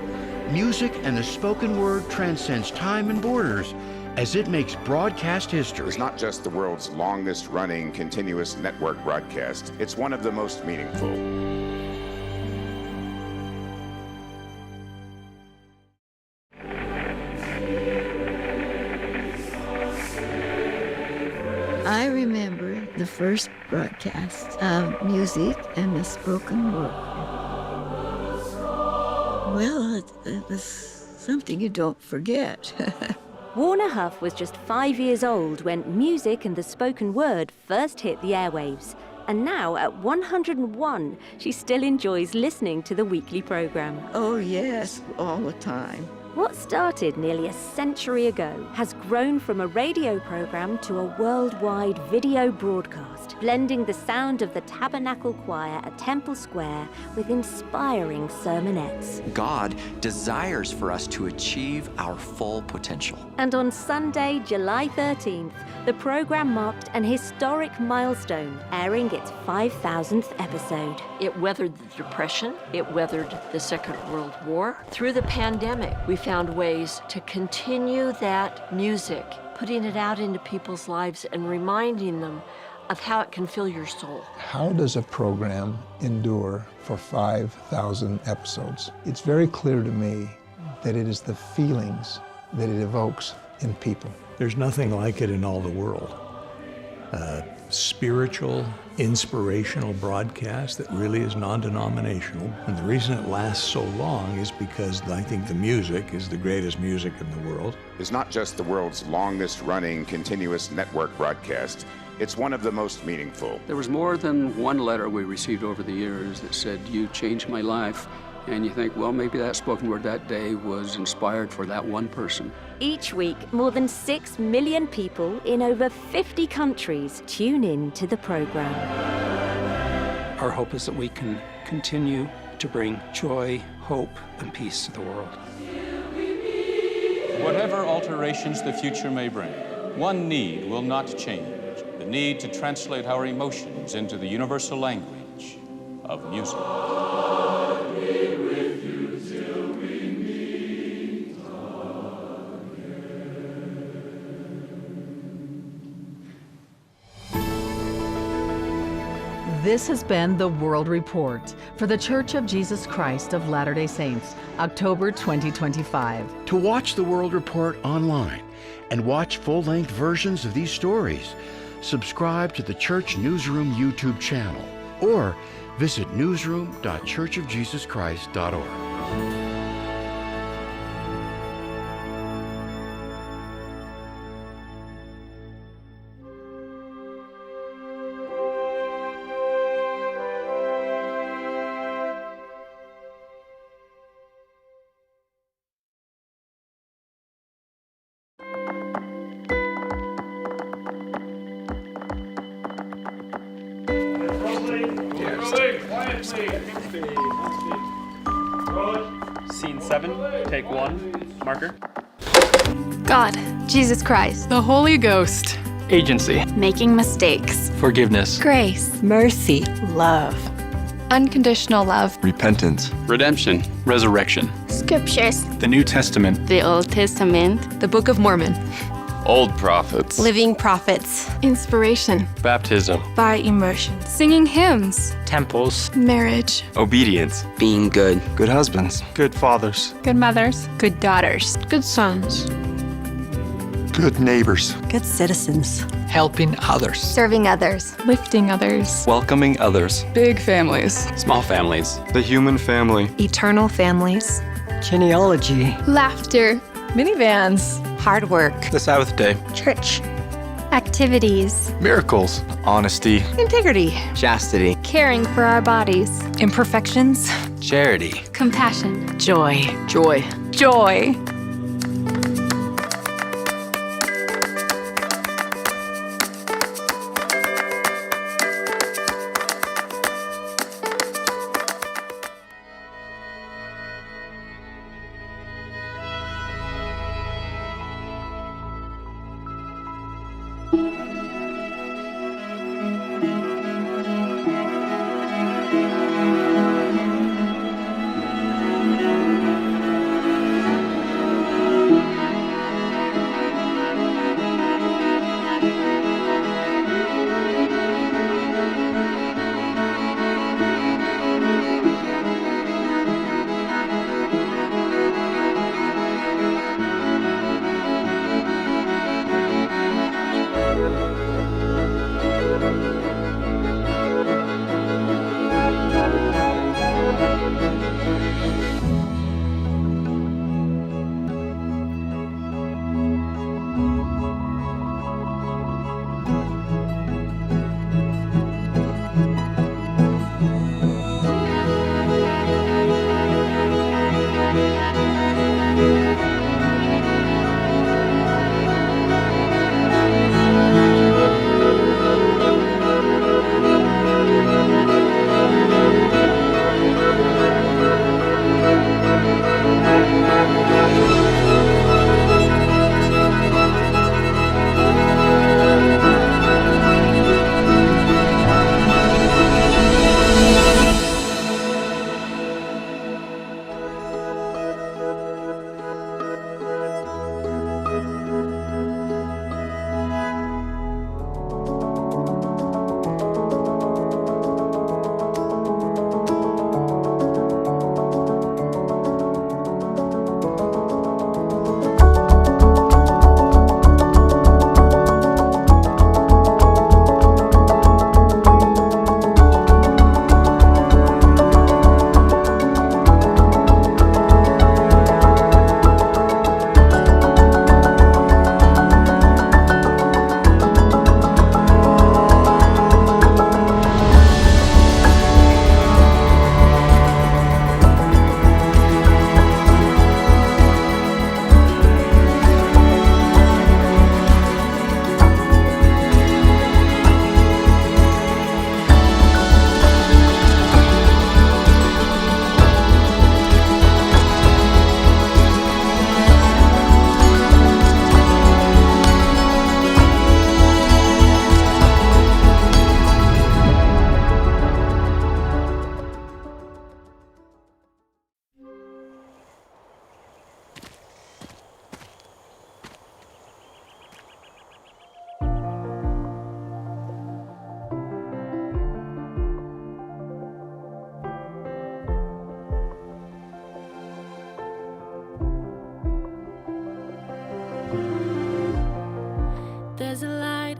Music and the spoken word transcends time and borders as it makes broadcast history. It's not just the world's longest running continuous network broadcast, it's one of the most meaningful. I remember the first broadcast of music and the spoken word. Well, it, it was something you don't forget. Warner Huff was just five years old when music and the spoken word first hit the airwaves. And now, at one hundred and one, she still enjoys listening to the weekly programme. Oh, yes, all the time. What started nearly a century ago has grown from a radio program to a worldwide video broadcast, blending the sound of the Tabernacle Choir at Temple Square with inspiring sermonettes. God desires for us to achieve our full potential. And on Sunday, July thirteenth, the program marked an historic milestone, airing its five thousandth episode. It weathered the Depression, it weathered the Second World War. Through the pandemic, we found ways to continue that music, putting it out into people's lives and reminding them of how it can fill your soul. How does a program endure for five thousand episodes? It's very clear to me that it is the feelings that it evokes in people. There's nothing like it in all the world. A spiritual, inspirational broadcast that really is non-denominational. And the reason it lasts so long is because I think the music is the greatest music in the world. It's not just the world's longest running continuous network broadcast, it's one of the most meaningful. There was more than one letter we received over the years that said, "You changed my life." And you think, "Well, maybe that spoken word that day was inspired for that one person." Each week, more than six million people in over fifty countries tune in to the program. Our hope is that we can continue to bring joy, hope, and peace to the world. Whatever alterations the future may bring, one need will not change: the need to translate our emotions into the universal language of music. This has been The World Report for The Church of Jesus Christ of Latter-day Saints, October twenty twenty-five. To watch The World Report online and watch full-length versions of these stories, subscribe to the Church Newsroom YouTube channel or visit newsroom dot church of jesus christ dot org. Scene seven, take one, marker. God, Jesus Christ, the Holy Ghost, agency, making mistakes, forgiveness, grace, mercy, love, unconditional love, repentance, redemption, resurrection, scriptures, the New Testament, the Old Testament, the Book of Mormon, old prophets, living prophets, inspiration, baptism, by immersion, singing hymns, temples, marriage, obedience, being good, good husbands, good fathers, good mothers, good daughters, good sons, good neighbors, good citizens, helping others, serving others, lifting others, welcoming others, big families, small families, the human family, eternal families, genealogy, laughter, minivans, hard work, the Sabbath day, church, activities, miracles, honesty, integrity, chastity, caring for our bodies, imperfections, charity, compassion, joy, joy, joy.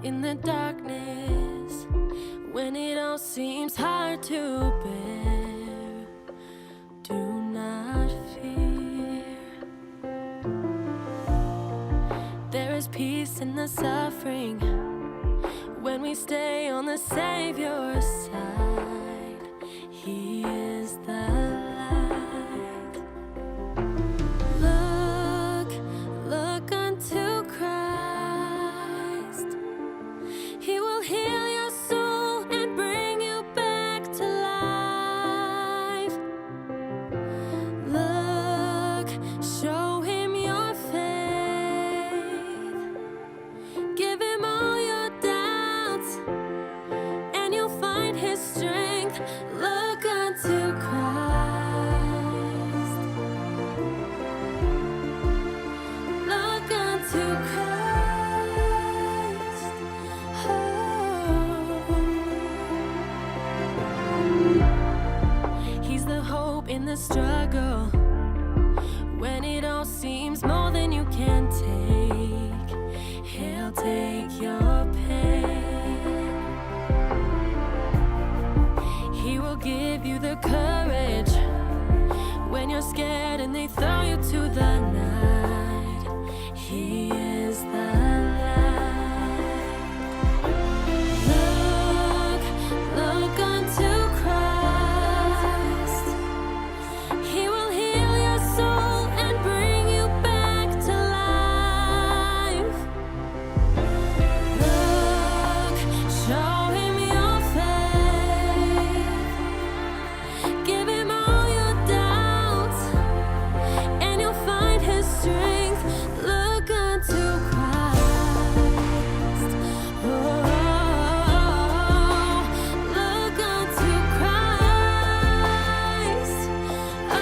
In the darkness, when it all seems hard to bear, do not fear. There is peace in the suffering when we stay on the Savior's side. He is the light. Look, look unto Christ. He will heal your soul and bring you back to life. Look, show him your faith. Give him all your doubts, and you'll find his strength. Look unto Christ. Look unto Christ. Oh. He's the hope in the struggle. When it all seems more than you can take, he'll take your pain. He will give you the courage when you're scared and they throw you to the night. He is the light. Look, look unto Christ. He will heal your soul and bring you back to life. Look, show him your faith. Give him all your doubts, and you'll find his strength. Look unto Christ. Oh, look unto Christ. Oh.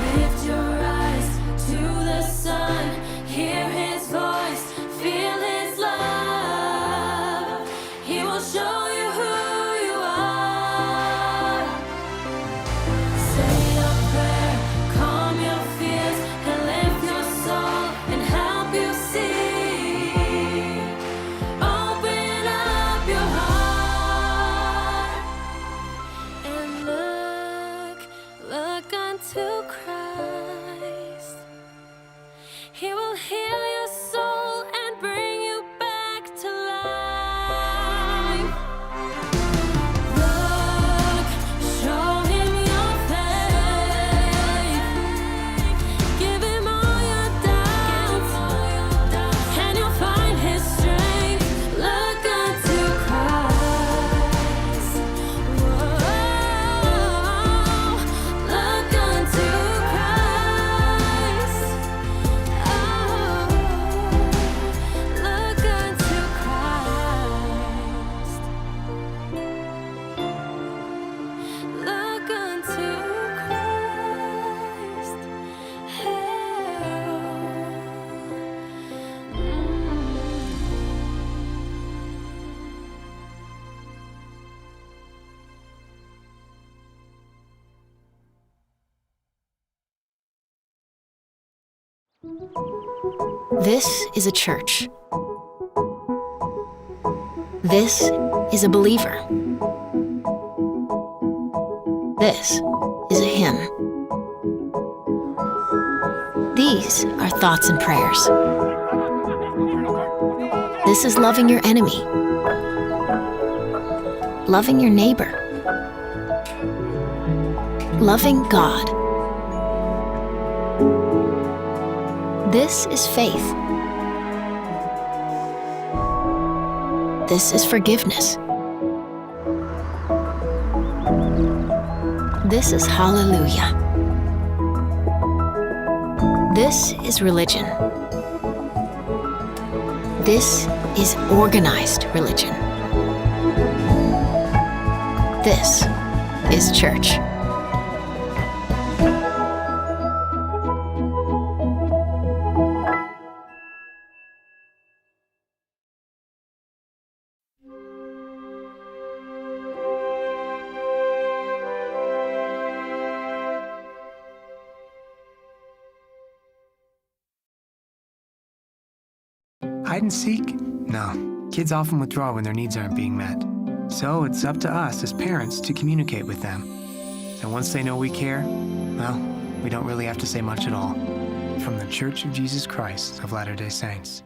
Lift your eyes to the sun, hear his voice, feel his love. He will show you who you are. Say a prayer, calm your fears, and lift your soul and help you see. Open up your heart and look, look unto Christ. He will heal your soul and bring you back to life. Look, show him your faith. Give him all your doubts, and you'll find his strength. Look unto Christ. Whoa, look unto Christ. Oh, look unto Christ. Look unto Christ. Oh. Mm. This is a church. This is a believer. This is a hymn. These are thoughts and prayers. This is loving your enemy, loving your neighbor, loving God. This is faith. This is forgiveness. This is hallelujah. This is religion. This is organized religion. This is church. And seek? No. Kids often withdraw when their needs aren't being met. So it's up to us as parents to communicate with them. And once they know we care, well, we don't really have to say much at all. From The Church of Jesus Christ of Latter-day Saints.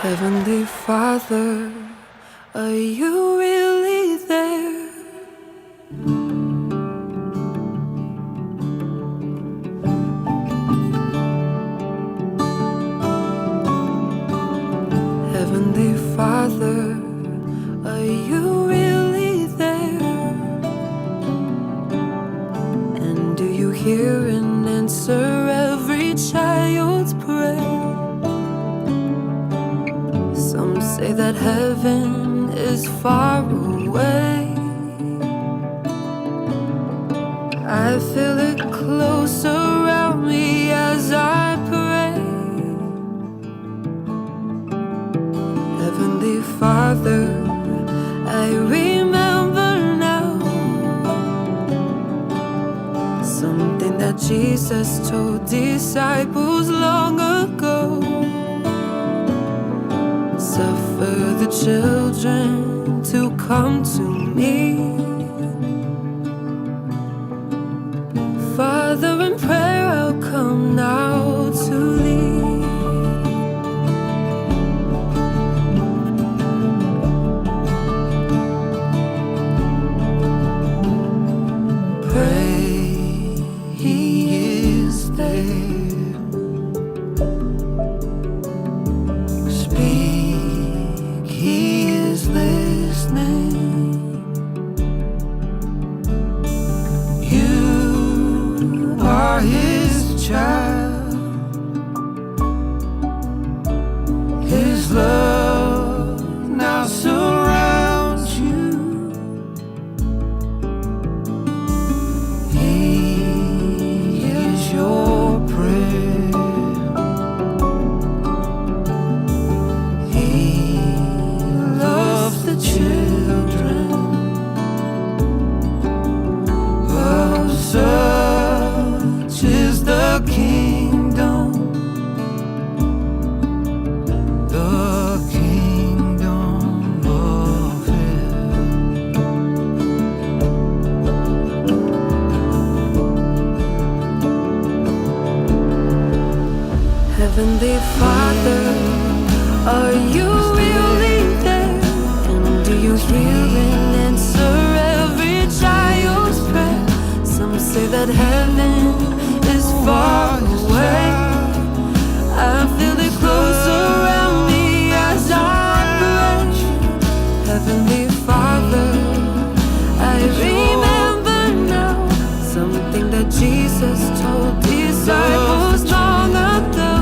Heavenly Father, are you really there? Heavenly Father, are you really there? And do you hear and answer every child's prayer? Some say that heaven is far away. I feel it close around me as I pray. Heavenly Father, I remember now something that Jesus told disciples long ago. Suffer the children to come to me. Father, in prayer I'll come now to thee. Pray, he is there. Speak, he is listening. You are his child. His love now surrounds you. He hears your prayer. He loves the children. Of such is the kingdom, the kingdom of heaven. Heavenly Father, are you really there? And do you hear and answer every child's prayer? Some say that heaven is far away. I feel it close around me as I pray. Heavenly Father, I remember now something that Jesus told disciples long ago.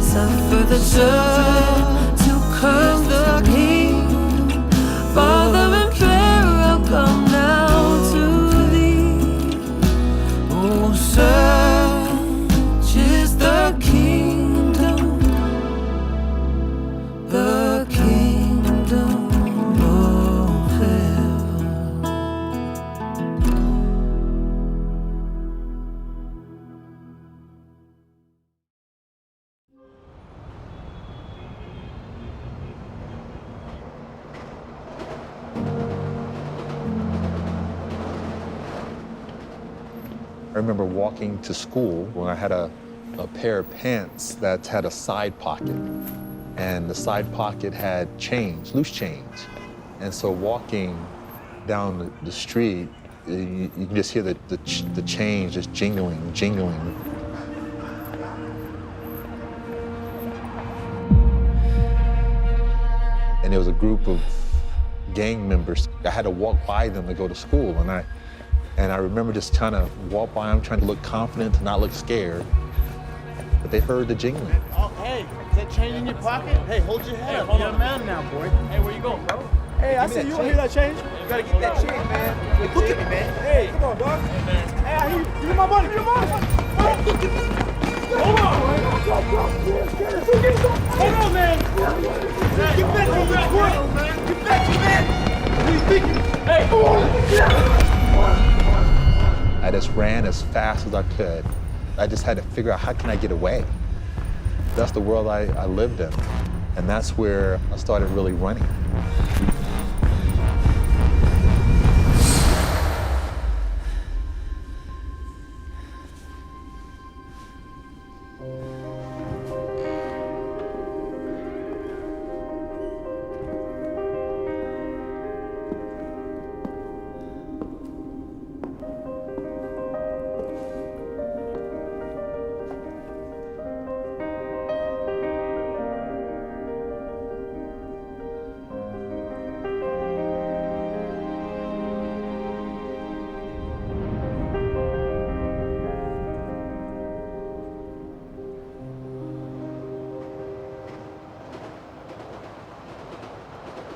Suffer the church to come to me. Father, in prayer I'll come now to thee. Oh, such is the kingdom, the kingdom of heaven. I remember walking to school when I had a, a pair of pants that had a side pocket, and the side pocket had change, loose change. And so walking down the, the street, you, you can just hear the, the, ch- the change just jingling, jingling. And it was a group of gang members. I had to walk by them to go to school, and I and I remember just trying to walk by them, trying to look confident, to not look scared. But they heard the jingling. Oh, hey, is that change in your pocket? Hey, hold your head up. You're a man now, boy. Hey, where you going, bro? Hey, I see you. Hear that change? You gotta get that change, man. Look at me, man. Hey, come on, dog. Hey, I hear you. Give me my money. Give me my money. Hold on. Hold on, man. Get back on this work. Get back, man. What are you thinking? Hey. I'd Just ran as fast as I could. I just had to figure out, how can I get away? That's the world I, I lived in. And that's where I started really running.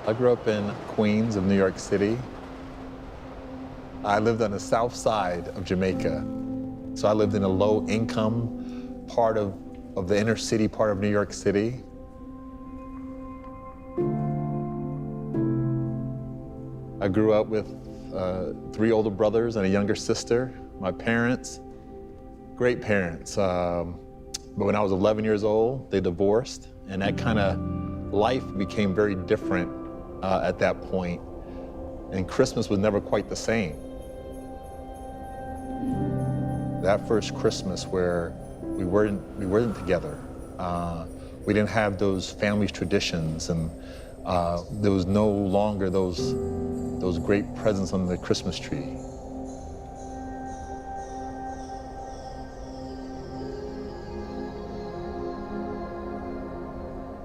I grew up in Queens of New York City. I lived on the south side of Jamaica. So I lived in a low income part of, of the inner city part of New York City. I grew up with, uh, three older brothers and a younger sister. My parents, great parents. Um, but when I was eleven years old, they divorced, and that kinda life became very different, uh, at that point. And Christmas was never quite the same. That first Christmas where we weren't, we weren't together, uh, we didn't have those family traditions, and, uh, there was no longer those, those great presents on the Christmas tree.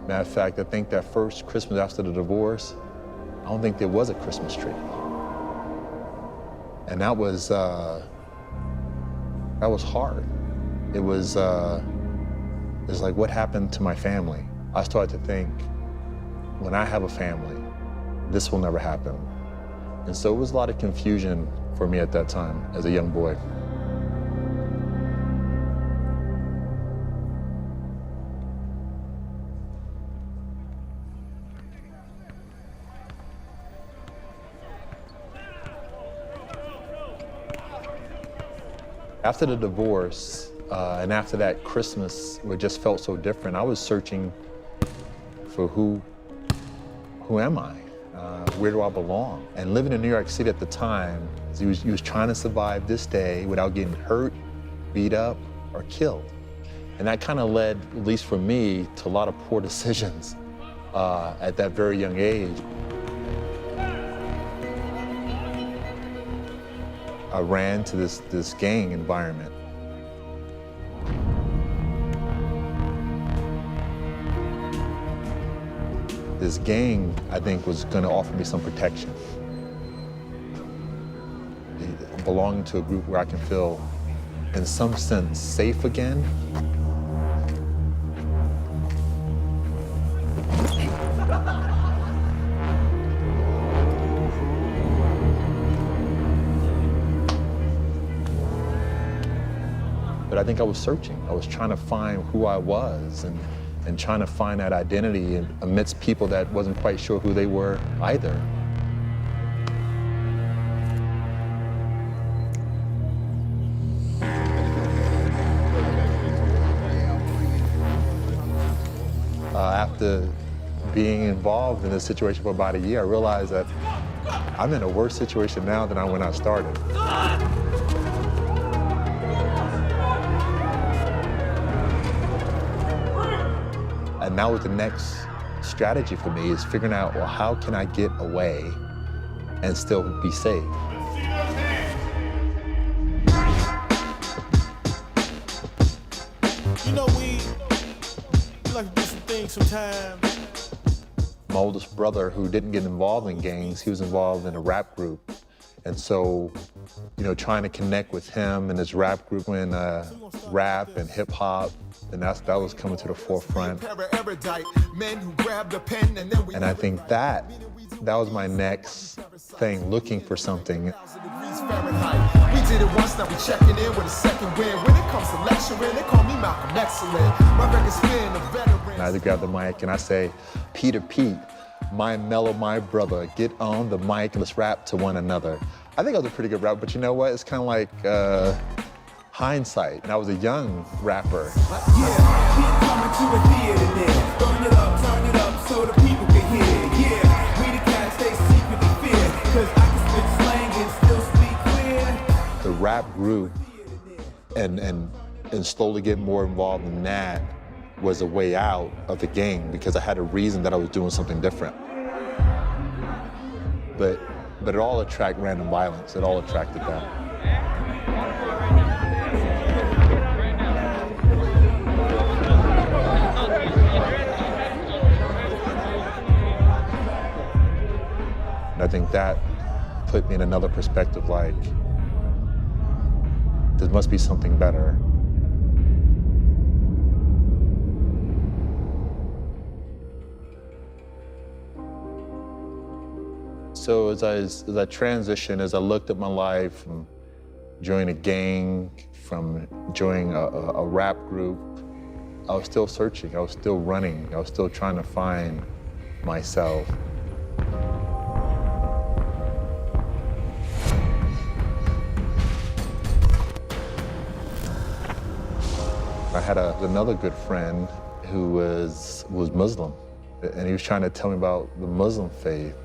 Matter of fact, I think that first Christmas after the divorce, I don't think there was a Christmas tree. And that was, uh, that was hard. It was, uh, it's like, what happened to my family? I started to think, when I have a family, this will never happen. And so it was a lot of confusion for me at that time as a young boy. After the divorce, uh, and after that Christmas, it just felt so different. I was searching for who, who am I? Uh, where do I belong? And living in New York City at the time, he was, he was trying to survive this day without getting hurt, beat up, or killed. And that kinda led, at least for me, to a lot of poor decisions, uh, at that very young age. I ran to this, this gang environment. This gang, I think, was gonna offer me some protection. Belonging to a group where I can feel, in some sense, safe again. But I think I was searching. I was trying to find who I was and, and trying to find that identity amidst people that wasn't quite sure who they were either. Uh, after being involved in this situation for about a year, I realized that I'm in a worse situation now than I, when I started. And now the next strategy for me is figuring out, well, how can I get away and still be safe? You know, we, we like to do some things sometimes. My oldest brother, who didn't get involved in gangs, he was involved in a rap group. And so, you know, trying to connect with him and his rap group in, uh, rap and hip hop, and that's, that was coming to the forefront. And I think that, that was my next thing, looking for something. We did it once, now we checking in with a second wind. When it comes to lecturing, they call me Malcolm Excellent. My record spin, a veteran. And I grab the mic and I say, "Peter Pete, My mellow, my brother, get on the mic, let's rap to one another. I think I was a pretty good rapper, but you know what? It's kinda like, uh, hindsight. And I was a young rapper. Yeah, keep coming to the theater then. Burn it up, turn it up so the people can hear. Yeah, we the cats they secretly fear. 'Cause I can spit slang and still speak clear. The rap grew and, and, and slowly get more involved in that was a way out of the gang because I had a reason that I was doing something different. But, but it all attract random violence. It all attracted that. And I think that put me in another perspective, like, there must be something better. So as I, as I transitioned, as I looked at my life, from joining a gang, from joining a, a, a rap group, I was still searching, I was still running, I was still trying to find myself. I had a, another good friend who was, was Muslim, and he was trying to tell me about the Muslim faith.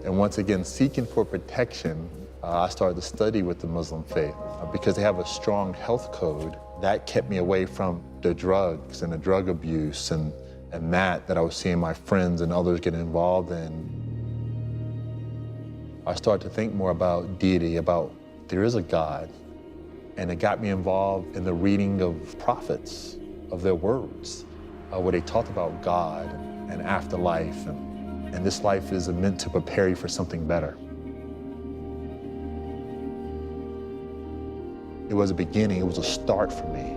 And once again, seeking for protection, uh, I started to study with the Muslim faith, uh, because they have a strong health code that kept me away from the drugs and the drug abuse and, and that, that I was seeing my friends and others get involved in. I started to think more about deity, about there is a God, and it got me involved in the reading of prophets, of their words, uh, where they talked about God and afterlife, and, and this life is meant to prepare you for something better. It was a beginning, it was a start for me.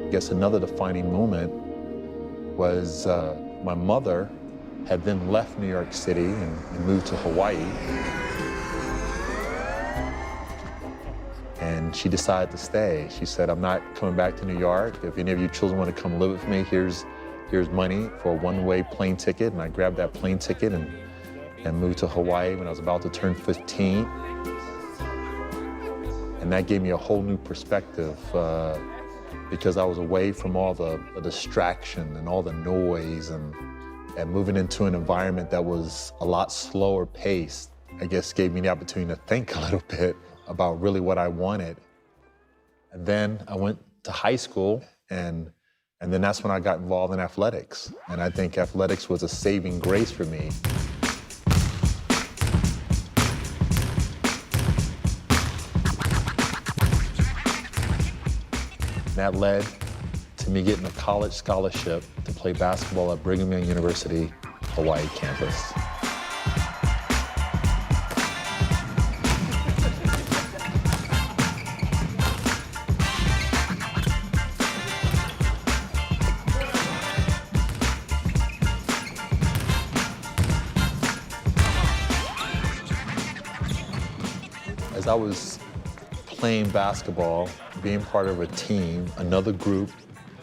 I guess another defining moment was, uh, my mother had then left New York City and, and moved to Hawaii. And she decided to stay. She said, "I'm not coming back to New York. If any of you children want to come live with me, here's, here's money for a one-way plane ticket." And I grabbed that plane ticket and, and moved to Hawaii when I was about to turn fifteen. And that gave me a whole new perspective, uh, because I was away from all the, the distraction and all the noise and, and moving into an environment that was a lot slower paced, I guess, gave me the opportunity to think a little bit about really what I wanted. And then I went to high school, and, and then that's when I got involved in athletics. And I think athletics was a saving grace for me. That led to me getting a college scholarship to play basketball at Brigham Young University Hawaii campus. As I was playing basketball, being part of a team, another group,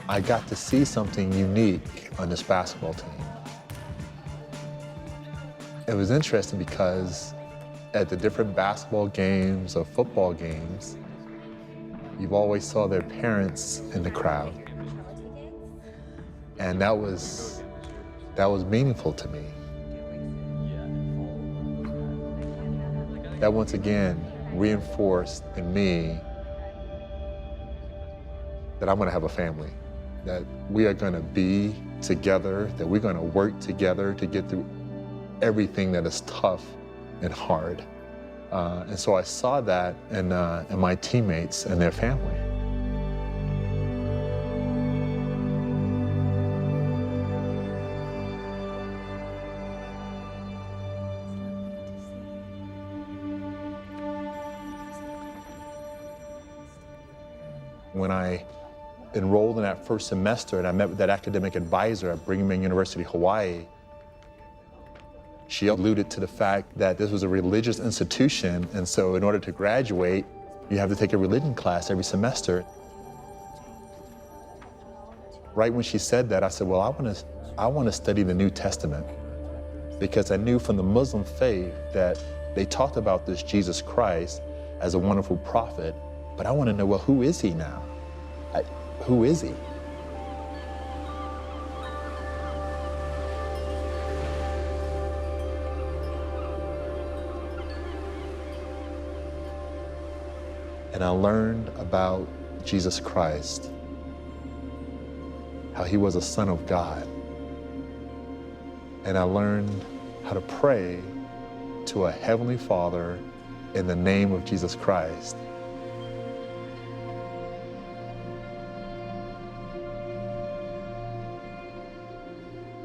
I got to see something unique on this basketball team. It was interesting because at the different basketball games or football games, you've always saw their parents in the crowd. And that was, that was meaningful to me. That once again reinforced in me that I'm gonna have a family, that we are gonna be together, that we're gonna work together to get through everything that is tough and hard. Uh, and so I saw that in, uh, in my teammates and their family. When I enrolled in that first semester and I met with that academic advisor at Brigham Young University Hawaii, she alluded to the fact that this was a religious institution, and so in order to graduate, you have to take a religion class every semester. Right when she said that, I said, "Well, I wanna, I wanna study the New Testament," because I knew from the Muslim faith that they talked about this Jesus Christ as a wonderful prophet, but I wanna know, well, who is he now? I, who is he? And I learned about Jesus Christ, how he was a son of God. And I learned how to pray to a heavenly Father in the name of Jesus Christ.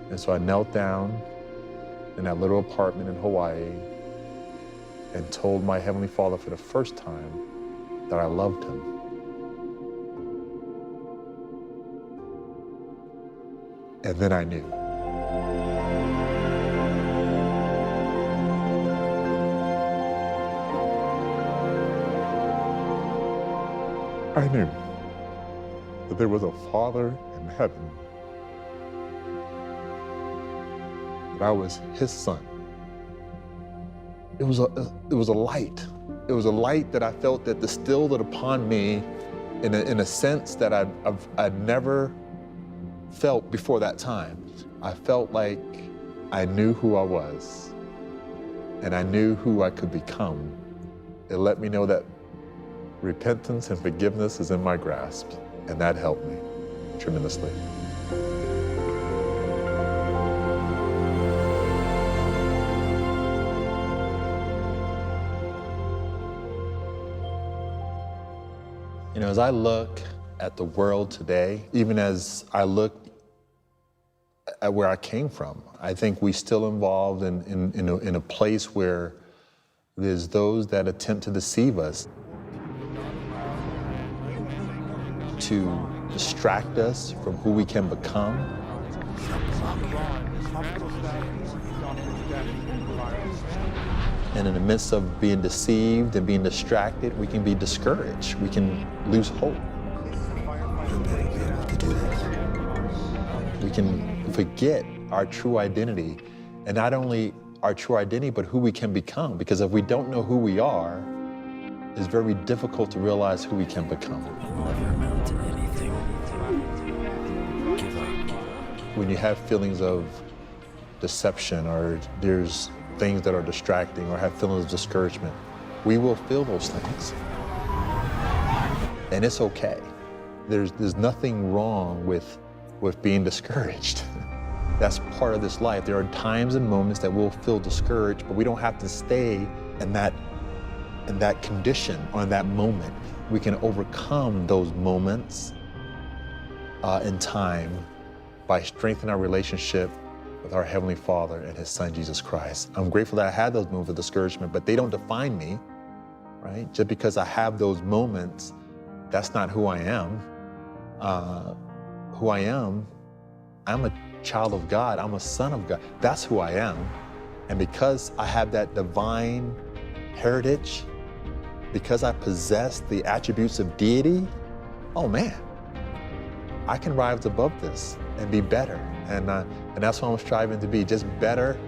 And so I knelt down in that little apartment in Hawaii and told my Heavenly Father for the first time that I loved him. And then I knew. I knew that there was a Father in heaven, that I was his son. It was a, it was a light. It was a light that I felt that distilled it upon me in a, in a sense that I've, I've, I'd never felt before that time. I felt like I knew who I was, and I knew who I could become. It let me know that repentance and forgiveness is in my grasp, and that helped me tremendously. You know, as I look at the world today, even as I look at where I came from, I think we still involved in, in, in a, in a place where there's those that attempt to deceive us, to distract us from who we can become. And in the midst of being deceived and being distracted, we can be discouraged. We can lose hope. We can forget our true identity. And not only our true identity, but who we can become. Because if we don't know who we are, it's very difficult to realize who we can become. It will never amount to anything. Give up. When you have feelings of deception or there's things that are distracting or have feelings of discouragement, we will feel those things. And it's okay. There's, there's nothing wrong with with being discouraged. That's part of this life. There are times and moments that we'll feel discouraged, but we don't have to stay in that, in that condition or in that moment. We can overcome those moments, uh, in time by strengthening our relationship with our Heavenly Father and His Son, Jesus Christ. I'm grateful that I had those moments of discouragement, but they don't define me. Right? Just because I have those moments, that's not who I am. Uh, who I am, I'm a child of God. I'm a son of God. That's who I am. And because I have that divine heritage, because I possess the attributes of deity, oh man, I can rise above this and be better. And, uh, and that's what I'm striving to be, just better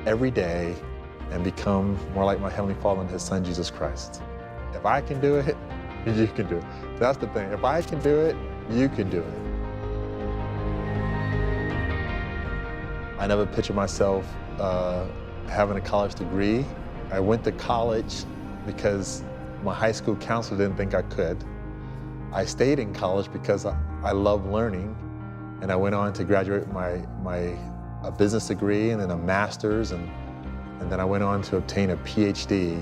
every day and become more like my Heavenly Father and His Son, Jesus Christ. If I can do it, you can do it. That's the thing. If I can do it, you can do it. I never pictured myself, uh, having a college degree. I went to college because my high school counselor didn't think I could. I stayed in college because I, I love learning, and I went on to graduate my, my, a business degree and then a master's, and, and then I went on to obtain a P H D,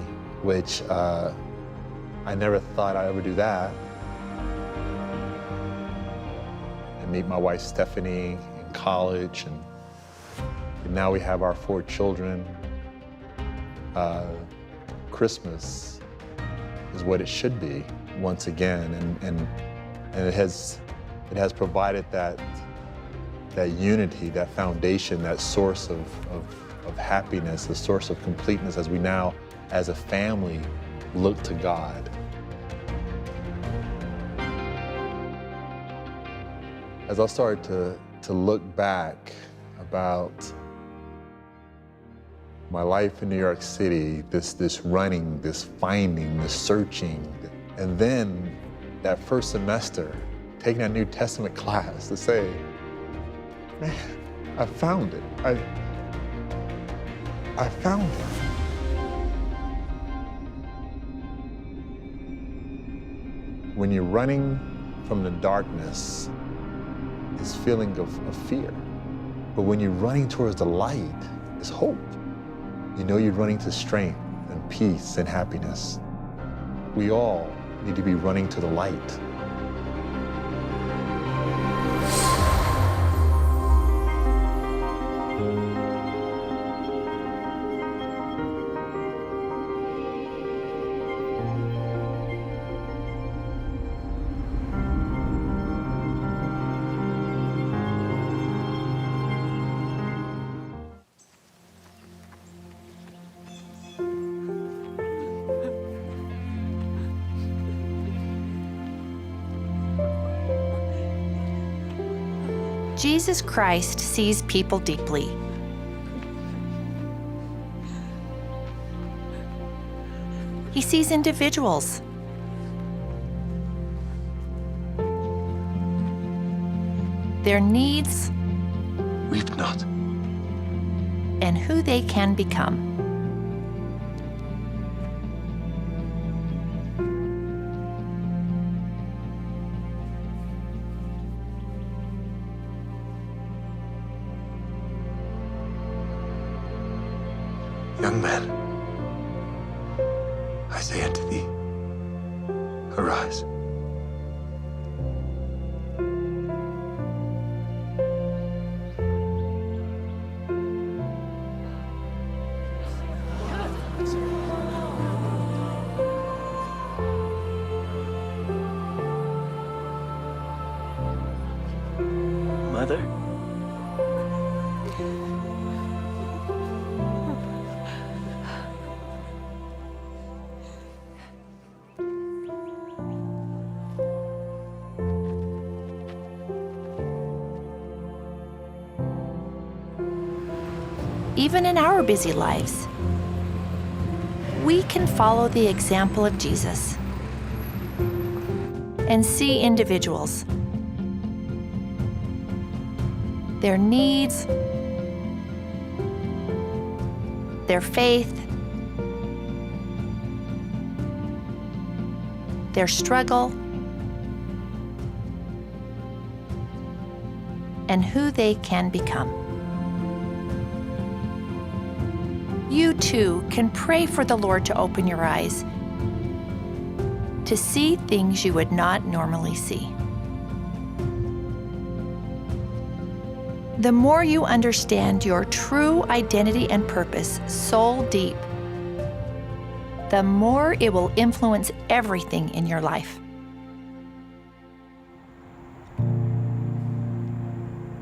which, uh, I never thought I'd ever do that. And meet my wife Stephanie in college, and, and now we have our four children. Uh, Christmas is what it should be once again, and, and, and it has It has provided that, that unity, that foundation, that source of, of, of happiness, the source of completeness as we now, as a family, look to God. As I started to, to look back about my life in New York City, this, this running, this finding, this searching, and then that first semester, taking a New Testament class to say, "Man, I found it. I, I found it." When you're running from the darkness, it's feeling of, of fear. But when you're running towards the light, it's hope. You know you're running to strength and peace and happiness. We all need to be running to the light. Jesus Christ sees people deeply. He sees individuals, their needs, weep not, and who they can become. Young man, I say unto thee, arise. Mother? Even in our busy lives, we can follow the example of Jesus and see individuals, their needs, their faith, their struggle, and who they can become. You too can pray for the Lord to open your eyes to see things you would not normally see. The more you understand your true identity and purpose, soul deep, the more it will influence everything in your life.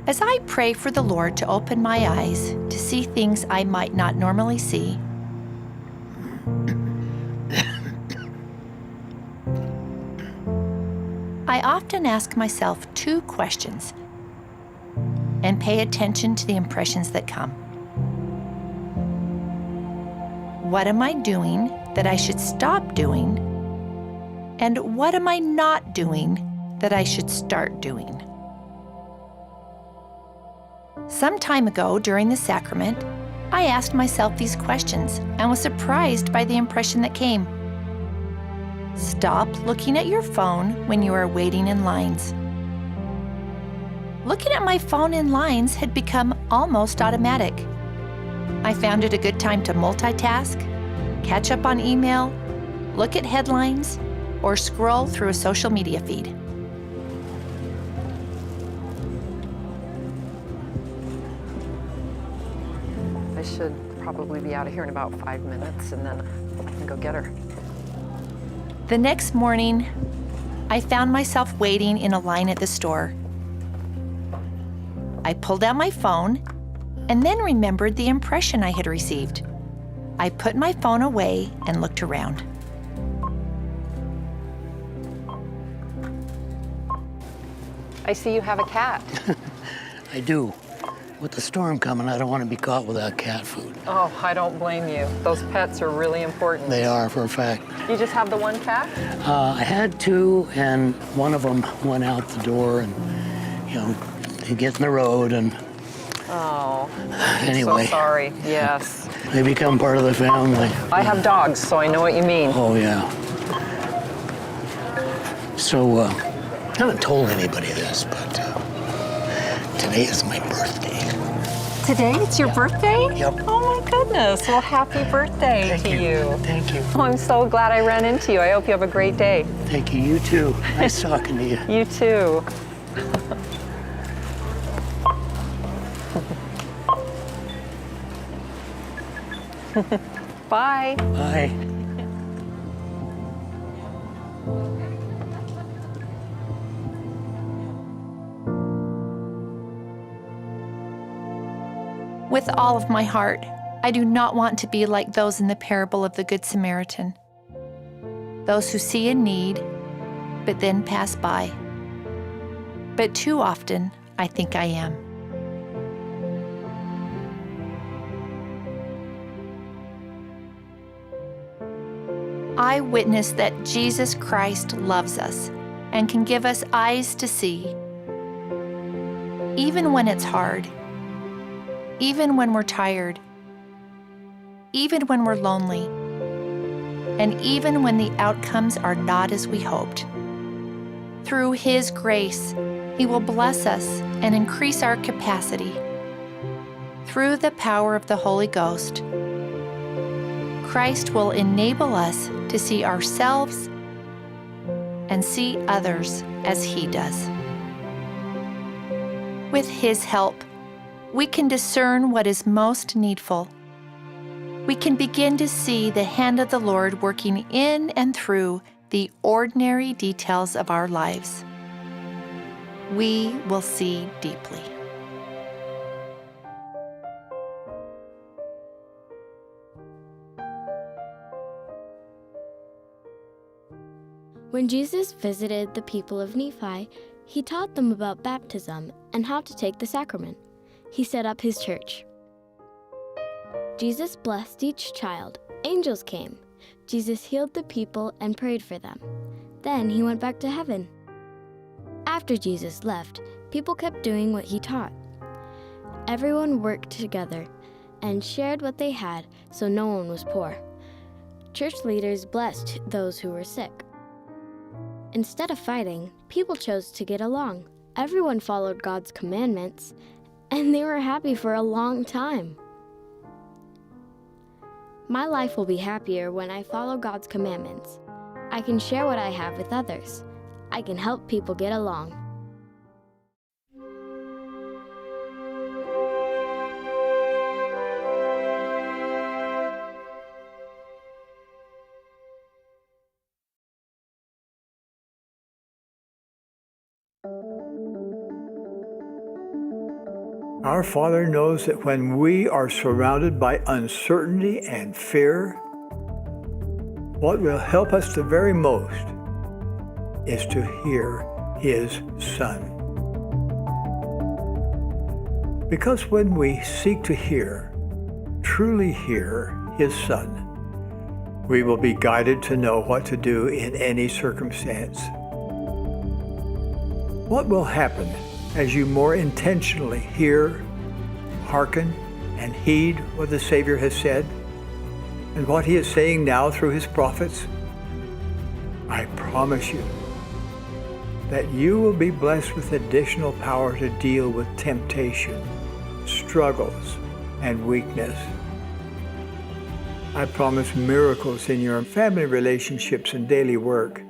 As I pray for the Lord to open my eyes to see things I might not normally see, I often ask myself two questions and pay attention to the impressions that come. What am I doing that I should stop doing? And what am I not doing that I should start doing? Some time ago, during the sacrament, I asked myself these questions and was surprised by the impression that came. Stop looking at your phone when you are waiting in lines. Looking at my phone in lines had become almost automatic. I found it a good time to multitask, catch up on email, look at headlines, or scroll through a social media feed. I should probably be out of here in about five minutes, and then I can go get her. The next morning, I found myself waiting in a line at the store. I pulled out my phone and then remembered the impression I had received. I put my phone away and looked around. I see you have a cat. I do. With the storm coming, I don't want to be caught without cat food. Oh, I don't blame you. Those pets are really important. They are, for a fact. You just have the one cat? Uh, I had two, and one of them went out the door, and, you know, they get in the road, and Oh, I'm so anyway. Sorry. Yes. They become part of the family. I have dogs, so I know what you mean. Oh, yeah. So, uh, I haven't told anybody this, but, uh, today is my birthday. Today it's your birthday? Yep. Oh my goodness. Well, happy birthday to you. Thank you. Oh, I'm so glad I ran into you. I hope you have a great day. Thank you. You too. Nice talking to you. You too. Bye. Bye. With all of my heart, I do not want to be like those in the parable of the Good Samaritan. Those who see a need, but then pass by. But too often, I think I am. I witness that Jesus Christ loves us and can give us eyes to see, even when it's hard, even when we're tired, even when we're lonely, and even when the outcomes are not as we hoped. Through His grace, He will bless us and increase our capacity. Through the power of the Holy Ghost, Christ will enable us to see ourselves and see others as He does. With His help, we can discern what is most needful. We can begin to see the hand of the Lord working in and through the ordinary details of our lives. We will see deeply. When Jesus visited the people of Nephi, he taught them about baptism and how to take the sacrament. He set up his church. Jesus blessed each child. Angels came. Jesus healed the people and prayed for them. Then he went back to heaven. After Jesus left, people kept doing what he taught. Everyone worked together and shared what they had so no one was poor. Church leaders blessed those who were sick. Instead of fighting, people chose to get along. Everyone followed God's commandments, and they were happy for a long time. My life will be happier when I follow God's commandments. I can share what I have with others. I can help people get along. Our Father knows that when we are surrounded by uncertainty and fear, what will help us the very most is to hear His Son. Because when we seek to hear, truly hear His Son, we will be guided to know what to do in any circumstance. What will happen as you more intentionally hear, hearken, and heed what the Savior has said, and what He is saying now through His prophets? I promise you that you will be blessed with additional power to deal with temptation, struggles, and weakness. I promise miracles in your family relationships and daily work.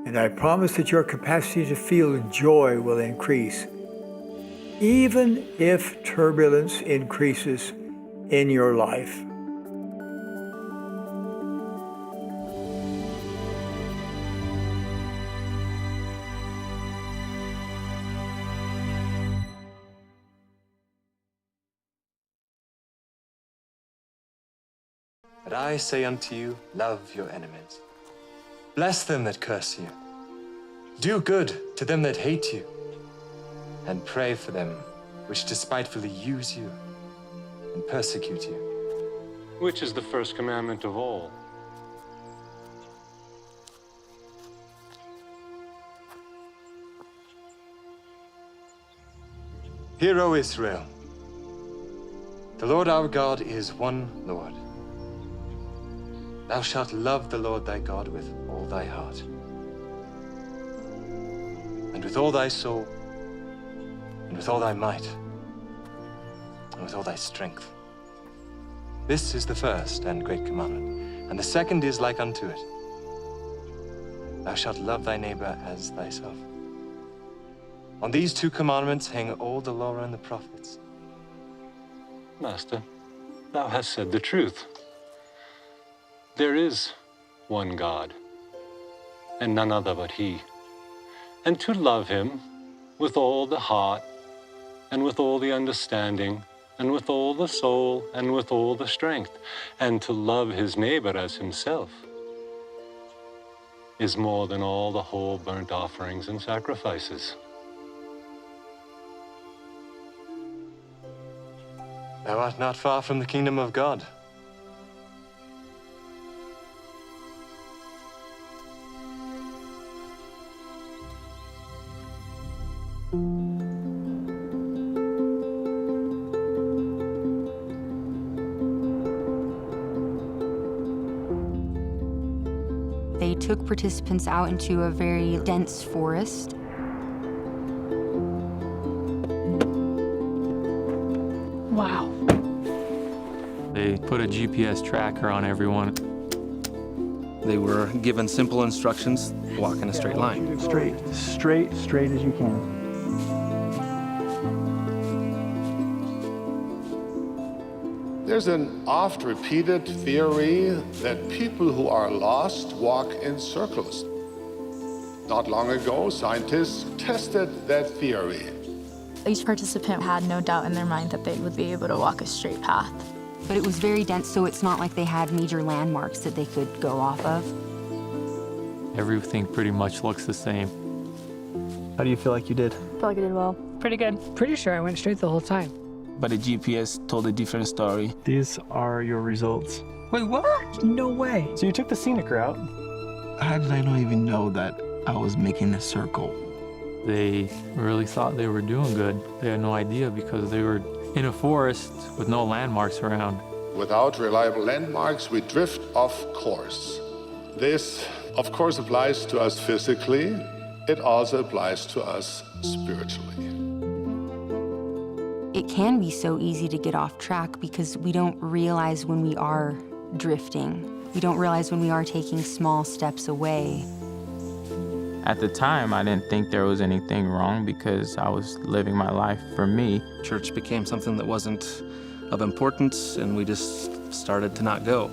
And I promise that your capacity to feel joy will increase, even if turbulence increases in your life. But I say unto you, love your enemies. Bless them that curse you. Do good to them that hate you. And pray for them which despitefully use you and persecute you. Which is the first commandment of all? Hear, O Israel, the Lord our God is one Lord. Thou shalt love the Lord thy God with all thy heart, and with all thy soul, and with all thy might, and with all thy strength. This is the first and great commandment, and the second is like unto it. Thou shalt love thy neighbor as thyself. On these two commandments hang all the law and the prophets. Master, thou hast said the truth. There is one God, and none other but He. And to love Him with all the heart, and with all the understanding, and with all the soul, and with all the strength, and to love his neighbor as himself, is more than all the whole burnt offerings and sacrifices. Thou art not far from the kingdom of God. They took participants out into a very dense forest. Wow. They put a G P S tracker on everyone. They were given simple instructions: walk in a straight line. Straight, straight, straight as you can. There's an oft-repeated theory that people who are lost walk in circles. Not long ago, scientists tested that theory. Each participant had no doubt in their mind that they would be able to walk a straight path. But it was very dense, so it's not like they had major landmarks that they could go off of. Everything pretty much looks the same. How do you feel like you did? I feel like I did well. Pretty good. Pretty sure I went straight the whole time. But the G P S told a different story. These are your results. Wait, what? No way. So you took the scenic route. How did I not even know that I was making a circle? They really thought they were doing good. They had no idea because they were in a forest with no landmarks around. Without reliable landmarks, we drift off course. This, of course, applies to us physically. It also applies to us spiritually. It can be so easy to get off track because we don't realize when we are drifting. We don't realize when we are taking small steps away. At the time, I didn't think there was anything wrong because I was living my life for me. Church became something that wasn't of importance, and we just started to not go.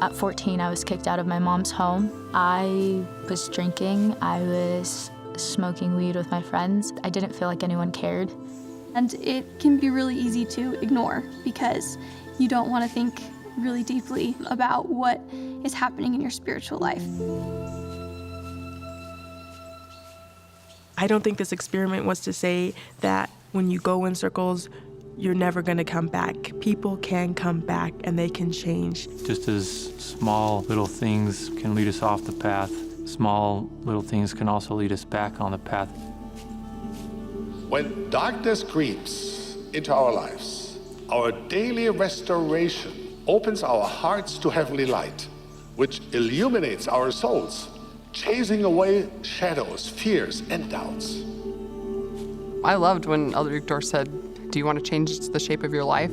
At fourteen, I was kicked out of my mom's home. I was drinking. I was smoking weed with my friends. I didn't feel like anyone cared. And it can be really easy to ignore because you don't want to think really deeply about what is happening in your spiritual life. I don't think this experiment was to say that when you go in circles, you're never gonna come back. People can come back and they can change. Just as small little things can lead us off the path, small little things can also lead us back on the path. When darkness creeps into our lives, our daily restoration opens our hearts to heavenly light, which illuminates our souls, chasing away shadows, fears, and doubts. I loved when Elder Uchtdorf said, "Do you want to change the shape of your life?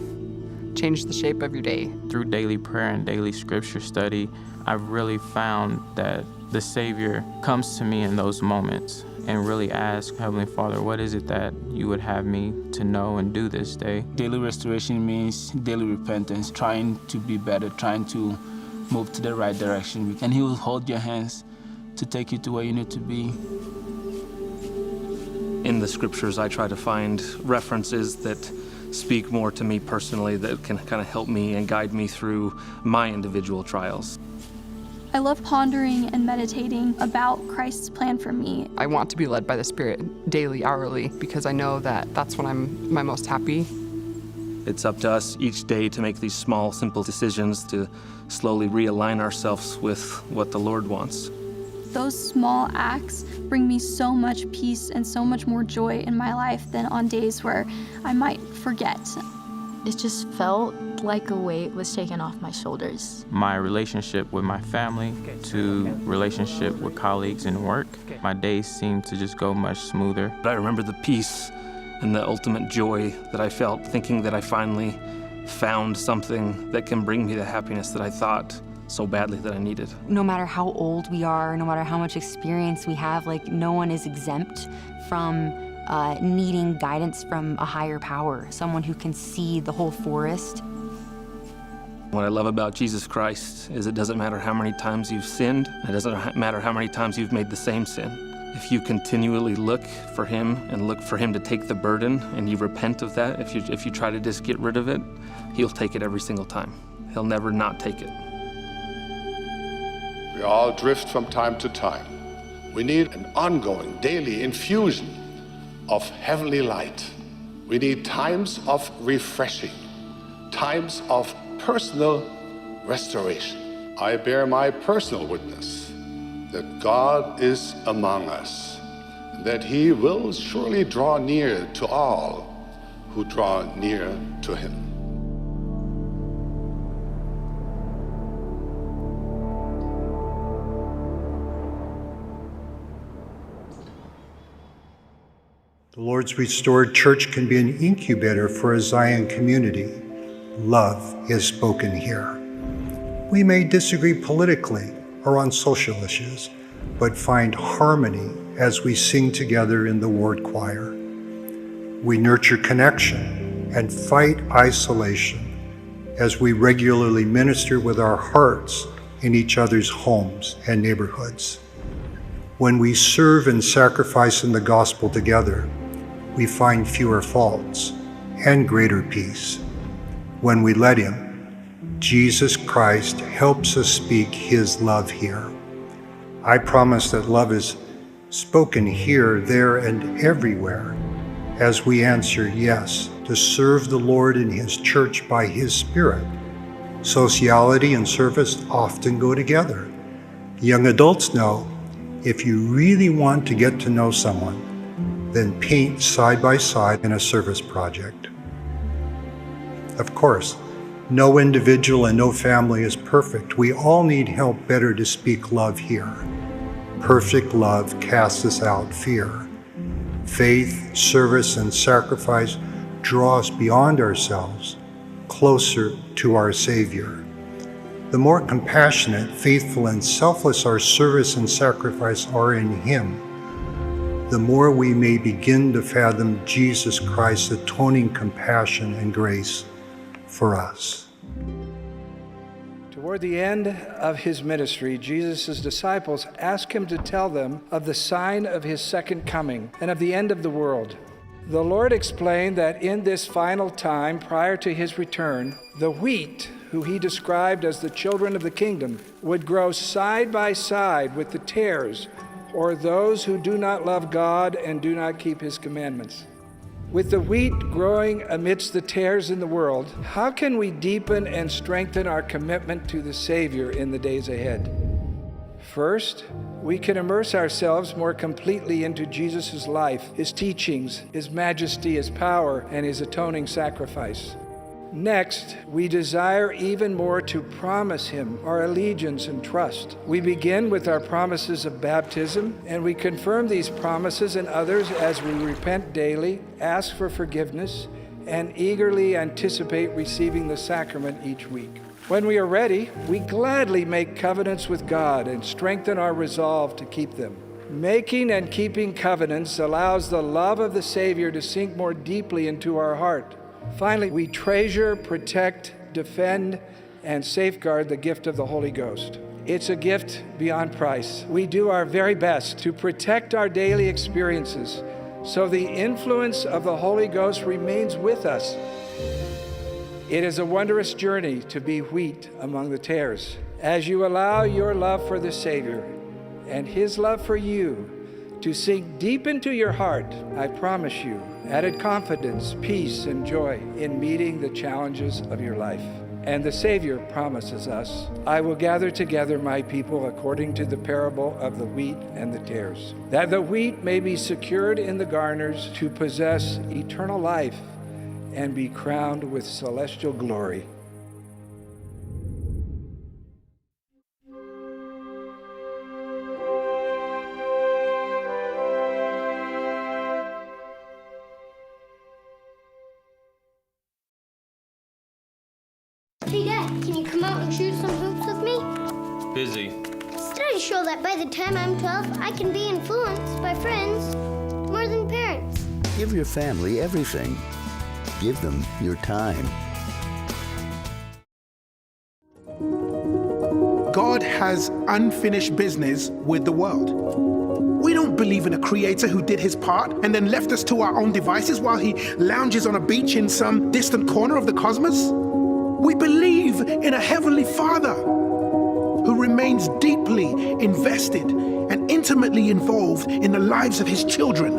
Change the shape of your day." Through daily prayer and daily scripture study, I've really found that the Savior comes to me in those moments and really asks, "Heavenly Father, what is it that you would have me to know and do this day?" Daily restoration means daily repentance, trying to be better, trying to move to the right direction. And He will hold your hands to take you to where you need to be. In the scriptures, I try to find references that speak more to me personally, that can kind of help me and guide me through my individual trials. I love pondering and meditating about Christ's plan for me. I want to be led by the Spirit daily, hourly, because I know that that's when I'm my most happy. It's up to us each day to make these small, simple decisions to slowly realign ourselves with what the Lord wants. Those small acts bring me so much peace and so much more joy in my life than on days where I might forget. It just felt like a weight was taken off my shoulders. My relationship with my family, to relationship with colleagues and work, my days seem to just go much smoother. I remember the peace and the ultimate joy that I felt, thinking that I finally found something that can bring me the happiness that I thought so badly that I needed. No matter how old we are, no matter how much experience we have, like, no one is exempt from, uh, needing guidance from a higher power, someone who can see the whole forest. What I love about Jesus Christ is it doesn't matter how many times you've sinned, it doesn't ha-, matter how many times you've made the same sin. If you continually look for him and look for him to take the burden and you repent of that, if you, if you try to just get rid of it, he'll take it every single time. He'll never not take it. We all drift from time to time. We need an ongoing daily infusion of heavenly light. We need times of refreshing, times of personal restoration. I bear my personal witness that God is among us, and that he will surely draw near to all who draw near to him. The Lord's restored church can be an incubator for a Zion community. Love is spoken here. We may disagree politically or on social issues, but find harmony as we sing together in the ward choir. We nurture connection and fight isolation as we regularly minister with our hearts in each other's homes and neighborhoods. When we serve and sacrifice in the gospel together, we find fewer faults and greater peace. When we let him, Jesus Christ helps us speak his love here. I promise that love is spoken here, there, and everywhere as we answer yes to serve the Lord and his church by his Spirit. Sociality and service often go together. Young adults know, if you really want to get to know someone, then paint side by side in a service project. Of course, no individual and no family is perfect. We all need help better to speak love here. Perfect love casts out fear. Faith, service, and sacrifice draw us beyond ourselves, closer to our Savior. The more compassionate, faithful, and selfless our service and sacrifice are in him, the more we may begin to fathom Jesus Christ's atoning compassion and grace for us. Toward the end of his ministry, Jesus' disciples asked him to tell them of the sign of his second coming and of the end of the world. The Lord explained that in this final time, prior to his return, the wheat, who he described as the children of the kingdom, would grow side by side with the tares, or those who do not love God and do not keep his commandments. With the wheat growing amidst the tares in the world, how can we deepen and strengthen our commitment to the Savior in the days ahead? First, we can immerse ourselves more completely into Jesus' life, his teachings, his majesty, his power, and his atoning sacrifice. Next, we desire even more to promise him our allegiance and trust. We begin with our promises of baptism, and we confirm these promises and others as we repent daily, ask for forgiveness, and eagerly anticipate receiving the sacrament each week. When we are ready, we gladly make covenants with God and strengthen our resolve to keep them. Making and keeping covenants allows the love of the Savior to sink more deeply into our heart. Finally, we treasure, protect, defend, and safeguard the gift of the Holy Ghost. It's a gift beyond price. We do our very best to protect our daily experiences, So the influence of the Holy Ghost remains with us. It is a wondrous journey to be wheat among the tares. As you allow your love for the Savior and His love for you to sink deep into your heart, I promise you added confidence, peace, and joy in meeting the challenges of your life. And the Savior promises us, "I will gather together my people according to the parable of the wheat and the tares, that the wheat may be secured in the garners to possess eternal life and be crowned with celestial glory." Hey, Dad, can you come out and shoot some hoops with me? Busy. Studies show that by the time I'm twelve, I can be influenced by friends more than parents. Give your family everything. Give them your time. God has unfinished business with the world. We don't believe in a creator who did his part and then left us to our own devices while he lounges on a beach in some distant corner of the cosmos. We believe in a heavenly Father who remains deeply invested and intimately involved in the lives of his children.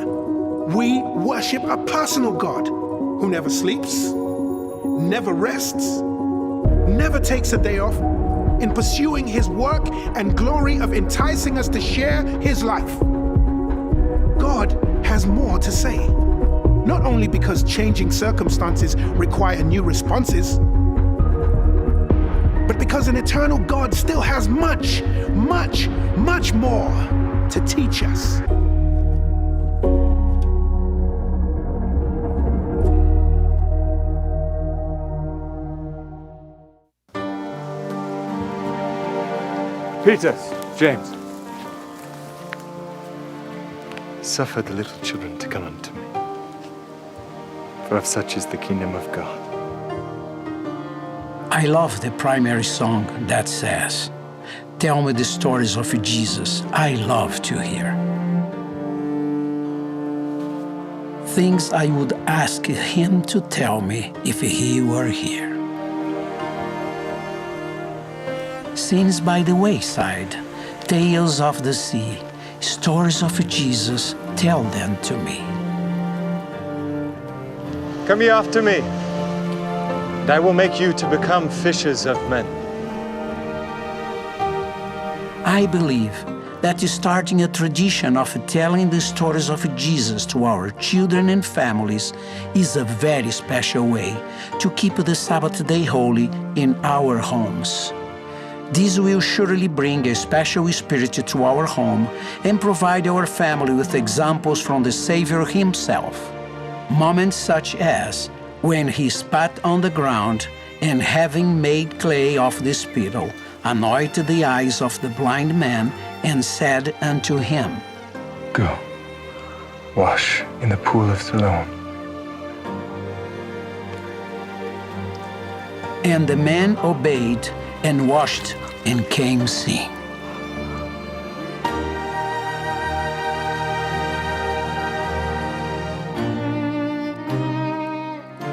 We worship a personal God who never sleeps, never rests, never takes a day off in pursuing his work and glory of enticing us to share his life. God has more to say, not only because changing circumstances require new responses, but because an eternal God still has much, much, much more to teach us. Peter, James, suffer the little children to come unto me, for of such is the kingdom of God. I love the primary song that says, "Tell me the stories of Jesus. I love to hear." Things I would ask him to tell me if he were here. Scenes by the wayside, tales of the sea, stories of Jesus, tell them to me. Come ye after me, and I will make you to become fishers of men. I believe that starting a tradition of telling the stories of Jesus to our children and families is a very special way to keep the Sabbath day holy in our homes. This will surely bring a special spirit to our home and provide our family with examples from the Savior himself. Moments such as when he spat on the ground and, having made clay of the spittle, anointed the eyes of the blind man and said unto him, "Go, wash in the pool of Siloam." And the man obeyed and washed and came seeing.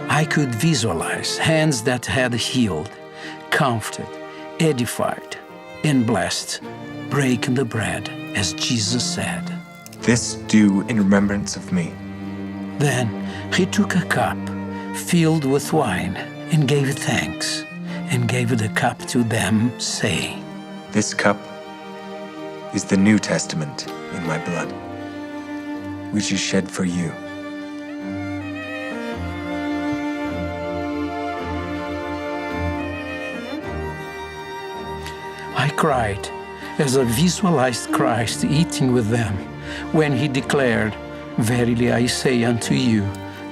I could visualize hands that had healed, comforted, edified, and blessed, breaking the bread, as Jesus said, "This do in remembrance of me." Then he took a cup filled with wine and gave thanks, and gave the cup to them, saying, "This cup is the New Testament in my blood, which is shed for you." I cried as I visualized Christ eating with them when he declared, "Verily I say unto you,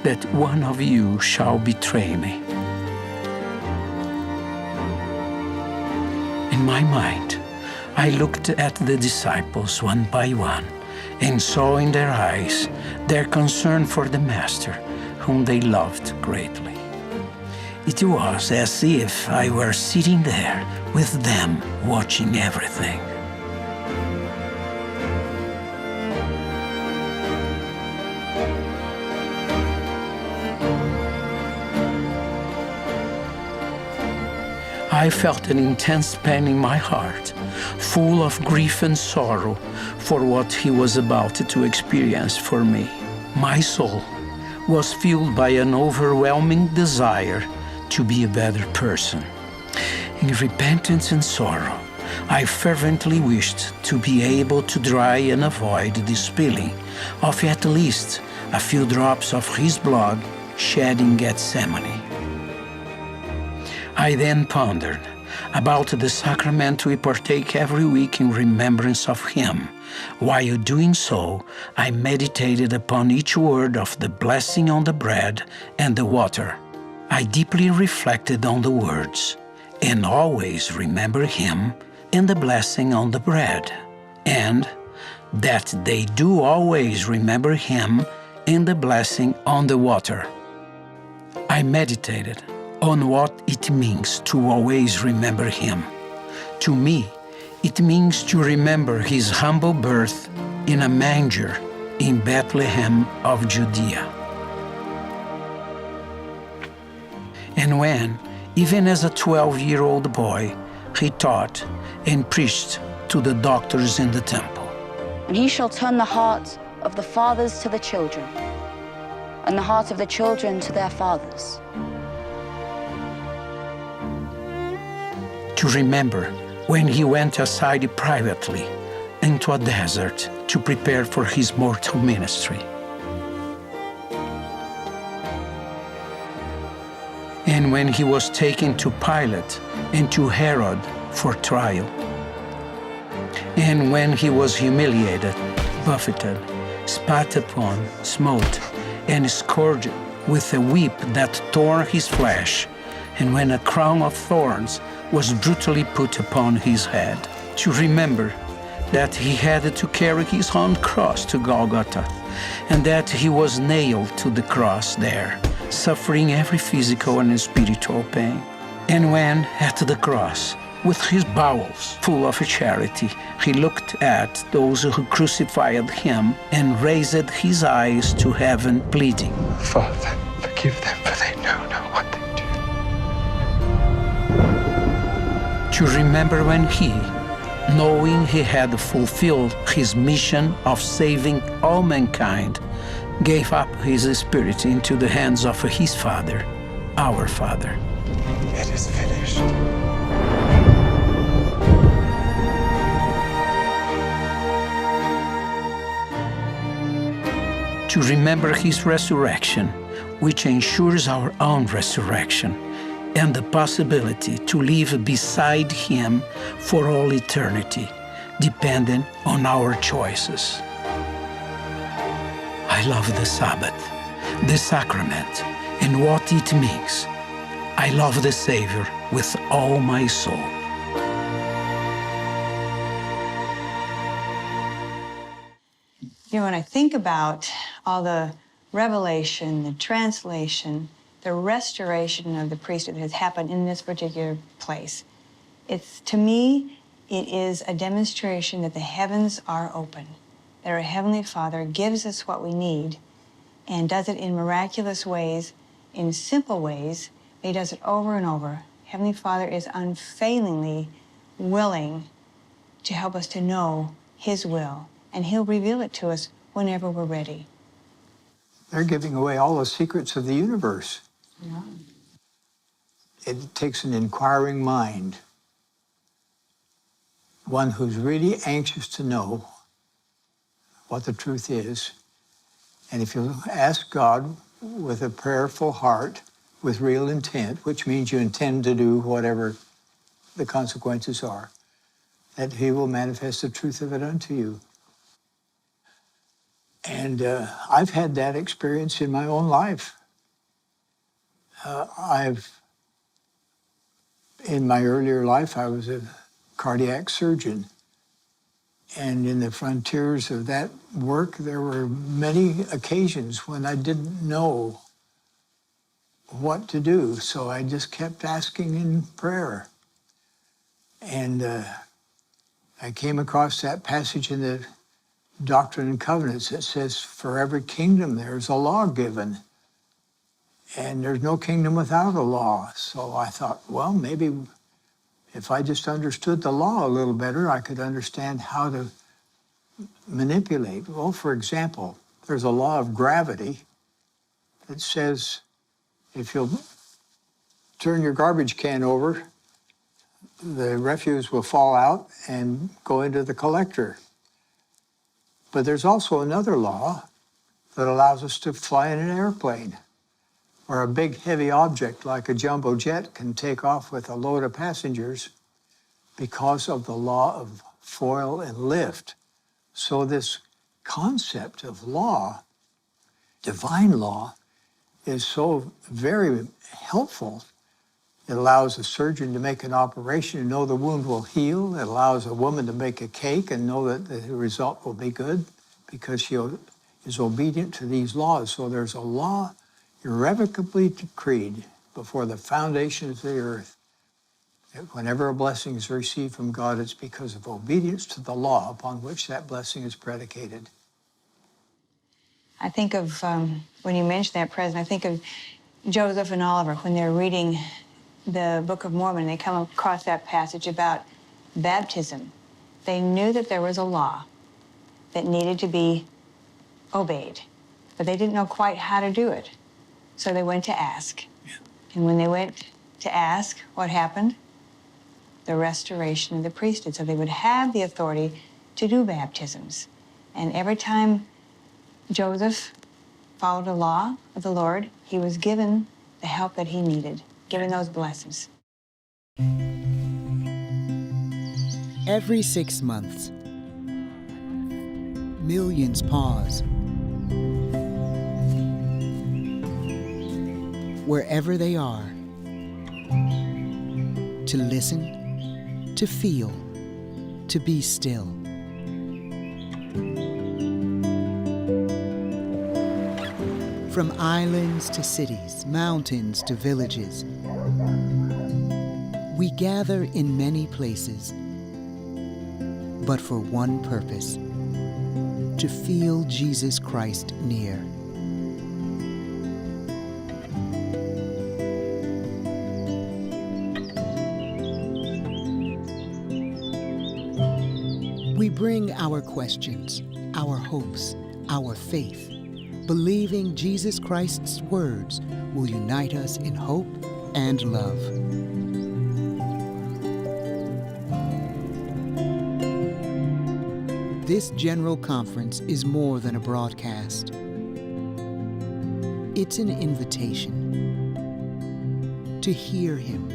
that one of you shall betray me." In my mind, I looked at the disciples one by one and saw in their eyes their concern for the Master, whom they loved greatly. It was as if I were sitting there with them, watching everything. I felt an intense pain in my heart, full of grief and sorrow for what he was about to experience for me. My soul was fueled by an overwhelming desire to be a better person. In repentance and sorrow, I fervently wished to be able to dry and avoid the spilling of at least a few drops of his blood shed in Gethsemane. I then pondered about the sacrament we partake every week in remembrance of him. While doing so, I meditated upon each word of the blessing on the bread and the water. I deeply reflected on the words, "And always remember him in the blessing on the bread, and that they do always remember him in the blessing on the water." I meditated on what it means to always remember him. To me, it means to remember his humble birth in a manger in Bethlehem of Judea. And when, even as a twelve-year-old boy, he taught and preached to the doctors in the temple. And he shall turn the hearts of the fathers to the children, and the hearts of the children to their fathers. To remember when he went aside privately into a desert to prepare for his mortal ministry. And when he was taken to Pilate and to Herod for trial. And when he was humiliated, buffeted, spat upon, smote, and scourged with a whip that tore his flesh, and when a crown of thorns was brutally put upon his head, to remember that he had to carry his own cross to Golgotha, and that he was nailed to the cross there, suffering every physical and spiritual pain. And when at the cross, with his bowels full of charity, he looked at those who crucified him and raised his eyes to heaven, pleading, "Father, forgive them, for they know not what they do." To remember when he, knowing he had fulfilled his mission of saving all mankind, gave up his spirit into the hands of his Father, our Father. It is finished. To remember his resurrection, which ensures our own resurrection and the possibility to live beside him for all eternity, dependent on our choices. I love the Sabbath, the sacrament, and what it means. I love the Savior with all my soul. You know, when I think about all the revelation, the translation, the restoration of the priesthood that has happened in this particular place, it's, to me, it is a demonstration that the heavens are open, that our Heavenly Father gives us what we need and does it in miraculous ways, in simple ways, but he does it over and over. Heavenly Father is unfailingly willing to help us to know his will, and he'll reveal it to us whenever we're ready. They're giving away all the secrets of the universe. Yeah. It takes an inquiring mind, one who's really anxious to know what the truth is. And if you ask God with a prayerful heart, with real intent, which means you intend to do whatever the consequences are, that he will manifest the truth of it unto you. And, uh, I've had that experience in my own life. Uh, I've, in my earlier life, I was a cardiac surgeon. And in the frontiers of that work, there were many occasions when I didn't know what to do, so I just kept asking in prayer. And, uh, I came across that passage in the Doctrine and Covenants that says, "For every kingdom there's a law given, and there's no kingdom without a law." So I thought, "Well, maybe If I just understood the law a little better, I could understand how to manipulate. Well, for example, there's a law of gravity that says if you'll turn your garbage can over, the refuse will fall out and go into the collector. But there's also another law that allows us to fly in an airplane, where a big heavy object like a jumbo jet can take off with a load of passengers because of the law of foil and lift. So this concept of law, divine law, is so very helpful. It allows a surgeon to make an operation and know the wound will heal. It allows a woman to make a cake and know that the result will be good because she o-, is obedient to these laws. So there's a law irrevocably decreed before the foundations of the earth that whenever a blessing is received from God, it's because of obedience to the law upon which that blessing is predicated. I think of, um, when you mention that, President, I think of Joseph and Oliver when they're reading the Book of Mormon. They come across that passage about baptism. They knew that there was a law that needed to be obeyed, but they didn't know quite how to do it. So they went to ask. Yeah. And when they went to ask, what happened? The restoration of the priesthood. So they would have the authority to do baptisms. And every time Joseph followed a law of the Lord, he was given the help that he needed, given those blessings. Every six months, millions pause, wherever they are, to listen, to feel, to be still. From islands to cities, mountains to villages, we gather in many places, but for one purpose: to feel Jesus Christ near. We bring our questions, our hopes, our faith, believing Jesus Christ's words will unite us in hope and love. This general conference is more than a broadcast. It's an invitation to hear him,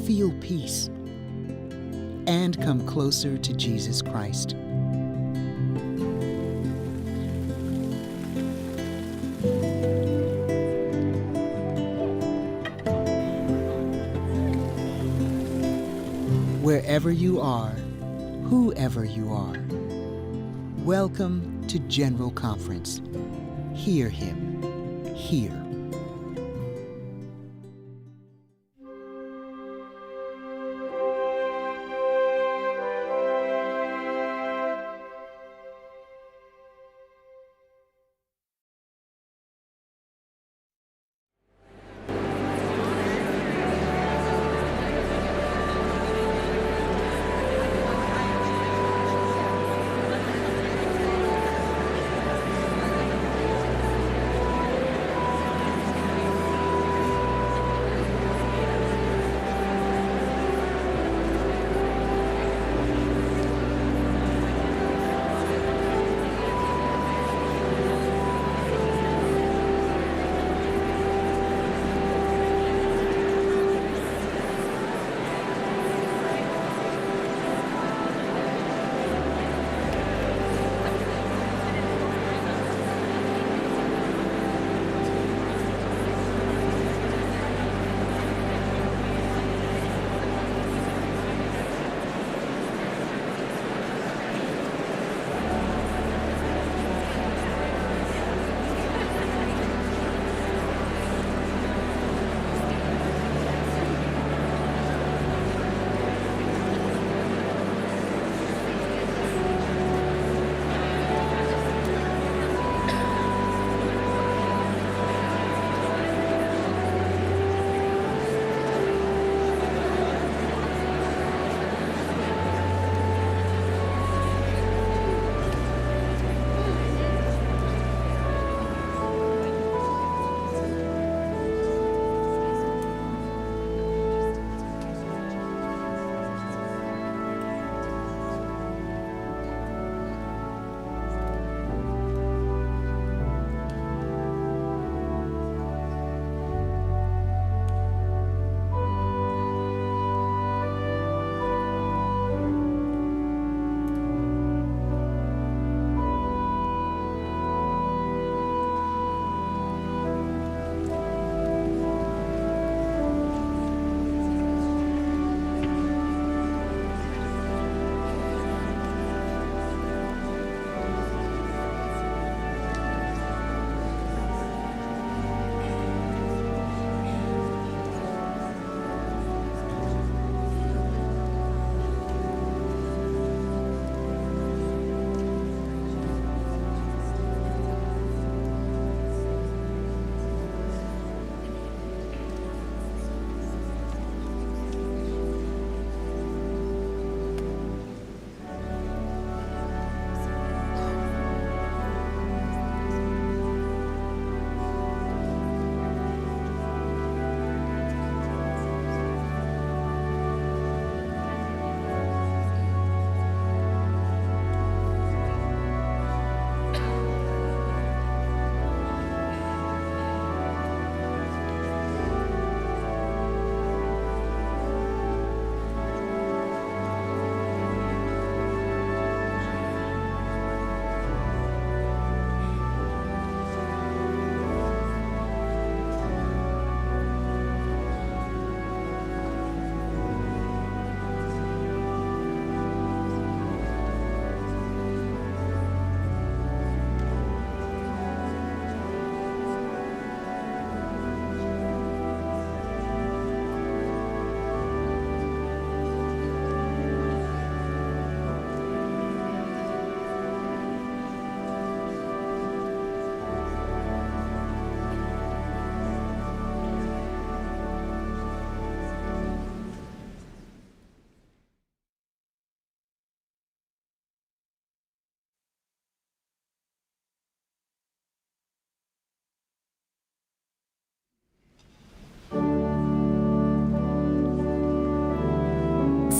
feel peace, and come closer to Jesus Christ. Wherever you are, whoever you are, welcome to General Conference. Hear him. Hear.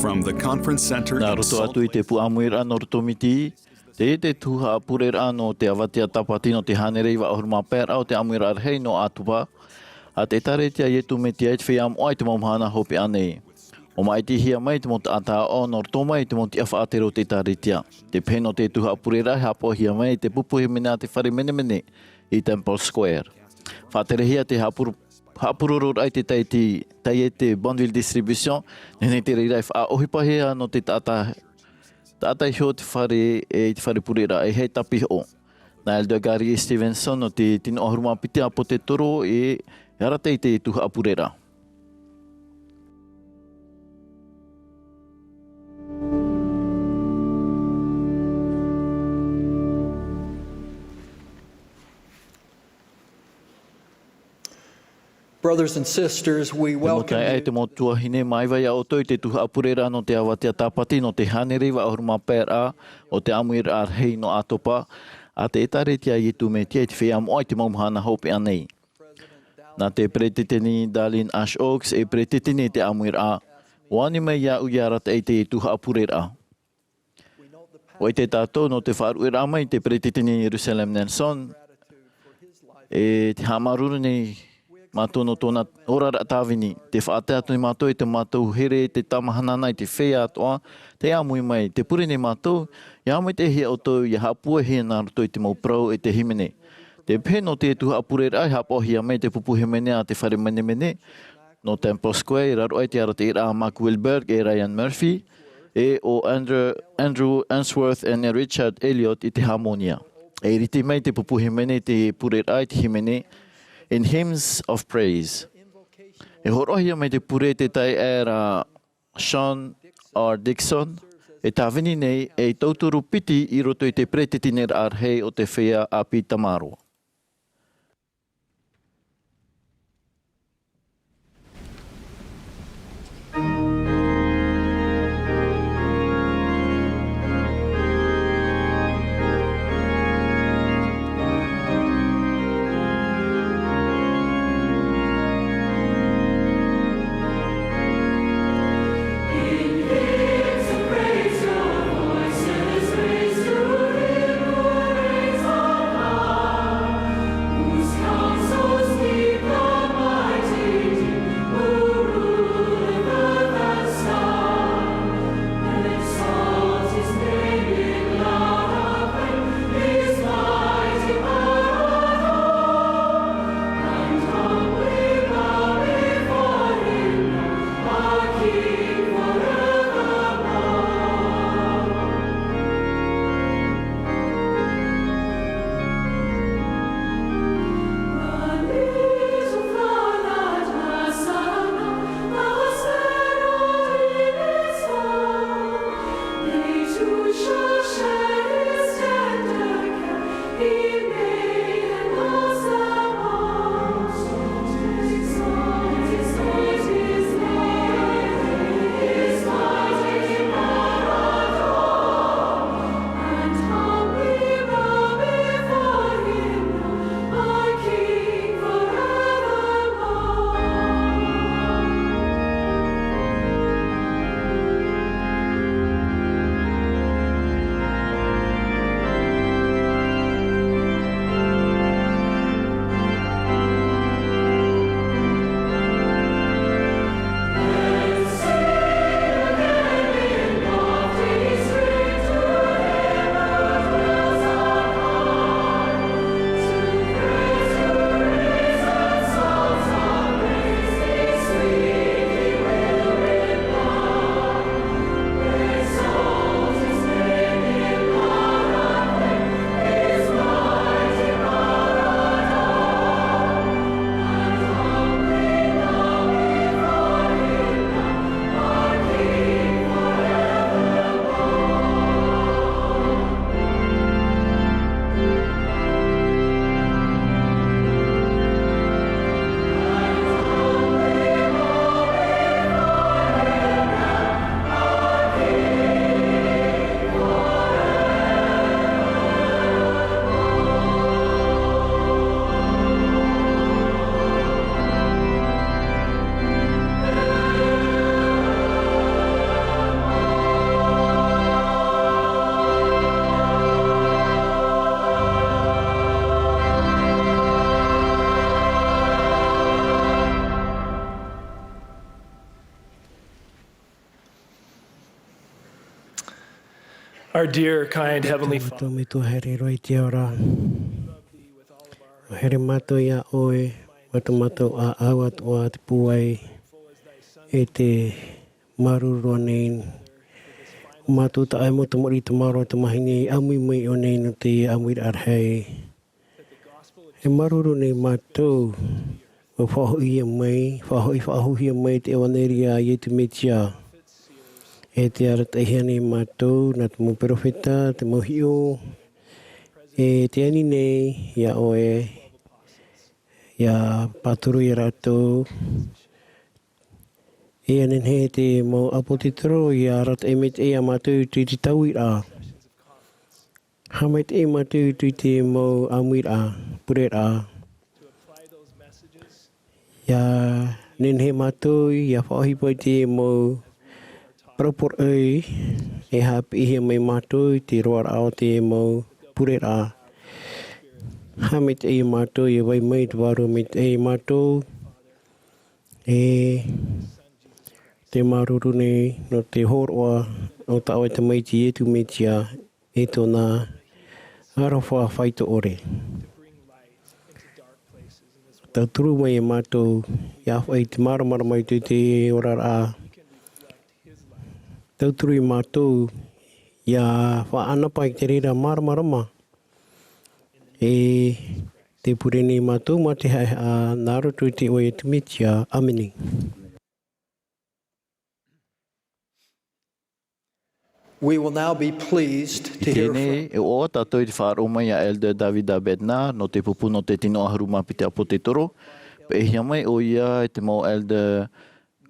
From the Conference Center Nā in roto Salt atu i te Lake. Pū ʻāmuiraʻa nō roto Miti, teie te tuhaʻa pureraʻa nō te avatea tāpati nō te hānere iva ʻahuru mā pae raʻa o te ʻāmuiraʻa rahi nō ʻĀtopa, a te ʻĒtārētia Iesu Mesia i te feiā moʻa i te mau mahana hopeʻa nei. ʻO māʻitihia mai te mau taʻata aʻo nō roto mai i te mau tiʻa faʻatere o te ʻĒtārētia. Te pehe nō te tuhaʻa pureraʻa e haʻapaʻohia mai i te pupu hīmene a te fare menemene i Temple Square. Faʻaterehia te haʻapū-, haʻapūrororaʻa i te taʻata, teie te bundle distribution, nehenehe te reira e faʻaʻohipahia nō te taʻata, taʻata iho te fare, e, i te fare pureraʻa, e hei tāpiʻi hoʻi. Nā Elder Gary Stevenson nō te tino ʻahuru mā piti ʻāpōsetolo e arataʻi i te tuhaʻa pureraʻa. Brothers and sisters, we Te mau welcome taeaʻe, you. Te mau tuahine, māuiui iā ʻoutou i te tuhaʻa pureraʻa nō te avatea tāpati nō te hānere iva ʻahuru mā pae raʻa o te ʻāmuiraʻa rahi nō ʻĀtopa, a te ʻĒtārētia Iesu Mesia i te feiā moʻa i te mau mahana hopeʻa nei. Nā te peretiteni Dallin H. Oaks e peretiteni i te ʻāmuiraʻa, ʻua ani mai iāʻu ʻia arataʻi i te tuhaʻa pureraʻa. ʻUa ʻite tātou nō te faʻaruʻeraʻa mai i te peretiteni Russell M. Nelson, e te haʻamāuruuru nei mātou nō tōna oraraʻa tāvini, te faʻatae atu nei mātou i tō mātou here, te tāmāhana nā i te feiā atoʻa, tē ʻāmui mai, tē pure nei mātou, ʻia haʻamaitaʻihia ʻoutou, ʻia haʻapuaihia nā roto i te mau parau e te hīmene. Te pehe nō te tuhaʻa pureraʻa e haʻapaʻohia mai i te pupu hīmene a te fare menemene, nō Temple Square, i raro aʻe i te arataʻiraʻa a Mark Wilberg e Ryan Murphy, e ʻo Andrew, Andrew Unsworth and Richard Elliott i te hāmōnia. E iriti mai te pupu hīmene i te pureraʻa i te hīmene, In Hymns of Praise. E hōroʻahia mai te pure i te taeaʻe ra Sean R. Dixon, e tāvini nei ei tauturu piti i roto i te peretiteniraʻa rahi o te feiā ʻāpī tamaroa. Our dear, kind Heavenly Father, tō mātou Metua haere roa i te ao ra. Haere mātou iā ʻoe, ʻua tō mātou ʻāʻau atoʻa te pūai, e te māuruuru nei. ʻO mātou taʻa mau tamariʻi tamaroa tamāhine i ʻāmui mai iho nei nō te ʻāmuiraʻa rahi. E māuruuru nei mātou, ʻua faʻahoʻihia mai, faʻahoʻi, faʻahouhia mai te ʻevaneria a Iesu Mesia. E tē arataʻihia nei mātou, nā te mau perofeta, te mau hiʻo. E tē ani nei, iā ʻoe, ʻia pāturu iā rātou. E nehenehe te mau ʻāpōsetolo, ʻia arataʻi maitaʻi iā mātou i te tauiraʻa. Haʻamaitaʻi mātou i te mau ʻāmuiraʻa, pureraʻa. ʻIa nehenehe mātou, ʻia faʻaʻohipa i te mau parau poroʻi, e haʻapiʻihia mai mātou i te roaraʻa o te mau pureraʻa. Haʻamaitaʻi mātou, ʻia vai mai te Vārua Maitaʻi iā mātou, e te māuruuru nei nō te hōroʻa o tā ʻoe Tamaiti Iesu Mesia, e tōna aroha faito ʻore. Tauturu mai iā mātou, ʻia faʻaʻite māramarama i te, te oraraʻa. Tauturu iā mātou, ʻia faʻaʻanapa i te reira māramarama. E tē pure nei mātou mā te haʻehaʻa nā roto i te iʻoa o Iesu Mesia. ʻĀmene. We will now be pleased to I hear teie nei, from e ʻoaʻoa tātou i te faʻaroʻo mai iā Elder Davida Bednar, nō te pupu nō te tino ʻahuru mā piti ʻāpōsetolo. Peʻehia mai ʻoia e te mau Elder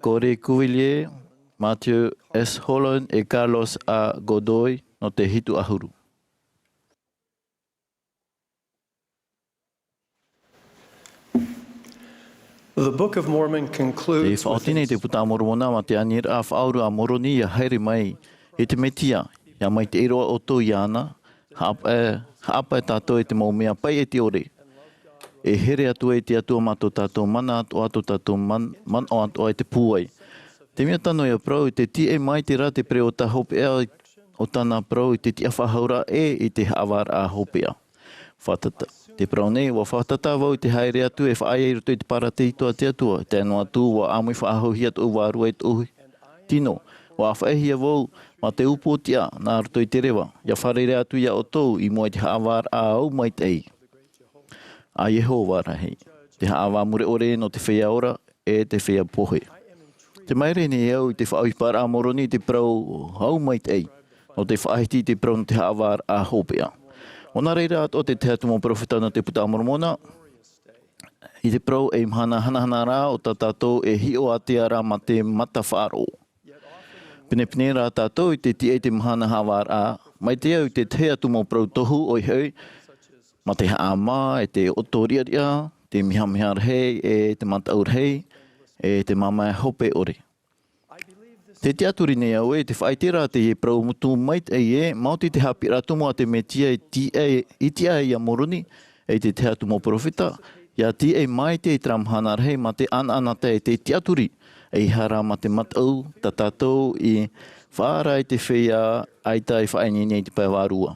Corey Cuvillier, Matthew S. Holland, e Carlos A. Godoy, nō te hitu ʻahuru. The Book of Mormon concludes with faʻaoti nei te Puta a Moromona mā te aniraʻa faʻaʻuru a Moroni ʻia haere mai, e te Mesia, ʻia maitaʻi roa ʻoutou iāna, haʻapaʻo, haʻapaʻo tātou e te mau mea paʻi e te ʻore. E here atu ai te Atua mā tō tātou mana atoʻa, tō tātou man-, manaʻo atoʻa e te pūai. Te mea tano ʻia parau, i te tīaʻi maitaʻi ra te pereota hopeʻa o tāna parau i te tiʻafaʻahouraʻa e i te haʻavāraʻa hopeʻa. Fātata. Te parau nei, ʻua fātata vau i te haere atu e faʻaea i roto i te paratiso a te Atua, tae noa atu ʻua ʻāmui faʻahouhia tōʻu vārua e tōʻu tino, ʻua ʻāfaʻihia vau mā te upoʻotiʻa nā roto i te reva, ʻia fārerei atu iā ʻoutou i mua i te haʻavāraʻa ʻau maitaʻi a Iehova rahi, te haʻavā mure ʻore nō te feiā ora, e te feiā pohe. Tē maere nei au i te faʻaʻohiparaʻa a Moroni i te parau ʻau maitaʻi, nō te faʻahiti i te parau nō te haʻavāraʻa hopeʻa. ʻO nā reira atoʻa te tahi atu mau perofeta nō te Puta a Moromona, i te parau ei mahana hanahana ra o tā tātou e hiʻo ātea ra mā te mata faʻaroʻo. Pinepine rā tātou i te tīaʻi i te mahana haʻavāraʻa, mai te au i te tahi atu mau parau tohu ʻoia hoʻi, mā te haʻamā, e te ʻoto riʻariʻa, te mehameha rahi, e te mataʻu rahi, e te māmae hope ʻore. Tē tiʻaturi nei au ē, te faʻaʻite ra te parau mutu maitaʻi ē, maoti te haʻapiʻiraʻa tumu a te Mesia i tīaʻi, i tīaʻi iā Moroni, e te tahi atu mau perofeta, ʻia tīaʻi maitaʻi i terā mahana rahi mā te ʻanaʻanatae e te tiʻaturi, ʻeiaha rā mā te mataʻu, tā tātou i faʻaara i te feiā ʻaita i faʻaineine i te pae vārua.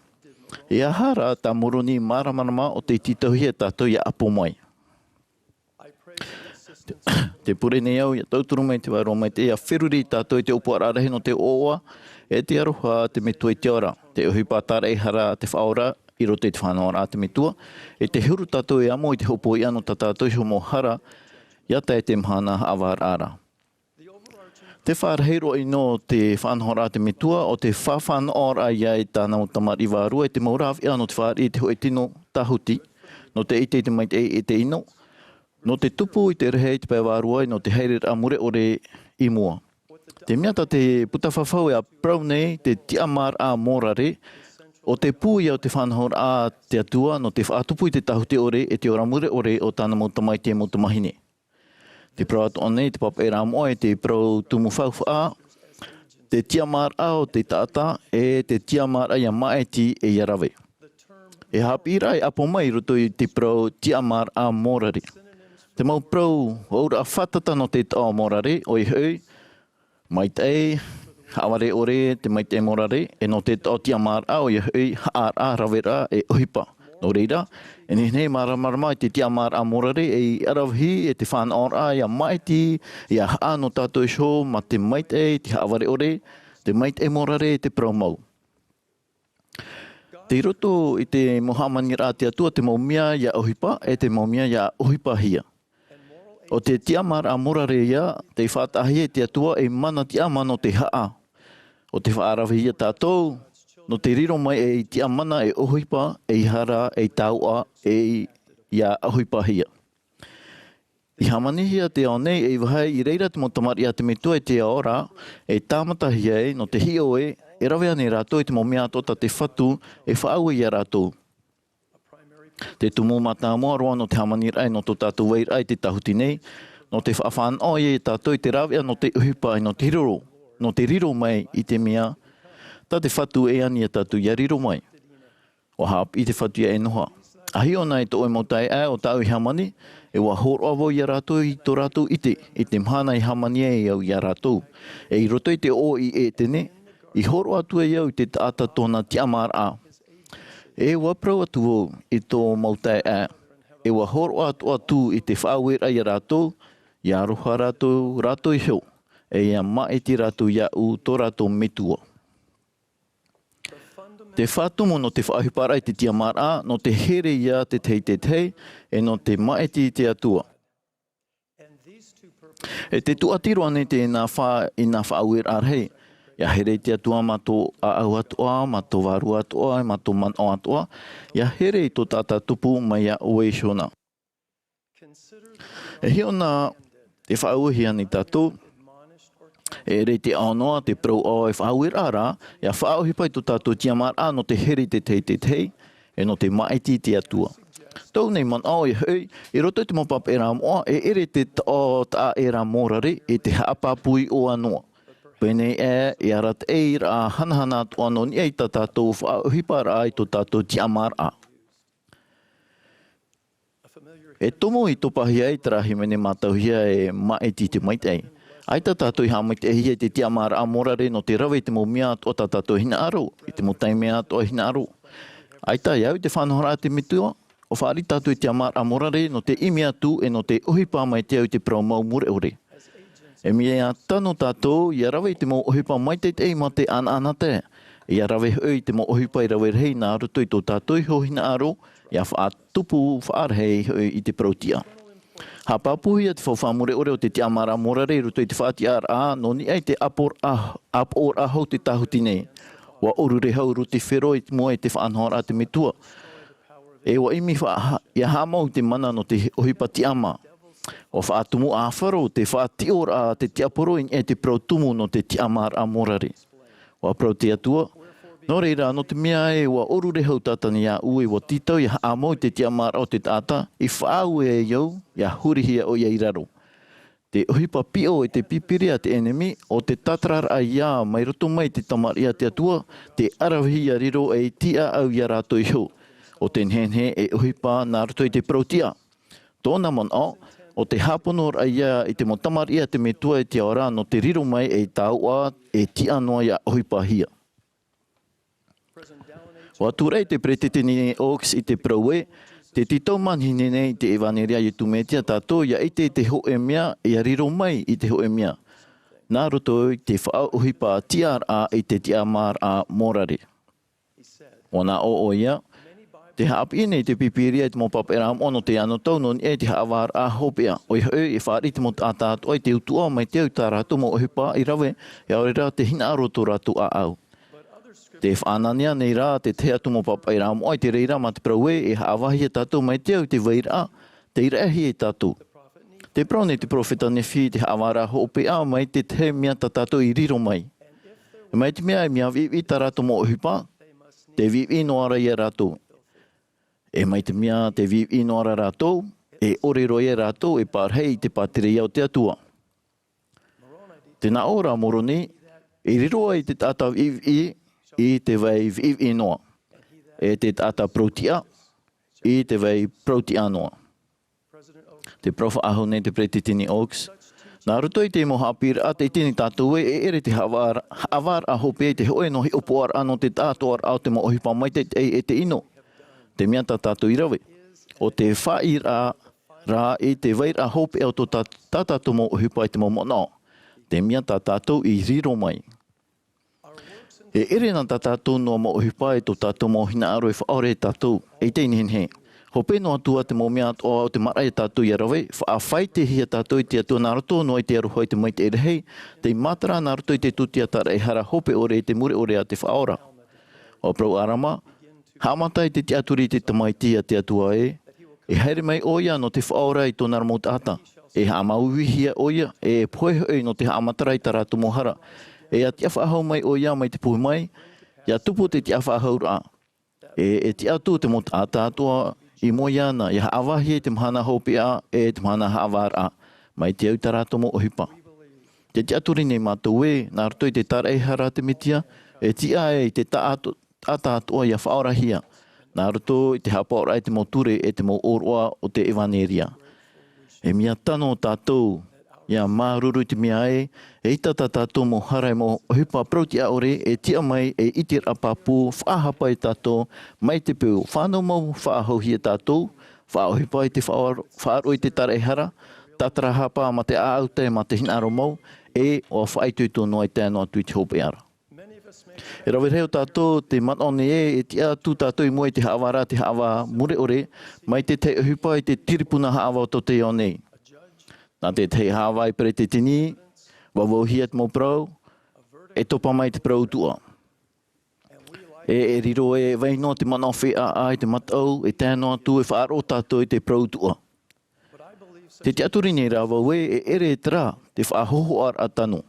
E aha rā tā Moroni māramarama ʻo tei tītauhia tātou ʻia ʻapo mai? Tē pure nei au ʻia tauturu mai te Vārua Maitaʻi ʻia feruri tātou i te ʻōpuaraʻa rahi nō te ʻoaʻoa, e te aroha a te Metua i te ao ra, te ʻohipa tāraʻehara a te Faʻaora i roto i te faʻanahoraʻa a te Metua, e te huru tātou e amo i te hopoiʻa nō tā tātou iho mau hara, ʻia tae i te mahana haʻavāraʻa ra. Te faʻarahi roa ʻino o te faʻanahoraʻa a te Metua, ʻo te faʻafānaʻoraʻa ia i tāna mau tamariʻi vārua, e te mau rāveʻa nō te fāriʻi i te hōʻē tino tāhuti, nō te ʻite i te maitaʻi e te ʻino, nō te tupu i te rahi i te pae vārua, nō te haereraʻa mure ʻore i mua. Te mea tā te Puta Fafau e parau nei, te tiʻamāraʻa mōrare, ʻo te pū ia o te faʻanahoraʻa a te Atua, nō te faʻatupu i te tāhuti ʻore, e te ora mure ʻore o tāna mau tamaiti e mau tamāhine. Te parau atoʻa nei, te pāpaʻiraʻa moʻa, e te parau tumu faufaʻa, te tiʻamāraʻa o te taʻata, e te tiʻamāraʻa ʻia māʻiti e ʻia rave. E haʻapiʻiraʻa e ʻapo mai i roto i te parau tiʻamāraʻa mōrare. Te mau parau auraʻa fātata nō te taoʻa mōrare, ʻoia hoʻi, maitaʻi, haʻavare ʻore, te maitaʻi mōrare, e nō te taʻo tiʻamāraʻa, ʻoia hoʻi, haʻaraʻa, raveraʻa, e ʻohipa. Nō reira, e nehenehe māramarama i te tiʻamāraʻa mōrare, ei aravihi, e te fānaʻoraʻa, ʻia māʻiti, ʻia haʻa nō tātou iho, mā te maitaʻi, te haʻavare ʻore, te maitaʻi mōrare, te parau mau. Tei roto i te mau hāmaniraʻa a te Atua, te mau mea ʻia ʻohipa, e te mau mea ʻia ʻohipahia. ʻO te tiʻamāraʻa mōrare ïa, tei faʻataʻahia e te Atua ei mana tiʻamā nō te haʻa. ʻO te faʻaravehia tātou, nō te riro mai ei tiʻamana e ʻohipa, ei hara, ei taoʻa, ei ʻia ʻohipahia. I hāmanihia te ao nei ei vāhi i reira te mau tamariʻi a te Metua i te ao ra, e tāmatahia ai, nō te hiʻo ē, e rave ānei rātou i te mau mea atoʻa tā te Fatu e faʻaue ia rātou. Te tumu mātāmua roa nō te hāmaniraʻa nō tō tātou vairaʻa i te tāhuti nei, nō te faʻafānaʻo ia tātou i te rāveʻa nō te ʻohipa e nō te riro, nō te riro mai i te mea, tā te Fatu e ani ia tātou ʻia riro mai. ʻUa haʻapiʻi te Fatu ia Enoha. ʻA hiʻo na i tō ʻoe mau taeaʻe ʻo tāʻu i hāmani, e ʻua hōroʻa vau ia rātou i tō rātou ʻite, i te mahana i hāmani ai au ia rātou. E i roto i te ʻoʻoʻa i Etene, i hōroʻa atu ai au i te taʻata tōna tiʻamāraʻa. E ʻua parau atu vau i tō mau taeaʻe, e ʻua hōroʻa atu atu i te faʻaueraʻa ia rātou, ʻia aroha rātou, rātou iho, e ʻia māʻiti rātou iāʻu tō rātou Metua. Te faʻatumu nō te faʻaʻohiparaʻa i te tiʻamāraʻa, nō te here ia te tahi i te tahi, e nō te māʻiti i te Atua. E te tūʻati roa nei tēnā fa-, i nā faʻaueraʻa rahi. ʻIa here i te Atua mā tō ʻāʻau atoʻa, mā tō vārua atoʻa, mā tō manaʻo atoʻa. ʻIa here i tō taʻata tupu mai iā ʻoe iho na. E hiʻo na te faʻauehia nei tātou, e ʻere i te ao noa, te parau ʻoe faʻaueraʻa ra, ʻia faʻaʻohipa i tō tātou tiʻamāraʻa nō te here i te tahi i te tahi, e nō te māʻiti i te Atua. Tōʻu nei manaʻo ʻoia hoʻi, i roto i te mau pāpaʻiraʻa moʻa, e ʻere te taʻo taʻaʻēraʻa mōrare, i te haʻapāpū iʻoa noa. Pēnei ē, e arataʻiraʻa hanahana atoʻa nō niʻa i tā tātou faʻaʻohiparaʻa i tō tātou tiʻamāraʻa. E tomo i topahia ai terā hīmene mātauhia e māʻiti i te maitaʻi. ʻAita tātou i haʻamaitaʻihia i te tiʻamāraʻa mōrare nō te rave i te mau mea atoʻa tā tātou e hinaʻaro, i te mau taime atoʻa e hinaʻaro. ʻAita ia au i te faʻanahoraʻa a te Metua, ʻua fāriʻi tātou i te tiʻamāraʻa mōrare nō te ʻimi atu e nō te ʻohipa maitaʻi i te parau mau mure ʻore. E mea tano tātou, ʻia rave i te mau ʻohipa maitaʻi mā te ʻanaʻanatae. ʻIa rave hoʻi i te mau ʻohipa i rave rahi nā roto i tō tātou iho hinaʻaro, ʻia faʻatupu faʻarahi hoʻi i te parau tiʻa. Haʻapāpūhia te faufaʻa mure ʻore o te tiʻamāraʻa mōrare i roto i te faʻatiʻaraʻa, nō niʻa i te ʻāpoʻoraʻa, ʻāpoʻoraʻa hou te tāhuti nei. ʻUa ʻōrurehau Rutifero i mua i te faʻanahoraʻa a te Metua. E ʻua ʻimi faʻa-, ʻia haʻamau i te mana nō te ʻohipa tiʻamā. ʻUa faʻatumu ʻāfaro te faʻatiʻoraʻa a te tiaporo i niʻa i te parau tumu nō te tiʻamāraʻa mōrare. ʻUa parau te Atua, nō reira, nō te mea ē ʻua ʻōrurehau Tātane iāʻu e ʻua tītau ʻia haʻamau i te tiʻamāraʻa o te taʻata, i faʻaue ai au, ʻia hurihia ʻoia i raro. Te ʻohipa piʻo e te pīpiri a te ʻenemi, ʻo te tātararaʻa ia mai roto mai i te tamariʻi a te Atua, te aravihi ʻia riro ei tiʻaʻau ia rātou iho. ʻO te nehenehe e ʻohipa nā roto i te parau tiʻa. Tōna manaʻo, ʻo te hāponoraʻa ia i te mau tamariʻi a te Metua i te ao ra nō te riro mai ei taoʻa e tiʻa noa ʻia ʻohipahia. ʻUa tūraʻi te Peresideni Oaks i te parau ē, te tītau manihini nei i te ʻevanelia a Iesu Mesia tātou ʻia ʻite i te hōʻē mea, ʻia riro mai i te hōʻē mea. Nā roto i te faʻaʻohipa tiʻaraʻa i te tiʻamāraʻa mōrare. ʻUa nā ʻō ʻoia, tē haʻapiʻi nei te pīpīria i te mau pāpaʻiraʻa moʻa nō te anotau nō niʻa i te haʻavāraʻa hopeʻa. ʻOia hoʻi, e fāriʻi te mau taʻata atoʻa i te utuʻa mai te au i tā rātou mau ʻohipa i rave, ʻaore rā te hinaʻaro tō rātou ʻāʻau. Tē faʻananea nei rā te tahi atu mau pāpaʻiraʻa moʻa i te reira mā te parau ē, e haʻavāhia tātou mai te au i te vairaʻa, tei raʻehia ia tātou. Tē parau nei te peropheta Nephi i te haʻavāraʻa hopeʻa mai te tahi mea tā tātou i riro mai. E mai te mea e mea viʻiviʻi tā rātou mau ʻohipa, tē viʻiviʻi noa ra ia rātou. E mai te mea tē viʻiviʻi noa ra rātou, e ʻore roa ia rātou e pārahi i te pātireia o te Atua. Tē nā ʻō ra Moroni, i riro ai te taʻata viʻiviʻi i te vai viʻiviʻi noa, e te taʻata parau tiʻa i te vai parau tiʻa noa. Tē parau faʻahou nei te Peresideni Oaks, Nā roto i te mau haʻapiʻiraʻa, tē ʻite nei tātou ē, e ʻere te haʻavā-, haʻavāraʻa hopeʻa i te hōʻē noa hiʻopoʻaraʻa nō te tāʻātoʻaraʻa o te mau ʻohipa maitaʻi e te ʻino. Te mea tā tātou i rave. ʻO te faʻaʻīraʻa rā i te vairaʻa hopeʻa o tō tā-, tā tātou mau ʻohipa i te mau manaʻo. Te mea tā tātou i riro mai. E ʻere na tā tātou noa mau ʻohipa e tō tātou mau hinaʻaro e faʻaora iā tātou, e te nehenehe. Hope noa atu ā te mau mea atoʻa o te maraʻa iā tātou ʻia rave, faʻafaʻaitehia tātou e te Atua nā roto noa i te aroha i te maitaʻi rahi, tei matara nā roto i te tūtia taraehara hope ʻore i te mure ʻore a te Faʻaora. ʻO parau ʻĀrama, haʻamata i te tiʻaturi i te Tamaiti a te Atua ē, e haere mai ʻoia nō te faʻaora i tōna ra mau taʻata, e haʻamāuiuihia ʻoia, e pohepohe nō te haʻamatara i tā rātou mau hara, e ʻia tiʻa faʻahou mai ʻoia mai te pohe mai, ʻia tupu te tiʻa faʻahouraʻa. E, e tiʻa atu te mau taʻata atoʻa i mua iāna, ʻia haʻavāhia i te mahana hopeʻa, e te mahana haʻavāraʻa, mai te au i tā rātou mau ʻohipa. Tē tiʻaturi nei mātou ē, nā roto i te taraehara a te Mesia, e tiʻa ai te taʻato-, taʻata atoʻa ʻia faʻaorahia, nā roto i te haʻapaʻoraʻa i te mau ture e te mau ʻōroʻa o te ʻevaneria. E mea tano tātou, ʻia māuruuru i te mea ē, eʻita tā tātou mau hara e mau ʻohipa parau-tiʻa ʻore, e tiʻa mai, e ʻiteraʻa pāpū, faʻahapa iā tātou, mai te peu, fānau mau faʻahouhia tātou, faʻaʻohipa i te faʻa-, faʻaroʻo i te taraehara, tātarahapa mā te ʻāʻau tae mā te hinaʻaro mau, e ʻua faʻaitoito noa i tae noa atu i te hopeʻa ra. E rave rahi o tātou tē manaʻo nei ē, e tiʻa atu tātou i mua i te haʻavāraʻa, te haʻavā mure ʻore, mai te tahi ʻohipa i te tiripuna haʻavā o tō te ao nei. Nā te tahi haʻavā i peretiteni, vavauhia te mau parau, e topa mai te parau utuʻa. E, e riro e vai noa te manaʻo feiā i te mataʻu, e tae noa atu e faʻaroʻo tātou i te parau utuʻa. Tē tiʻaturi nei rā vau ē, e ʻere terā te faʻahōhoʻaraʻa tano.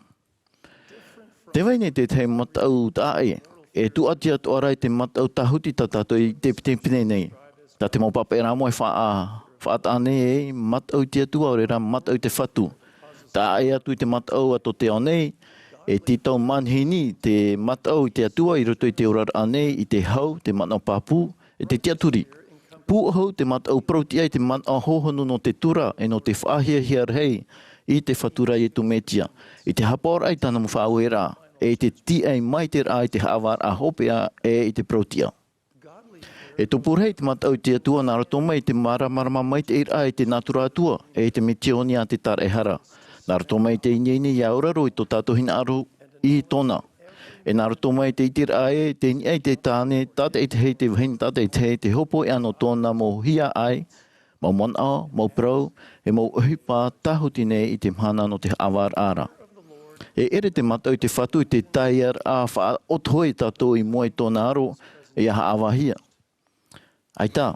Tē vai nei te tahi mataʻu taʻa ʻē, e tūʻati atoʻa rā i te mataʻu tāhuti tā tātou i te pinepine nei. Tā te mau pāpaʻiraʻa moʻa e faʻa-, faʻataʻa nei ē, mataʻu i te Atua, ʻaore rā mataʻu i te fatu. Taʻa ʻē atu i te mataʻu a tō te ao nei, e tītau manihini te mataʻu i te Atua i roto i te oraraʻa nei, i te hau, te manaʻo pāpū, e te tiʻaturi. Pūʻohu te mataʻu parau-tiʻa i te manaʻo hōhonu nō te tura, e nō te faʻahiahia rahi i te Fatura Iesu Mesia, i te haʻapaʻoraʻa i tāna mau faʻaueraʻa, e i te tīaʻi maitaʻi raʻa i te haʻavāraʻa hopeʻa, e i te parau-tiʻa. E tupu rahi te mataʻu i te Atua nā roto mai i te māramarama maitaʻi raʻa i te nātura Atua, e i te misiōni a te taraehara. Nā roto mai i te ineine ʻia auraro i tō tātou hinaʻaro i tōna. E nā roto mai i te ʻiteraʻa ē, tei niʻa i te tāne tātaʻitahi, te vahine tātaʻitahi, te hōpoiʻa nō tōna mau hiaʻai, mau manaʻo, mau parau, e mau ʻohipa tāhuti nei i te mahana nō te haʻavāraʻa ra. E ʻere te mataʻu i te Fatu i te taiaraʻa faʻaʻotohia tātou i mua i tōna aro, ʻia haʻavāhia. ʻAita,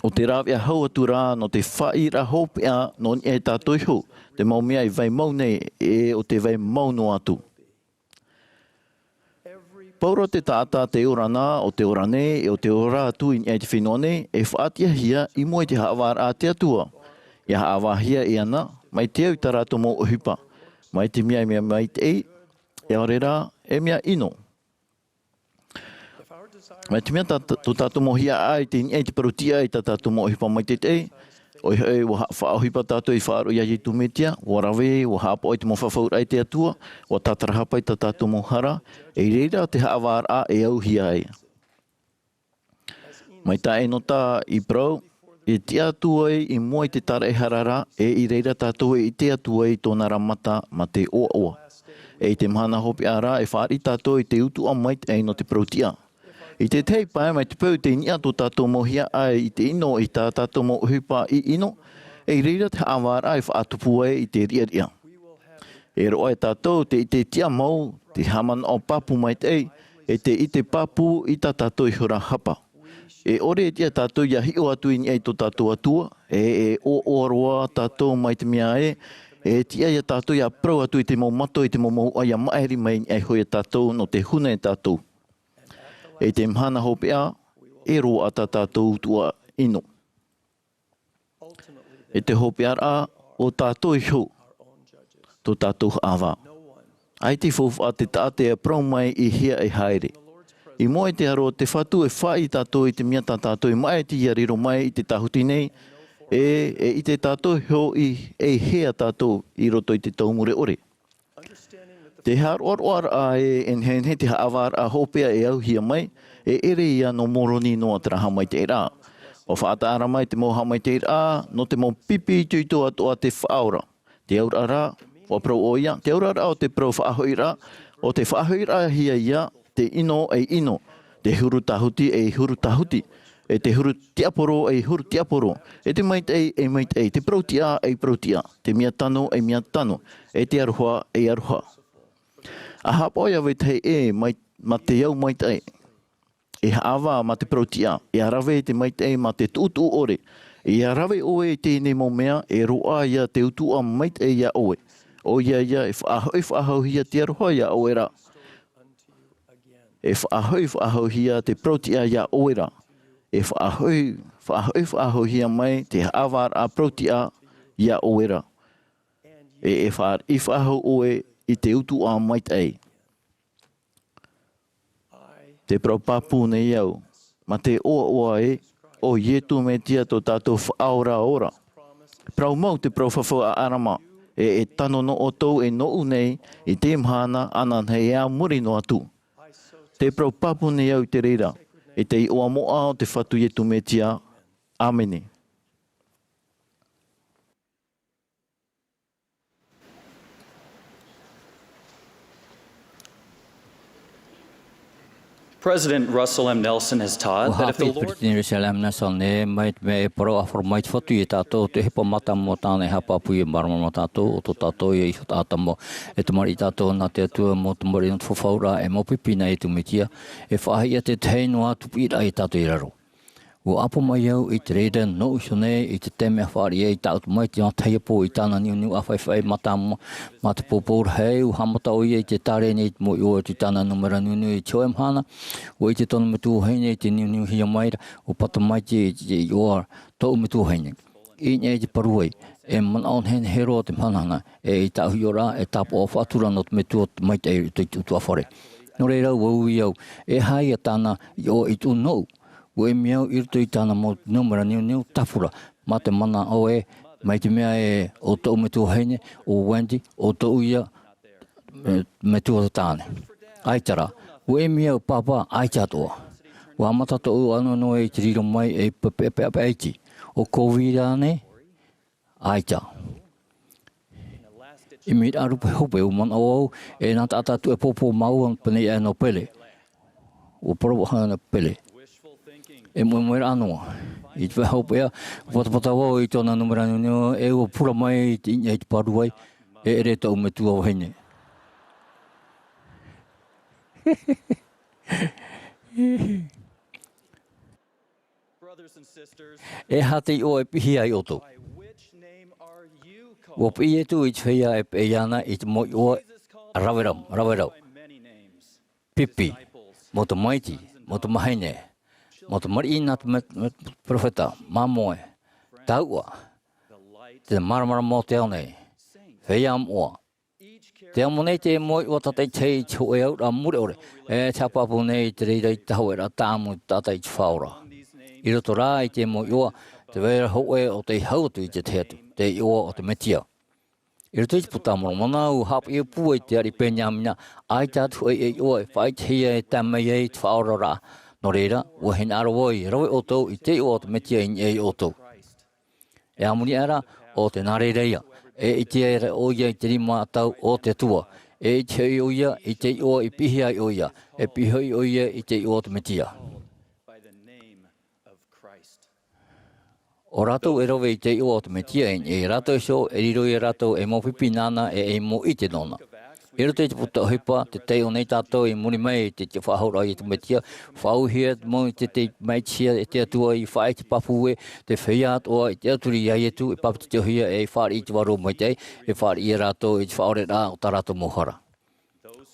ʻo te rāveʻa hau atu rā nō te faʻaʻīraʻa hopeʻa nō niʻa iā tātou iho, te mau mea e vai mau nei, e ʻo te vai mau noa atu. Paʻi roa te taʻata tē ora na, ʻo tē ora nei, e ʻo tē ora atu i niʻa i te fenua nei, e faʻatiʻahia i mua i te haʻavāraʻa a te Atua. ʻIa haʻavāhia iāna, mai te au i tā rātou mau ʻohipa. Mai te mea, mea maitaʻi, e ʻaore rā, e mea ʻino. Mai te mea tā, tō tātou mau hiaʻai, tei niʻa i te parau-tiʻa i tā tātou mau ʻohipa maitaʻi, ʻoia hoʻi, ʻua ha-, faʻaʻohipa tātou i faʻaroʻo iā Iesu Mesia, ʻua rave, ʻua haʻapaʻo i te mau fafauraʻa a te Atua, ʻua tātarahapa i tā tātou mau hara, e i reira te haʻavāraʻa e auhia ai. Mai tā Enota i parau, e tiʻa atu ai i mua i te taraehara ra, e i reira tātou e ʻite atu ai i tōna ra mata mā te ʻoaʻoa. E i te mahana hopeʻa ra, e fāriʻi tātou i te utuʻa maitaʻi nō te parau-tiʻa. I te tahi pae, mai te peu tei niʻa tō tātou mau hiaʻai i te ʻino i tā tātou mau ʻohipa i ʻino, e i reira te haʻavāraʻa e faʻatupu ai i te riʻariʻa. E roaʻa tātou te ʻite tiʻa mau, te haʻamanaʻo pāpū maitaʻi, e te ʻite pāpū i tā tātou iho ra hapa. E ʻore e tiʻa tātou ʻia hiʻo atu i niʻa i tō tātou Atua, e, e ʻoaʻoa roa tātou mai te mea ē, e tiʻa iā tātou ʻia parau atu i te mau mato, i te mau mouʻa ʻia maʻiri mai i niʻa iho iā tātou nō te huna iā tātou. E te mahana hopeʻa, e roaʻa tā tātou utuʻa ʻino. E te hopeʻaraʻa, ʻo tātou iho, tō tātou haʻavā. ʻAita i faufaʻa te taʻata e parau mai i hea e haere. I mua i te aro o te Fatu e faʻaʻī tātou i te mea tā tātou e maʻiti ʻia riro mai i te tāhuti nei, E, e ʻite tātou e hoʻi, e hea tātou i roto i te tau mure ʻore. Te haʻaroʻaroʻaraʻa e, e nehenehe te haʻavāraʻa hopeʻa e auhia mai, e ʻere ia nō Moroni noa terā haʻamaitaʻiraʻa. ʻUa faʻataʻa mai te mau haʻamaitaʻiraʻa, nō te mau pipi itoito atoʻa te Faʻaora. Te auraʻa rā, ʻua parau ʻoia, te auraʻa rā o te parau faʻahoʻiraʻa, ʻo te faʻahoʻiraʻahia ia, te ʻino ei ʻino, te huru tāhuti ei huru tāhuti, e te huru tiaporo ei huru tiaporo, e te maitaʻi ei maitaʻi, te parau tiʻa ei parau tiʻa, te mea tano ei mea tano, e te aroha ei aroha. ʻA haʻapaʻo ia vetahi ʻē mai, mā te au maitaʻi. E haʻavā mā te parau tiʻa, e ʻa rave te maitaʻi mā te tuʻutuʻu ʻore. E ʻa rave ʻoe i teie nei mau mea, e roaʻa ia te utuʻa maitaʻi ia ʻoe. ʻOia ia, e faʻahoʻi faʻahouhia te aroha ia ʻoe ra. E faʻahoʻi faʻahouhia te parau tiʻa ia ʻoe ra. E faʻahoʻi, faʻahoʻi faʻahouhia mai te haʻavāraʻa parau tiʻa ia ʻoe ra. E, e faʻariʻi faʻahou ʻoe i te utuʻa maitaʻi. Te parau pāpū nei au, mā te ʻoaʻoa ē, ʻo Iesu Mesia tō tātou Faʻaora ora. Parau mau te parau fafau a ʻArama, e, e tano nō ʻoutou e nōʻu nei, i te mahana, ānānahi e a muri noa atu. Te parau pāpū nei au i te reira, i te iʻoa moʻa o te Fatu Iesu Mesia. ʻĀmene. President Russell M. Nelson has taught that if the Lord Peresideni Russell M. Nelson e mai te mea e parau ʻāfaro mai te Fatu ia tātou, te ʻohipa mātāmua tāna e haʻapāpū ia māramarama tātou, ʻo tō tātou ia iho taʻata mau. E tamariʻi tātou nā te Atua, mau tamariʻi nō te fafauraʻa, e mau pipi nā Iesu Mesia, e faʻahiʻa te tahi noa atu piʻiraʻa ia tātou i raro. ʻUa ʻapo mai au i te reira nōʻu iho nei i te taime a fāriʻi ai tāʻu tamaiti i te matahiapo i tāna niuniu ʻāfaifai mātāmua, mā te poupou rahi, ʻua haʻamata ʻoia i te tāreni i te mau iʻoa i tāna nūmera niuniu i te hōʻē mahana, ʻua ʻite tōna metua vahine i te niuniuhia mai ra, ʻua pata maitaʻi i te iʻoa tōʻu metua vahine. I niʻa i te parau ē, e manaʻo nehenehe roa te mahanahana, e i tāʻu hiʻoraʻa, e tāpaʻo faʻatura nō te metua maitaʻi i te utuafare. Nō reira, ʻua ui au, e aha ia tāna iʻoa i tuʻu nōʻu? ʻUa ʻimi au i roto i tāna mau nūmera niuniu tāpura, mā te manaʻo ē, mai te mea ē, ʻo tōʻu metua vahine, ʻo Wendy, ʻo tōʻu ia, e, metua tāne. ʻAita rā, ʻua ʻimi au, Pāpā, ʻaita atoʻa. ʻUa haʻamata tōʻu ʻanoʻano i te riro mai ei peʻapeʻa iti. ʻO Covid ānei? ʻAita. I mea rupe hope, ʻua manaʻo au, e nā taʻata atu e pōpō māua, pēnei aʻe nō Pele. ʻUa parau faʻahou nā Pele. E moemoeraʻa noa. I te vaiiho hopeʻa, ʻua patapata vau i tōna nūmera niuniu, e ʻua pura mai i te, i te parau ē, e ʻere tōʻu metua vahine. E aha te iʻoa e piʻihia ai ʻoutou? ʻUa piʻi Iesu i te feiā e peʻe iāna i te mau iʻoa rave ra-, rave rau. Pipi, mau tamaiti, mau tamahine, mau tamariʻi nā te me-, me-, perofeta, māmoe, tauʻa, te māramarama o te ao nei, feiā moʻa, Te amo nei te mau iʻoa tātaʻitahi i te hōʻē auraʻa mure ʻore, e te haʻapāpū nei i te reira i te hōʻē auraʻa tāʻamu i te taʻata i te Faʻaora. I roto rā i te mau iʻoa, tē vai ra hōʻē ʻo tei hau atu i te tahi atu, te iʻoa o te Mesia. I roto i te Buka a Moromona, ʻua haʻapiʻi pūai te ariʻi Beniamina, ʻaita atu hōʻē iʻoa e faʻaʻitehia e tae mai ai te faʻaoraraʻa. Nō reira, ʻua hinaʻaro vau i rave ʻoutou i te iʻoa o te Mesia i niʻa ia ʻoutou. E a muri aʻe ra, ʻo tē nā reira ia, e ʻite ai ra ʻoia i te rima tau o te Atua, e ʻite hoʻi ʻoia i te iʻoa i piʻihia ai ʻoia, e piʻi hoʻi ʻoia i te iʻoa o te Mesia. ʻO rātou e rave i te iʻoa o te Mesia, e, e rātou iho, e riro ia rātou ei mau pipi nāna, e, ei mau ʻite nōna. I roto i te puta ʻohipa, tē taiʻo nei tātou i muri mai i te, te faʻahouraʻa a Iesu Mesia, faʻaauhia mau i te, te maitihia e te Atua i faʻaʻite pāpū ē, te feiā atoʻa i tiʻaturi ia Iesu, e pāpetitohia, e fāriʻi i te Vārua Maitaʻi, e fāriʻi ia rātou i te faʻaoreraʻa o tā rātou mau hara.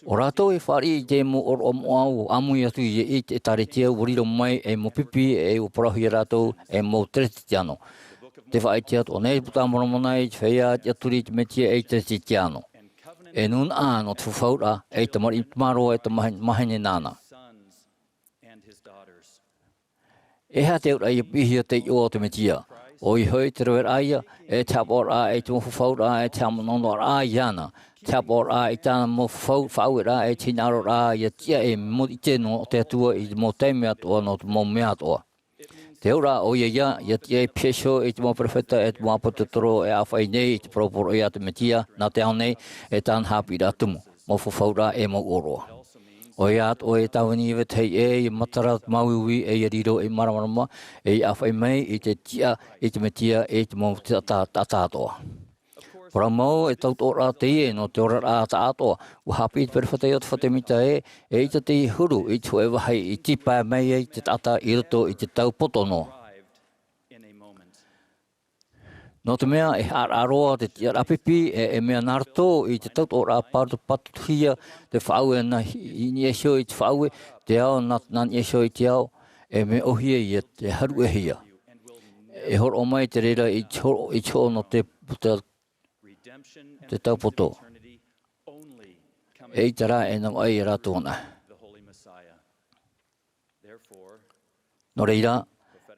ʻO rātou e fāriʻi i te mau ʻōroʻa moʻa ʻua ʻāmui atu i, i te ʻĒkālesia, ʻua riro mai ei mau pipi, e ʻua parauhia rātou ei mau Keresetiano. Tē faʻaʻite atoʻa nei te Buka a Moromona i te feiā tiʻaturi i te Mesia ei Keresetiano. E nūnaʻa nō te fafauraʻa, ei tamariʻi tamaroa, ei tamahine, mahine nāna. E aha te auraʻa ia piʻihia te iʻoa o te Mesia? ʻOia hoʻi te raveraʻa ia, e te haʻapaʻoraʻa, e te mau fafauraʻa, e te haʻamanaʻonaʻoraʻa iāna. Te haʻapaʻoraʻa i tāna mau fafau-, faʻaueraʻa, e te hinaʻaroraʻa ia tiʻa e mau ʻite nō te Atua i te mau taime atoʻa, nō te mau mea atoʻa. Te auraʻa ʻoia ia, ia tiʻa e piha iho i te mau perofeta, e te mau ʻāpōsetolo e ʻāfaʻi nei i te parau poroʻi a te Mesia, nā te ao nei, e tāna haʻapiʻiraʻa tumu, mau fafauraʻa e mau ʻōroʻa. ʻOia atoʻa e tāvini i vetahi ʻē, ia matara te māuiui, e ia riro ei māramarama, e ia ʻāfaʻi mai i te tiʻa i te Mesia, e te mau taʻata, taʻata atoʻa. Parau mau e tautoʻoraʻa teie nō te oraraʻa taʻatoʻa, ʻua haʻapiʻi te perofeta Iosepha Semita ē, eʻita te huru i te hōʻē vāhi i tīpae mai ai te taʻata i roto i te tau poto noa. Nō te mea e haʻaraʻa roa te tiʻaraʻa pipi, e, e mea nā roto i te tautoʻoraʻa patu-, patuhia te faʻaue nā hi-, i niʻa iho i te faʻaue, te ao nā, nā niʻa iho i te ao, e mea ʻōhie ia te haruʻehia. E hōroʻa mai te reira i te hō-, i te hoʻo nō te, te, te tau poto. Eʻita rā e navaʻi ia rātou anaʻe. Nō reira,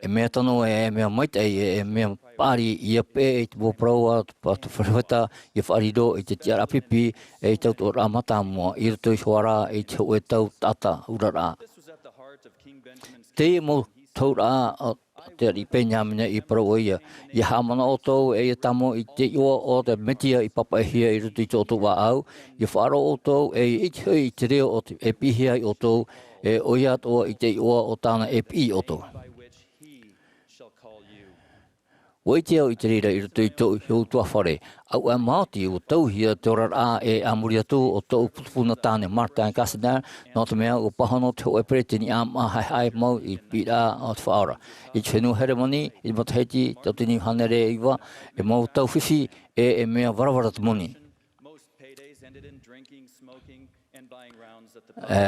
e mea tano, e, e mea maitaʻi, e, e mea paʻari ia peʻe i te mau parau a te, a te perofeta, ia faʻariro i te tiʻaraʻa pipi, e i te tautoʻoraʻa mātāmua, i roto iho ā rā i te hōʻē tau taʻata uraraʻa. Teie mau tauraʻa a te ariʻi Peniamina i parau ʻoia, ia haʻamanaʻo ʻoutou, e ia tāmau i te iʻoa o te Mesia i pāpaʻihia i roto i tō ʻoutou vāʻau, ia faʻaroʻo ʻoutou, e ia ʻite hoʻi i te reo o te, e piʻihia ai ʻoutou, e ʻoia atoʻa i te iʻoa o tāna e piʻi ʻoutou. ʻUa ʻite au i te reira i roto i tōʻu, i tōʻu ʻutuāfare, ʻauaʻe maoti ʻua tauhia te oraraʻa e a muri atu o tōʻu putupuna tāne Martin Castner, nō te mea ʻua pāhono te hōʻē peretiteni ʻāmaʻa haʻehaʻe mau i te piʻiraʻa o te Faʻaora. I te fenua Heremani, i te matahiti, tauatini hānere iva, e mau tau fifi, e, e mea varavara te moni. E,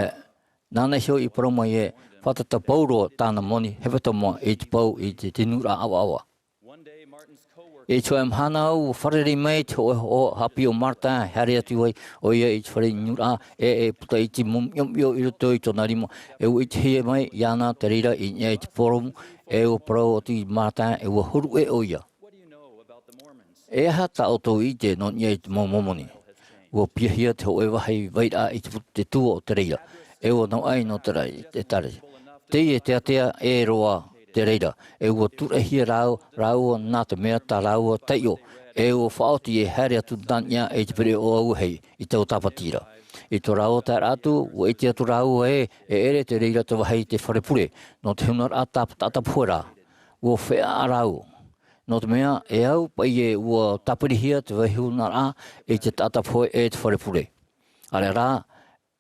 nāna iho i parau mai ē, fātata pauroa tāna moni hepetoma i te pau i te tinuraʻa ʻavaʻava. I te hōʻē mahana ʻua fārerei mai te hōʻē ho-, haʻapiʻi o Martin, haere atu ai ʻoia i te fare inuraʻa, e, e puta iti miʻomiʻo i roto i tōna rima, e ʻua ʻitehia mai iāna te reira i niʻa i te pōromu, e ʻua parau atu Martin, e ʻua hōroʻa ʻoia. E aha tā ʻoutou i ʻite nō niʻa i te mau Momoni? ʻUa piʻihia te hōʻē vāhi vairaʻa i te pu-, te tua o te reira. E ʻua navaʻi nō te rai, te tare. Teie teatea ʻē roa te reira. E ʻua tūraʻihia rāu-, rāua nā te mea tā rāua taiʻo. E ʻua faʻaoti e haere atu nā niʻa i te pereʻoʻo auahi i taua tāpati ra. I tō rāua taeraʻa atu, ʻua ʻite atu rāua ē, e ʻere te reira te vāhi i te fare pure, nō te hunaraʻa tāp-, tātapohera. ʻUa feʻaʻa rāua. Nō te mea, e au paʻi ē ʻua tāpirihia te vāhi hunaraʻa i te tātapohe e te fare pure. ʻAreʻa rā,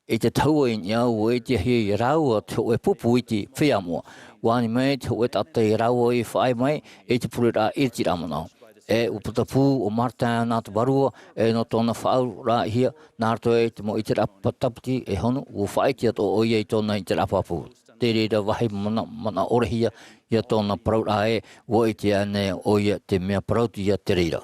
i te tahua i niʻa ʻua ʻitehia ia rāua te hōʻē pupu iti feiā moʻa. ʻUa ani mai te hōʻē taʻata ia rāua i faʻaea mai i te pureraʻa ʻiritiraʻa manaʻo. E ʻua putapū ʻo Martin nā te vārua, e nō tōna faʻaauraʻahia, nā roto i te mau ʻiteraʻa pa-, tāpati e ono, ʻua faʻaʻite atoʻa ʻoia i tōna ʻiteraʻa pāpū. Te reira vāhi mana-, manaʻorehia ia tōna parauraʻa ē, ʻua ʻite ānei ʻoia te mea parau atu ia te reira.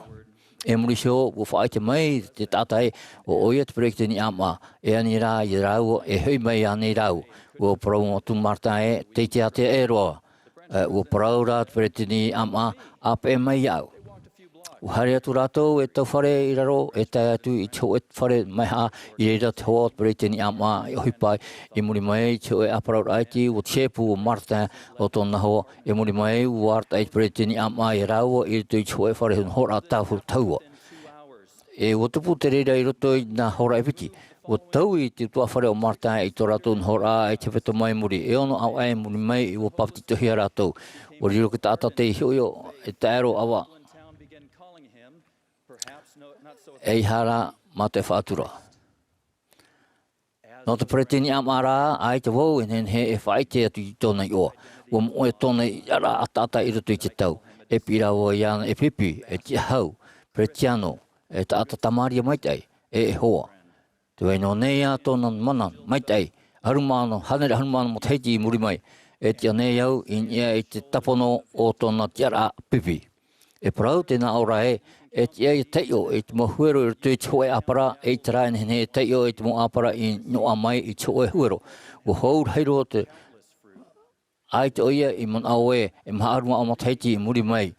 E muri iho, ʻua faʻaʻite mai te taʻata ē, ʻo ʻoia te peretiteni ʻāmaʻa, e ani rā ia rāua, e hoʻi mai ānei rāua. ʻUa parau atu Martin ē, tei te ātea ʻē roa. E, ʻua parau rā te peretiteni ʻāmaʻa, ʻa peʻe mai iāʻu. ʻUa haere atu rātou e tau fare i raro, e tae atu i te hōʻē fare mahaʻa, i reira te hoa o te peretiteni ʻāmaʻa i ʻohipa ai. I muri mai i te hōʻē ʻāparauraʻa iti, ʻua tiʻa pū ʻo Martin ʻo tōna hoa. I muri mai, ʻua arataʻi te peretiteni ʻāmaʻa ia rāua i roto i te hōʻē fare nohoraʻa tahu-, tahua. E ʻua tupu te reira i roto i nā hora e piti. ʻUa taui te ʻutuāfare o Martin i tō rātou nohoraʻa i te hepetoma i muri, e ono ʻāvaʻe i muri mai ʻua papetitohia rātou. ʻUa riro te taʻata tei hiʻohiʻo, e taʻero ʻava. Eiaha rā mā te faʻatura. Nō te peretiteni ʻāmaʻa rā, ʻaita vau e nehenehe e faʻaʻite atu i tōna iʻoa. ʻUa moʻe tōna ʻiteraʻa ʻataʻata i roto i te tau. E piʻi rāua iāna e pipi, e tiʻahau, peretiano, e taʻata tamāria maitaʻi, e, e hoa. Tē vai noa nei ā tōna mana maitaʻi, ʻahuru mā ono, hānere ʻahuru mā ono matahiti i muri mai. E tiʻa nei au i niʻa i te tāpono o tōna tiʻaraʻa pipi. E parau te nā ʻō ra ē, e tiʻa ia taiʻo i te mau huero i roto i te hōʻē ʻāpara, eʻita rā e nehenehe e taiʻo i te mau ʻāpara i noaʻa mai i te hōʻē huero. ʻUa hou rahi roa te, ʻaita ʻoia i manaʻo ē, e maha ʻahuru mā ono matahiti i muri mai,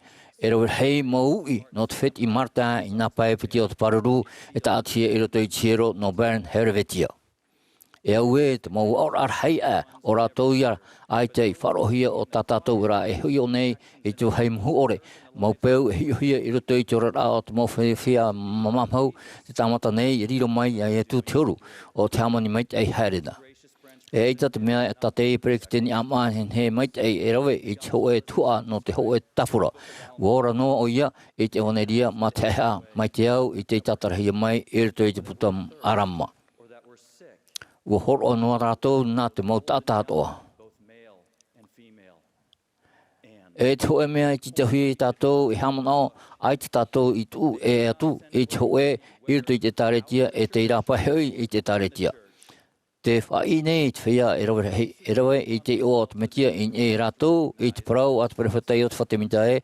E rave rahi mau uʻi nō te fetiʻi Martin i nā pae piti o te pāruru e taʻatihia i roto i te hiero nō Bern Helvetia. E auē te mau aʻoraʻa rahi aʻe o rātou ia, ʻaita i faʻaroʻohia o tā tātou rā e hiʻo nei i te vāhi muhu ʻore, mau peu e hiʻohia i roto i te oraraʻa o te mau fiafia māmāmahu, te tāmata nei e riro mai iā Ietu te huru o te hāmani maitaʻi haere na. E ʻaita te mea e tā te peresideni ʻāmaʻa e nehenehe maitaʻi e rave i te hōʻē tuhaʻa nō te hōʻē tāpura. Ua ora noa ʻoia i te ʻevaneria mā te haʻehaʻa mai te ao i tei tātarahia mai i roto i te puta ʻĀrama. Ua hōroʻa noa rātou nā te mau taʻata atoʻa. E te hōʻē mea i tītauhia iā tātou e haʻamanaʻo, ʻaita tātou i tuʻu ʻē atu i te hōʻē i roto i te ʻĒkālesia e tei rāpae hoʻi i te ʻĒkālesia. Te faʻaʻī nei i te feiā e rave rahi, e rave i te iʻoa o te Mesia i niʻa ia rātou, i te parau a te perofeta Iosepha Sāmita ē,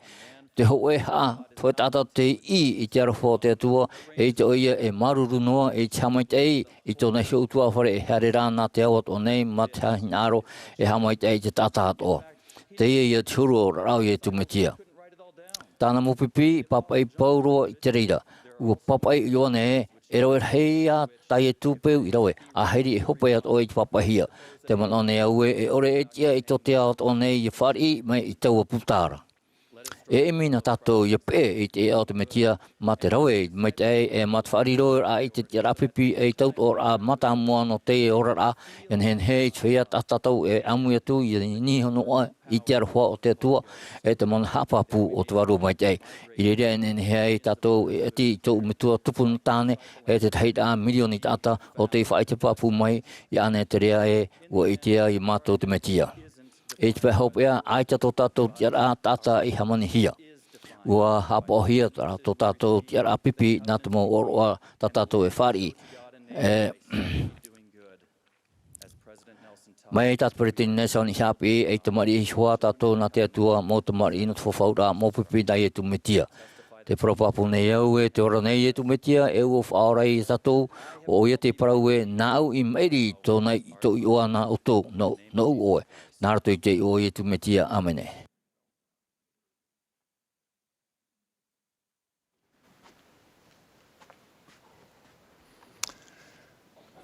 te hōʻē haʻa, te hōʻē taʻata tei ʻī i te aroha o te Atua, e ʻaita ʻoia e māuruuru noa i te haʻamaitaʻi i tōna iho ʻutuāfare e haere ra nā te ao atoʻa nei mā te hinaʻaro e haʻamaitaʻi i te taʻata atoʻa. Teie ia te huru o te oraraʻa o Ietu Mesia. Tāna mau pipi, pāpaʻi pauroa i te reira. Ua pāpaʻi Ioane ē, e rave rahi ā tā Ietu peu i rave, ʻa haere e hope atoʻa i te pāpaʻihia. Tē manaʻo nei au ē, e ʻore e tiʻa i tō te ao atoʻa nei ia fāriʻi mai i taua puta ra. E ʻimi na tātou ia peʻe i te iʻa o te Mesia, mā te rave maitaʻi e mā te faʻariro i te tiʻaraʻa pipi e i taua oraraʻa mātāmua nō teie oraraʻa, ia nehenehe i te feiā tā tātou e ʻāmui atu ia niʻa noa i te aroha o te Atua, e te mana haʻapāpū o te Vārua Maitaʻi. I reira e nehenehe ai tātou e ʻati i tōʻu metua tupu nō tāne, e te tahiraʻa mirioni taʻata o tei faʻaʻite pāpū mai iā Aneterea ē, ua ʻite ia mātou te Mesia. I te pae hopeʻa, ʻaita tō tātou tiʻaraʻa taʻata i hāmanihia. Ua haʻapaʻohia tō tātou tiʻaraʻa pipi nā te mau ʻōroʻa tā tātou e fāriʻi. E, mai tā te peresideni Nelson i haʻapiʻi, e tamariʻi iho ā tātou nā te Atua, mau tamariʻi nō te fafauraʻa mau pipi nā Ietu Mesia. Tē parau pāpū nei au ē, tē ora nei Ietu Mesia, e ʻua faʻaora ia tātou, ʻo ʻoia te parau ē, nāʻu i maʻiri i tōna, i tō iʻoa nā ʻoutou, nō, nōʻu ʻoe. Nā roto i te iʻoa o Ietu Mesia, ʻāmene.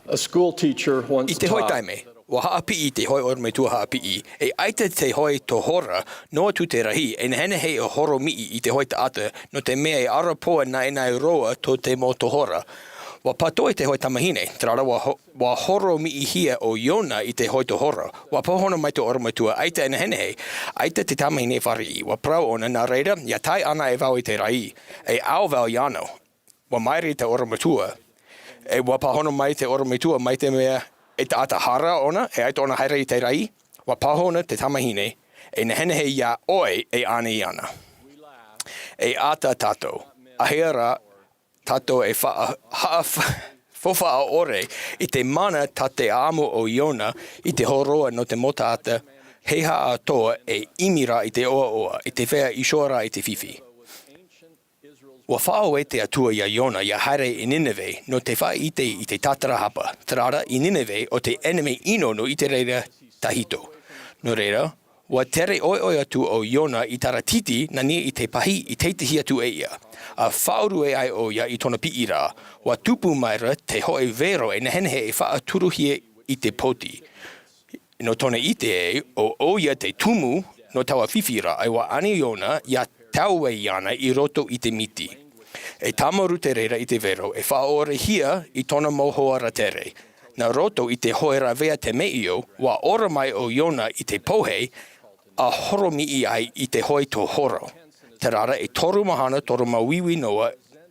A school teacher once I te hōʻē tauʻa, taime, ua haʻapiʻi te hōʻē ʻorometua haʻapiʻi, e ʻaita te hōʻē tohora, noa atu te rahi, e nehenehe e horomiʻi i te hōʻē taʻata, nō te mea e ʻarapohe naʻinaʻi roa tō te mau tohora. Ua pātoʻi te hōʻē tamahine, terā rā ua ho-, ua horomiʻihia ʻo Iona i te hōʻē tohora. Ua pāhono mai te ʻorometua, ʻaita e nehenehe, ʻaita te tamahine e fāriʻi. Ua parau ʻōna, nā reira, ʻia tae anaʻe vau i te rahi, e ʻaʻau vau iāna. Ua mairi te ʻorometua. E ua pāhono mai te ʻorometua mai te mea e taʻata hara ʻōna, e ʻaita ʻōna haere i te rahi. Ua pāhono te tamahine, e nehenehe iā ʻoe e anaʻe iāna. E ʻata tātou. ʻAhia rā tātou e fa-, ha-, fa-, faufaʻa ʻore i te mana tā te ʻāʻamu o Iona i te hōroa nō te mau taʻata, e aha atoʻa e ʻimi ra i te ʻoaʻoa, i te feiā iho ra i te fifi. Ua faʻaue te Atua iā Iona ʻia haere i Nineve nō te faʻaʻite i te tātarahapa, terā rā i Nineve ʻo te ʻenemi ʻino nō ʻĪteraʻera tahito. Nō reira, ua tere ʻoiʻoi atu ʻo Iona i Taratiti nā niʻa i te pahī i teitehi atu e ia, ʻa faʻaurue ai ʻoia i tōna piʻiraʻa, ua tupu maira te hōʻē vero e nehenehe e faʻaturuhia i te poti. Nō tōna ʻite ē, ʻo ʻoia te tumu nō taua fifi ra, ʻa ia ʻua ani Iona ʻia tae iāna i roto i te miti. E tāmarū te reira i te vero, e faʻaʻorehia i tōna mau hoa ra tere. Nā roto i te hōʻē rāveʻa temeio, ua ora mai ʻo Iona i te pohe, ʻa horomiʻi ai i te hōʻē tohora. Terā rā e toru mahana, toru māuiui noa,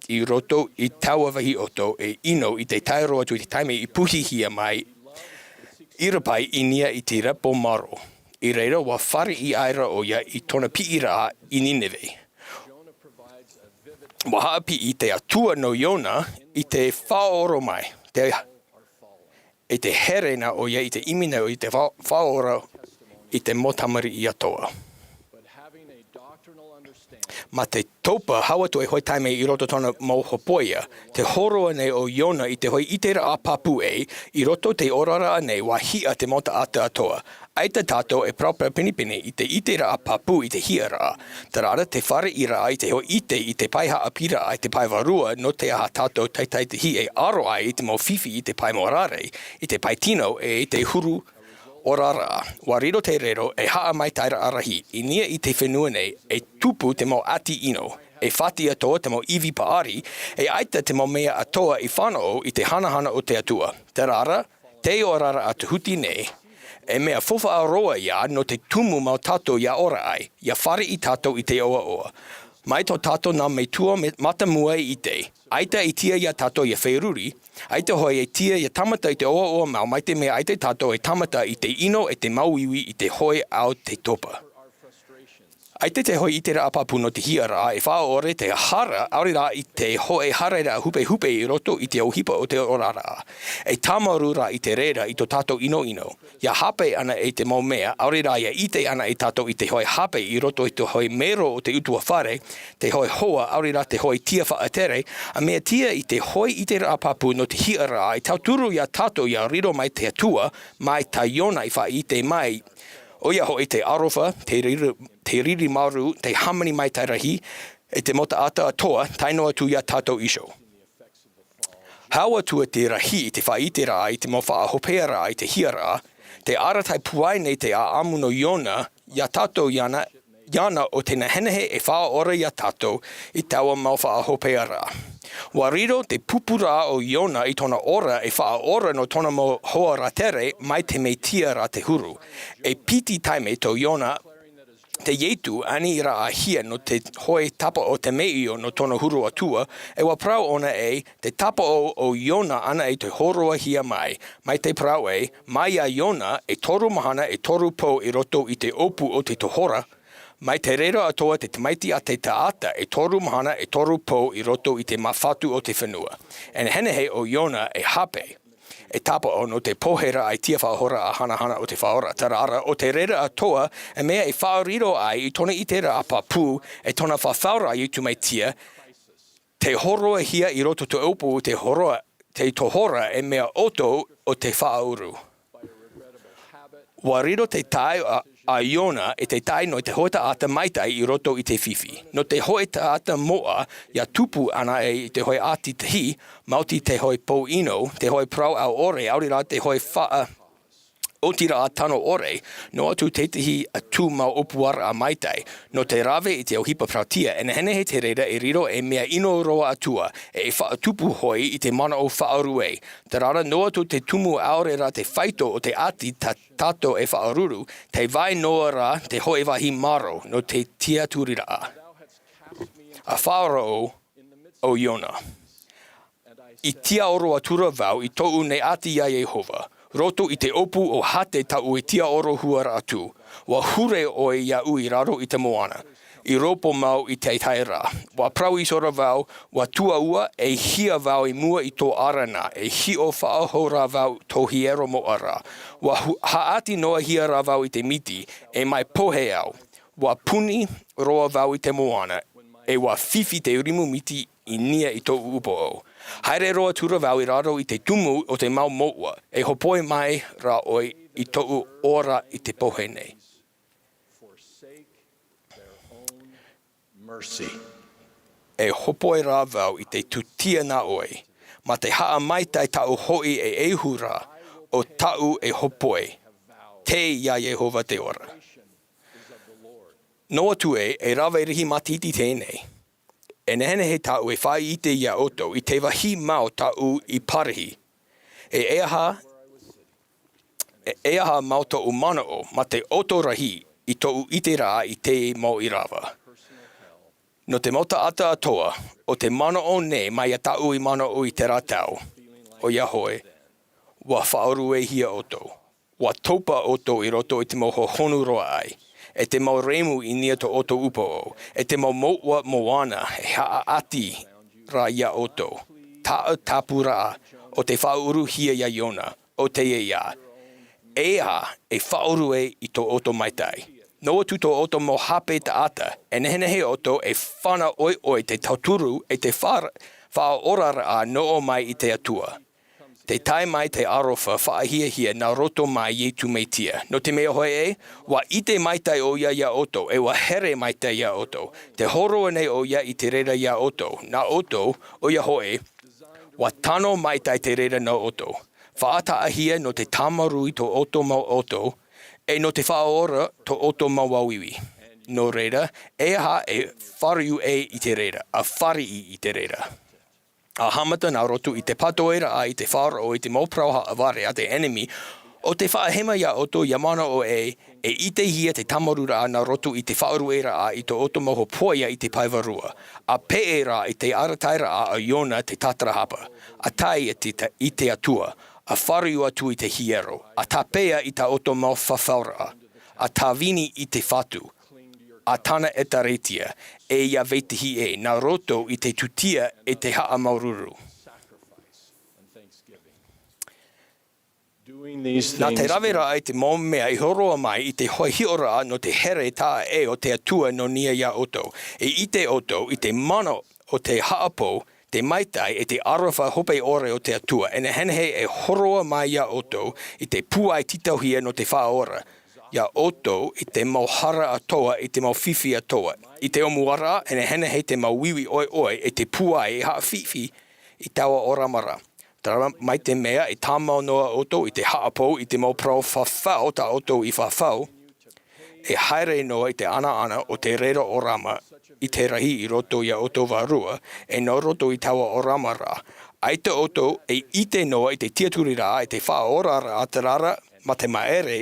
i roto i taua vāhi ʻoto e ʻino i te tae roa atu i te taime i puhihia mai ʻIrapae i niʻa i te repo maro. I reira ua fāriʻi aʻera ʻoia i tōna piʻiraʻa i Nineve. Ua haʻapiʻi te Atua nō Iona i te faʻaora mai, te, i te here nā ʻoia, i te ʻimi nā ʻoia i te fa-, faʻaora i te mau tamariʻi atoʻa. Mā te topa hau atu e hoʻi taime i roto tōna mau hōpoiʻa, te hōroa nei o Iona i te hoʻi ʻiteraʻa pāpū ē, i roto te oraraʻa nei ua hiʻa te mau taʻata atoa. ʻAita tātou e paraparau pinepine i te ʻiteraʻa pāpū i te hiʻaraʻa. Terā rā te fāriʻiraʻa i te hoʻi ʻite i te pae haʻapiʻiraʻa i te pae vārua nō te aha tātou taitaitahi e aro ai i te mau fifi i te pae mōrare, i te pae tino e i te huru oraraʻa. Ua riro te reo e haʻamaitaʻiraʻa rahi, i niʻa i te fenua nei, e tupu te mau ʻati ʻino, e fāti atoa te mau ivi paʻari, e ʻaita te mau mea atoa i fānaʻo i te hanahana o te Atua. Terā rā, te oraraʻa Tuhuti nei, e mea faufaʻa roa ia nō te tumu mau tātou ia ora ai, ia fāriʻi tātou i te ʻoaʻoa. Mai tō tātou nā metua me-, mātāmua i ʻite, ʻaita e tiʻa ia tātou ia feruri, ʻaita hoʻi e tiʻa ia tāmata i te ʻoaʻoa mau mai te mea ʻaita tātou e tāmata i te ʻino e te māuiui i te hoʻi ao te topa. ʻAita te hoʻi ʻiteraʻa pāpū nō te hiʻaraʻa e faʻaʻore te hara, ʻaore rā i te hoʻi haereraʻa hupehupe i roto i te ʻohipa o te oraraʻa. E tāmarū rā i te reira i tō tātou ʻinoʻino. Ia hape ana i te mau mea, ʻaore rā ia ʻite ana e tātou i te hoʻi hape i roto i te hoʻi mero o te ʻutuāfare, te hoʻi hoa, ʻaore rā te hoʻi tiʻa faʻatere, a mea tiʻa i te hoʻi ʻiteraʻa pāpū nō te hiʻaraʻa, e tauturu ia tātou ia riro mai te Atua, mai tā Iona i faʻaʻite mai. ʻOia hoʻi te aroha, te riri, te riri marū, te hāmani maitaʻi rahi, e te mau taʻata atoa, tae noa atu ia tātou iho. Hau atu te rahi i te faʻaʻiteraʻa i te mau faʻahopearaʻa i te hiʻaraʻa, te arataʻi pūai nei te ʻāʻamu nō Iona, ia tātou iāna, iāna ʻo te nehenehe e faʻaora ia tātou i taua mau faʻahopearaʻa. Ua riro te pupuraʻa o Iona i tōna ora e faʻaora nō tōna mau hoa rātere mai te Mesia rā te huru. E piti taime tō Iona te Ietu aniraʻahia nō te hoʻi tāpaʻo temeio nō tōna huru Atua, e ua parau ʻōna ē, te tāpaʻo o Iona anaʻe te hōroahia mai, mai te parau ē, mai iā Iona e toru mahana e toru pō i roto i te ʻōpū o te tohora, mai te reira atoa te tamaiti a te taʻata e toru mahana e toru pō i roto i te māfatu o te fenua. E nehenehe ʻo Iona e hape, e tāpaʻo nō te pōhēraʻa e tiʻa faʻahou raʻa hanahana o te Faʻaora. Terā rā, ʻo te reira atoa, e mea e faʻariro ai i tōna ʻiteraʻa pāpū, e tōna fafauraʻa iā Ietu Mesia, te hōroahia i roto te ʻōpū, te hōroa, te tohora, e mea ʻoto o te faʻaʻuru. Ua riro te tae a, a Iona e te tae nō te hoʻi taʻata maitaʻi i roto i te fifi. Nō te hoʻi taʻata moʻa, ia tupu ana e i te hoʻi ʻati tahi, maoti te hoʻi pōʻino, te hoʻi parau ʻaore, ʻaore rā te hoʻi faʻa-, ʻotiraʻa tano ʻore, noa atu tētahi atu mau ʻōpuaraʻa maitaʻi, nō te rave i te ʻohipa parautia, e nehenehe te reira e riro ei mea ʻino roa atu ā, e faʻatupu hoʻi i te manaʻo faʻarue. Terā rā noa atu te tumu ʻaore rā te faito o te ʻati tā tātou e faʻaruru, tē vai noa rā te hoʻi vāhi maro nō te tiʻaturiraʻa. A faʻaroʻo ʻo Iona. I tiʻaoro atura vau i tōʻu nei ʻati iā Iehova, roto i te ʻōpū o Hate tāʻu e tiʻaorohia ra atu. Ua hure ʻoe iāʻu i raro i te moana, i roto mau i te taeraʻa. Ua parau iho ra vau, ua tuaʻua, e hia vau i mua i tō ʻArana, e hiʻo faʻahou ra vau tō hiero moʻa ra. Ua hu-, haʻati noahia ra vau i te miti, e mea pohe au. Ua puni roa vau i te moana, e ua fifi te rimu miti i niʻa i tōʻu upoʻo. Haere roa atura vau i raro i te tumu o te mau moʻa, e hōpoi mai rā ʻoe i tōʻu ora i te pohe nei. E hōpoi rā vau i te tūtia nā ʻoe, mā te haʻamaitaʻi tāʻu hoʻi e ʻehu ra, ʻo tāʻu e hōpoi, tei iā Iehova te ora. Noa atu ē, e rave rahi matahiti teie nei. E nehenehe tāʻu e faʻaʻite iā ʻoutou i te vāhi mau tāʻu i parahi. E, e aha, e, e aha mau tōʻu manaʻo, mā te ʻoto rahi i tōʻu ʻiteraʻa i te mau ʻīrava. Nō te mau taʻata atoa, ʻo te manaʻo nei mai iā tāʻu i manaʻo i terā tau. ʻOia hoʻi, ua faʻaruehia ʻoutou. Ua topa ʻoutou i roto i te mau hohonu roa ʻai, e te mau remu i niʻa i tō ʻoutou upoʻo, e te mau moʻa moana e haʻaʻati ra iā ʻoutou. Taʻa tāpū raʻa, ʻo te faʻauruhia iā Iona, ʻo teie ā. E aha e faʻarue i tō ʻoutou maitaʻi? Noa atu tō ʻoutou mau hape taʻata, e nehenehe ʻoutou e fāna ʻoiʻoi te tauturu e te fa-, faʻaoraraʻa nō ʻō mai i te Atua. Te tae mai te aroha faʻahiahia nā roto mai Iesu Mesia. Nō te mea hoʻi ē, ʻua ʻite maitaʻi ʻoia iā ʻoutou, e ʻua here maitaʻi iā ʻoutou. Tē hōroʻa nei ʻoia i te reira iā ʻoutou, nā ʻoutou, ʻoia hoʻi, ʻua tano maitaʻi te reira nō ʻoutou. Faʻataʻahia nō te tāmarū i tō ʻoutou mau ʻoutou, e nō te faʻaora tō ʻoutou mau ʻāuiui. Nō reira, e aha e fāriu ai i te reira, ʻa fāriʻi i te reira. ʻA haʻamata nā roto i te pātoʻiraʻa i te faʻaroʻo i te mau parau haʻavare a te ʻenemi, ʻo te faʻahema iā ʻoutou ʻia manaʻo ē, e ʻitehia te tāmarūraʻa nā roto i te faʻarueraʻa i tō ʻoutou mau hōpoiʻa i te pae vārua, ʻa peʻe rā i te arataʻiraʻa a Iona te tātarahapa, ʻa tae i te, i te Atua, ʻa fāriu atu i te hiero, ʻa tāpeʻa i tā ʻoutou mau fafauraʻa, ʻa tāvini i te Fatu, ʻa tāna ʻētārētia, e ʻia vetahi ē, nā roto i te tūtia e te haʻamāuruuru. Nā te raveraʻa i te mau mea i hōroʻa mai i te hoʻi hiʻoraʻa nō te here taʻa ʻē o te Atua nō niʻa iā ʻoutou, e ʻite ʻoutou i te mana o te haʻapou, te maitaʻi, e te aroha hope ʻore o te Atua, e nehenehe e hōroʻa mai iā ʻoutou i te pūai tītauhia nō te faʻaora, iā ʻoutou i te mau hara atoʻa, i te mau fifi atoʻa, i te ʻōmuaraʻa, e nehenehe te mau uiui ʻoiʻoi, e te pūai e haʻafifi i taua ʻōrama ra. Terā mai te mea e tāmau noa ʻoutou i te haʻapou i te mau parau fafau tā ʻoutou i fafau, e haere noa i te ʻanaʻana o te reira ʻōrama i te rahi i roto iā ʻoutou vārua, e nā roto i taua ʻōrama ra. ʻAita ʻoutou e ʻite noa i te tiaturiraʻa, i te faʻaoraraʻa terā ra mā te māere,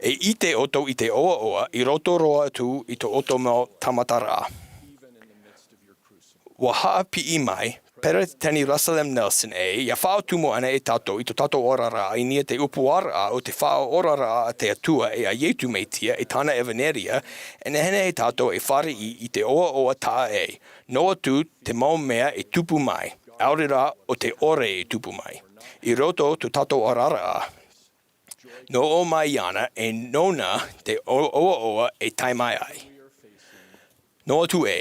e ʻite ʻoutou i te ʻoaʻoa i roto roa atu i tō ʻoutou mau tāmataraʻa. ʻUa haʻapiʻi mai Peresideni Russell M. Nelson ē, ʻia faʻatumu ana e tātou i tō tātou oraraʻa i niʻa i te ʻōpuaraʻa o te faʻaoraraʻa a te Atua e a Iesu Mesia e tāna ʻevaneria, e nehenehe tātou e fāriʻi i te ʻoaʻoa taʻa ʻē, noa atu te mau mea e tupu mai, ʻaore rā ʻo te ʻore e tupu mai. I roto tō tātou oraraʻa, nō ʻō mai iāna e nōna te ʻo-, ʻoaʻoa e tae mai ai. Noa atu ē,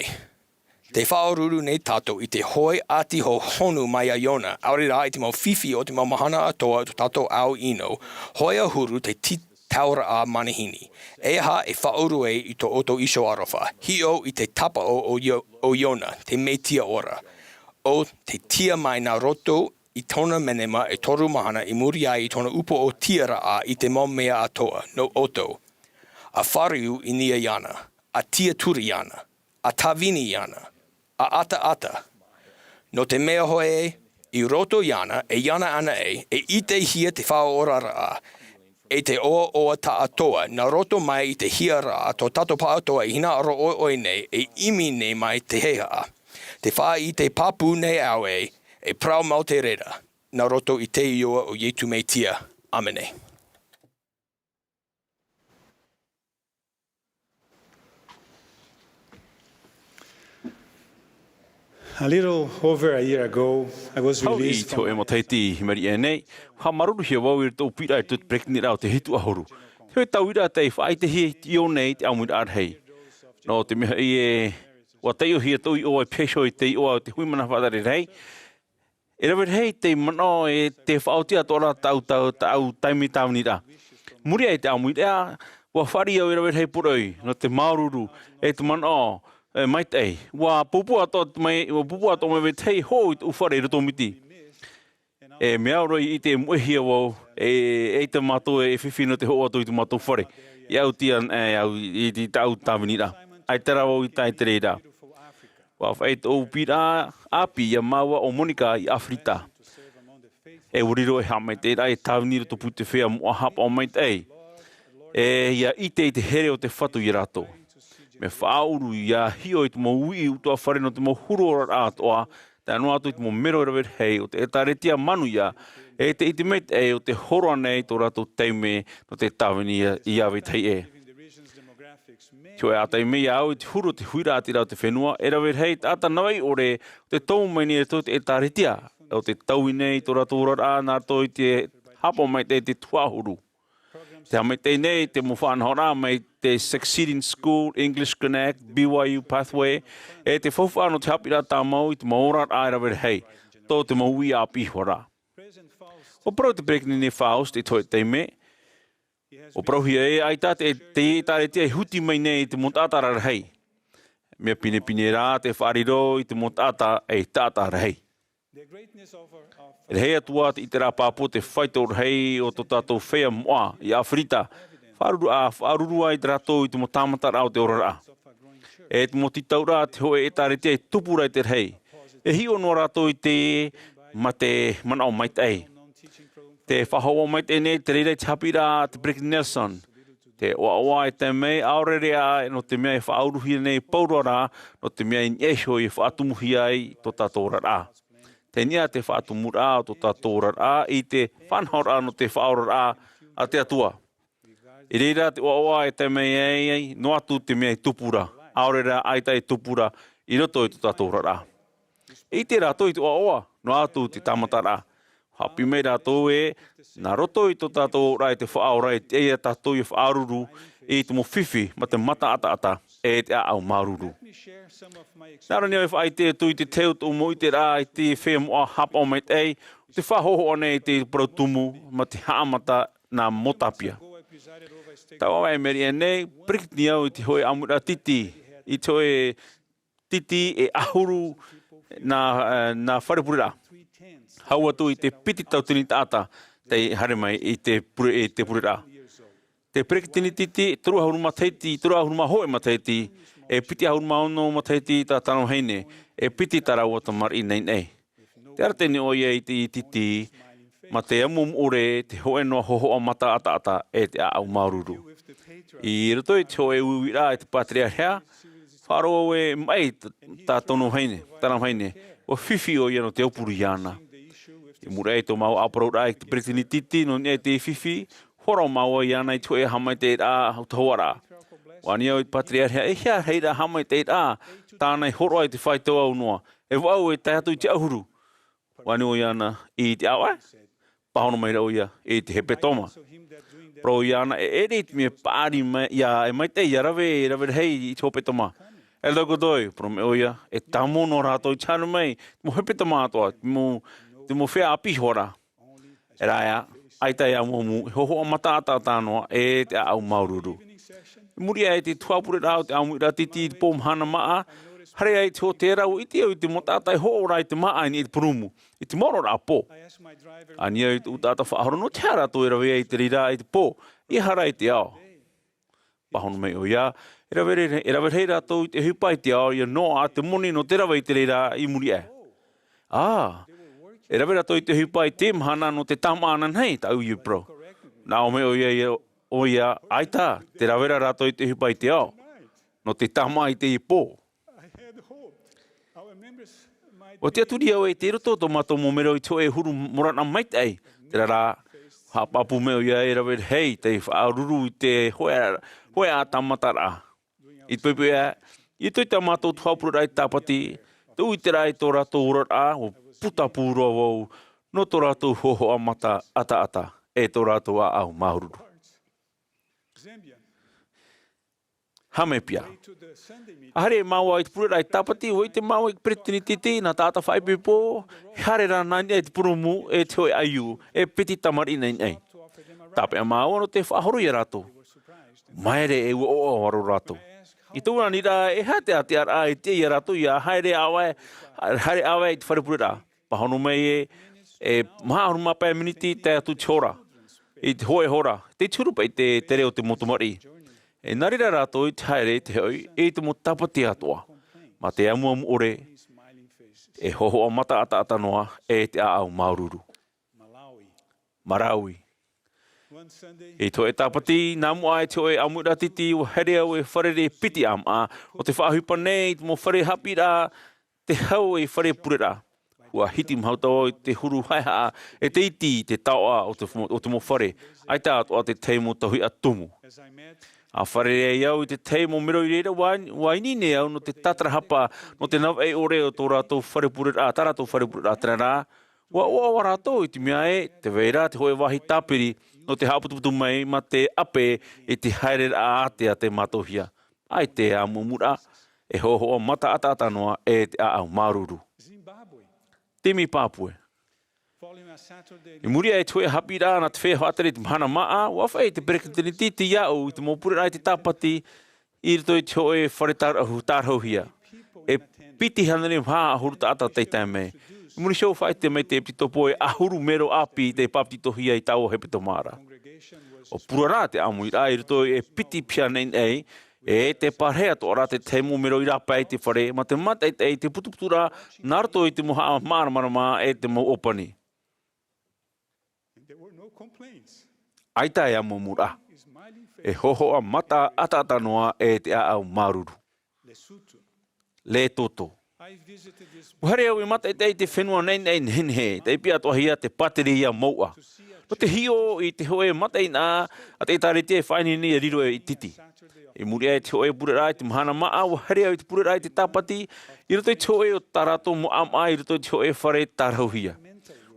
tē faʻaruʻuruʻu nei tātou i te hoʻi ʻati hohonu mai a Iona, ʻaore rā i te mau fifi o te mau mahana atoʻa o tō tātou ao ʻino, hoʻi ā huru te tītauraʻa manihini. E aha e faʻauru ai i tō ʻoutou iho aroha, hiʻo i te tāpaʻo o Io-, o Iona, te Mesia ora. ʻO te tiʻa mai nā roto i tōna menema e toru mahana i muri aʻe i tōna upoʻotiaraʻa i te mau mea atoʻa, nō ʻoutou. ʻA fāriu i niʻa iāna, ʻa tiaturi iāna, ʻa tāvini iāna, ʻa ʻataʻata. Nō te mea hoʻi ē, i roto iāna, e iāna anaʻe, e ʻitehia te faʻaoraraʻa, e te ʻoaʻoa taʻatoʻa, nā roto mai i te hiaraʻa, tō tātou pāʻatoʻa i hinaʻaro ʻoiʻoi nei, e ʻimi nei mai te heihaʻa. Te faʻaʻite pāpū nei au ē, e parau mau te reira, nā roto i te iʻoa o Iesu Mesia. ʻĀmene. A little over a year ago, I was Hau i released te from hōʻē matahiti i maʻiri aʻe nei, haʻamāuruuruhia vau i roto i te ʻōpuaraʻa i te peresideni o te hitu ʻahuru. Te hōʻē tauiraʻa tei faʻaʻitehia i te ʻō nei te ʻāmuiraʻa rahi. Nō te mea hoʻi ē, ʻua taiʻohia tōʻu iʻoa i pīhaʻi iho i te iʻoa o te hui mana faʻatere rahi. E rave rahi te manaʻo e te faʻaoti atoʻa ra tāʻu, tāʻu, tāʻu taime tāviniraʻa. Muri aʻe i te ʻāmuiraʻa, ʻua fāriʻi au e rave rahi poroʻi, nō te māuruuru, e te manaʻo, e maitaʻi. ʻUa pūpū atoʻa mai, ʻua pūpū atoʻa mai vetahi hoʻo i tōʻu fare i roto miti. E mea au roa i ʻite e moʻehia vau, e, e ʻaita mātou e fifi nō te hoʻo atu i tō mātou fare. I au tia, e, au, i, i tāʻu tāviniraʻa. ʻAita rā vau i tae i te reira. ʻUa fāʻi tōʻu pīraʻa ʻāpī iā māua ʻo Monica i ʻAfirita. E ʻua riro e haʻamaitaʻiraʻa e tāvini i roto pū te feiā moʻa haʻapaʻo maitaʻi. E ʻia ʻite i te here o te Fatu iā rātou. Mea faʻaʻuru ʻia hiʻo i te mau uʻi ʻutuāfare nō te mau huru oraraʻa atoʻa, tae noa atu i te mau mero e rave rahi o te ʻĒtārētia manuia, e te ʻite maitaʻi o te hōroʻa nei tō rātou taime nō te tāvini ʻia, ʻia vetahi ʻē. Te hōʻē ʻātaʻi mai iā au i te huru o te huiraʻatira o te fenua, e rave rahi taʻata navaʻi ʻore o te tomo mai nei i roto i te ʻĒtārētia, o te taui nei i tō rātou oraraʻa nā roto i te haʻapaʻo maitaʻi i te tuhaʻa huru. Te haʻamaitaʻi nei te mau faʻanahoraʻa mai te te Succeeding School, English Connect, B Y U Pathway, e te faufaʻa nō te haʻapiʻiraʻa tāmau i te mau oraraʻa e rave rahi, tō te mau uʻi ʻāpī iho ra. ʻUa parau te peresideni Faust i te hōʻē taime, ʻua parauhia ē, ʻaita te, te ʻĒtārētia e huti mai nei i te mau taʻata rarahi. Mea pinepine rā te faʻariro i te mau taʻata ei taʻata rahi. E rahi atu ā te ʻiteraʻa pāpū te faito rahi o tō tātou feiā moʻa i ʻĀfirita. Faʻaruru, ʻa, faʻaruru ai te rātou i te mau tāmataraʻa o te oraraʻa. E te mau tītauraʻa te hōʻē ʻĒtārētia e tupu ra i te rahi. E hiʻo noa rātou i te, mā te manaʻo maitaʻi. Te faʻahoʻo maitaʻi nei te reira i te haʻapiʻiraʻa a te peresideni Nelson. Te ʻoaʻoa e tae mai, ʻaore rā nō te mea e faʻauruhia nei pauroa rā, nō te mea i niʻa iho e faʻatumuhia ai tō tātou oraraʻa. Tei niʻa te faʻatumuraʻa o tō tātou oraraʻa i te faʻanahoraʻa nō te faʻaoraraʻa a te Atua. I reira te ʻoaʻoa e tae mai ai, noa atu te mea e tupu ra, ʻaore rā ʻaita e tupu ra, i roto i tō tātou oraraʻa. ʻIte rātou i te ʻoaʻoa, noa atu te tāmataraʻa. Haʻapiʻi mai rātou ē, nā roto i tō tātou oraraʻa i te Faʻaora e tiʻa ia tātou ia faʻaruru i te mau fifi, mā te mata ʻataʻata, e te ʻāʻau māuruuru. Nā reira nei e faʻaʻite atu i te tahi o tōʻu mau ʻiteraʻa i te feiā moʻa haʻapaʻo maitaʻi, ʻo tē faʻahōhoʻa nei i te parau tumu, mā te haʻamata nā Mōtāpia. Taua ʻāvaʻe i maʻiri aʻe nei, peresideni au i te hōʻē ʻāmuiraʻa titi, i te hōʻē titi e ʻahuru nā, nā fare pureraʻa. Hau atu i te piti tauatini taʻata tei haere mai i te pure-, i te pureraʻa. Te peresideni titi, toru ʻahuru matahiti, toru ʻahuru mā hōʻē matahiti, e piti ʻahuru mā ono matahiti tā tāna vahine, e piti tā rāua tamariʻi naʻinaʻi. Tē arataʻi nei ʻoia i te titi, mā te amuamu ʻore, te hōʻē noa hōhoʻa mata ʻataʻata, e te ʻāʻau māuruuru. I roto i te hōʻē uiuiraʻa e te pātereareha, faʻaroʻo au ē maʻi t-, tā tōna vahine, tāna vahine, ʻua fifi ʻoia nō te aupuru iāna. I muri aʻe i tō māua ʻāparauraʻa i te peresideni titi, nō niʻa i te fifi, hōroʻa māua iāna i te hōʻē haʻamaitaʻiraʻa ʻutahuʻaraʻa. ʻUa ani au i te pātereareha, e hia reira haʻamaitaʻiraʻa tāna i hōroʻa i te faito au noa, e vaʻu e tae atu i te ʻahuru. ʻUa ani ʻoia iāna i te ʻāvaʻe, pāhono mai ra ʻoia i te hepetoma. Parau iāna e ʻere i te mea paʻari mai, ia, e maitaʻi ia rave, e rave rahi i te hepetoma. Elder Godoy, parau mai ʻoia, e tāmau noa rātou i te haere mai, te mau hepetoma atoʻa, te mau, te mau feiā ʻāpī iho ra. E rā ïa, ʻaita e amuamu, e hōhoʻa mata ʻataʻata noa, e te ʻāʻau māuruuru. I muri aʻe i te tuhaʻa pureraʻa o te ʻāmuiraʻa titi i te pō mahana māʻa, haere ai te hōtēra, ʻua ʻite au i te mau taʻata e hoʻo ra i te māʻa i niʻa i te purūmu, i te maororaʻa pō. Ani au i tōʻu taʻata faʻahoro, nō te aha rātou e rave ai i te reira i te pō, ʻeiaha rā i te ao. Pāhono mai ʻoia, e rave, e rave rahi rātou i te ʻohipa i te ao, ʻia noaʻa te moni nō te rave i te reira i muri aʻe. Ā, e rave rātou i te ʻohipa i te mahana nō te tāmāʻa ananahi, tāʻu i parau. Nā ʻō mai ʻoia, ʻoia, ʻaita, tē rave ra rātou i te ʻohipa i te ao, nō te tāmāʻa i teie pō. ʻUa tiʻaturi au ē, tei roto tō mātou mau mero i te hōʻē huru morana maitaʻi, terā rā, haʻapāpū mai ʻoia e rave rahi tei faʻaruru i te hōʻē, hōʻē tāmataraʻa. I te poʻipoʻi aʻe, i roto i tā mātou tuhaʻa pureraʻa i te Tāpati, tōʻu ʻiteraʻa i tō rātou oraraʻa, ʻua putapū roa vau, nō tō rātou hōhoʻa mata ʻataʻata, e tō rātou ʻāʻau māuruuru. Hāmepia. ʻA haere māua i te pureraʻa i te Tāpati, ʻua ʻite māua i te peresideni titi, nā taʻata faʻaipoipo, e haere ra nā niʻa i te purūmu, e te hōʻē ʻaiū, e piti tamariʻi naʻinaʻi. Tāpeʻa māua nō te faʻahoro ia rātou. Māere e ʻua ʻoaʻoa roa rātou. I tōʻu aniraʻa, e aha te ātearaʻa e tiʻa ia rātou ʻia haere ʻāvaʻe, haere ʻāvaʻe i te fare pureraʻa. Pāhono mai ē, e maha ʻahuru mā pae miniti tae atu i te hora. I te hōʻē hora, tei te huru paʻi te tere o te mau tamariʻi. E nā reira rātou i te haere i te hoʻi, i te mau Tāpati atoʻa. Mā te amuamu ʻore, e hōhoʻa mata ʻataʻata noa, e te ʻāʻau māuruuru. Marawi. I te hōʻē Tāpati, nā mua aʻe i te hōʻē ʻāmuiraʻa titi, ʻua haere au e fārerei piti ʻāmaʻa, ʻo tē faʻaʻohipa nei i te mau fare haʻapiʻiraʻa, tē hau ei fare pureraʻa. ʻUa hiti mahutau au i te huru haʻehaʻa, e te iti i te taoʻa o te, o te mau fare, ʻaita atoʻa te tahi mau tauihaʻa tumu. ʻA fārerei ai au i te tahi mau mero i reira, ʻua, ʻua ineine au nō te tātarahapa, nō te navaʻi ʻore o tō rātou fare pureraʻa, tā rātou fare pureraʻa, terā rā, ʻUa ʻoaʻoa rātou i te mea ē, tē vai ra te hōʻē vāhi tāpiri nō te haʻaputuputu mai mā te ʻape i te haereraʻa ātea tei mātauhia. ʻAita e ʻāmuʻamuraʻa, e hōhoʻa mataʻataʻata noa e te ʻāʻau māuruuru. Timi Pāpue. I muri aʻe i te hōʻē haʻapiʻiraʻa nā te feiā faʻatere i te mahana māʻa, ʻua faʻaʻite e te peresideni te iāʻu i te mau pureraʻa i te tāpati i roto i te hōʻē fare tārahu-, tārahuhia. E piti hānere maha ʻahuru taʻata tei tae mai. I muri iho, faʻaʻite mai te ʻepitopo e ʻahuru mero ʻāpī tei bāpetizohia i taua hepetoma ra. ʻUa purara te ʻāmuiraʻa i roto i te piti piha naʻinaʻi, e te parahea atoʻa ra te tahi mau mero i rāpae i te fare, mā te mātaʻitaʻi i te putuputuraʻa nā roto i te mau haʻamāramarama e te mau ʻōpani. ʻAita e ʻāmuʻamuraʻa. E hōhoʻa mataʻataʻata noa e te ʻāʻau māuruuru. Lētoto. ʻUa haere au i mātaʻitaʻi i te fenua naʻinaʻi nehenehe, tei piʻi atoʻahia te pāteria mouʻa. Nō te hiʻo i te hōʻē mataʻeinaʻa a te ʻĒtārētia e faʻaineine e riro e ʻititi. I muri aʻe i te hōʻē pureraʻa i te mahana māʻa, ʻua haere au i te pureraʻa i te tāpati, i roto i te hōʻē o tā rātou mau ʻāmaʻa, i roto i te hōʻē fare tārahuhia.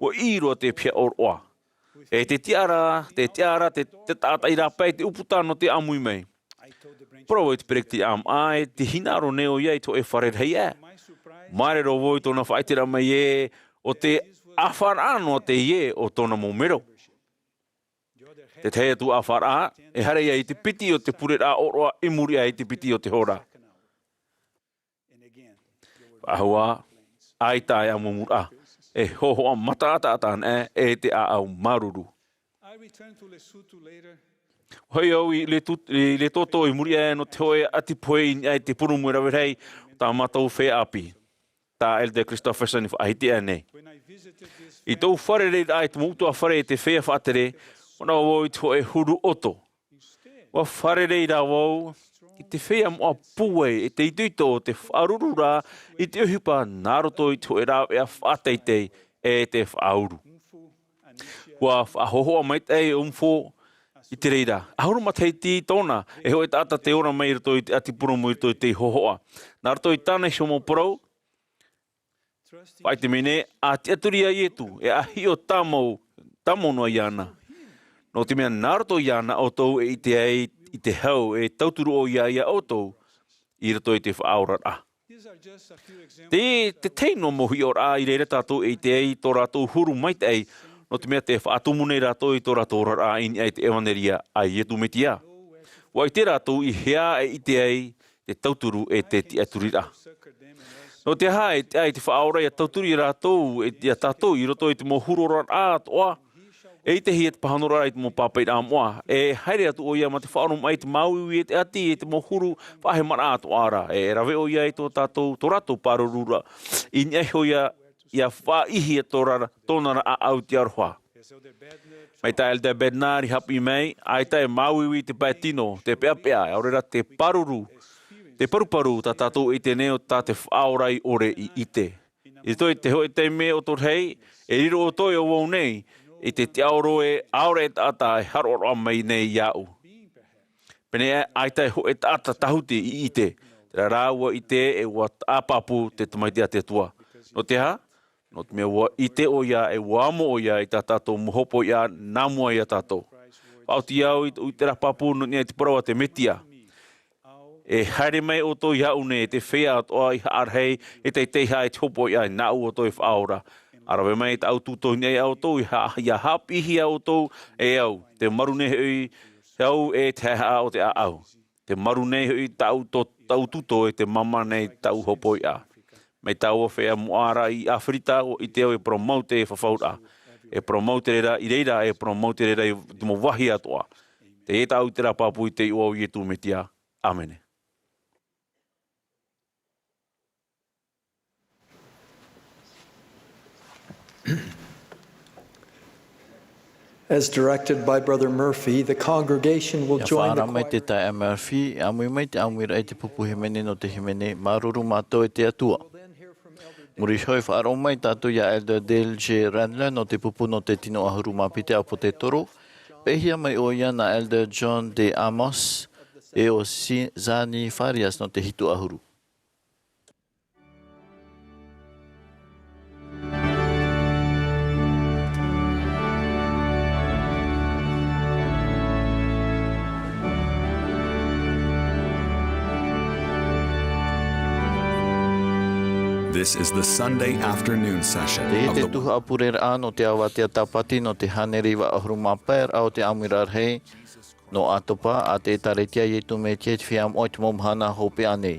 ʻUa ʻī roa te piha ʻōroʻa. E te tiʻa ra, te tiʻa ra, te, te taʻata i rāpae i te ʻūputa nō te ʻāmui mai. Parau i te peresideni ʻāmaʻa, e te hinaʻaro nei ʻoia i te hōʻē fare rahi aʻe. Māuruuru vau i tōna faʻaʻiteraʻa mai ē, ʻo te ʻāfaraʻa noa teie o tōna mau mero. Te tahi atu ʻāfaraʻa, e haere ia i te piti o te pureraʻa ʻōroʻa i muri aʻe i te piti o te hora. Faʻahou ā, ʻaita e ʻāmuʻamuraʻa, e hōhoʻa mataʻataʻata anaʻe e te ʻāʻau māuruuru. ʻUa hoʻi au i Letu-, i Lētoto i muri aʻe nō te hōʻē ʻati pohe i niʻa i te purūmu e rave rahi o tā mātou feiā ʻāpī. Tā Elder Christofferson i faʻahiti aʻe nei. I tōʻu fārereiraʻa i te mau ʻutuāfare e te feiā faʻatere, ʻua nā vau i te hōʻē huru ʻoto. ʻUa fārerei rā vau i te feiā moʻa pūai e te itoito o te faʻaruru ra i te ʻohipa nā roto i te hōʻē rāveʻa faʻateitei e te faʻauru. ʻUa faʻahōhoʻa maitaʻi ʻo Mfo i te reira. ʻAhuru matahiti tōna, e hōʻē taʻata tei ora mai i roto i te ʻati purūmu i roto i te hōhoʻa. Nā roto i tāna iho mau parau, faʻaʻite mai nei, ʻa tiʻaturi iā Ietu, e ʻa hiʻo tāmau, tāmau noa iāna. Nō te mea nā roto iāna ʻoutou e ʻite ai i te hau, e tauturu ʻoia iā ʻoutou i roto i te faʻaoraraʻa. Te, te tahi noa mau hiʻoraʻa i reira tātou e ʻite ai i tō rātou huru maitaʻi, nō te mea tē faʻatumu nei rātou i tō rātou oraraʻa i niʻa i te ʻevanelia a Ietu Metia. ʻUa ʻite rātou i hea e ʻite ai te tauturu e te tiʻaturiraʻa. Nō te aha e tiʻa ai te Faʻaora ʻia tauturu iā rātou, e, iā tātou i roto i te mau huru oraraʻa atoʻa, e ʻitehia te pāhonoraʻa i te mau pāpaʻiraʻa moʻa, e haere atu ʻoia mā te faʻaoromaʻi i te māuiui e te ʻati, e te mau huru faʻahemaraʻa atoʻa ra, e rave ʻoia i tō tātou, tō rātou pāruru ra, i niʻa iho ʻoia ʻia faʻaʻīhia tō rā, tōna ra ʻāʻau i te aroha. Mai tā Elder Bednar i haʻapiʻi mai, ʻaita e māuiui te pae tino, te peʻapeʻa, ʻaore rā te pāruru, te paruparu tā tātou e ʻite nei ʻo tā te Faʻaora i ʻore i ʻite. I roto i te hōʻē taime ʻoto rahi, e riro ʻoutou e ʻo vau nei, i te tiʻaoro ē ʻaore e taʻata e haroʻaroʻa mai nei iāʻu. Pēneiaʻe, ʻaita e hōʻē taʻata tāhuti i ʻite, terā rā ʻua ʻite e ʻua taʻa pāpū te Tamaiti a te Atua. Nō te aha? Nō te mea ʻua ʻite ʻoia e ʻua amo ʻoia i tā tātou mau hopoiʻa nā mua iā tātou. Faʻaoti au i te, i terā pāpū nō niʻa i te parau a te Metia. E haere mai ʻoutou iāʻu nei, e te feiā atoʻa i haʻarahi, e teitei i te hopoiʻa, nāʻu ʻoutou e faʻaora. ʻA rave mai tāʻu tūtō i niʻa iā ʻoutou, i ha-, ʻia haʻapiʻihia ʻoutou e au, te maru nei hoʻi au e te haehaʻa o te ʻāʻau. Te maru nei hoʻi tāʻu tō, tāʻu tūtō e te māmā nei tāʻu hopoiʻa. Mai tāua feiā moʻa ra i ʻĀfirita, ʻua ʻite au e parau mau te fafauraʻa. E parau mau te reira i reira, e parau mau te reira i te mau vāhi atoʻa. Teie tāʻu i terā pāpū i te iʻoa o Ietu Metia. ʻĀmene. As directed by Brother Murphy, the congregation will join the choir. Ia faʻaara mai te taeaʻe Murphy, ʻāmui mai te ʻāmuiraʻa i te pupu hīmene nō te hīmene, Māuruuru Mātou e te Atua. Muri iho e faʻaroʻo mai tātou iā Elder Dale J. Randler nō te pupu nō te tino ʻahuru mā piti ʻāpōsetolo, peʻehia mai ʻoia nā Elder John D. Amos, e ʻo Si-, Zani Farias nō te hitu ʻahuru. This is the Sunday afternoon session. Teie te tuhaʻa pureraʻa nō te avatea tāpati nō te hānere iva ʻahuru mā pae raʻa o te ʻāmuiraʻa rahi nō ʻAtopa, a te ʻĒkālesia Iesu Mesia i te Feiā Moʻa i te mau mahana hopeʻa nei.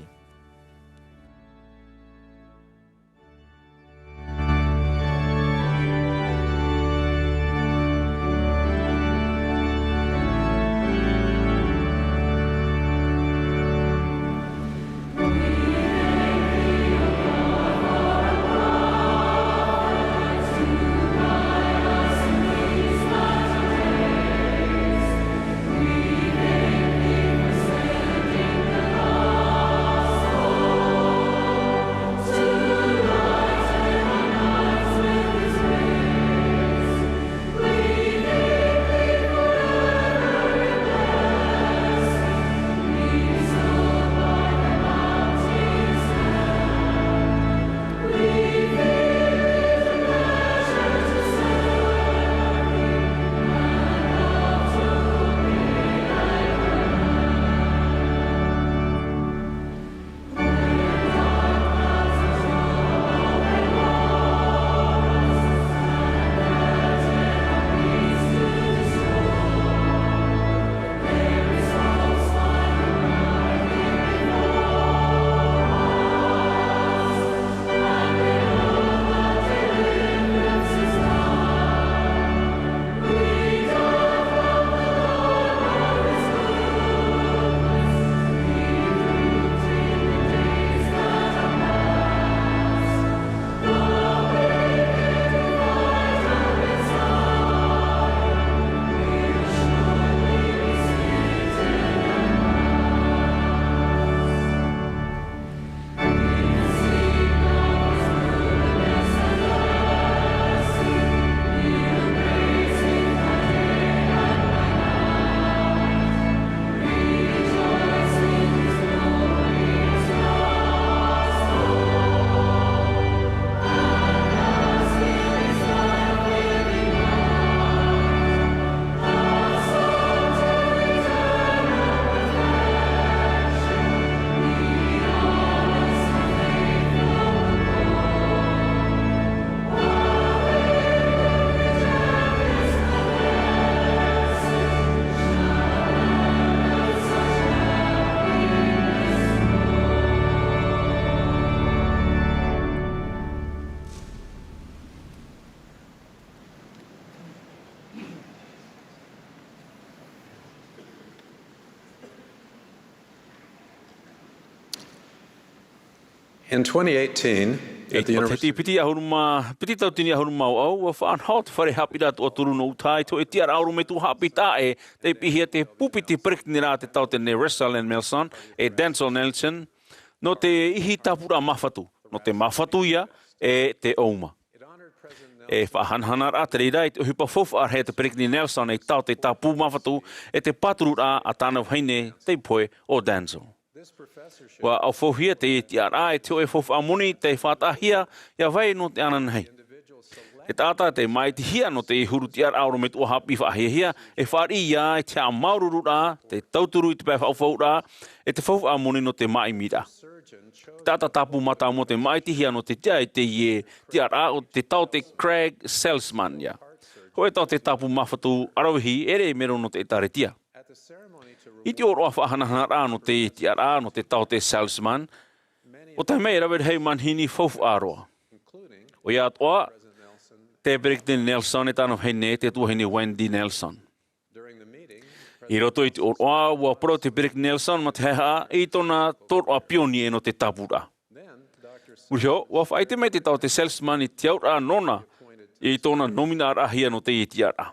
In twenty eighteen, e at the te University matahiti piti ʻahuru mā, piti tauatini ʻahuru mā vaʻu, ʻua faʻanaho te fare haʻapiʻiraʻa tuʻatoru nō Utaha i te hōʻē tiʻaraʻa ʻorometua haʻapiʻi taʻa ʻē, tei piʻihia te pupu i te peretiteni raʻa te taote nei Russell M. Nelson, e Denzel Nelson, nō te ihi tāpūraʻa māfatu, nō te māfatu ia, e te ʻōuma. E faʻahanahanaraʻa te reira i te ʻohipa faufaʻa rahi a te peretiteni Nelson ei taote tāpū māfatu, e te pātururaʻa a tāna vahine tei pohe ʻo Denzel. ʻUa ʻaufauhia teie tiʻaraʻa e te hōʻē faufaʻa moni tei faʻataʻahia, ʻia vai nō te ananahi. Te taʻata tei māʻitihia nō te huru tiʻaraʻa ʻorometua haʻapiʻi faʻahiahia, e fāriʻi ia i te haʻamāuruururaʻa, te tauturu i te pae faʻaufauraʻa, e te faufaʻa moni nō te māʻimiraʻa. Te taʻata tāpū mātāmua tei māʻitihia nō te tiʻa i teie tiʻaraʻa ʻo te taote Craig Saltzman ia. Hōʻē taote tāpū māfatu ʻaravihi ʻere mero nō te ʻĒtārētia. I te ʻōroʻa faʻahanahanaraʻa nō te tiʻaraʻa nō te taote Saltzman, ʻua tae mai e rave rahi manihini faufaʻa roa. ʻOia atoʻa, te peretiteni Nelson e tāna vahine, te tuahine Wendy Nelson. I roto i te ʻōroʻa, ʻua parau te peretiteni Nelson mā te haʻehaʻa i tōna tōroʻa pionie nō te tāpūraʻa. Muri iho, ʻua faʻaʻite mai te taote Saltzman i te auraʻa nōna i tōna nōminaʻaraʻahia nō teie tiʻaraʻa.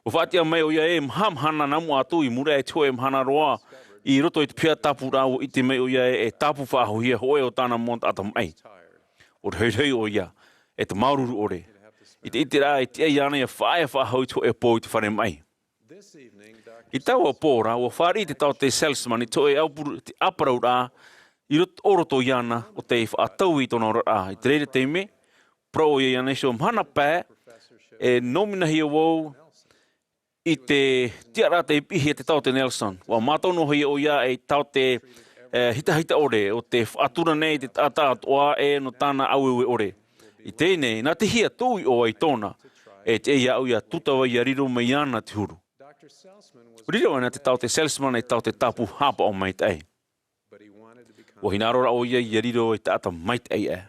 ʻUa faʻatiʻa mai ʻoia ē, maha mahana nā mua atu i muri aʻe i te hōʻē mahana roa i roto i te piha tāpūraʻa, ʻua ʻite mai ʻoia ē, e tāpū faʻahouhia hōʻē o tāna mau taʻata maʻi. ʻUa rohirohi ʻoia, e te māuruuru ʻore, i te ʻiteraʻa e tiʻa iāna ʻia faʻaea faʻahou i te hōʻē pō i te fare maʻi. I taua pō ra, ʻua fāriʻi te taote Saltzman i te hōʻē ʻaupuru, te ʻāparauraʻa i roto, ʻo roto iāna, ʻo tei faʻataui i tōna oraraʻa. I te reira taime, parau ʻoia iāna, iho mahana pae, e nōminahia vau i te tiʻaraʻa tei piʻihia e te taote Nelson. ʻUa mātau noa hoʻi ʻoia ei taote e hitahita ʻore, ʻo tē faʻatura nei i te taʻata atoʻa e nō tāna ʻaueue ʻore. I teie nei, nā te hia tōʻu iʻoa i tōna, e tiʻa iāʻu ʻia tūtava ʻia riro mai iāna te huru. Riro ana te taote Salesman ei taote tāpū hāpaʻo maitaʻi. ʻUa hinaʻaro rā ʻoia ʻia riro ei taʻata maitaʻi aʻe.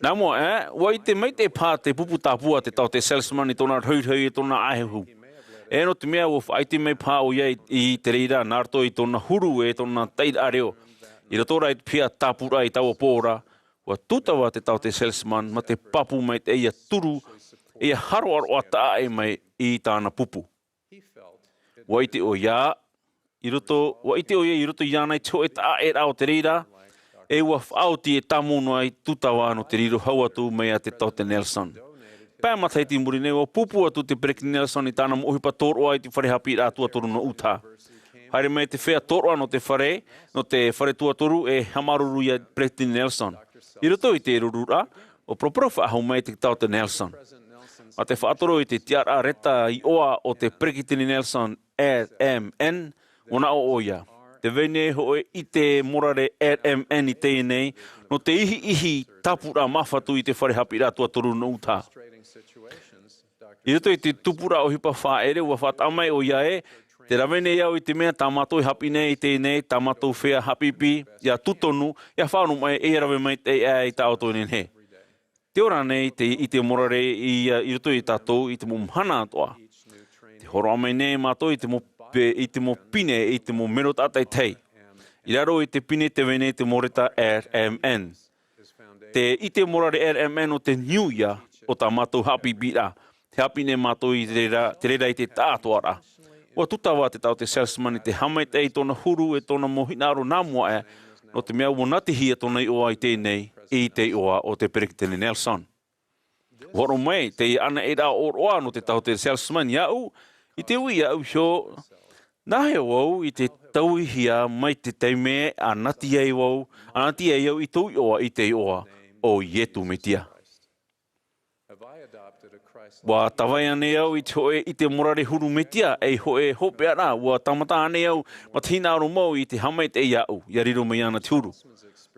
Nā mua aʻe, ʻua ʻite maitaʻi paha te pupu tāpū a te taote Salesman i tōna rahirahi, i tōna ʻaehuhu. E nō te mea ʻua faʻaʻite mai paha ʻoia i, i te reira nā roto i tōna huru e tōna taʻiraʻa reo. I roto rā i te piha tāpūraʻa i taua pō ra, ʻua tūtava te taote Salesman mā te pāpū maitaʻi ʻia turu, ʻia haroʻaroʻa taʻa ʻē mai i tāna pupu. ʻUa ʻite ʻoia, i roto, ʻua ʻite ʻoia i roto iāna i te hōʻē taʻa ʻē rā o te reira, e ʻua faʻaoti e tāmau noa i tūtava nō te riro hau atu mai iā te taote Nelson. Pae matahiti i muri nei, ʻua pūpū atu te Peretiteni Nelson i tāna mau ʻohipa tōroʻa i te fare haʻapiʻiraʻa tuatoru nō Utaha. Haere mai te feiā tōroʻa nō te fare, nō te fare tuatoru e haʻamāuruuru iā Peretiteni Nelson. I roto i te rururaʻa, ʻua paraparau faʻahou mai te taote Nelson. Mā te faʻatoro i te tiʻaraʻa reta iʻoa o te Peretiteni Nelson, R M N, ʻua naʻo ʻoia. Tē vai nei hōʻē ʻite morare R M N i teie nei, nō te ihiihi tāpūraʻa māfatu i te fare haʻapiʻiraʻa tuatoru nō Utaha. I roto i te tupuraʻa ʻohipa faʻaʻere, ʻua faʻataʻa mai ʻoia ē, tē rave nei au i te mea tā mātou e haʻapiʻi nei i teie nei, tā mātou feiā haʻapiʻipiʻi, ʻia tūtonu, ʻia faʻaoromaʻi, e ʻia rave maitaʻi aʻe i tā ʻoutou e nehenehe. Tē ora nei te ʻite morare i, i roto iā tātou i te mau mahana atoʻa. Tē hōroʻa mai nei mātou i te mau pe-, i te mau pine, i te mau mero tātaʻitahi. I raro i te pine tē vai nei te mau reta R M N. Te ʻite morare R M N ʻo te niu ïa o tā mātou haʻapiʻipiʻiraʻa. Tē haʻapiʻi nei mātou i te reira, te reira i te taʻatoʻaraʻa. ʻUa tūtava te taote Salesman i te haʻamaitaʻi i tōna huru e tōna mau hinaʻaro nā mua aʻe, nō te mea ʻua natihia tōna iʻoa i teie nei, i te iʻoa o te Peretiteni Nelson. ʻUa hōroʻa mai teie anaʻe ʻōroʻa nō te taote Salesman iāʻu, i te uʻi iāʻu iho, nāhea vau i te tauihia mai te taime ʻa nati ai vau, ʻa nati ai au i tōʻu iʻoa i te iʻoa o Iesu Mesia. ʻUa tāvai ānei au i te hōʻē ʻite morare huru Mesia, ei hōʻē hopeʻa ra, ʻua tāmata ānei au mā te hinaʻaro mau i te haʻamaitaʻi iāʻu, ʻia riro mai iāna te huru.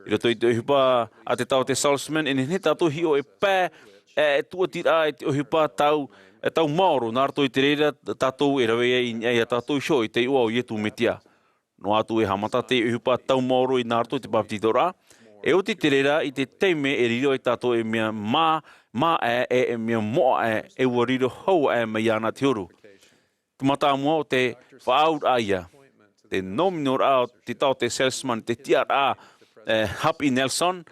I roto i te ʻohipa a te taote Salesman, e nehenehe tātou e hiʻo e pae, e, e tūʻatiraʻa i te ʻohipa tau, e tau maoro, nā roto i te reira tātou e rave ai i niʻa iā tātou iho i te iʻoa o Iesu Mesia. Noa atu e haʻamata te ʻohipa tau maoro i nā roto i te bāpetizoraʻa, e oti te reira i te taime e riro ai tātou ei mea mā, mā aʻe, e, e mea moʻa aʻe, e ʻua riro hau aʻe mai iāna te huru. Te mātāmua ʻo te faʻaauraʻa ïa. Te nōminoraʻa o te taote Salesman, te tiʻaraʻa, e, haʻapiʻi Nelson,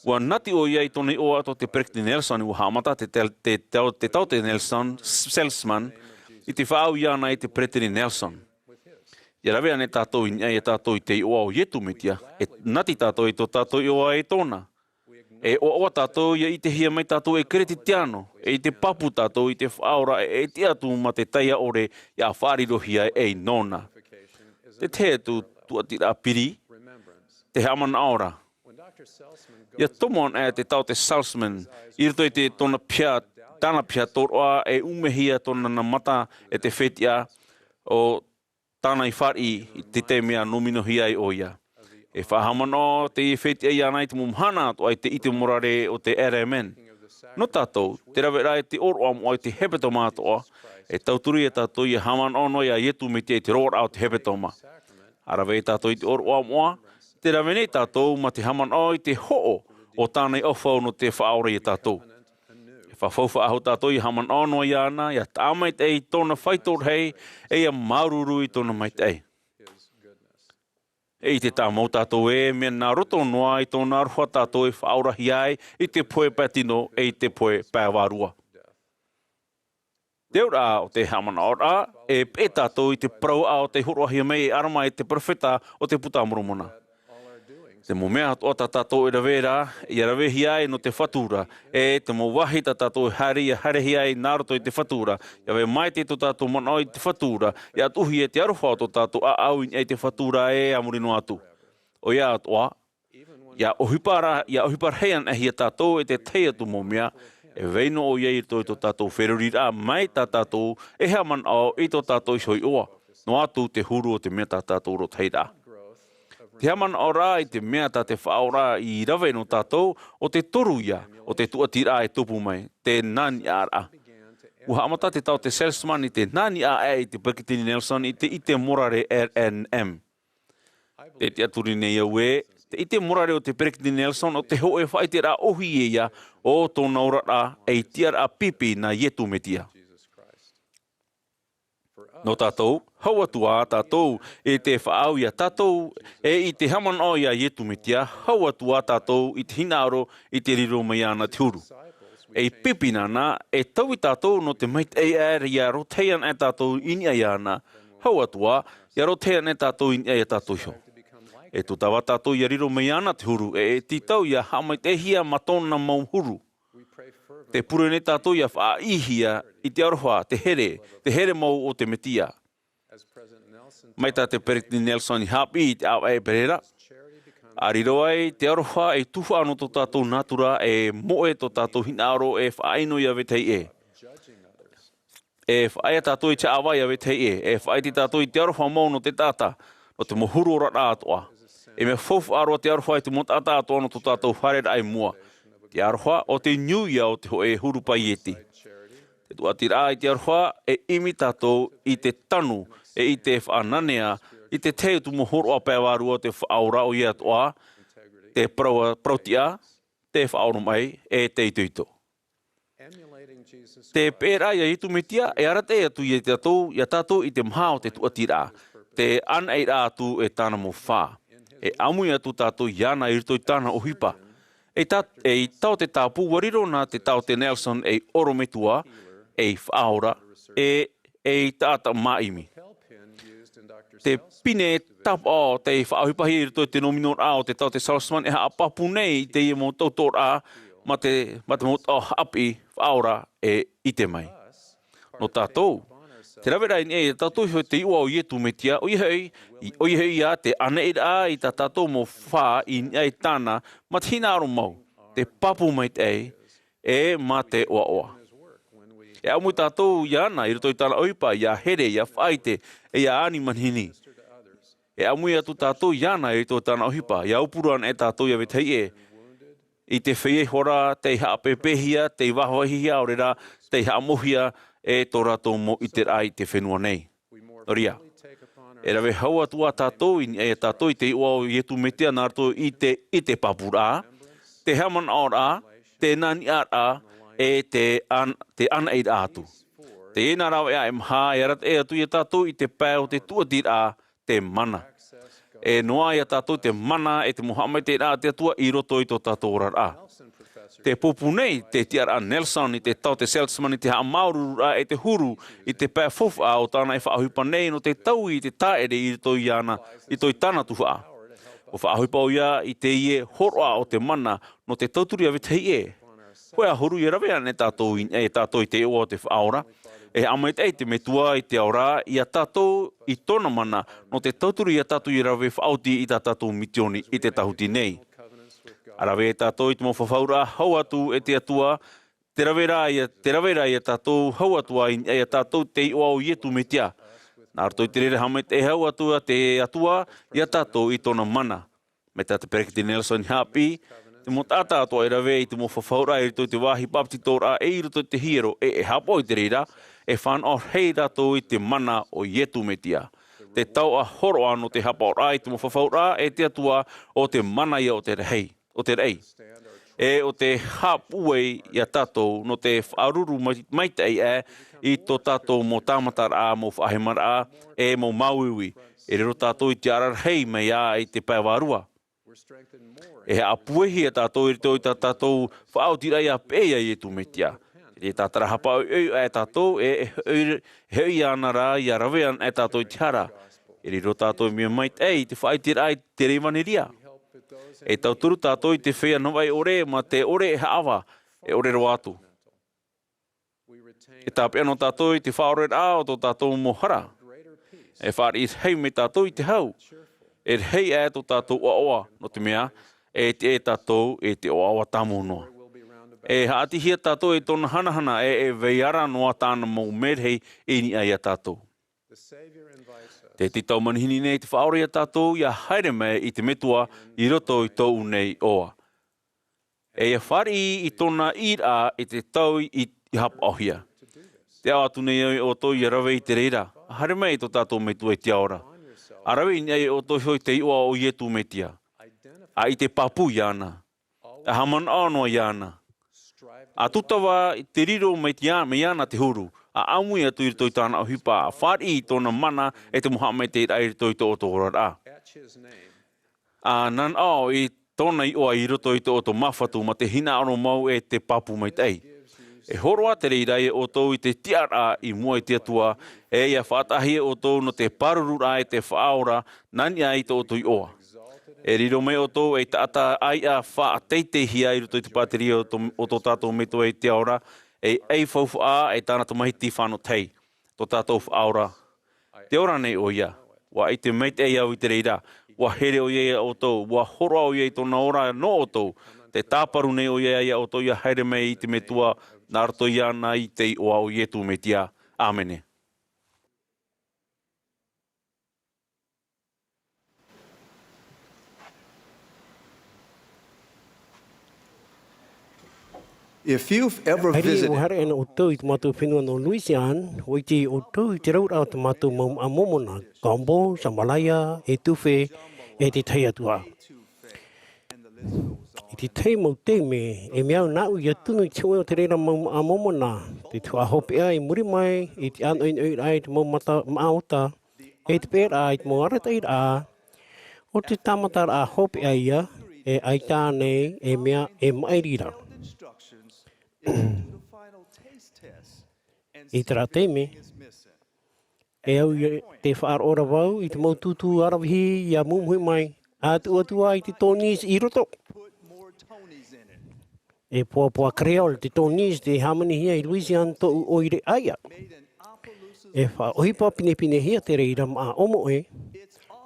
ʻua nati ʻoia i tōna iʻoa atoʻa te Peretiteni Nelson, ʻua haʻamata te, te, te, te, te taote Nelson, Salesman, i te faʻaau iāna i te Peretiteni Nelson. ʻIa rave ānei tātou i niʻa iā tātou i te iʻoa o Iesu Mesia, e nati tātou i tō tātou iʻoa e tōna. E ʻoaʻoa tātou ʻia ʻitehia mai tātou ei Kerisetiano, e ʻite pāpū tātou i te Faʻaora e, e tiʻa atu mā te taiā ʻore ʻia faʻarirohia ei nōna. Te tahi atu tūʻatiraʻa piri, te haʻamanaʻo ra. ʻIa tomo ana te taote Salesman, i roto i te tōna piha, tāna piha tōroʻa e ʻumehia tōna nā mata e te fetiʻa, ʻo tāna i fāriʻi i te taime ʻa nōminohia ai ʻoia. E faʻahaʻamanaʻo teie fetiʻa iāna i te mau mahana atoʻa i te ʻite morare o te R M N. Nō tātou, te raveraʻa i te ʻōroʻa moʻa i te hepetoma atoʻa, e tauturu iā tātou ʻia haʻamanaʻo noa iā Iesu Mesia i te roaraʻa o te hepetoma. ʻA rave tātou i te ʻōroʻa moʻa, tē rave nei tātou mā te haʻamanaʻo i te hoʻo o tāna i ʻaufau nō te faʻaora iā tātou. E faʻahou tātou ʻia haʻamanaʻo noa iāna, ʻia taʻa maitaʻi i tōna faito rahi, e ʻia māuruuru i tōna maitaʻi. E ʻite tāmau tātou ē, mea nā roto noa i tōna aroha tātou e faʻaorahia ai i te pohe pae tino, e i te pohe pae vārua. Te auraʻa o te haʻamanaʻoraʻa, e peʻe tātou i te parauaʻa o tei hōroʻahia mai e ʻArama e te perofeta o te Puta a Moromona. Te mau mea atoʻa tā tātou e rave ra, ʻia ravehia ai nō te Fatu ra, e te mau vāhi tā tātou e haere, ʻia haerehia ai nā roto i te Fatu ra, ʻia vai maitaʻi tō tātou manaʻo i te Fatu ra, ʻia tuʻuhia te aroha o tō tātou ʻāʻau i niʻa i te Fatu ra e a muri noa atu. ʻOia atoʻa, ʻia ʻohipa ra, ʻia ʻohipa rahi anaʻe hia tātou e te tahi atu mau mea, e vai noa ʻoia i roto i tō tātou feruriraʻa mai tā tātou e haʻamanaʻo i tō tātou iho iʻoa, noa atu te huru o te mea tā tātou rotahiraʻa. Te haʻamanaʻoraʻa i te mea tā te Faʻaora i rave nō tātou, ʻo te toru ïa o te tūʻatiraʻa e tupu mai, te nā niʻa raʻa. ʻUa haʻamata te taote Salesman i te nā niʻa aʻe i te Peretiteni Nelson i te ʻite morare R N M. Tē tiʻaturi nei au ē, te ʻite morare o te Peretiteni Nelson ʻo te hōʻē faʻaʻiteraʻa ʻōhie ïa o tōna oraraʻa ei tiʻaraʻa pipi nā Iesu Mesia. Nō tātou, hau atu ā tātou i te faʻaau iā tātou, e i te haʻamanaʻo iā Iesu Mesia, hau atu ā tātou i te hinaʻaro i te riro mai iāna te huru. Ei pipi nāna, e taui tātou nō te maitaʻi aʻe ia rōtahi ana e tātou i niʻa iāna, hau atu ā, ia rōtahi ana e tātou i niʻa iā tātou iho. E tūtava tātou ia riro mai iāna te huru, e, e tītau ia haʻamaitaʻihia mā tōna mau huru. Tē pure nei tātou ia faʻaʻīhia i te aroha, te here, te here mau o te Mesia. Mai tā te Peretiteni Nelson i haʻapiʻi i te ʻāvaʻe e pērā, ʻa riro ai te aroha ei tuhaʻa nō tō tātou nātura e moʻe tō tātou hinaʻaro e faʻaʻino iā vetahi ʻē. E faʻaea tātou i te haʻavā iā vetahi ʻē, e faʻaʻite tātou i te aroha mau nō te taʻata, nō te mau huru oraraʻa atoʻa. E mea faufaʻa roa te aroha i te mau taʻata atoʻa nō tō tātou haereraʻa i mua. Te aroha ʻo te niu ïa o te hōʻē huru paieti. Te tūʻatiraʻa i te aroha, e ʻimi tātou i te tanu, e i te faʻananea, i te tahi atu mau hōroʻa pae vārua o te Faʻaora ʻoia atoʻa, te parau-, parautiʻa, te faʻaoromaʻi, e te itoito. Te peʻeraʻa iā Iesu Mesia, e arataʻi atu iā tātou, iā tātou i te maha o te tūʻatiraʻa, te anaʻiraʻa atu e tāna mau fā. E ʻāmui atu tātou iāna i roto i tāna ʻohipa. E tā-, e i taote tāpū ʻua riro na te taote Nelson ei ʻorometua, ei faʻaora, e ei taʻata māʻimi. Te pine tāpaʻo tei faʻaʻohipa hia i roto i te nōminoraʻa o te taote Salesman e haʻapāpū nei i teie mau tautooraʻa mā te, mā te mau taote haʻapiʻi Faʻaora e ʻite mai. Nō tātou, te raveraʻa i niʻa iā tātou iho i te iʻoa o Iesu Mesia, ʻoia hoʻi, i, ʻoia hoʻi ïa te anaʻiraʻa i tā tātou mau fā i niʻa i tāna, mā te hinaʻaro mau, te pāpū maitaʻi, e mā te ʻoaʻoa. E ʻāmui tātou iāna i roto i tāna ʻohipa, ʻia here, ʻia faʻaʻite, e ʻia ani manihini. E ʻāmui atu tātou iāna i roto i tāna ʻohipa, ʻia aupuru ana e tātou iā vetahi ʻē, i te feiā iho ra tei haʻapēpēhia, tei vāvāhihia, ʻaore rā, tei haʻamauhia e tō rātou mau ʻiteraʻa i te fenua nei. Nō reira, e rave hau atu ā tātou i niʻa iā tātou i te iʻoa o Iesu Mesia nā roto i te, i te pāpūraʻa, te haʻamanaʻoraʻa, te nā niʻa raʻa, e te an-, te anaʻiraʻa atu. Teie nā rāveʻa e maha e arataʻi atu iā tātou i te pae o te tūʻatiraʻa, te mana. E noaʻa iā tātou te mana e te mau haʻamaitaʻiraʻa a te Atua i roto i tō tātou oraraʻa. Tē pūpū nei te tiʻaraʻa Nelson i te taote Salesman i te haʻamāuruururaʻa e te huru i te pae faufaʻa o tāna e faʻaʻohipa nei nō te taui i te tāʻere i roto iāna, i roto i tāna tuhaʻa. ʻUa faʻaʻohipa ʻoia i teie hōroʻa o te mana nō te tauturu iā vetahi ʻē. Hōʻē ʻahuru ʻia rave ana e tātou i, e tātou i te iʻoa o te Faʻaora. E haʻamaitaʻi te Metua i te ao ra iā tātou i tōna mana, nō te tauturu iā tātou ʻia rave faʻaoti i tā tātou misioni i te tāhuti nei. ʻA rave e tātou i te mau fafauraʻa hau atu e te Atua, te rave ra iā, te rave ra iā tātou hau atu ā i, iā tātou te iʻoa o Iesu Mesia. Nā roto i te reira haʻamaitaʻi hau atu ā te Atua iā tātou i tōna mana. Mai tā te Peretiteni Nelson i haʻapiʻi, te mau taʻata atoʻa e rave i te mau fafauraʻa i roto i te vāhi bāpetizoraʻa e i roto i te hiero, e, e haʻapaʻo i te reira, e fānaʻo rahi rātou i te mana o Iesu Mesia. Te taoʻa hōroʻa nō te haʻapaʻoraʻa i te mau fafauraʻa e te Atua, ʻo te mana ïa o te rahi, o te raʻi. E ʻo te haʻapūai iā tātou nō te faʻaruru mai-, maitaʻi aʻe i tō tātou mau tāmataraʻa, mau faʻahemaraʻa, e mau māuiui. E riro tātou i te ara rahi mai ā i te pae vārua. E haʻapūaihia tātou i roto i tā tātou faʻaotiraʻa ʻia peʻe iā Iesu Mesia. Te tātarahapa ʻoiʻoi aʻe tātou, e, e, e, e hoʻi ana rā ʻia rave ana e tātou i te hara. E riro tātou i te mea maitaʻi i te faʻaʻiteraʻa i te ʻevanelia. E tauturu tātou i te feiā navaʻi ʻore, mā te ʻore e haʻavā, e ʻore roa atu. E tāpeʻa noa tātou i te faʻaoreraʻa o tō tātou mau hara. E fāriʻi rahi mai tātou i te hau. E rahi aʻe tō tātou ʻoaʻoa, nō te mea, e tiʻa tātou i te ʻoaʻoa tāmau noa. E haʻatihia tātou e tōna hanahana, e, e vai ara noa tāna mau merahi i niʻa iā tātou. Te tītau manihini nei te Faʻaora ia tātou ia haere mai i te Metua i roto i tōʻu nei iʻoa. E ia fāriʻi i tōna ʻīraʻa i te tau i, i hapaʻohia. Tē ao atu nei au ia ʻoutou ia rave i te reira, haere mai i tō tātou Metua i te ao ra. ʻA rave i niʻa ia ʻoutou iho i te iʻoa o Iesu Mesia. ʻA ʻite pāpū iāna. ʻA haʻamanaʻo noa iāna. ʻA tūtava i te riro mai te ia-, mai iāna te huru. ʻA ʻāmui atu i roto i tāna ʻohipa, ʻa fāriʻi i tōna mana e te mau haʻamaitaʻiraʻa i roto i tō ʻoutou oraraʻa. ʻA nānaʻo i tōna iʻoa i roto i tō ʻoutou māfatu mā te hinaʻaro mau e te pāpū maitaʻi. E hōroʻa te reira ia ʻoutou i te tiʻaraʻa i mua i te Atua, e ia faʻataʻahia ʻoutou nō te pārururaʻa e te Faʻaora nā niʻa i tō ʻoutou iʻoa. E riro mai ʻoutou ei taʻata ʻāiʻa faʻateiteihia i roto i te pātireia o tō, o tō tātou Metua i te ao ra, ei, ei faufaʻa, e tāna tamaiti fānau tahi, tō tātou Faʻaora. Tē ora nei ʻoia. ʻUa ʻite maitaʻi au i te reira. ʻUa here ʻoia ia ʻoutou. ʻUa hōroʻa ʻoia i tōna ora nō ʻoutou. Tē tāparu nei ʻoia ia ʻoutou ia haere mai i te Metua, nā roto iāna i te iʻoa o Iesu Mesia. ʻĀmene. If you've ever Haere, ʻua visited haere ana ʻoutou i te mātou fenua nō Louisiane, ʻua ʻite ʻoutou i te rauraʻa o te mātou mau maʻa Momona, Gumbo, Jambalaya, Etouffee, e te tahi atu ā. I te tahi mau taime, e mea au nāʻu ia tunu i te hōʻē o te reira mau maʻa Momona, te tuhaʻa hopeʻa i muri mai i te ʻānoʻinoʻiraʻa i te mau mata-, maʻa ota, e te peʻeraʻa i te mau arataʻiraʻa, ʻo te tāmataraʻa hopeʻa ia, e ʻaita ānei e mea e maʻiri ra. I terā taime, e au ia te faʻaroʻo ra vau i te mau tūtū aravihi ia mumuhi mai, ʻa tuʻu atu ā i te Tony's i roto. E poapoa Creole te Tony's tē hāmanihia i Louisiane tōʻu ʻoire ʻāiʻa. E faʻaʻohipa pinepinehia te reira maʻa ʻōmoʻe,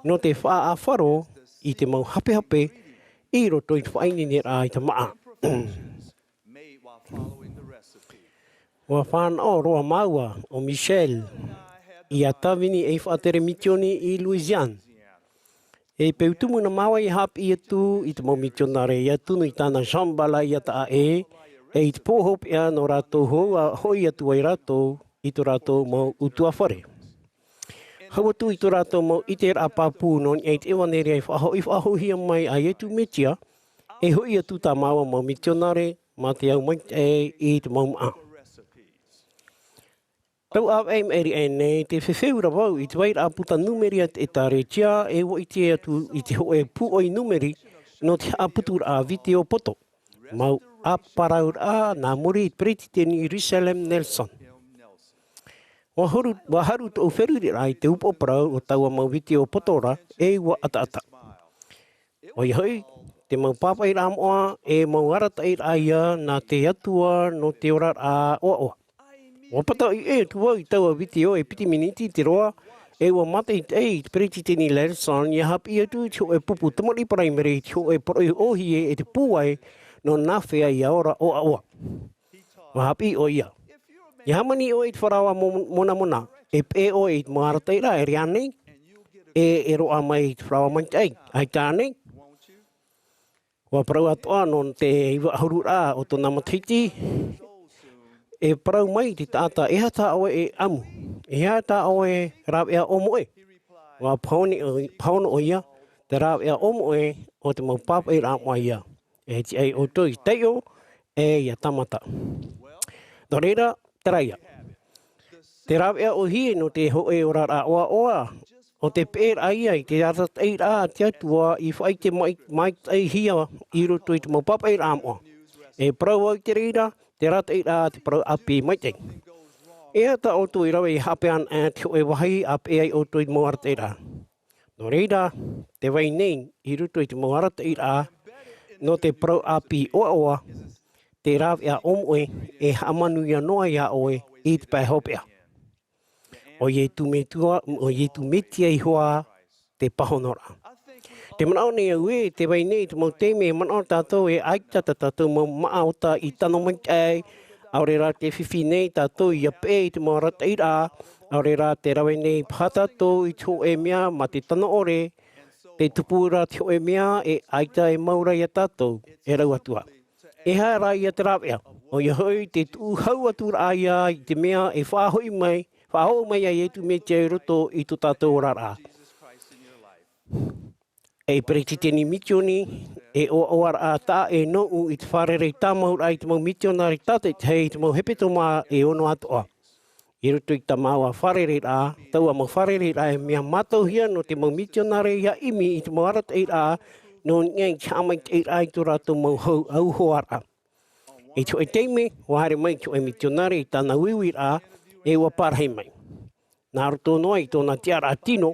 nō te faʻaʻāfaro i te mau hapehape i roto i te faʻaineineraʻa i te maʻa. ʻUa fānaʻo roa māua ʻo Michel ia tāvini ei faʻatere misioni i Louisiane. E peu tumu na māua ia haʻapiʻi atu i te mau misionare ia tunu i tāna jambalaya taʻa ʻē, e i te pō hopeʻa nō rātou hou ā, hoʻi atu ai rātou i tō rātou mau ʻutuāfare. Hau atu i tō rātou mau ʻiteraʻa pāpū nō niʻa i te ʻevaneria i faʻahoʻi, faʻahoʻihia mai a Iesu Mesia, e hoʻi atu tā māua mau misionare mā te au maitaʻi i te mau maʻa. Tau ʻāvaʻe maʻiri aʻe nei, tē fefeu ra vau i te vairaʻa puta numeri a te ʻĒtārētia, e ʻua ʻite atu i te hōʻē pūʻoi numeri nō te haʻaputuraʻa vitiō poto. Mau ʻāparauraʻa nā muri i te peretiteni Russell M. Nelson. ʻUa haru, ʻua haru tōʻu feruriraʻa i te upoʻo parau o taua mau vitiō poto ra, e ʻua ʻataʻata. ʻOia hoʻi, te mau pāpaʻiraʻa moʻa, e mau arataʻiraʻa ia nā te Atua nō te oraraʻa ʻoaʻoa. ʻUa pātoʻi ʻē atu vau i taua vitiō e piti miniti te roa, e ʻua mātaʻitaʻi i te peretiteni Nelson ia haʻapiʻi atu i te hōʻē pupu tamariʻi paraimere i te hōʻē poroʻi ʻōhie e te pūai nō nāfea ia ora ʻoaʻoa. ʻUa haʻapiʻi ʻoia. Ia hāmani ʻoe i te faraoa mo-, monamona, e peʻe ʻoe i te mau arataʻiraʻa, ʻere ānei? E, e roaʻa mai i te faraoa maitaʻi, ʻaita ānei? ʻUa parau atoʻa nō te iva ʻahuru rā o tōna matahiti, e parau mai te taʻata, e aha tā ʻoe e ʻamu? E aha tā ʻoe rāveʻa ʻōmoʻe? ʻUa pāhono ʻo-, pāhono ʻoia, te rāveʻa ʻōmoʻe o te mau pāpaʻiraʻa moʻa ia. E tiʻa ai ʻoutou i taiʻo, e ia tāmata. Nō reira, terā ia. Te rāveʻa ʻōhie nō te hōʻē oraraʻa ʻoaʻoa, ʻo te peʻeraʻa ia i te arataʻiraʻa a te Atua i faʻaʻite mai-, maitaʻihia i roto i te mau pāpaʻiraʻa moʻa. E parau vau i te reira, te arataʻiraʻa a te parau ʻāpī maitaʻi. E aha tā ʻoutou i rave i haʻapeʻe ana, e te hōʻē vāhi ʻa peʻe ai ʻoutou i te mau arataʻiraʻa. Nō reira, tē vai nei i roto i te mau arataʻiraʻa, nō te parau ʻāpī ʻoaʻoa, te rāveʻa ʻōmoʻe, e haʻamanuia noa iā ʻoe i te pae hopeʻa. ʻO Iesu Mesia, ʻo Iesu Mesia iho ā te pāhonoraʻa. Tē manaʻo nei au ē, tē vai nei te mau taime e manaʻo tātou e ʻaita tā tātou mau maʻa ota i tano maitaʻi, ʻAore rā te fifi nei tātou ia peʻe i te mau arataʻiraʻa, ʻaore rā te rave nei paha tātou i te hōʻē mea mā te tano ʻore, te tupu ra te hōʻē mea e ʻaita e mau ra ia tātou, e rau atu ā. E aha rā ia te rāveʻa? ʻOia hoʻi te tuʻu hau atu rā ia i te mea e faʻahoʻi mai, faʻahoʻi mai ai Iesu Mesia i roto i tō tātou oraraʻa. E peretiteni misioni, e ʻoaʻoa rā taʻa ʻē nōʻu i te fārerei tāmau rā i te mau misionare tātaʻitahi i te mau hepetoma e ono atoʻa. I roto i tā māua fārereiraʻa, taua mau fārereiraʻa e mea mātauhia nō te mau misionare ia ʻimi i te mau arataʻiraʻa nō niʻa i te haʻamaitaʻiraʻa i tō rātou mau hau-, auhoaraʻa. I te hōʻē taime, ʻua haere mai te hōʻē misionare i tāna uiuiraʻa, e ʻua parahi mai. Nā roto noa i tōna tiʻaraʻa tino,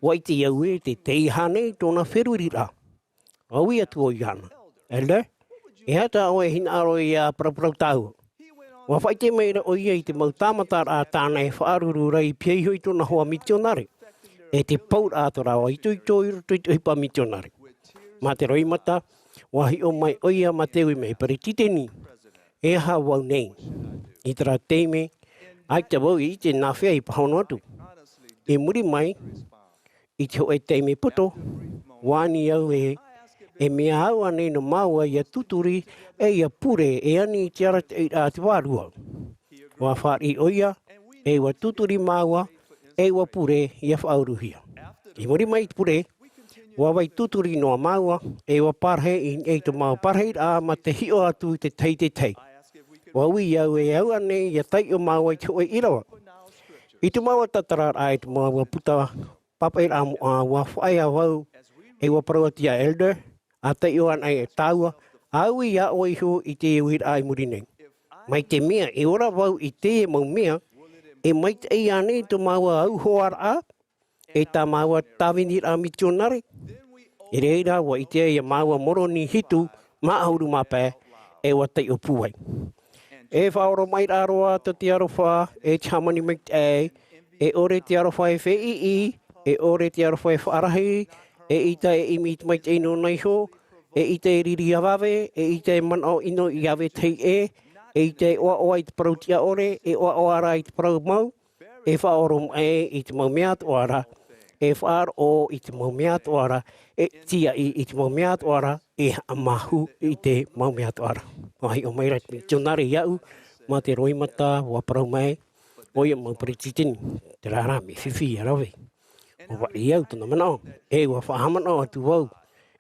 ʻua ʻite au ē te teiaha nei tōna feruriraʻa. ʻUa ui atu ʻo Iana, "Elder, e aha tā ʻoe e hinaʻaro ia paraparau tāua?" ʻUa faʻaʻite mai ra ʻoia i te mau tāmataraʻa tāna e faʻaruru ra i pihaʻi iho i tōna hoa misionare, e te pauraʻa atoʻa rāua itoito i roto i te ʻohipa misionare. Mā te roimata, ʻua hiʻo mai ʻoia mā te ui mai, "Peretiteni, e aha vau nei? I terā taime, ʻaita vau i ʻite nā hea i pāhono atu." I muri mai, i te hōʻē taime poto, ʻua ani au ē, e mea au ānei nō māua ia tūturi, e ia pure, e ani i te arataʻiraʻa a te Vārua. ʻUa fāriʻi ʻoia, e ʻua tūturi māua, e ʻua pure ia faʻauruhia. I muri mai i te pure, ʻua vai tūturi noa māua, e ʻua parahi i niʻa i tō māua parahiraʻa mā te hiʻo atu i te tahi i te tahi. ʻUa ui au e au ānei ia taiʻo māua i te hōʻē ʻīrava. I tō māua tātararaʻa i tō māua puta pāpaʻiraʻa moʻa, ʻua faʻaea vau, e ʻua parau atu ia Elder, ʻa taiʻo anaʻe tāua, ʻa ui iā ʻoe iho i te uiraʻa i muri nei. Mai te mea e ora vau i teie mau mea, e maitaʻi ānei tō māua auhoaraʻa, e tā māua tāviniraʻa misionare? I reira ʻua ʻite ai iā māua Moroni hitu, mā ʻahuru mā pae, e ʻua taiʻo pūai. E faʻaoromaʻiraʻa roa tō te aroha, e te hāmani maitaʻi, e ʻore te aroha e feiʻi, e ʻore te aroha e faʻarahi, eʻita e ʻimi i te maitaʻi nōna iho, eʻita e riri ia vave, eʻita e manaʻo ʻino i vetahi ʻē, eʻita e ʻoaʻoa i te parau tiʻa ʻore, e ʻoaʻoa rā i te parau mau, e faʻaoromaʻi i te mau mea atoʻa ra, e faʻaroʻo i te mau mea atoʻa ra, e tīaʻi i te mau mea atoʻa ra, e haʻamāuruuru i te mau mea atoʻa ra. ʻUa hiʻo mai ra te misionare iāʻu, mā te roimata, ʻua parau mai, ʻoia mau peretiteni, terā rā mea fifi ia rave. ʻUa vaʻi au tōna manaʻo, e ʻua faʻahaʻamanaʻo atu vau,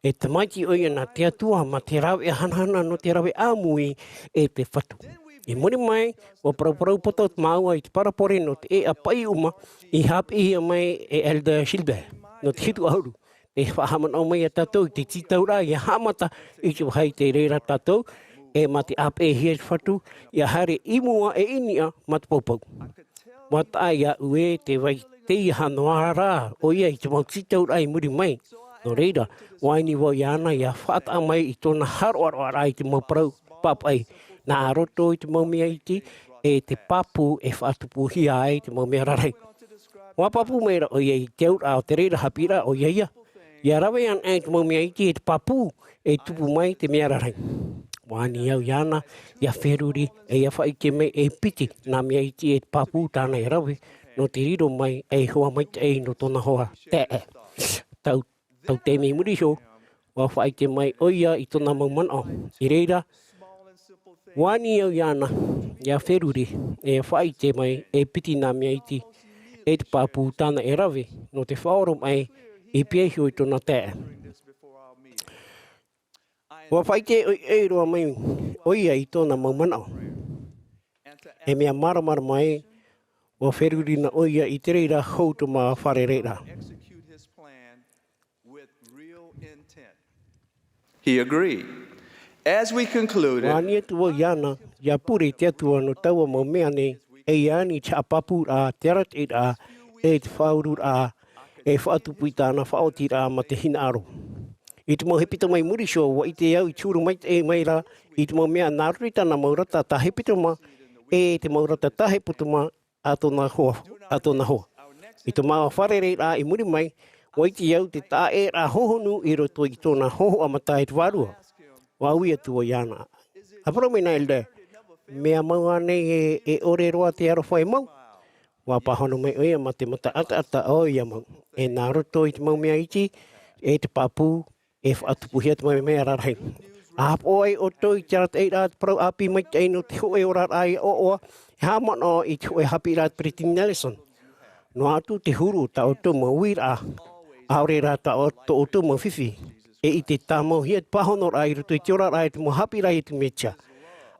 e tamaiti ʻoia nā te Atua mā te rāveʻa hanahana nō te rave ʻāmui e te Fatu. I muri mai, ʻua parauparau poto māua i te parabole nō te ʻēʻa paʻiuma i haʻapiʻihia mai e Elder Gilbert, nō te hitu ʻahuru. E faʻahaʻamanaʻo mai iā tātou i te tītauraʻa ia haʻamata i te vāhi tē reira tātou, e mā te ʻāpeʻehia te Fatu, ia haere i mua e i niʻa mā te poupou. ʻUa taʻa iāʻu ē te vai teiaha noa rā ʻoia i te mau tītauraʻa i muri mai. Nō reira, ʻua ani vau iāna ia faʻataʻa mai i tōna haroʻaroʻaraʻa i te mau parau pāpaʻi, nā roto i te mau mea iti, e te pāpū e faʻatupuhia ai te mau mea rarahi. ʻUa pāpū mai ra ʻoia i te auraʻa o te reira haʻapiʻiraʻa ʻoia ia. Ia rave anaʻe te mau mea iti e te pāpū, e tupu mai te mea rarahi. ʻUa ani au iāna, ia feruri, e ia faʻaʻite mai e piti nā mea iti e te pāpū tāna e rave, nō te riro mai e hoa maitaʻi nō tōna hoa taeaʻe. Tau, tau taime i muri iho, ʻua faʻaʻite mai ʻoia i tōna mau manaʻo. I reira, ʻua ani au iāna, ia feruri, e faʻaʻite mai e piti nā mea iti e te pāpū tāna e rave, nō te faʻaoromaʻi i pihaʻi iho i tōna taeaʻe. ʻUa faʻaʻite ʻoiʻoi roa mai ʻoia i tōna mau manaʻo. E mea māramarama ē, ʻua feruri na ʻoia i te reira hou tō māua fārereiraʻa. He agreed. As we concluded, ʻUa ani atu vau iāna, ia pure te Atua nō taua mau mea nei, e ia ani te haʻapāpūraʻa, te arataʻiraʻa, e te faʻaururaʻa, e faʻatupu i tāna faʻaotiraʻa mā te hinaʻaro. I te mau hepetoma i muri iho, ʻua ʻite au i te huru maitaʻi mai ra, i te mau mea nā roto i tāna mau rata tā hepetoma, e te mau rata tā hepetoma, a tōna hoa, a tōna hoa. I tō māua fārereiraʻa i muri mai, ʻua ʻite au te taʻaʻēraʻa hohonu i roto i tōna hōhoʻa mata e te Vārua. ʻUa ui atu vau iāna, ʻA parau mai na Elder, mea mau ānei e, e ʻore roa te aroha e mau? Ua pāhono mai ʻoia mā te mata ʻataʻata ʻo ia mau. E nā roto i te mau mea iti, e te pāpū, e faʻatupuhia te mau mea rarahi. ʻA haʻapaʻo ai ʻoutou i te arataʻiraʻa te parau ʻāpī maitaʻi nō te hōʻē oraraʻa ʻoaʻoa, e haʻamanaʻo i te hōʻē haʻapiʻiraʻa a te Peretiteni Nelson. Noa atu te huru o tā ʻoutou mau uiraʻa, ʻaore rā tā ʻo-, tō ʻoutou mau fifi. E ʻite tāmauhia te pāhonoraʻa i roto i te oraraʻa e te mau haʻapiʻiraʻa a Iesu Mesia.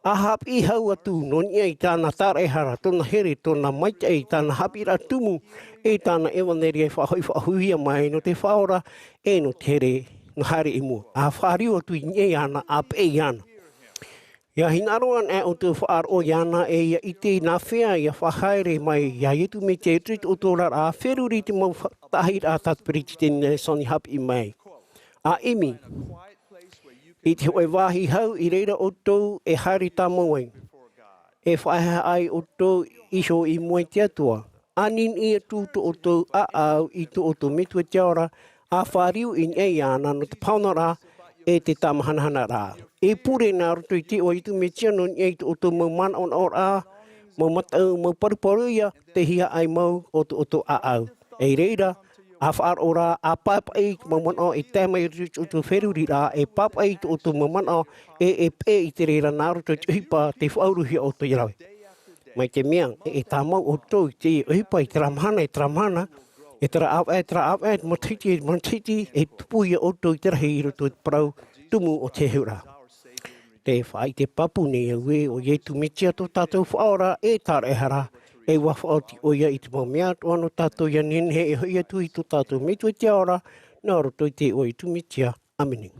ʻA haʻapiʻi hau atu nō niʻa i tāna tāraʻehara, tōna here, tōna maitaʻi, tāna haʻapiʻiraʻa tumu, e tāna ʻevanelia e faʻahoʻi faʻahouhia mai nō te Faʻaora, e nō te here nō haere i mua. ʻA fāriu atu i niʻa iāna, ʻa peʻe iāna. ʻIa hinaʻaro anaʻe ʻoutou e faʻaroʻo iāna, e ʻia ʻite nā hea ʻia faʻahaere mai ia Iesu Mesia i roto i tō ʻoutou oraraʻa, feruri i te mau fa-, taʻahiraʻa tā te Peretiteni Nelson i haʻapiʻi mai. ʻA ʻimi i te hōʻē vāhi hau i reira ʻoutou e haere tāmau ai. E faʻaeaha ai ʻoutou iho i mua i te Atua. ʻA niniʻi atu tō ʻoutou ʻāʻau i tō ʻoutou Metua i te ao ra, ʻa fāriu i niʻa iāna nō te pāhonoraʻa e te tāmahanahanaraʻa. E pure nā roto i te iʻoa a Iesu Mesia nō niʻa i tō ʻoutou mau manaʻonaʻoraʻa, mau mataʻu, mau paruparuhia, te hiaʻai mau o tō ʻoutou ʻāʻau. E i reira, ʻa faʻaroʻo rā, ʻa pāpaʻi i te mau manaʻo e tae mai i roto i tō ʻoutou feruriraʻa, e pāpaʻi i tō ʻoutou mau manaʻo, e, e peʻe i te reira nā roto i te ʻohipa, tē faʻauruhia ʻoutou ia rave. Mai te mea, e, e tāmau ʻoutou i te ʻohipa i terā mahana, i terā mahana, i terā ʻāvaʻe, i terā ʻāvaʻe, matahiti, matahiti, e tupu ia ʻoutou i te rahi i roto i te parau tumu o te hehuraʻa. Tē faʻaʻite pāpū nei au ē, ʻo Iesu Mesia tō tātou Faʻaora e Tāraʻehara, e ʻua faʻaoti ʻoia i te mau mea atoʻa nō tātou ʻia nehenehe e hoʻi atu i tō tātou Metua i te ao ra, nā roto i te iʻoa o Iesu Mesia. ʻĀmene.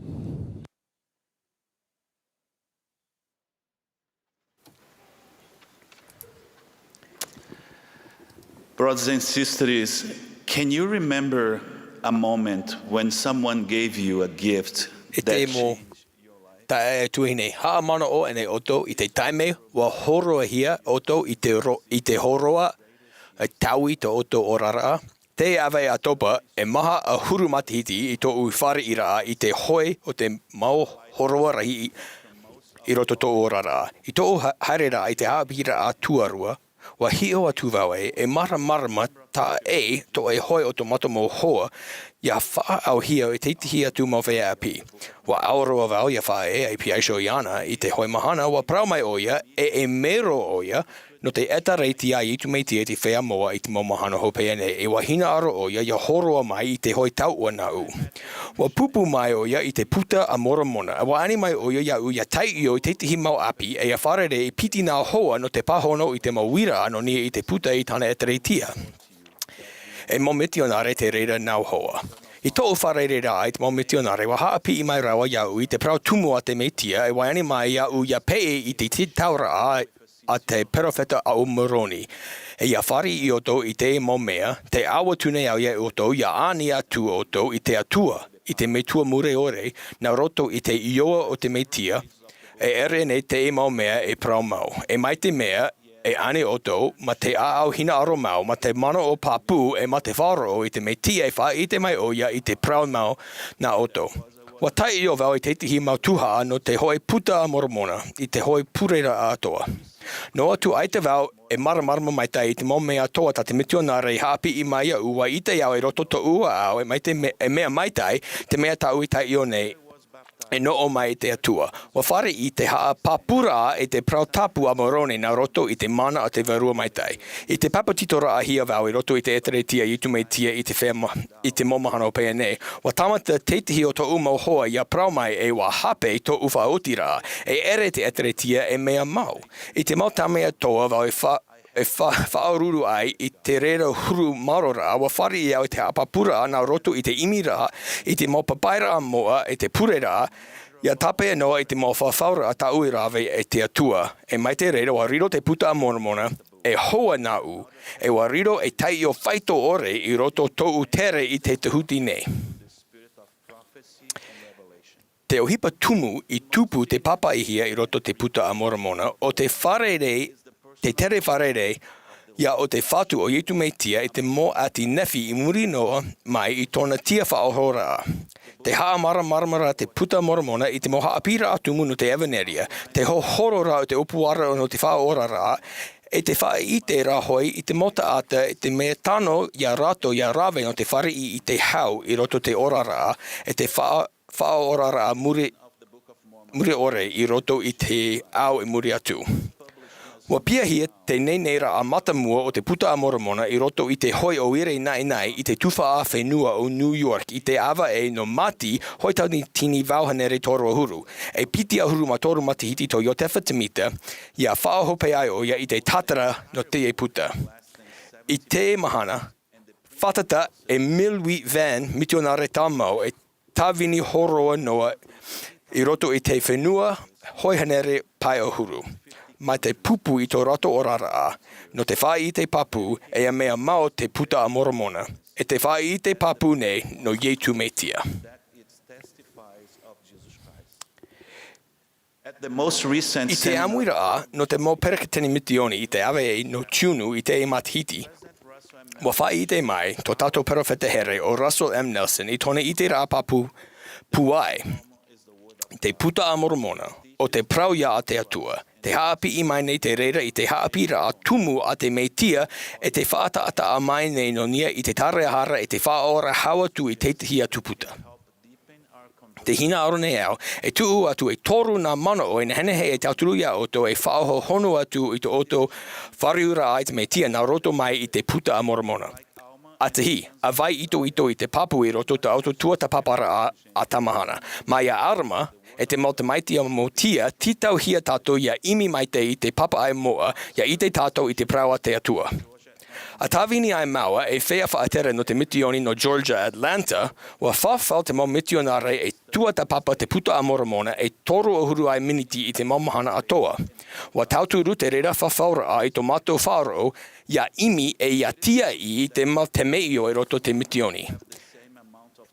Brothers and sisters, can you remember a moment when someone gave you a gift E te that mo changed your life? Taeaʻe tuahine, haʻamanaʻo ānei ʻoutou i te taime ʻua hōroʻahia ʻoutou i te ro-, i te hōroʻa, e taui tō ʻoutou oraraʻa? Tē ʻāvaʻe ʻa Topa, e maha ʻahuru matahiti i tōʻu fāriʻiraʻa i te hoe o te mau hōroʻa rahi i, i roto tōʻu oraraʻa. I tōʻu ha-, haereraʻa i te haʻapiʻiraʻa tuarua, ʻua hiʻo atu vau ē, e māramarama taʻa ʻē tō e hoe o tō mātou mau hoa, ʻia faʻaauhia e te tahi atu mau feiā ʻāpī. ʻUa ʻaore roa vau ʻia faʻaea e Piaisho iāna i te hoe mahana, ʻua parau mai ʻoia, e, e mero ʻoia, nō te ʻĒtārētia a Iesu Mesia i te feiā moʻa i te mau mahana hopeʻa nei, e ʻua hinaʻaro ʻoia ʻia hōroʻa mai i te hoe tauʻa nāʻu. ʻUa pūpū mai ʻoia i te Buka a Moromona, ʻua ani mai ʻoia iāʻu ʻia taiʻo i te tahi mau ʻāpī, e ʻia fārerei e piti nā hoa nō te pāhono i te mau uiraʻa nō niʻa i te buka i tāna ʻĒtārētia. E mau mitionare te reira nā hoa. I tōʻu fārereiraʻa i te mau mitionare, ʻua haʻapiʻi mai rāua iāʻu i te parau tumu a te Mesia, e ʻua ani mai iāʻu ʻia peʻe i te, te tauraʻa a te perofeta a ʻo Moroni. E ʻia fāriʻi ʻoutou i te mau mea, tē ʻāua atu nei au ia ʻoutou, ʻia ani atu ʻoutou i te Atua, i te Metua Mure ʻore, nā roto i te iʻoa o te Mesia, e ʻere nei te mau mea e parau mau. E mai te mea, e ani ʻoutou, mā te ʻāʻau hinaʻaro mau, mā te manaʻo pāpū, e mā te faʻaroʻo i te Mesia e faʻaʻite mai ʻoia i te parau mau nā ʻoutou. ʻUa taiʻo vau i te tahi mau tuhaʻa nō te hoe Buka a Moromona, i te hoe pureraʻa atoʻa. Noa atu ʻaita vau e māramarama maitaʻi i te mau mea atoʻa tā te mitionare i haʻapiʻi mai iāʻu, ʻua ʻite au i roto tōʻu ʻāʻau, e mai te me-, e mea maitaʻi, te mea tāʻu i taiʻo nei, e noʻo mai i te Atua. ʻUa fāriʻi te haʻapāpūraʻa i te parau tāpū a Moroni nā roto i te mana a te Vārua Maitaʻi. I te papetitoraʻahia vau i roto i te ʻĒtārētia a Iesu Mesia i te feiā ma-, i te mau mahana hopeʻa nei, ʻua tāmata te tahi o tōʻu mau hoa ʻia parau mai ē ʻua hape tōʻu faʻaotiraʻa, e ʻere te ʻĒtārētia e mea mau. I te mau taime atoʻa vau e fa-, e fa-, faʻaruʻuru ai i te reira huru maoro ra, ʻua fāriʻi au i te haʻapāpūraʻa nā roto i te ʻimiraʻa, i te mau papaʻiraʻa moʻa, i te pureraʻa, ʻia tāpeʻa noa i te mau fafauraʻa tāʻu i rave e te Atua. E mai te reira, ʻua riro te Buka a Moromona, e hoa nāʻu, e ʻua riro e taiʻo faito ʻore i roto tōʻu tere i te tahuti nei. Te ʻohipa tumu i tupu tei pāpaʻihia i roto te Buka a Moromona, ʻo te fārerei, te tere fārerei, Ia o te Fatu o Iesu Mesia i te mau ʻati Nephi i muri noa mai i tōna tiʻa faʻaora. Te haʻamāramarama ra te Puta Moromona i te mau haʻapiʻiraʻa tumu nō te ʻevanelia, te hohoro ra o te ʻōpuaraʻa nō te faʻaoraraʻa, e te faʻaʻite ra hoʻi i te mau taʻata i te mea tano ia rātou ia rave nō te fāriʻi i te hau i roto te oraraʻa, e te faʻa-, faʻaoraraʻa muri, muri ʻore i roto i te ao i muri atu. Ua piahia te neneiraʻa mātāmua o te Puta a Moromona i roto i te hoi o ʻIrēnā i te tuhaʻa fenua o New York i te ʻāvaʻe nō Māti hōʻē tauatini vaʻu hānere toru ʻahuru, e piti ʻahuru mā toru matahiti tō Iosepha Smith, ia faʻahope ai ʻoia i te tātara nō te puta. I te mahana, fātata e Milwee Vance, mitionare tāmau, e tāvini hōroa noa i roto i te fenua hōʻē hānere pae ʻahuru, mai te pupu i tō rātou oraraʻa, nō te faʻaʻite pāpū, e ia mea mau te Puta a Moromona, e te faʻaʻite pāpū nei nō Iesu Mesia. At the most recent I te Sem- ʻāmuiraʻa nō te mau peretiteni misioni i te ʻāvaʻe nō Tiunu i teie matahiti, ua faʻaʻite mai tō tātou perofeta here ʻo Russell M. Nelson i tōna ʻiteraʻa pāpū, pūai, te Puta a Moromona, ʻo te parau ia a te Atua, tē haʻapiʻi mai nei te reira i te haʻapiʻiraʻa tumu a te Mesia, e tē faʻataʻataʻa mai nei nō niʻa i te tarahara e te faʻaora hau atu i te tahi atu puta. Tē hinaʻaro nei au, e tuʻu atu e toru nā manaʻo e nehenehe e tauturu ia ʻoutou e faʻahohonu atu i tō ʻoutou fāriuraʻa i te Mesia nā roto mai i te Puta a Moromona. ʻA tahi, ʻa vai itoito i te pāpū i roto tā ʻoutou tuatāpaparaʻa a Tamahana. Mai ia Arama, e te mau tamaiti a Mosia, tītauhia tātou ia ʻimi maitaʻi i te pāpaʻi moʻa, ia ʻite tātou i te parau a te Atua. ʻA tāvini ai māua e feiā faʻatere nō te misioni nō Georgia Atlanta, ua fafau te mau mitionare e tuatāpapa te Puta a Moromona e toru ʻahuru ai miniti i te mau mahana atoʻa. Ua tauturu te reira fafauraʻa i tō mātou faʻaroʻo, ia ʻimi e ia tīaʻi i te mau temeio i roto te misioni.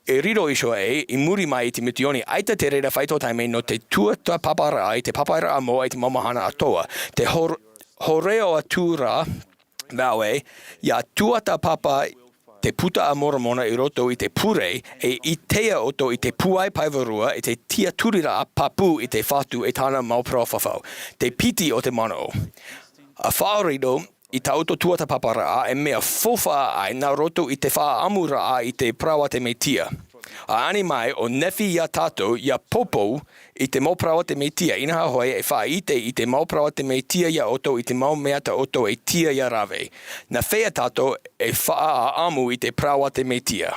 E riro iho ē, i muri mai i te misioni, ʻaita te reira faito taime nō te tuatāpaparaʻa i te pāpaʻiraʻa moʻa i te mau mahana atoʻa. Tē hor-, hōroʻa atu ra vau ē, ia tuatāpapa te Puta a Moromona i roto i te pure, e ʻite ʻoutou i te pūai pae vārua, i te tiaturiraʻa pāpū i te Fatu e tāna mau parau fafau. Te piti o te manaʻo. ʻA faʻariro i tā ʻoutou tuatāpaparaʻa e mea faufaʻa ai nā roto i te faʻaʻamuraʻa i te parau a te Mesia. ʻA ani mai ʻo Nephi ia tātou, ia poupou i te mau parau a te Mesia, inaha hoʻi e faʻaʻite i te mau parau a te Mesia ia ʻoutou i te mau mea tā ʻoutou e tiʻa ia rave. Nā hea tātou e faʻaʻamu i te parau a te Mesia?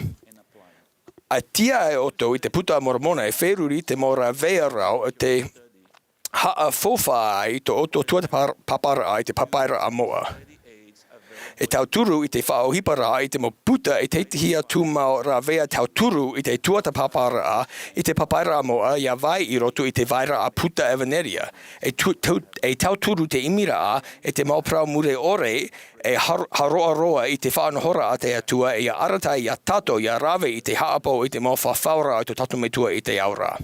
ʻA tiʻa ai ʻoutou i te Puta a Moromona e feruri te mau rāveʻa rau o te haʻafaufaʻa ai tō ʻoutou tuatāpaparaʻa i te pāpaʻiraʻa moʻa. E tauturu i te faʻaʻohiparaʻa i te mau puta e te tahi atu mau rāveʻa tauturu i te tuatāpaparaʻa i te pāpaʻiraʻa moʻa ia vai i roto i te vairaʻa puta ʻevanelia. E tu-, tu-, e tauturu te ʻimiraʻa e te mau parau mure ʻore e har-, haroaroa i te faʻanahoraʻa a te Atua e ia arataʻi ia tātou ia rave i te haʻapaʻo i te mau fafauraʻa o tō tātou Metua i te ao ra.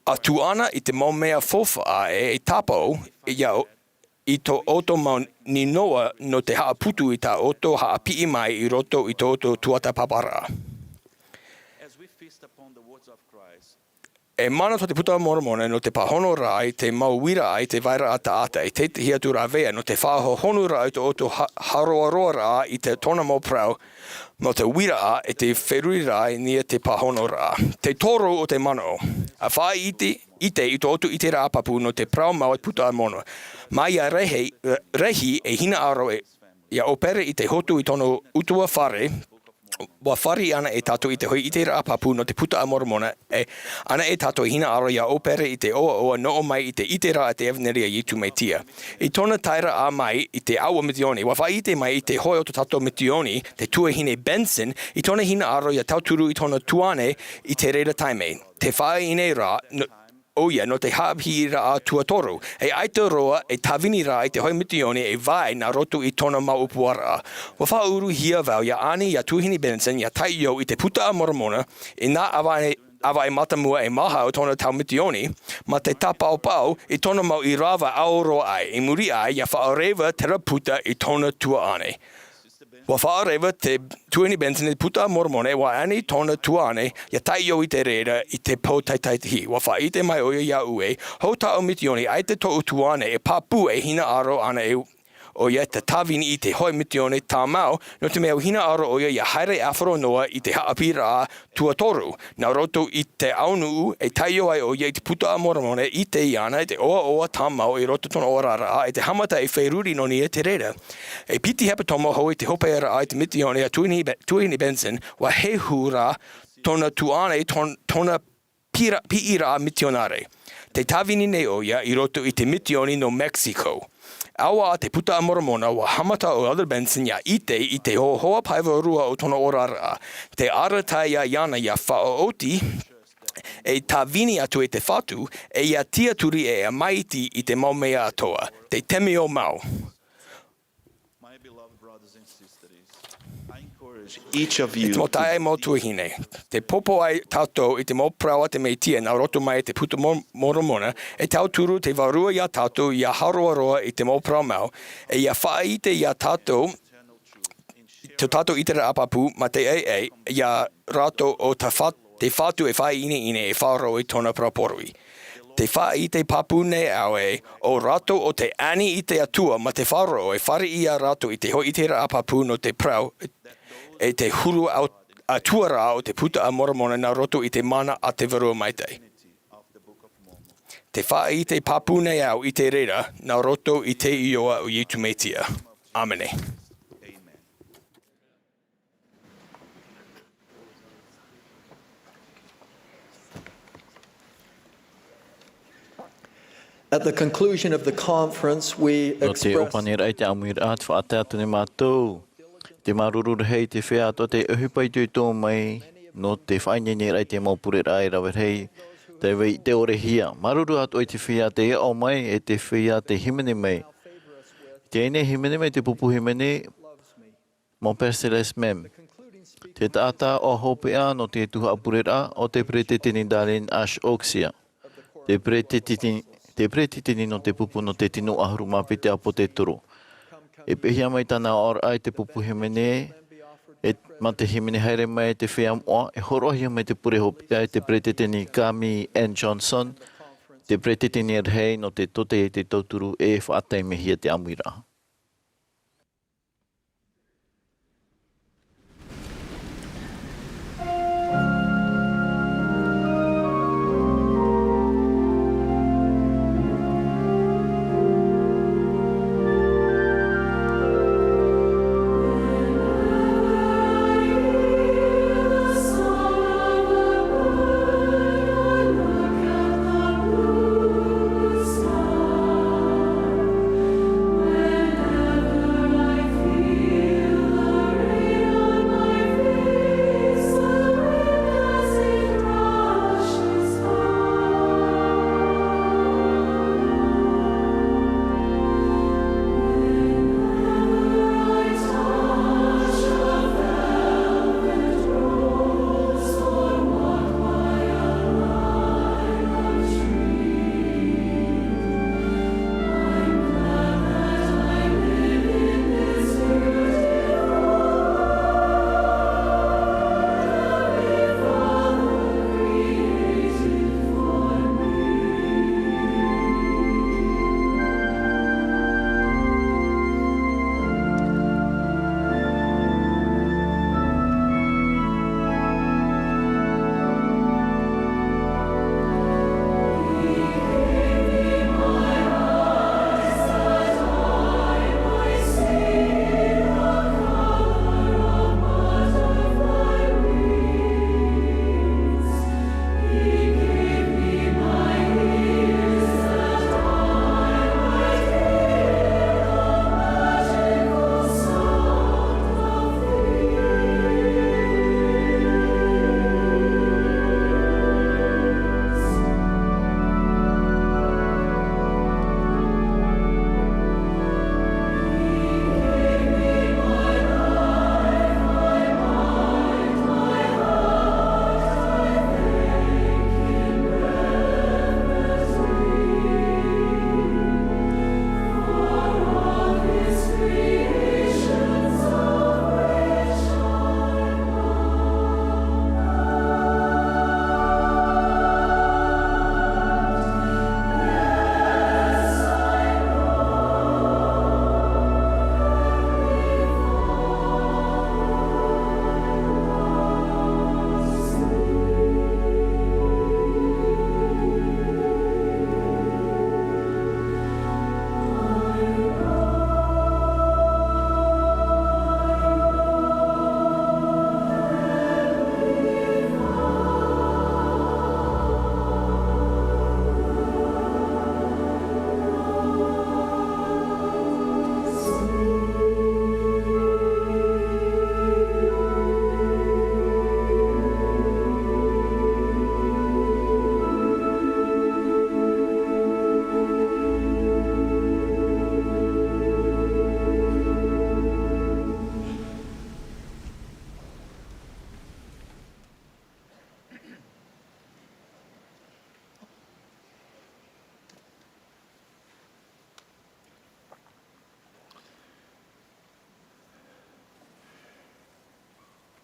ʻA tuʻu ana i te mau mea faufaʻa e, e tāpaʻo ia o-, i tō ʻoutou mau ninoa nō te haʻaputu i tā ʻoutou haʻapiʻi mai i roto i tō ʻoutou tuatāpaparaʻa. As we feast upon the words of Christ, e mana tō te Puta a Moromona nō te pāhonoraʻa i te mau uiraʻa i te vairaʻa taʻata, e te tahi atu rāveʻa nō te faʻahohonuʻraʻa i tō ʻoutou ha-, haroaroaraʻa i te tōna mau parau, nō te uiraʻa e te feruriraʻa i niʻa i te pāhonoraʻa. Te toru o te manaʻo. ʻA faʻaʻite, ʻite i tō ʻoutou ʻiteraʻa pāpū nō te parau mau a te Puta a Moromona. Mai ia rehi, rehi e hinaʻaro e, ia ʻōpere i te hotu i tōna ʻutuāfare, ua fāriʻi ana e tātou i te hōʻē ʻiteraʻa pāpū nō te Puta a Moromona, e ana e tātou e hinaʻaro ia ʻōpere i te ʻoaʻoa nō ʻō mai i te ʻiteraʻa a te ʻevanelia a Iesu Mesia. I tōna taeraʻa mai i te ʻāua misioni, ua faʻaʻite mai i te hōʻē o tō tātou misioni, te tuahine Benson, i tōna hinaʻaro ia tauturu i tōna tuahine i te reira taime. Te faʻaʻite nei rā, nō, ʻoia nō te haʻapiʻiraʻa tuatoru, e ʻaita roa e tāvini ra i te hōʻē misioni e vai nā roto i tōna mau ʻōpuaraʻa. Ua faʻauruhia vau ia ani ia tuahine Benson ia taiʻo i te Puta a Moromona, i nā ʻāvaʻe ʻāvaʻe mātāmua e maha o tōna tau mitioni, mā te tāpaopao i tōna mau ʻīrava ʻaore rā, i muri aʻe ia faʻareva terā puta i tōna tuaʻane. ʻUa faʻareva te tuahine Benson i te Puta a Moromona, ʻua ani tōna tuaʻane ia taiʻo i te reira i te pō taʻitahi. ʻUa faʻaʻite mai ʻoia iāʻu ē, hou tāʻu mitioni, ʻaita tōʻu tuaʻane e pāpū e hinaʻaro ana ʻoia i te tāvini i te hoʻi mitioni tāmau, nō te mea ʻua hinaʻaro ʻoia ia haere ʻāfaro noa i te haʻapiʻiraʻa tuatoru. Nā roto i te ʻaunuʻu e taiʻo ai ʻoia i te Puta a Moromona, e ʻite iāna i te ʻoaʻoa tāmau i roto i tōna oraraʻa, e te haʻamata e feruri nō niʻa i te reira. E piti hepetoma hou i te hopeʻaraʻa i te mitioni a tuahine Be-, tuahine Benson, ʻua hehu rā tōna tuaʻane, tōn-, tōna pira-, piʻiraʻa mitionare. Tē tāvini nei ʻoia i roto i te mitioni nō Mexico. ʻAore rā te Puta a Moromona, ʻua haʻamata ʻo Elder Benson ia ʻite i te hōhoʻa pae vārua o tōna oraraʻa. Tē arataʻi iāna ia faʻaoti, e tāvini atu i te Fatu, e ia tiaturi e ia maiti i te mau mea atoʻa. Te temeo mau. My beloved brothers and sisters, I encourage each of you. I te mau taeaʻe, mau tuahine, tē pōpō ai tātou i te mau parau a te Mesia nā roto mai i te Puta Mo-, Moromona, e tauturu te Vārua ia tātou ia haroharoa i te mau parau mau, e ia faʻaʻite ia tātou, tō tātou ʻiteraʻa pāpū, mā te ʻeʻe, ia rātou ʻo te Fa-, te Fatu e faʻaineine e faʻaroʻo i tōna parau poroʻi. Tē faʻaʻite pāpū nei au ē, ʻo rātou ʻo tē ani i te Atua mā te faʻaroʻo e fāriʻi ia rātou i te hoʻi ʻiteraʻa pāpū nō te parau, e te huru au-, ʻatuaraʻa o te Puta a Moromona nā roto i te mana a te Vārua Maitaʻi. Tē faʻaʻite pāpū nei au i te reira, nā roto i te iʻoa o Iesu Mesia. ʻĀmene. At the conclusion of the conference, we Nō te express ʻōpaniraʻa i te ʻāmuiraʻa, te faʻatae atu nei mātou te māuruuru rahi i te feiā atoʻa tei ʻohipa itoito mai, nō te faʻaineineraʻa i te mau pureraʻa e rave rahi, tē vai i te ʻore hia. Māuruuru atoʻa i te feiā tei aʻo mai, e te feiā tei hīmene mai. Teie nei hīmene mai te pupu hīmene, Mō Pēsele Smem. Te taʻata ʻoaʻoa hopeʻa nō te tuhaʻa pureraʻa ʻo te Peretiteni Dallin H. Oaks ia. Te Peretiteni, te Peretiteni nō te pupu nō te tino ʻahuru mā piti ʻāpōsetolo. E pēhea mai tāna oraraʻa i te pupu hīmene, e, mā te hīmene haere mai te feiā moʻa, e hōroʻahia mai te pure hopeʻa e te Peretiteni Kami N. Johnson, te Peretiteni rahi nō te tōtaiete i te tauturu e faʻataimehia te ʻāmuiraʻa.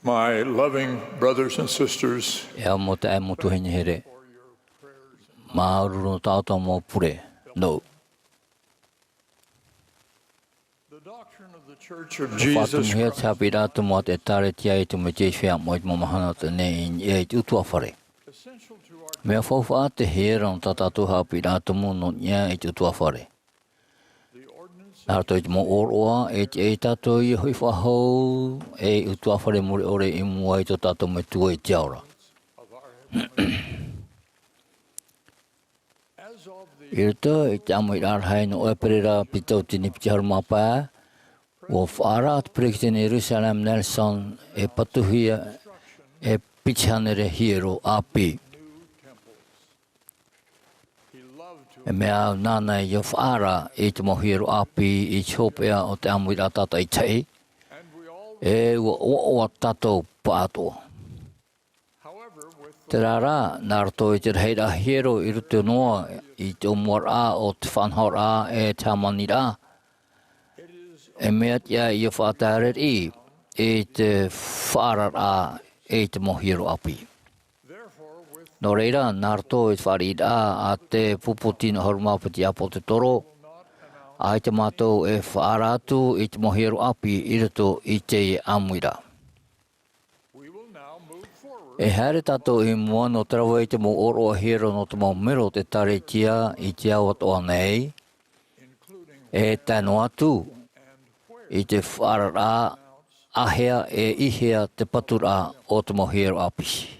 My loving brothers and sisters, E au mau taeaʻe, mau tuahine here, māuruuru nō tā ʻoutou mau pure nōʻu. The doctrine of the Church of Jesus Christ. Faʻatupuhia te haʻapiʻiraʻa tumu a te ʻĒkālesia i te Mesia i te mau mahana o teie nei i niʻa i te ʻutuāfare. Mea faufaʻa te hiero nō tā tātou haʻapiʻiraʻa tumu nō niʻa i te ʻutuāfare. Nā roto i te mau ʻōroʻa, e tiʻa ia tātou i hoʻi faʻahou ei ʻutuāfare mure ʻore i mua i tō tātou Metua i te ao ra. I roto i te ʻāmuiraʻa rahi nō ʻEperēra piti tauatini piti ʻahuru mā pae, ʻua faʻaara te Peresideni Russell M. Nelson e patuhia e piti hānere hiero ʻāpī. E mea au nāna ʻia faʻaara i te mau hiero ʻāpī i te hopeʻa o te ʻāmuiraʻa tātaʻitahi, e ʻua ʻoaʻoa tātou pāʻatoʻa. Terā rā, nā roto i te rahiraʻa hiero i roto noa i te ʻōmuaraʻa o te faʻanahoraʻa e te hāmaniraʻa, e mea tiʻa ʻia faʻatereraʻa i te faʻaararaʻa i te mau hiero ʻāpī. Nō reira, nā roto i te fāriʻiraʻa a te pupu tino ʻahuru mā piti ʻāpōsetolo, ʻaita mātou e faʻaara atu i te mau hiero ʻāpī i roto i te ʻāmuiraʻa. E haere tātou i mua nō te rave i te mau ʻōroʻa hiero nō te mau melo o te ʻĒkālesia i te ao atoʻa nei, e tae noa atu i te faʻaararaʻa āhea e ʻī hea te paturaʻa o te mau hiero ʻāpī.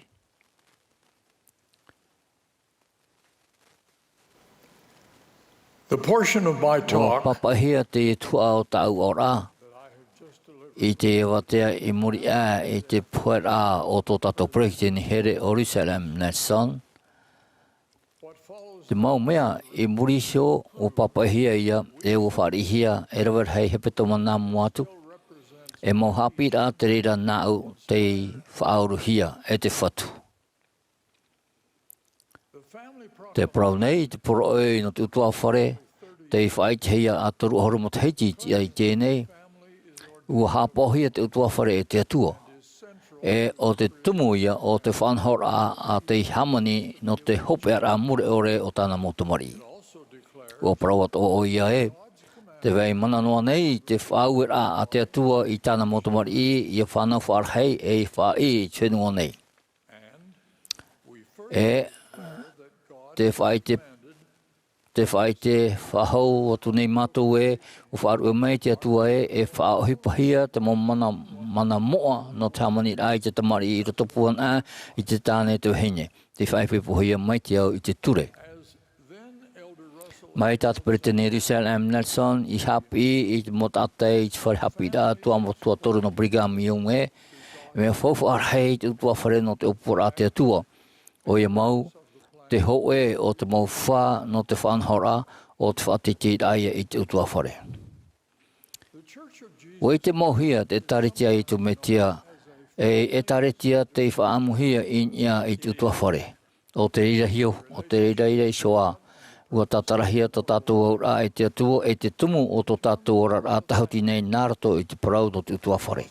The portion of my ʻUa talk pāpaʻihia te tuhaʻa o tāʻu aʻoraʻa i te avatea i muri aʻe i te poheraʻa o tō tātou Peresideni here ʻo Russell M. Nelson. Te mau mea i muri iho ʻua pāpaʻihia ia e ʻua fāriʻihia e rave rahi hepetoma nā mua atu. E mau haʻapiʻiraʻa te reira nāʻu tei faʻauruhia e te Fatu. Te parau nei, te poroʻi nō te ʻutuāfare, tei faʻaʻitehia a toru ʻahuru matahiti i teie nei, ʻua haʻapaʻohia te ʻutuāfare e te Atua. E ʻo te tumu ia o te faʻanahoraʻa a tei hāmani nō te hopeʻaraʻa mure ʻore o tāna mau tamariʻi. ʻUa parau atoʻa ʻoia ē, tē vai mana noa nei te faʻaueraʻa a te Atua i tāna mau tamariʻi ʻia fānau faʻarahi e faʻaʻī i te fenua nei. E te faʻaʻite, te faʻaʻite faʻahou atu nei mātou ē, ʻua faʻaruʻe mai te Atua ē, e faʻaʻohipahia te mau mana, mana moʻa nō te hāmaniraʻa i te tamariʻi i roto pū anaʻe i te tāne e te vahine. Tei faʻaipoipohia mai te ao i te ture. Mai tā te Peresideni Russell M. Nelson i haʻapiʻi i te mau taʻata i te fare haʻapiʻiraʻa tuatoru nō Brigham Young ē, mea faufaʻa rahi te ʻutuāfare nō te ʻōpuaraʻa a te Atua, ʻoia mau, te hōʻē o te mau fā nō te faʻanahoraʻa o te faʻateiteiraʻa ia i te ʻutuāfare. ʻUa ʻite mau hia te ʻĒkālesia a Iesu Mesia, ei ʻĒkālesia tei faʻaʻamuhia i niʻa i te ʻutuāfare. ʻO te reira iho, ʻo te reira iho ā, ʻua tātarahia tō tātou auraʻa e te Atua, e te tumu o tō tātou oraraʻa tāhuti nei nā roto i te parau nō te ʻutuāfare.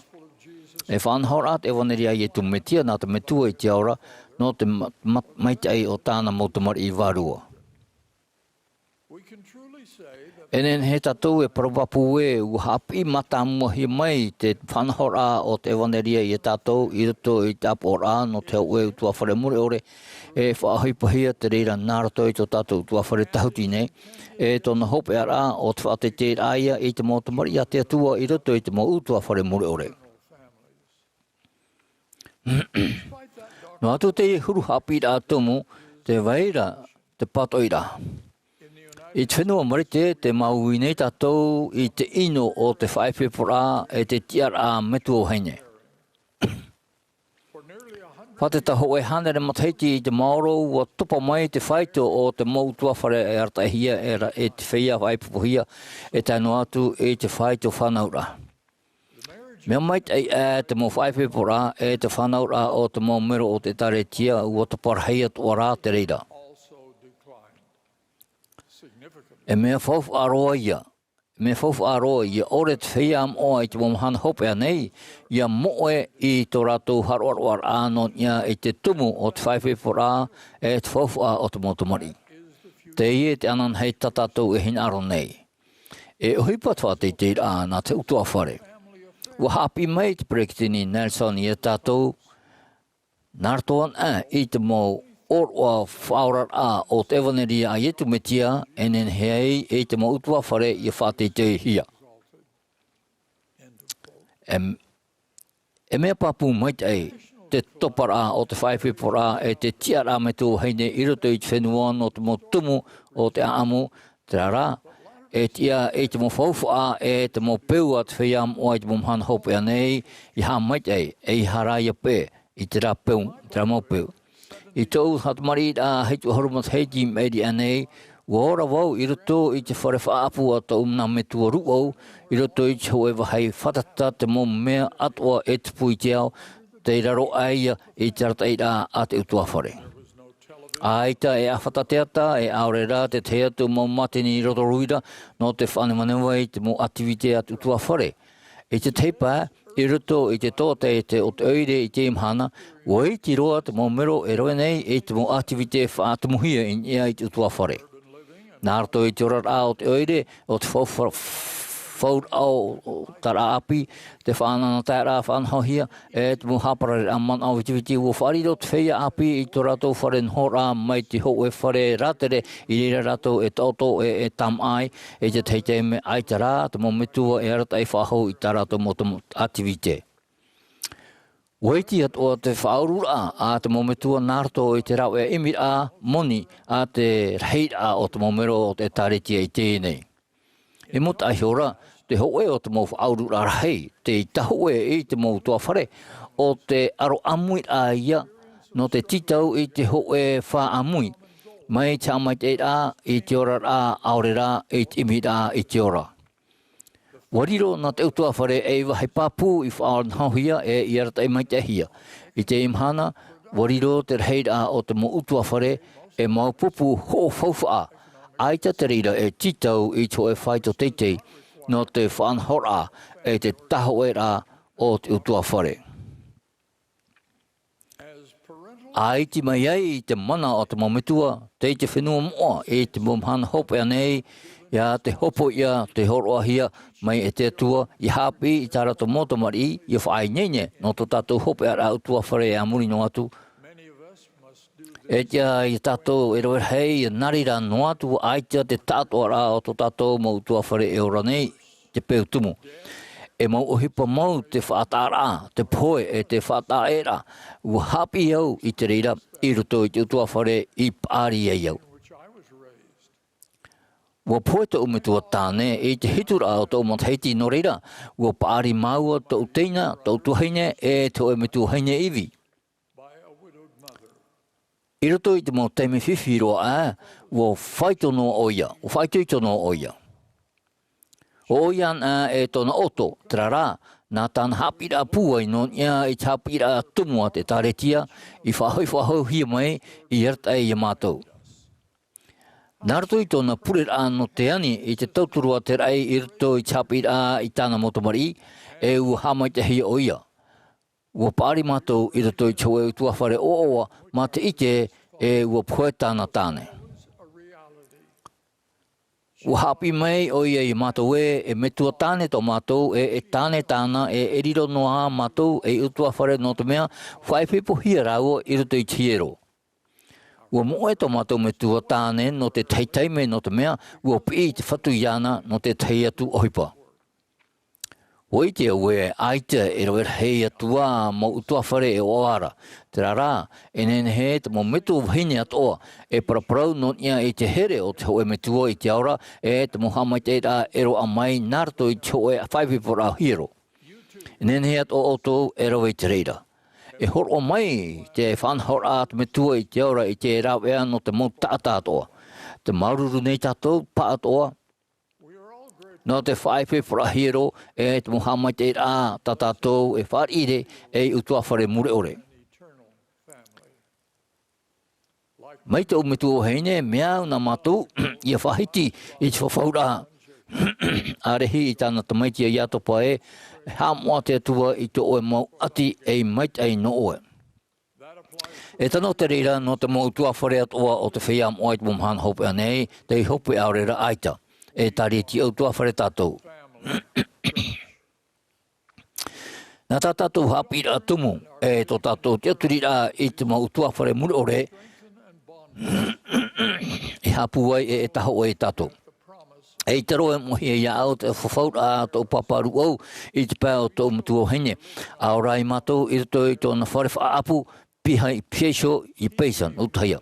E faʻanahoraʻa te ʻevanelia a Iesu Mesia nā te Metua i te ao ra, nō te ma-, ma-, maitaʻi o tāna mau tamariʻi vārua. E nehenehe tātou e parau pāpū ē, ʻua haʻapiʻi mātāmuahia mai te faʻanahoraʻa o te ʻevanelia ia tātou i roto i te ʻāpoʻoraʻa nō te hōʻē ʻutuāfare mure ʻore, e faʻaʻohipahia te reira nā roto i tō tātou ʻutuāfare tāhuti nei, e tōna hopeʻaraʻa o te faʻateiteiraʻa ia i te mau tamariʻi a te Atua i roto i te mau ʻutuāfare mure ʻore. Noa atu teie huru haʻapiʻiraʻa tumu, tē vai ra te pātoʻiraʻa. I te fenua Marite, tē māuiui nei tātou i te ʻino o te faʻaipoiporaʻa e te tiʻaraʻa metua vahine. Fā te tahi hōʻē hānere matahiti i te maoro, ʻua topa mai te fāito o te mau ʻutuāfare e arataʻihia e ra-, e te feiā faʻaipoipohia, e tae noa atu i te fāito fānauraʻa. Mea maitaʻi aʻe te mau faʻaipoiporaʻa e te fānauraʻa o te mau melo o te ʻĒkālesia, ʻua taparahi atoʻa rā te reira. E mea faufaʻa roa ia, mea faufaʻa roa, ʻia ʻore te feiā moʻa i te mau mahana hopeʻa nei, ʻia moʻe i tō rātou haroʻaroʻaraʻa nō niʻa i te tumu o te faʻaipoiporaʻa e te faufaʻa o te mau tamariʻi. Teie te ananahi tā tātou e hinaʻaro nei. E ʻohipa te faʻateiteiraʻa nā te ʻutuāfare. ʻUa haʻapiʻi mai te Peresideni Nelson ia tātou, nā roto anaʻe i te mau ʻōroʻa faʻaoraraʻa o te ʻevanelia a Iesu Mesia, e nehenehe ai e te mau ʻutuāfare ʻia faʻateiteihia. E, e mea pāpū maitaʻi te toparaʻa o te faʻaipoiporaʻa e te tiʻaraʻa metua vahine i roto i te fenua nō te mau tumu o te ʻāʻamu, terā rā, e tiʻa i te mau faufaʻa e te mau peu a te feiā moʻa i te mau mahana hopeʻa nei, ʻia haʻamaitaʻi, e ʻia haere ʻia peʻe i terā peu, terā mau peu. I tōʻu haʻatamariʻiraʻa hitu ʻahuru matahiti i maʻiri aʻe nei, ʻua ora vau i roto i te fare faʻaʻapu a tōʻu nā metua rūʻau, i roto i te hōʻē vāhi fātata te mau mea atoʻa e tupu i te ao, tei raro aʻe ia i te arataʻiraʻa a te ʻutuāfare. ʻAita e ʻāfata teata, e ʻaore rā te tahi atu mau mātini i Rotorua nō te faʻanevaneva i te mau ʻativite a te ʻutuāfare. I te tahi pae, i roto i te tōtaiete o te ʻoire i teie mahana, ʻua iti roa te mau mero e rave nei i te mau ʻativite faʻatumuhia i niʻa i te ʻutuāfare. Nā roto i te oraraʻa o te ʻoire, o te fau-, fau-, fauraʻa o, o terā ʻāpī, te faʻanahonahoraʻa faʻanahohia, e te mau haʻaparareraʻa manaʻo vitiviti, ʻua faʻariro te feiā ʻāpī i tō rātou fare nohoraʻa mai te hōʻē fare rātere, i reira rātou e taʻoto e, e tāmāʻa ai, i te tahi taime ʻaita rā te mau metua e arataʻi faʻahou i tā rātou mau, mau ʻativite. ʻUa iti atoʻa te faʻaururaʻa a te mau metua nā roto i te rāveʻa ʻimiraʻa moni a te rahiraʻa o te mau mero o te ʻĒkālesia i teie nei. I mua iho ra, te hōʻē o te mau faʻaururaʻa rahi, tei tae hōʻē i te mau ʻutuāfare, ʻo te aro ʻāmuiraʻa ia, nō te tītau i te hōʻē fā ʻāmui, mai te haʻamaitaʻiraʻa i te oraraʻa ʻaore rā i te ʻimiraʻa i te ora. ʻUa riro nā te ʻutuāfare ei vāhi pāpū i faʻanahohia e i arataʻi maitaʻihia. I teie mahana, ʻua riro te rahiraʻa o te mau ʻutuāfare ei mau pupu hoʻo faufaʻa, ʻaita te reira e tītau i te hōʻē faito teitei, nō te faʻanahoraʻa e te tae hōʻēraʻa o te ʻutuāfare. ʻA iti mai ai i te mana o te mau metua, tei te fenua moʻa i te mau mahana hopeʻa nei, ʻia te hopoiʻa, te hōroʻahia mai e te Atua, ʻia haʻapiʻi i tā rātou mau tamariʻi, ʻia faʻaineine nō tō tātou hopeʻaraʻa ʻutuāfare a muri noa atu. E tiʻa ia tātou e rave rahi, ʻia nā reira noa atu, ʻaita te taʻatoʻaraʻa o tō tātou mau ʻutuāfare e ora nei, te peu tumu. E mau ʻohipa mau te faʻataʻaraʻa, te pohe e te faʻataʻaʻēraʻa, ʻua haʻapiʻi au i te reira, i roto i te ʻutuāfare i paʻari ai au. ʻUa pohe tōʻu metua tāne i te hituraʻa o tōʻu matahiti, nō reira, ʻua paʻari māua tōʻu teina, tōʻu tuahine, e te hōʻē metua vahine ivi. I roto i te mau taime fifi roa aʻe, ʻua faito noa ʻoia, ʻua faʻaitoito noa ʻoia. ʻO ʻoia anaʻe tōna ʻoto, terā rā, nā tāna haʻapiʻiraʻa pūai nō niʻa i te haʻapiʻiraʻa tumu a te ʻĒkālesia, i faʻahou, faʻahouhia mai, i arataʻi ia mātou. Nā roto i tōna pureraʻa nō te ani i te tauturu a te raʻi i roto i te haʻapiʻiraʻa i tāna mau tamariʻi, e ʻua haʻamaitaʻihia ʻoia. ʻUa paʻari mātou i roto i te hōʻē ʻutuāfare ʻoaʻoa, mā te ʻite e ʻua pohe tāna tāne. ʻUa haʻapiʻi mai ʻoia ia mātou ē, e metua tāne tō mātou, e, e tāne tāna, e, e riro noa ā mātou ei ʻutuāfare, nō te mea, faʻaipoipohia rāua i roto i te hiero. ʻUa moʻe tō mātou metua tāne nō te tahi taime, nō te mea, ʻua piʻi te Fatu iāna nō te tahi atu ʻohipa. ʻUa ʻite au ē, ʻaita e rave rahi atu ā mau ʻutuāfare e ʻoaʻoa ra. Terā rā, e nehenehe te mau metua vahine atoʻa e paraparau nō niʻa i te here o te hōʻē metua i te ao ra, e te mau haʻamaitaʻiraʻa e roaʻa mai nā roto i te hōʻē faʻaipoiporaʻa hiero. E nehenehe atoʻa ʻoutou e rave i te reira. E hōroʻa mai te faʻanahoraʻa a te metua i te ao ra i te rāveʻa nō te mau taʻata atoʻa. Tē māuruuru nei tātou, pāʻatoʻa, nō te faʻaipoiporaʻa hiero, e te mau haʻamaitaʻiraʻa tā tātou e fāriʻi ra ei ʻutuāfare mure ʻore. Mai tōʻu metua vahine, mea au nā mātou ʻia faʻahiti i te fafauraʻa. ʻĀrehi i tāna tamaiti ia Iatopa ē, e haʻamoʻa te Atua i tō ʻoe mau ʻati ei maitaʻi nō ʻoe. E tano te reira nō te mau ʻutuāfare atoʻa o te feiā moʻa i te mau mahana hopeʻa nei, tei hopeʻa ʻaore rā ʻaita. E tārēti ʻutuāfare tātou. Nā tā tātou haʻapiʻiraʻa tumu, e tō tātou tiʻaturiraʻa i te mau ʻutuāfare mure ʻore, e haʻapūai e, e tahoʻo e tātou. E ʻite roa e moʻehia iāʻu te fafauraʻa a tōʻu pāpā rūʻau i te pae o tōʻu metua vahine. ʻA ora ai mātou i roto i tōna fare faʻaʻapu, piha i, piha iho i Payson, Utahia.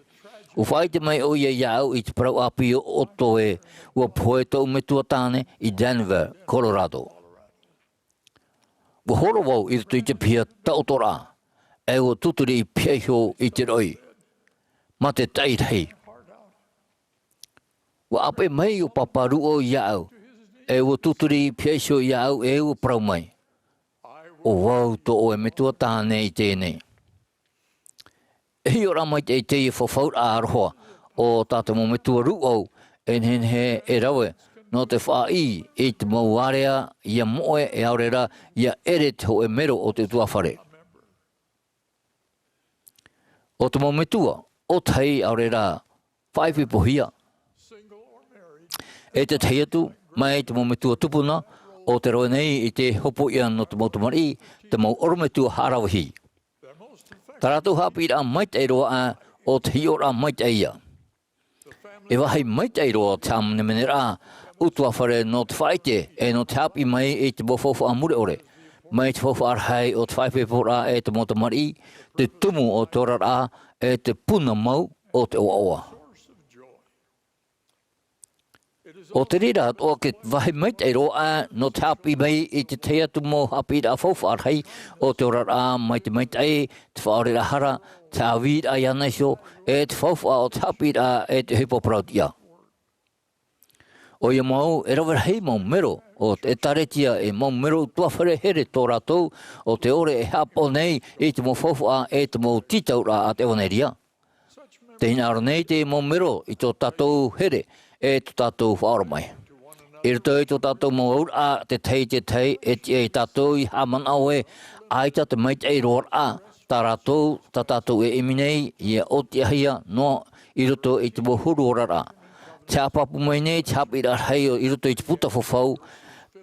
ʻUa faʻaʻite mai ʻoia iāʻu i te parau ʻāpī o, o tō ē, ʻua pohe tōʻu metua tāne i Denver, Colorado. ʻUa horo vau i roto i te piha taʻotoraʻa, e ʻua tūturi i piha iho i te roʻi. Mā te taʻi rahi. ʻUa ʻāpeʻe mai ʻo pāpā rūʻau iāʻu, e ʻua tūturi i piha iho iāʻu, e ʻua parau mai. ʻO vau tō ʻoe metua tāne i teie nei. E hiʻoraʻa maitaʻi teie fafauraʻa aroha o tā te mau metua rūʻau, e nehenehe e rave, nō te faʻaʻī i te mau ārea, ʻia moʻe e ʻaore rā, ʻia ʻere te hōʻē mero o te ʻutuāfare. ʻO te mau metua, ʻo tahi ʻaore rā, faʻaipoipohia. E te tahi atu, mai te mau metua tupuna, ʻo te rave nei i te hopoiʻa nō te mau tamariʻi, te mau ʻorometua haʻaravihi. Tā rātou haʻapiʻiraʻa maitaʻi roa aʻe, ʻo te hiʻoraʻa maitaʻi ia. E vāhi maitaʻi roa te hāmanemeneraʻa ʻutuāfare nō te faʻaʻite, e nō te haʻapiʻi mai i te mau faufaʻa mure ʻore. Mai te faufaʻa rahi o te faʻaipoiporaʻa e te mau tamariʻi, te tumu o te oraraʻa, e te puna mau o te ʻoaʻoa. ʻO te reira atoʻa te vāhi maitaʻi roa aʻe nō te haʻapiʻi mai i te tahi atu mau haʻapiʻiraʻa faufaʻa rahi o te oraraʻa, mai te maitaʻi, te faʻaoreraʻa hara, te haʻavīraʻa iāna iho, e te faufaʻa o te haʻapiʻiraʻa e te ʻohipa parautiʻa. ʻOia mau, e rave rahi mau mero o te ʻĒtārētia, e mau mero ʻutuāfare here tō rātou, ʻo te ʻore e haʻapaʻo nei i te mau faufaʻa e te mau tītauraʻa a te ʻevanelia. Tē hinaʻaro nei te mau mero i tō tātou here, e tō tātou faʻaora mai. I roto i tō tātou mau auraʻa, te tahi, te tahi, e tiʻa ia tātou ʻia haʻamanaʻo ē, ʻaita te maitaʻi roa rā, tā rātou, tā tātou e ʻimi nei, ʻia ʻōtiʻahia noa i roto i te mau huru oraraʻa. Te haʻapāpū mai nei, te haʻapiʻiraʻa rahi i roto i te puta fafau,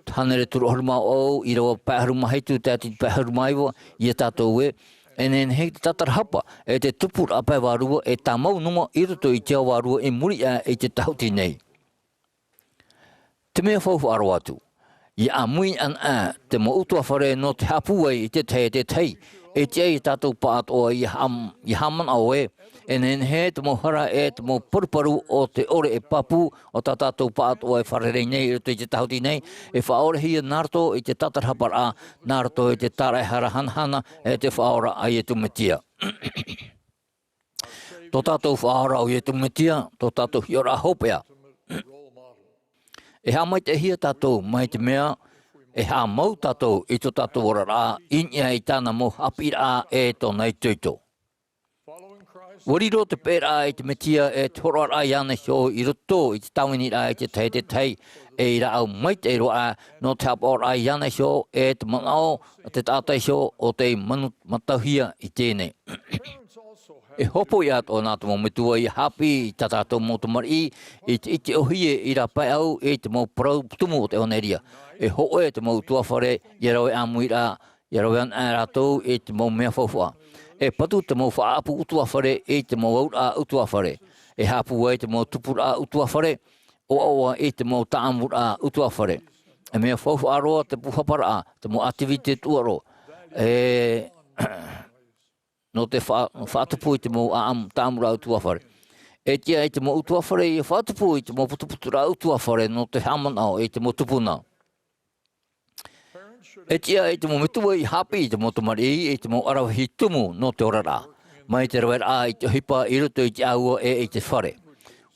hānere toru ʻahuru mā vaʻu, ʻīrava pae ʻahuru mā hitu, tae atu i te pae ʻahuru mā iva, ia tātou ē, e nehenehe te tātarahapa, e te tupuraʻa pae vārua, e tāmau noa i roto i te ao vārua i muri aʻe i te tahuti nei. Te mea faufaʻa roa atu. ʻIa ʻāmui anaʻe te mau ʻutuāfare nō te haʻapūai i te tahi, te tahi, e tiʻa ia tātou pāʻatoʻa ʻia haʻam-, ʻia haʻamanaʻo ē, e nehenehe te mau hara, e te mau paruparu o te ʻore e pāpū, o tā tātou pāʻatoʻa e fārerei nei i roto i te tahuti nei, e faʻaorehia nā roto i te tātarahaparaʻa, nā roto i te tāraʻehara hanahana, e te Faʻaora a Iesu Mesia. Tō tātou Faʻaora ʻo Iesu Mesia, tō tātou hiʻoraʻa hopeʻa. E haʻamaitaʻihia tātou mai te mea, e haʻamau tātou i tō tātou oraraʻa, i niʻa i tāna mau haʻapiʻiraʻa e tōna itoito. ʻUa riro te peʻeraʻa i te Mesia e te hōroʻaraʻa iāna iho i roto i te tāviniraʻa i te tahi, te tahi, ei rāʻau maitaʻi roa aʻe nō te haʻapaʻoraʻa iāna iho e te manaʻo, te taʻata iho o tei manu-, mātauhia i teie nei. E hopoiʻa atoʻa nā te mau metua ʻia haʻapiʻi i tā tātou mau tamariʻi, i te, i te ʻōhie i rāpaeʻau, i te mau parau tumu o te ʻevanelia. E hōʻē te mau ʻutuāfare, ʻia rave ʻāmuiraʻa, ʻia rave anaʻe rātou i te mau mea faufaʻa. E patu te mau faʻaʻapu ʻutuāfare i te mau auraʻa ʻutuāfare. E haʻapūai te mau tupuraʻa ʻutuāfare, ʻoaʻoa i te mau taʻamuraʻa ʻutuāfare. E mea faufaʻa roa te pūhaparaʻa, te mau activity tuʻaro. E, nō te fa-, faʻatupu i te mau ʻaʻam-, taʻamuraʻa ʻutuāfare. E tiʻa i te mau ʻutuāfare ʻia faʻatupu i te mau putuputuraʻa ʻutuāfare nō te haʻamanaʻo i te mau tupuna. E tiʻa i te mau metua ʻia haʻapiʻi i te mau tamariʻi, i te mau ʻaravihi tumu nō te oraraʻa. Mai te raveraʻa i te ʻohipa i roto i te ʻāua e i te fare.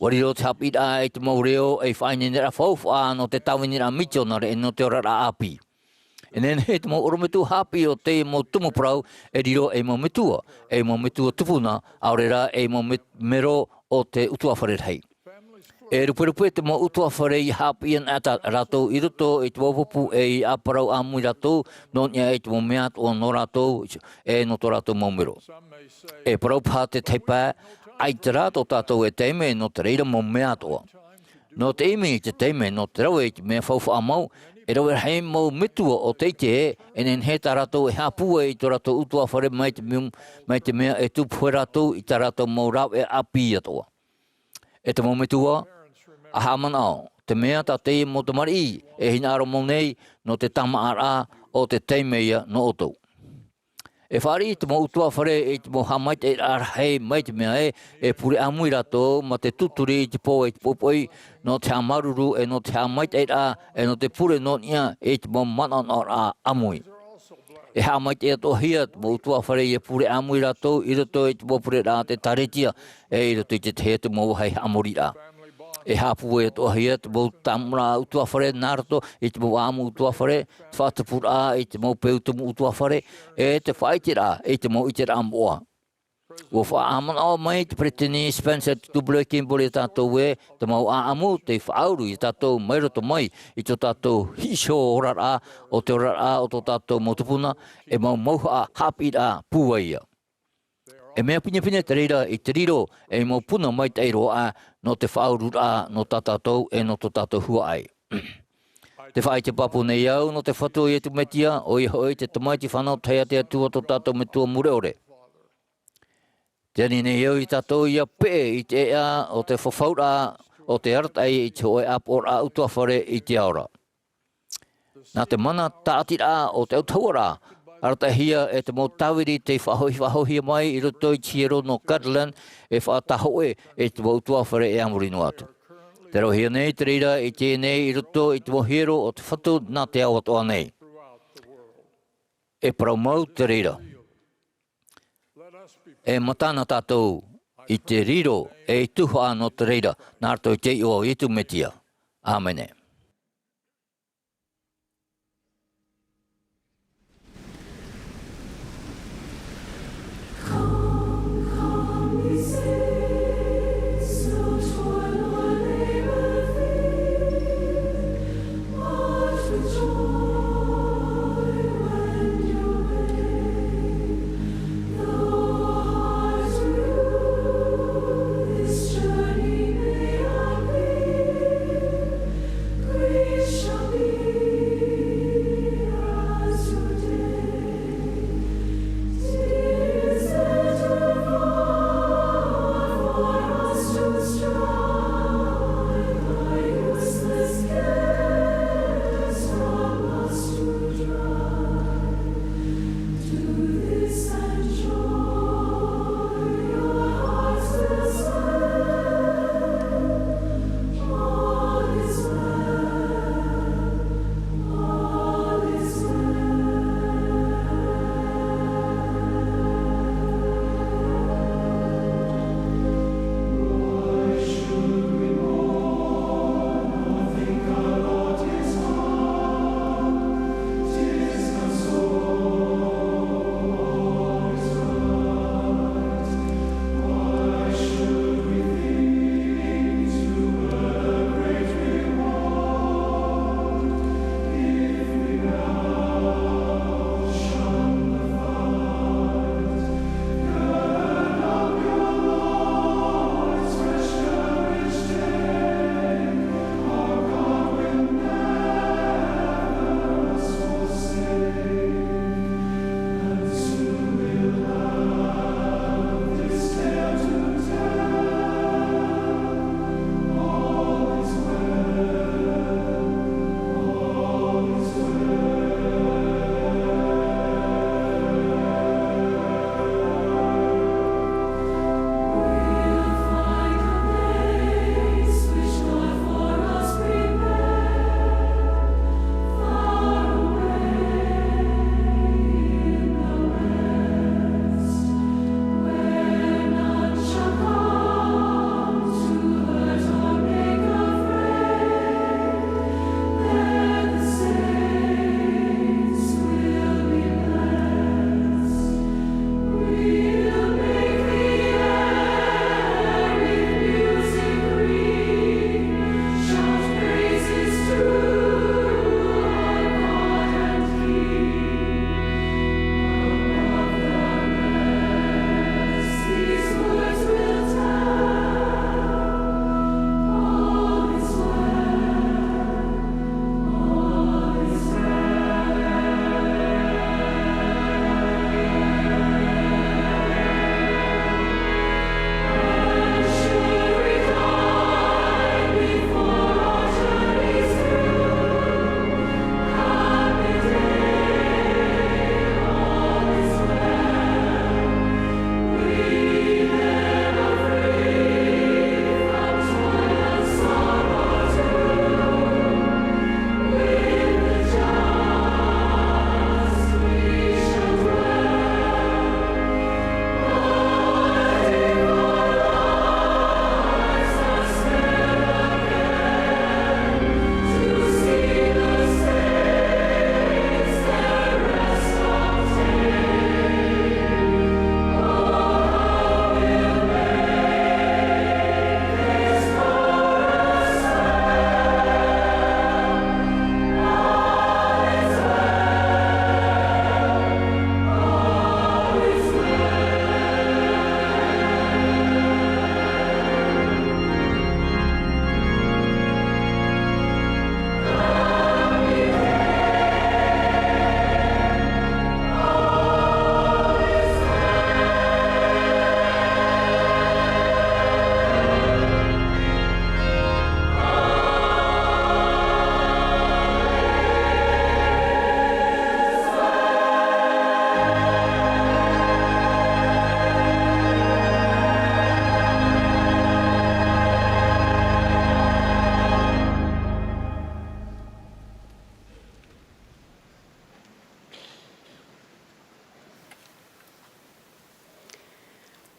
ʻUa riro te haʻapiʻiraʻa i te mau reo, ei faʻaineineraʻa faufaʻa nō te tāviniraʻa mitionare e nō te oraraʻa ʻāpī. E nehenehe te mau ʻorometua haʻapiʻi o te mau tumu parau, e riro ei mau metua, ei mau metua tupuna, ʻaore rā ei mau me-, mero o te ʻutuāfare rahi. E ruperupe te mau ʻutuāfare i haʻapiʻi ana tā rātou i roto i te mau pupu e i ʻāparau ʻāmui rātou, nō niʻa i te mau mea atoʻa nō rātou, e nō tō rātou mau mero. E parau paha te tahi pae, ʻaita rā tō tātou e taime nō te reira mau mea atoʻa. Nō te ʻimi i te taime nō te rave i te mea faufaʻa mau, e rave rahi mau metua o te ʻite ē, e nehenehe tā rātou e haʻapūai i tō rātou ʻutuāfare mai te mea, mai te mea e tupu hia rātou i tā rātou mau rāveʻa ʻāpī atoʻa. E te mau metua, ʻa haʻamanaʻo, te mea tā teie mau tamariʻi e hinaʻaro mau nei, nō te tāmāʻaraʻa o te taime ia nō ʻoutou. E fāriʻi te mau ʻutuāfare i te mau haʻamaitaʻiraʻa rahi mai te mea ē, e pure ʻāmui rātou mā te tūturi i te pō e te poʻipoʻi, nō te haʻamāuruuru e nō te haʻamaitaʻiraʻa, e nō te pure nō niʻa i te mau manaʻonaʻoraʻa ʻāmui. E haʻamaitaʻi atoʻa hia te mau ʻutuāfare ia pure ʻāmui rātou i roto i te mau pureraʻa a te ʻĒkālesia, e i roto i te tahi atu mau vāhi haʻamoriraʻa. E haʻapūai atoʻa hia te mau tāmāʻaraʻa ʻutuāfare nā roto i te mau ʻāʻamu ʻutuāfare, te faʻatupuraʻa i te mau peu tumu ʻutuāfare, e te faʻaʻiteraʻa i te mau ʻiteraʻa moʻa. ʻUa faʻahaʻamanaʻo mai te peresideni Spencer W. Kimball iā tātou ē, te mau ʻāʻamu tei faʻauru iā tātou mai roto mai i tō tātou hiʻo oraraʻa, o te oraraʻa o tō tātou mau tupuna, e mau mauhaʻa haʻapiʻiraʻa pūai ia. E mea pinepine te reira i te riro ei mau puna maitaʻi roa aʻe nō te faʻaururaʻa nō tā tātou e nō tō tātou huaʻai. Tē faʻaʻite pāpū nei au nō te Fatu o Iesu Mesia, ʻoia hoʻi te Tamaiti fānau tahi a te Atua, tō tātou Metua mure ʻore. Tē ani nei au iā tātou ʻia peʻe i te ʻēʻa o te fafauraʻa o te arataʻi i te hōʻē ʻāpoʻoraʻa ʻutuāfare i te ao ra. Nā te mana tāʻatiraʻa o te autahuʻaraʻa, arataʻihia e te mau tāviri tei faʻahoʻi-, faʻahoʻihia mai i roto i te hiero nō Kirtland, e faʻatāhōʻē i te mau ʻutuāfare e a muri noa atu. Tē ravehia nei te reira i teie nei i roto i te mau hiero o te Fatu nā te ao atoʻa nei. E parau mau te reira. E mata na tātou i te riro ei tuhaʻa nō te reira, nā roto i te iʻoa o Iesu Mesia. ʻĀmene.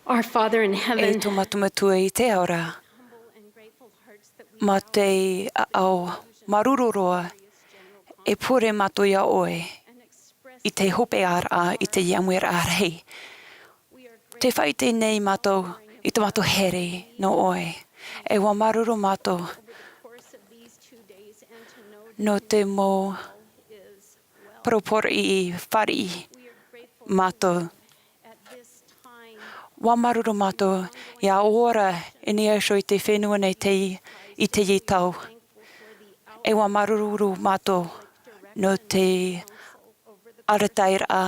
Our Father in heaven, e tō mātou Metua i te ao ra, mā te ʻāʻau māuruuru roa, e pure mātou iā ʻoe i te hopeʻaraʻa i teie ʻāmuiraʻa rahi. Tē faʻaʻite nei mātou i tō mātou here nō ʻoe, e ʻua māuruuru mātou nō te mau parau poroʻi i fāriʻi mātou. ʻUa māuruuru mātou ʻia ora i niʻa iho i te fenua nei te, i teie tau. E ʻua māuruuru mātou nō te arataʻiraʻa,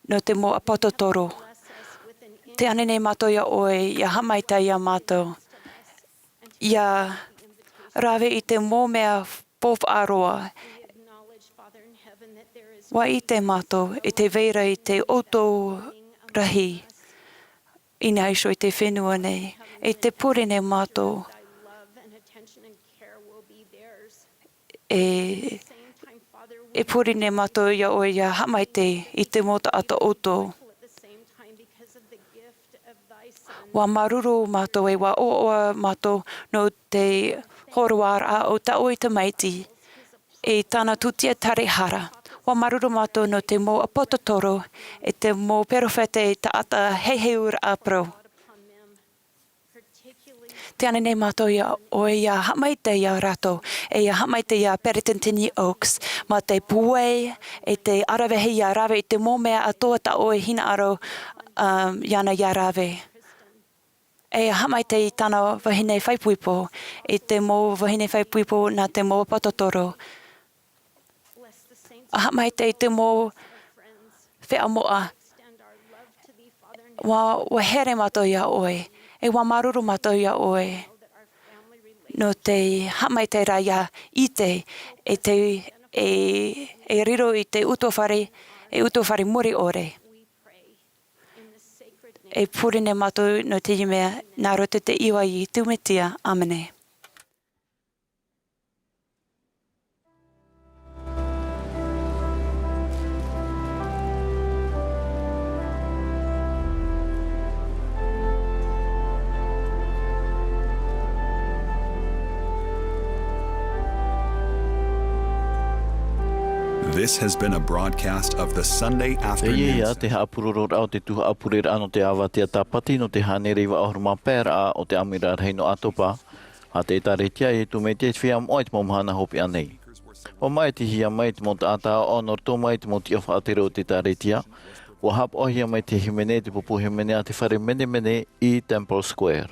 nō te mau ʻāpōsetolo. Tē ani nei mātou iā ʻoe, ʻia haʻamaitaʻi iā mātou, ʻia rave i te mau mea faufaʻa roa. ʻUa ʻite mātou i te vai ra i te ʻoutou rahi i niʻa iho i te fenua nei, e tē pure nei mātou, e, e pure nei mātou iā ʻoe ʻia haʻamaitaʻi i te mau taʻata ʻoutou. ʻUa māuruuru mātou e ʻua ʻoaʻoa mātou nō te hōroaraʻa o tā ʻoe tamaiti, e tāna tūtia tārahara. ʻUa māuruuru mātou nō te mau ʻāpōsetolo, e te mau perofeta, e taʻata heheuraʻa parau. Tē ani nei mātou iā ʻoe ʻia haʻamaitaʻi iā rātou, e ʻia haʻamaitaʻi iā Peretiteni Oaks, mā te pūai, e te aravihi ʻia rave i te mau mea atoʻa tā ʻoe hinaʻaro, um, iāna ʻia rave. E haʻamaitaʻi i tāna vahine faʻaipoipo, i te mau vahine faʻaipoipo nā te mau ʻāpōsetolo. ʻA haʻamaitaʻi i te mau feiā moʻa. ʻUa, ʻua here mātou iā ʻoe, e ʻua māuruuru mātou iā ʻoe. Nō te haʻamaitaʻiraʻa ʻia ʻite, e te, e, e riro i te ʻutuāfare, e ʻutuāfare mure ʻore. E pure nei mātou nō teie mea, nā roto i te iʻoa o Iesu Mesia. ʻĀmene. This has been a broadcast of the Sunday afternoon. Teie ia te haʻapurororaʻa o te tuhaʻa pureraʻa nō te avatea tāpati nō te hānere iva ʻahuru mā pae raʻa o te ʻāmuiraʻa rahi nō ʻOkatopa. A te ʻĒkālesia a Iesu Mesia i te Feiā Moʻa i te mau mahana hopeʻa nei. ʻUa māʻitihia mai te mau taʻata aʻo nō roto mai i te mau tiʻa faʻatere o te ʻĒkālesia. ʻUa haʻapaʻohia mai te hīmene, te pupu hīmene a te fare menemene i Temple Square.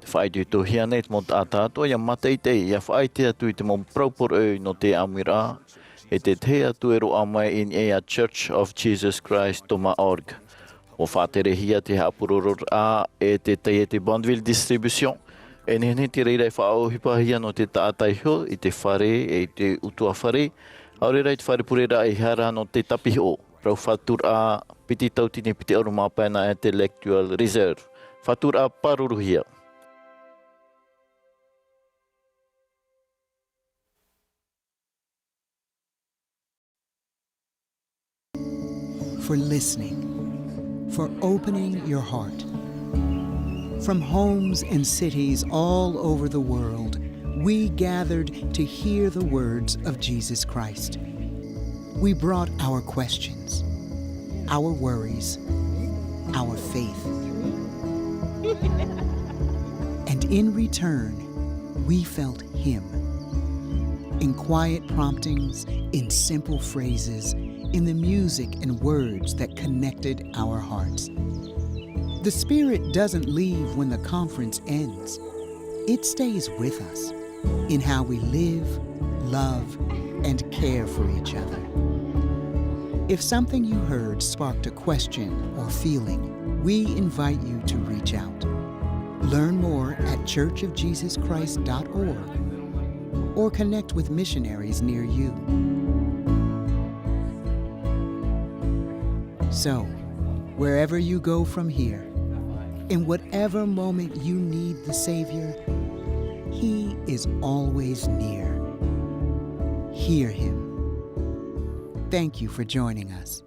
Tē faʻaitoitohia nei te mau taʻata atoʻa ʻia mātaʻitaʻi, ʻia faʻaʻite atu i te mau parau poroʻi nō te ʻāmuiraʻa, e te tahi atu e roaʻa mai i niʻa iā church of jesus christ dot org. ʻUa faʻaterehia te haʻapurororaʻa e te taiete Bonneville Distribution. E nehenehe te reira e faʻaʻohipahia nō te taʻata iho i te fare, e i te ʻutuāfare, ʻaore rā i te fare pureraʻa i haere nō te tāpihoʻo. Parau fāturaʻa piti tauatini piti ʻahuru mā pae nā Intellectual Reserve. Fāturaʻa pāruruhia. For listening, for opening your heart. From homes and cities all over the world, we gathered to hear the words of Jesus Christ. We brought our questions, our worries, our faith. And in return, we felt Him. In quiet promptings, in simple phrases, in the music and words that connected our hearts. The Spirit doesn't leave when the conference ends. It stays with us in how we live, love, and care for each other. If something you heard sparked a question or feeling, we invite you to reach out. Learn more at church of jesus christ dot org or connect with missionaries near you. So, wherever you go from here, in whatever moment you need the Savior, He is always near. Hear Him. Thank you for joining us.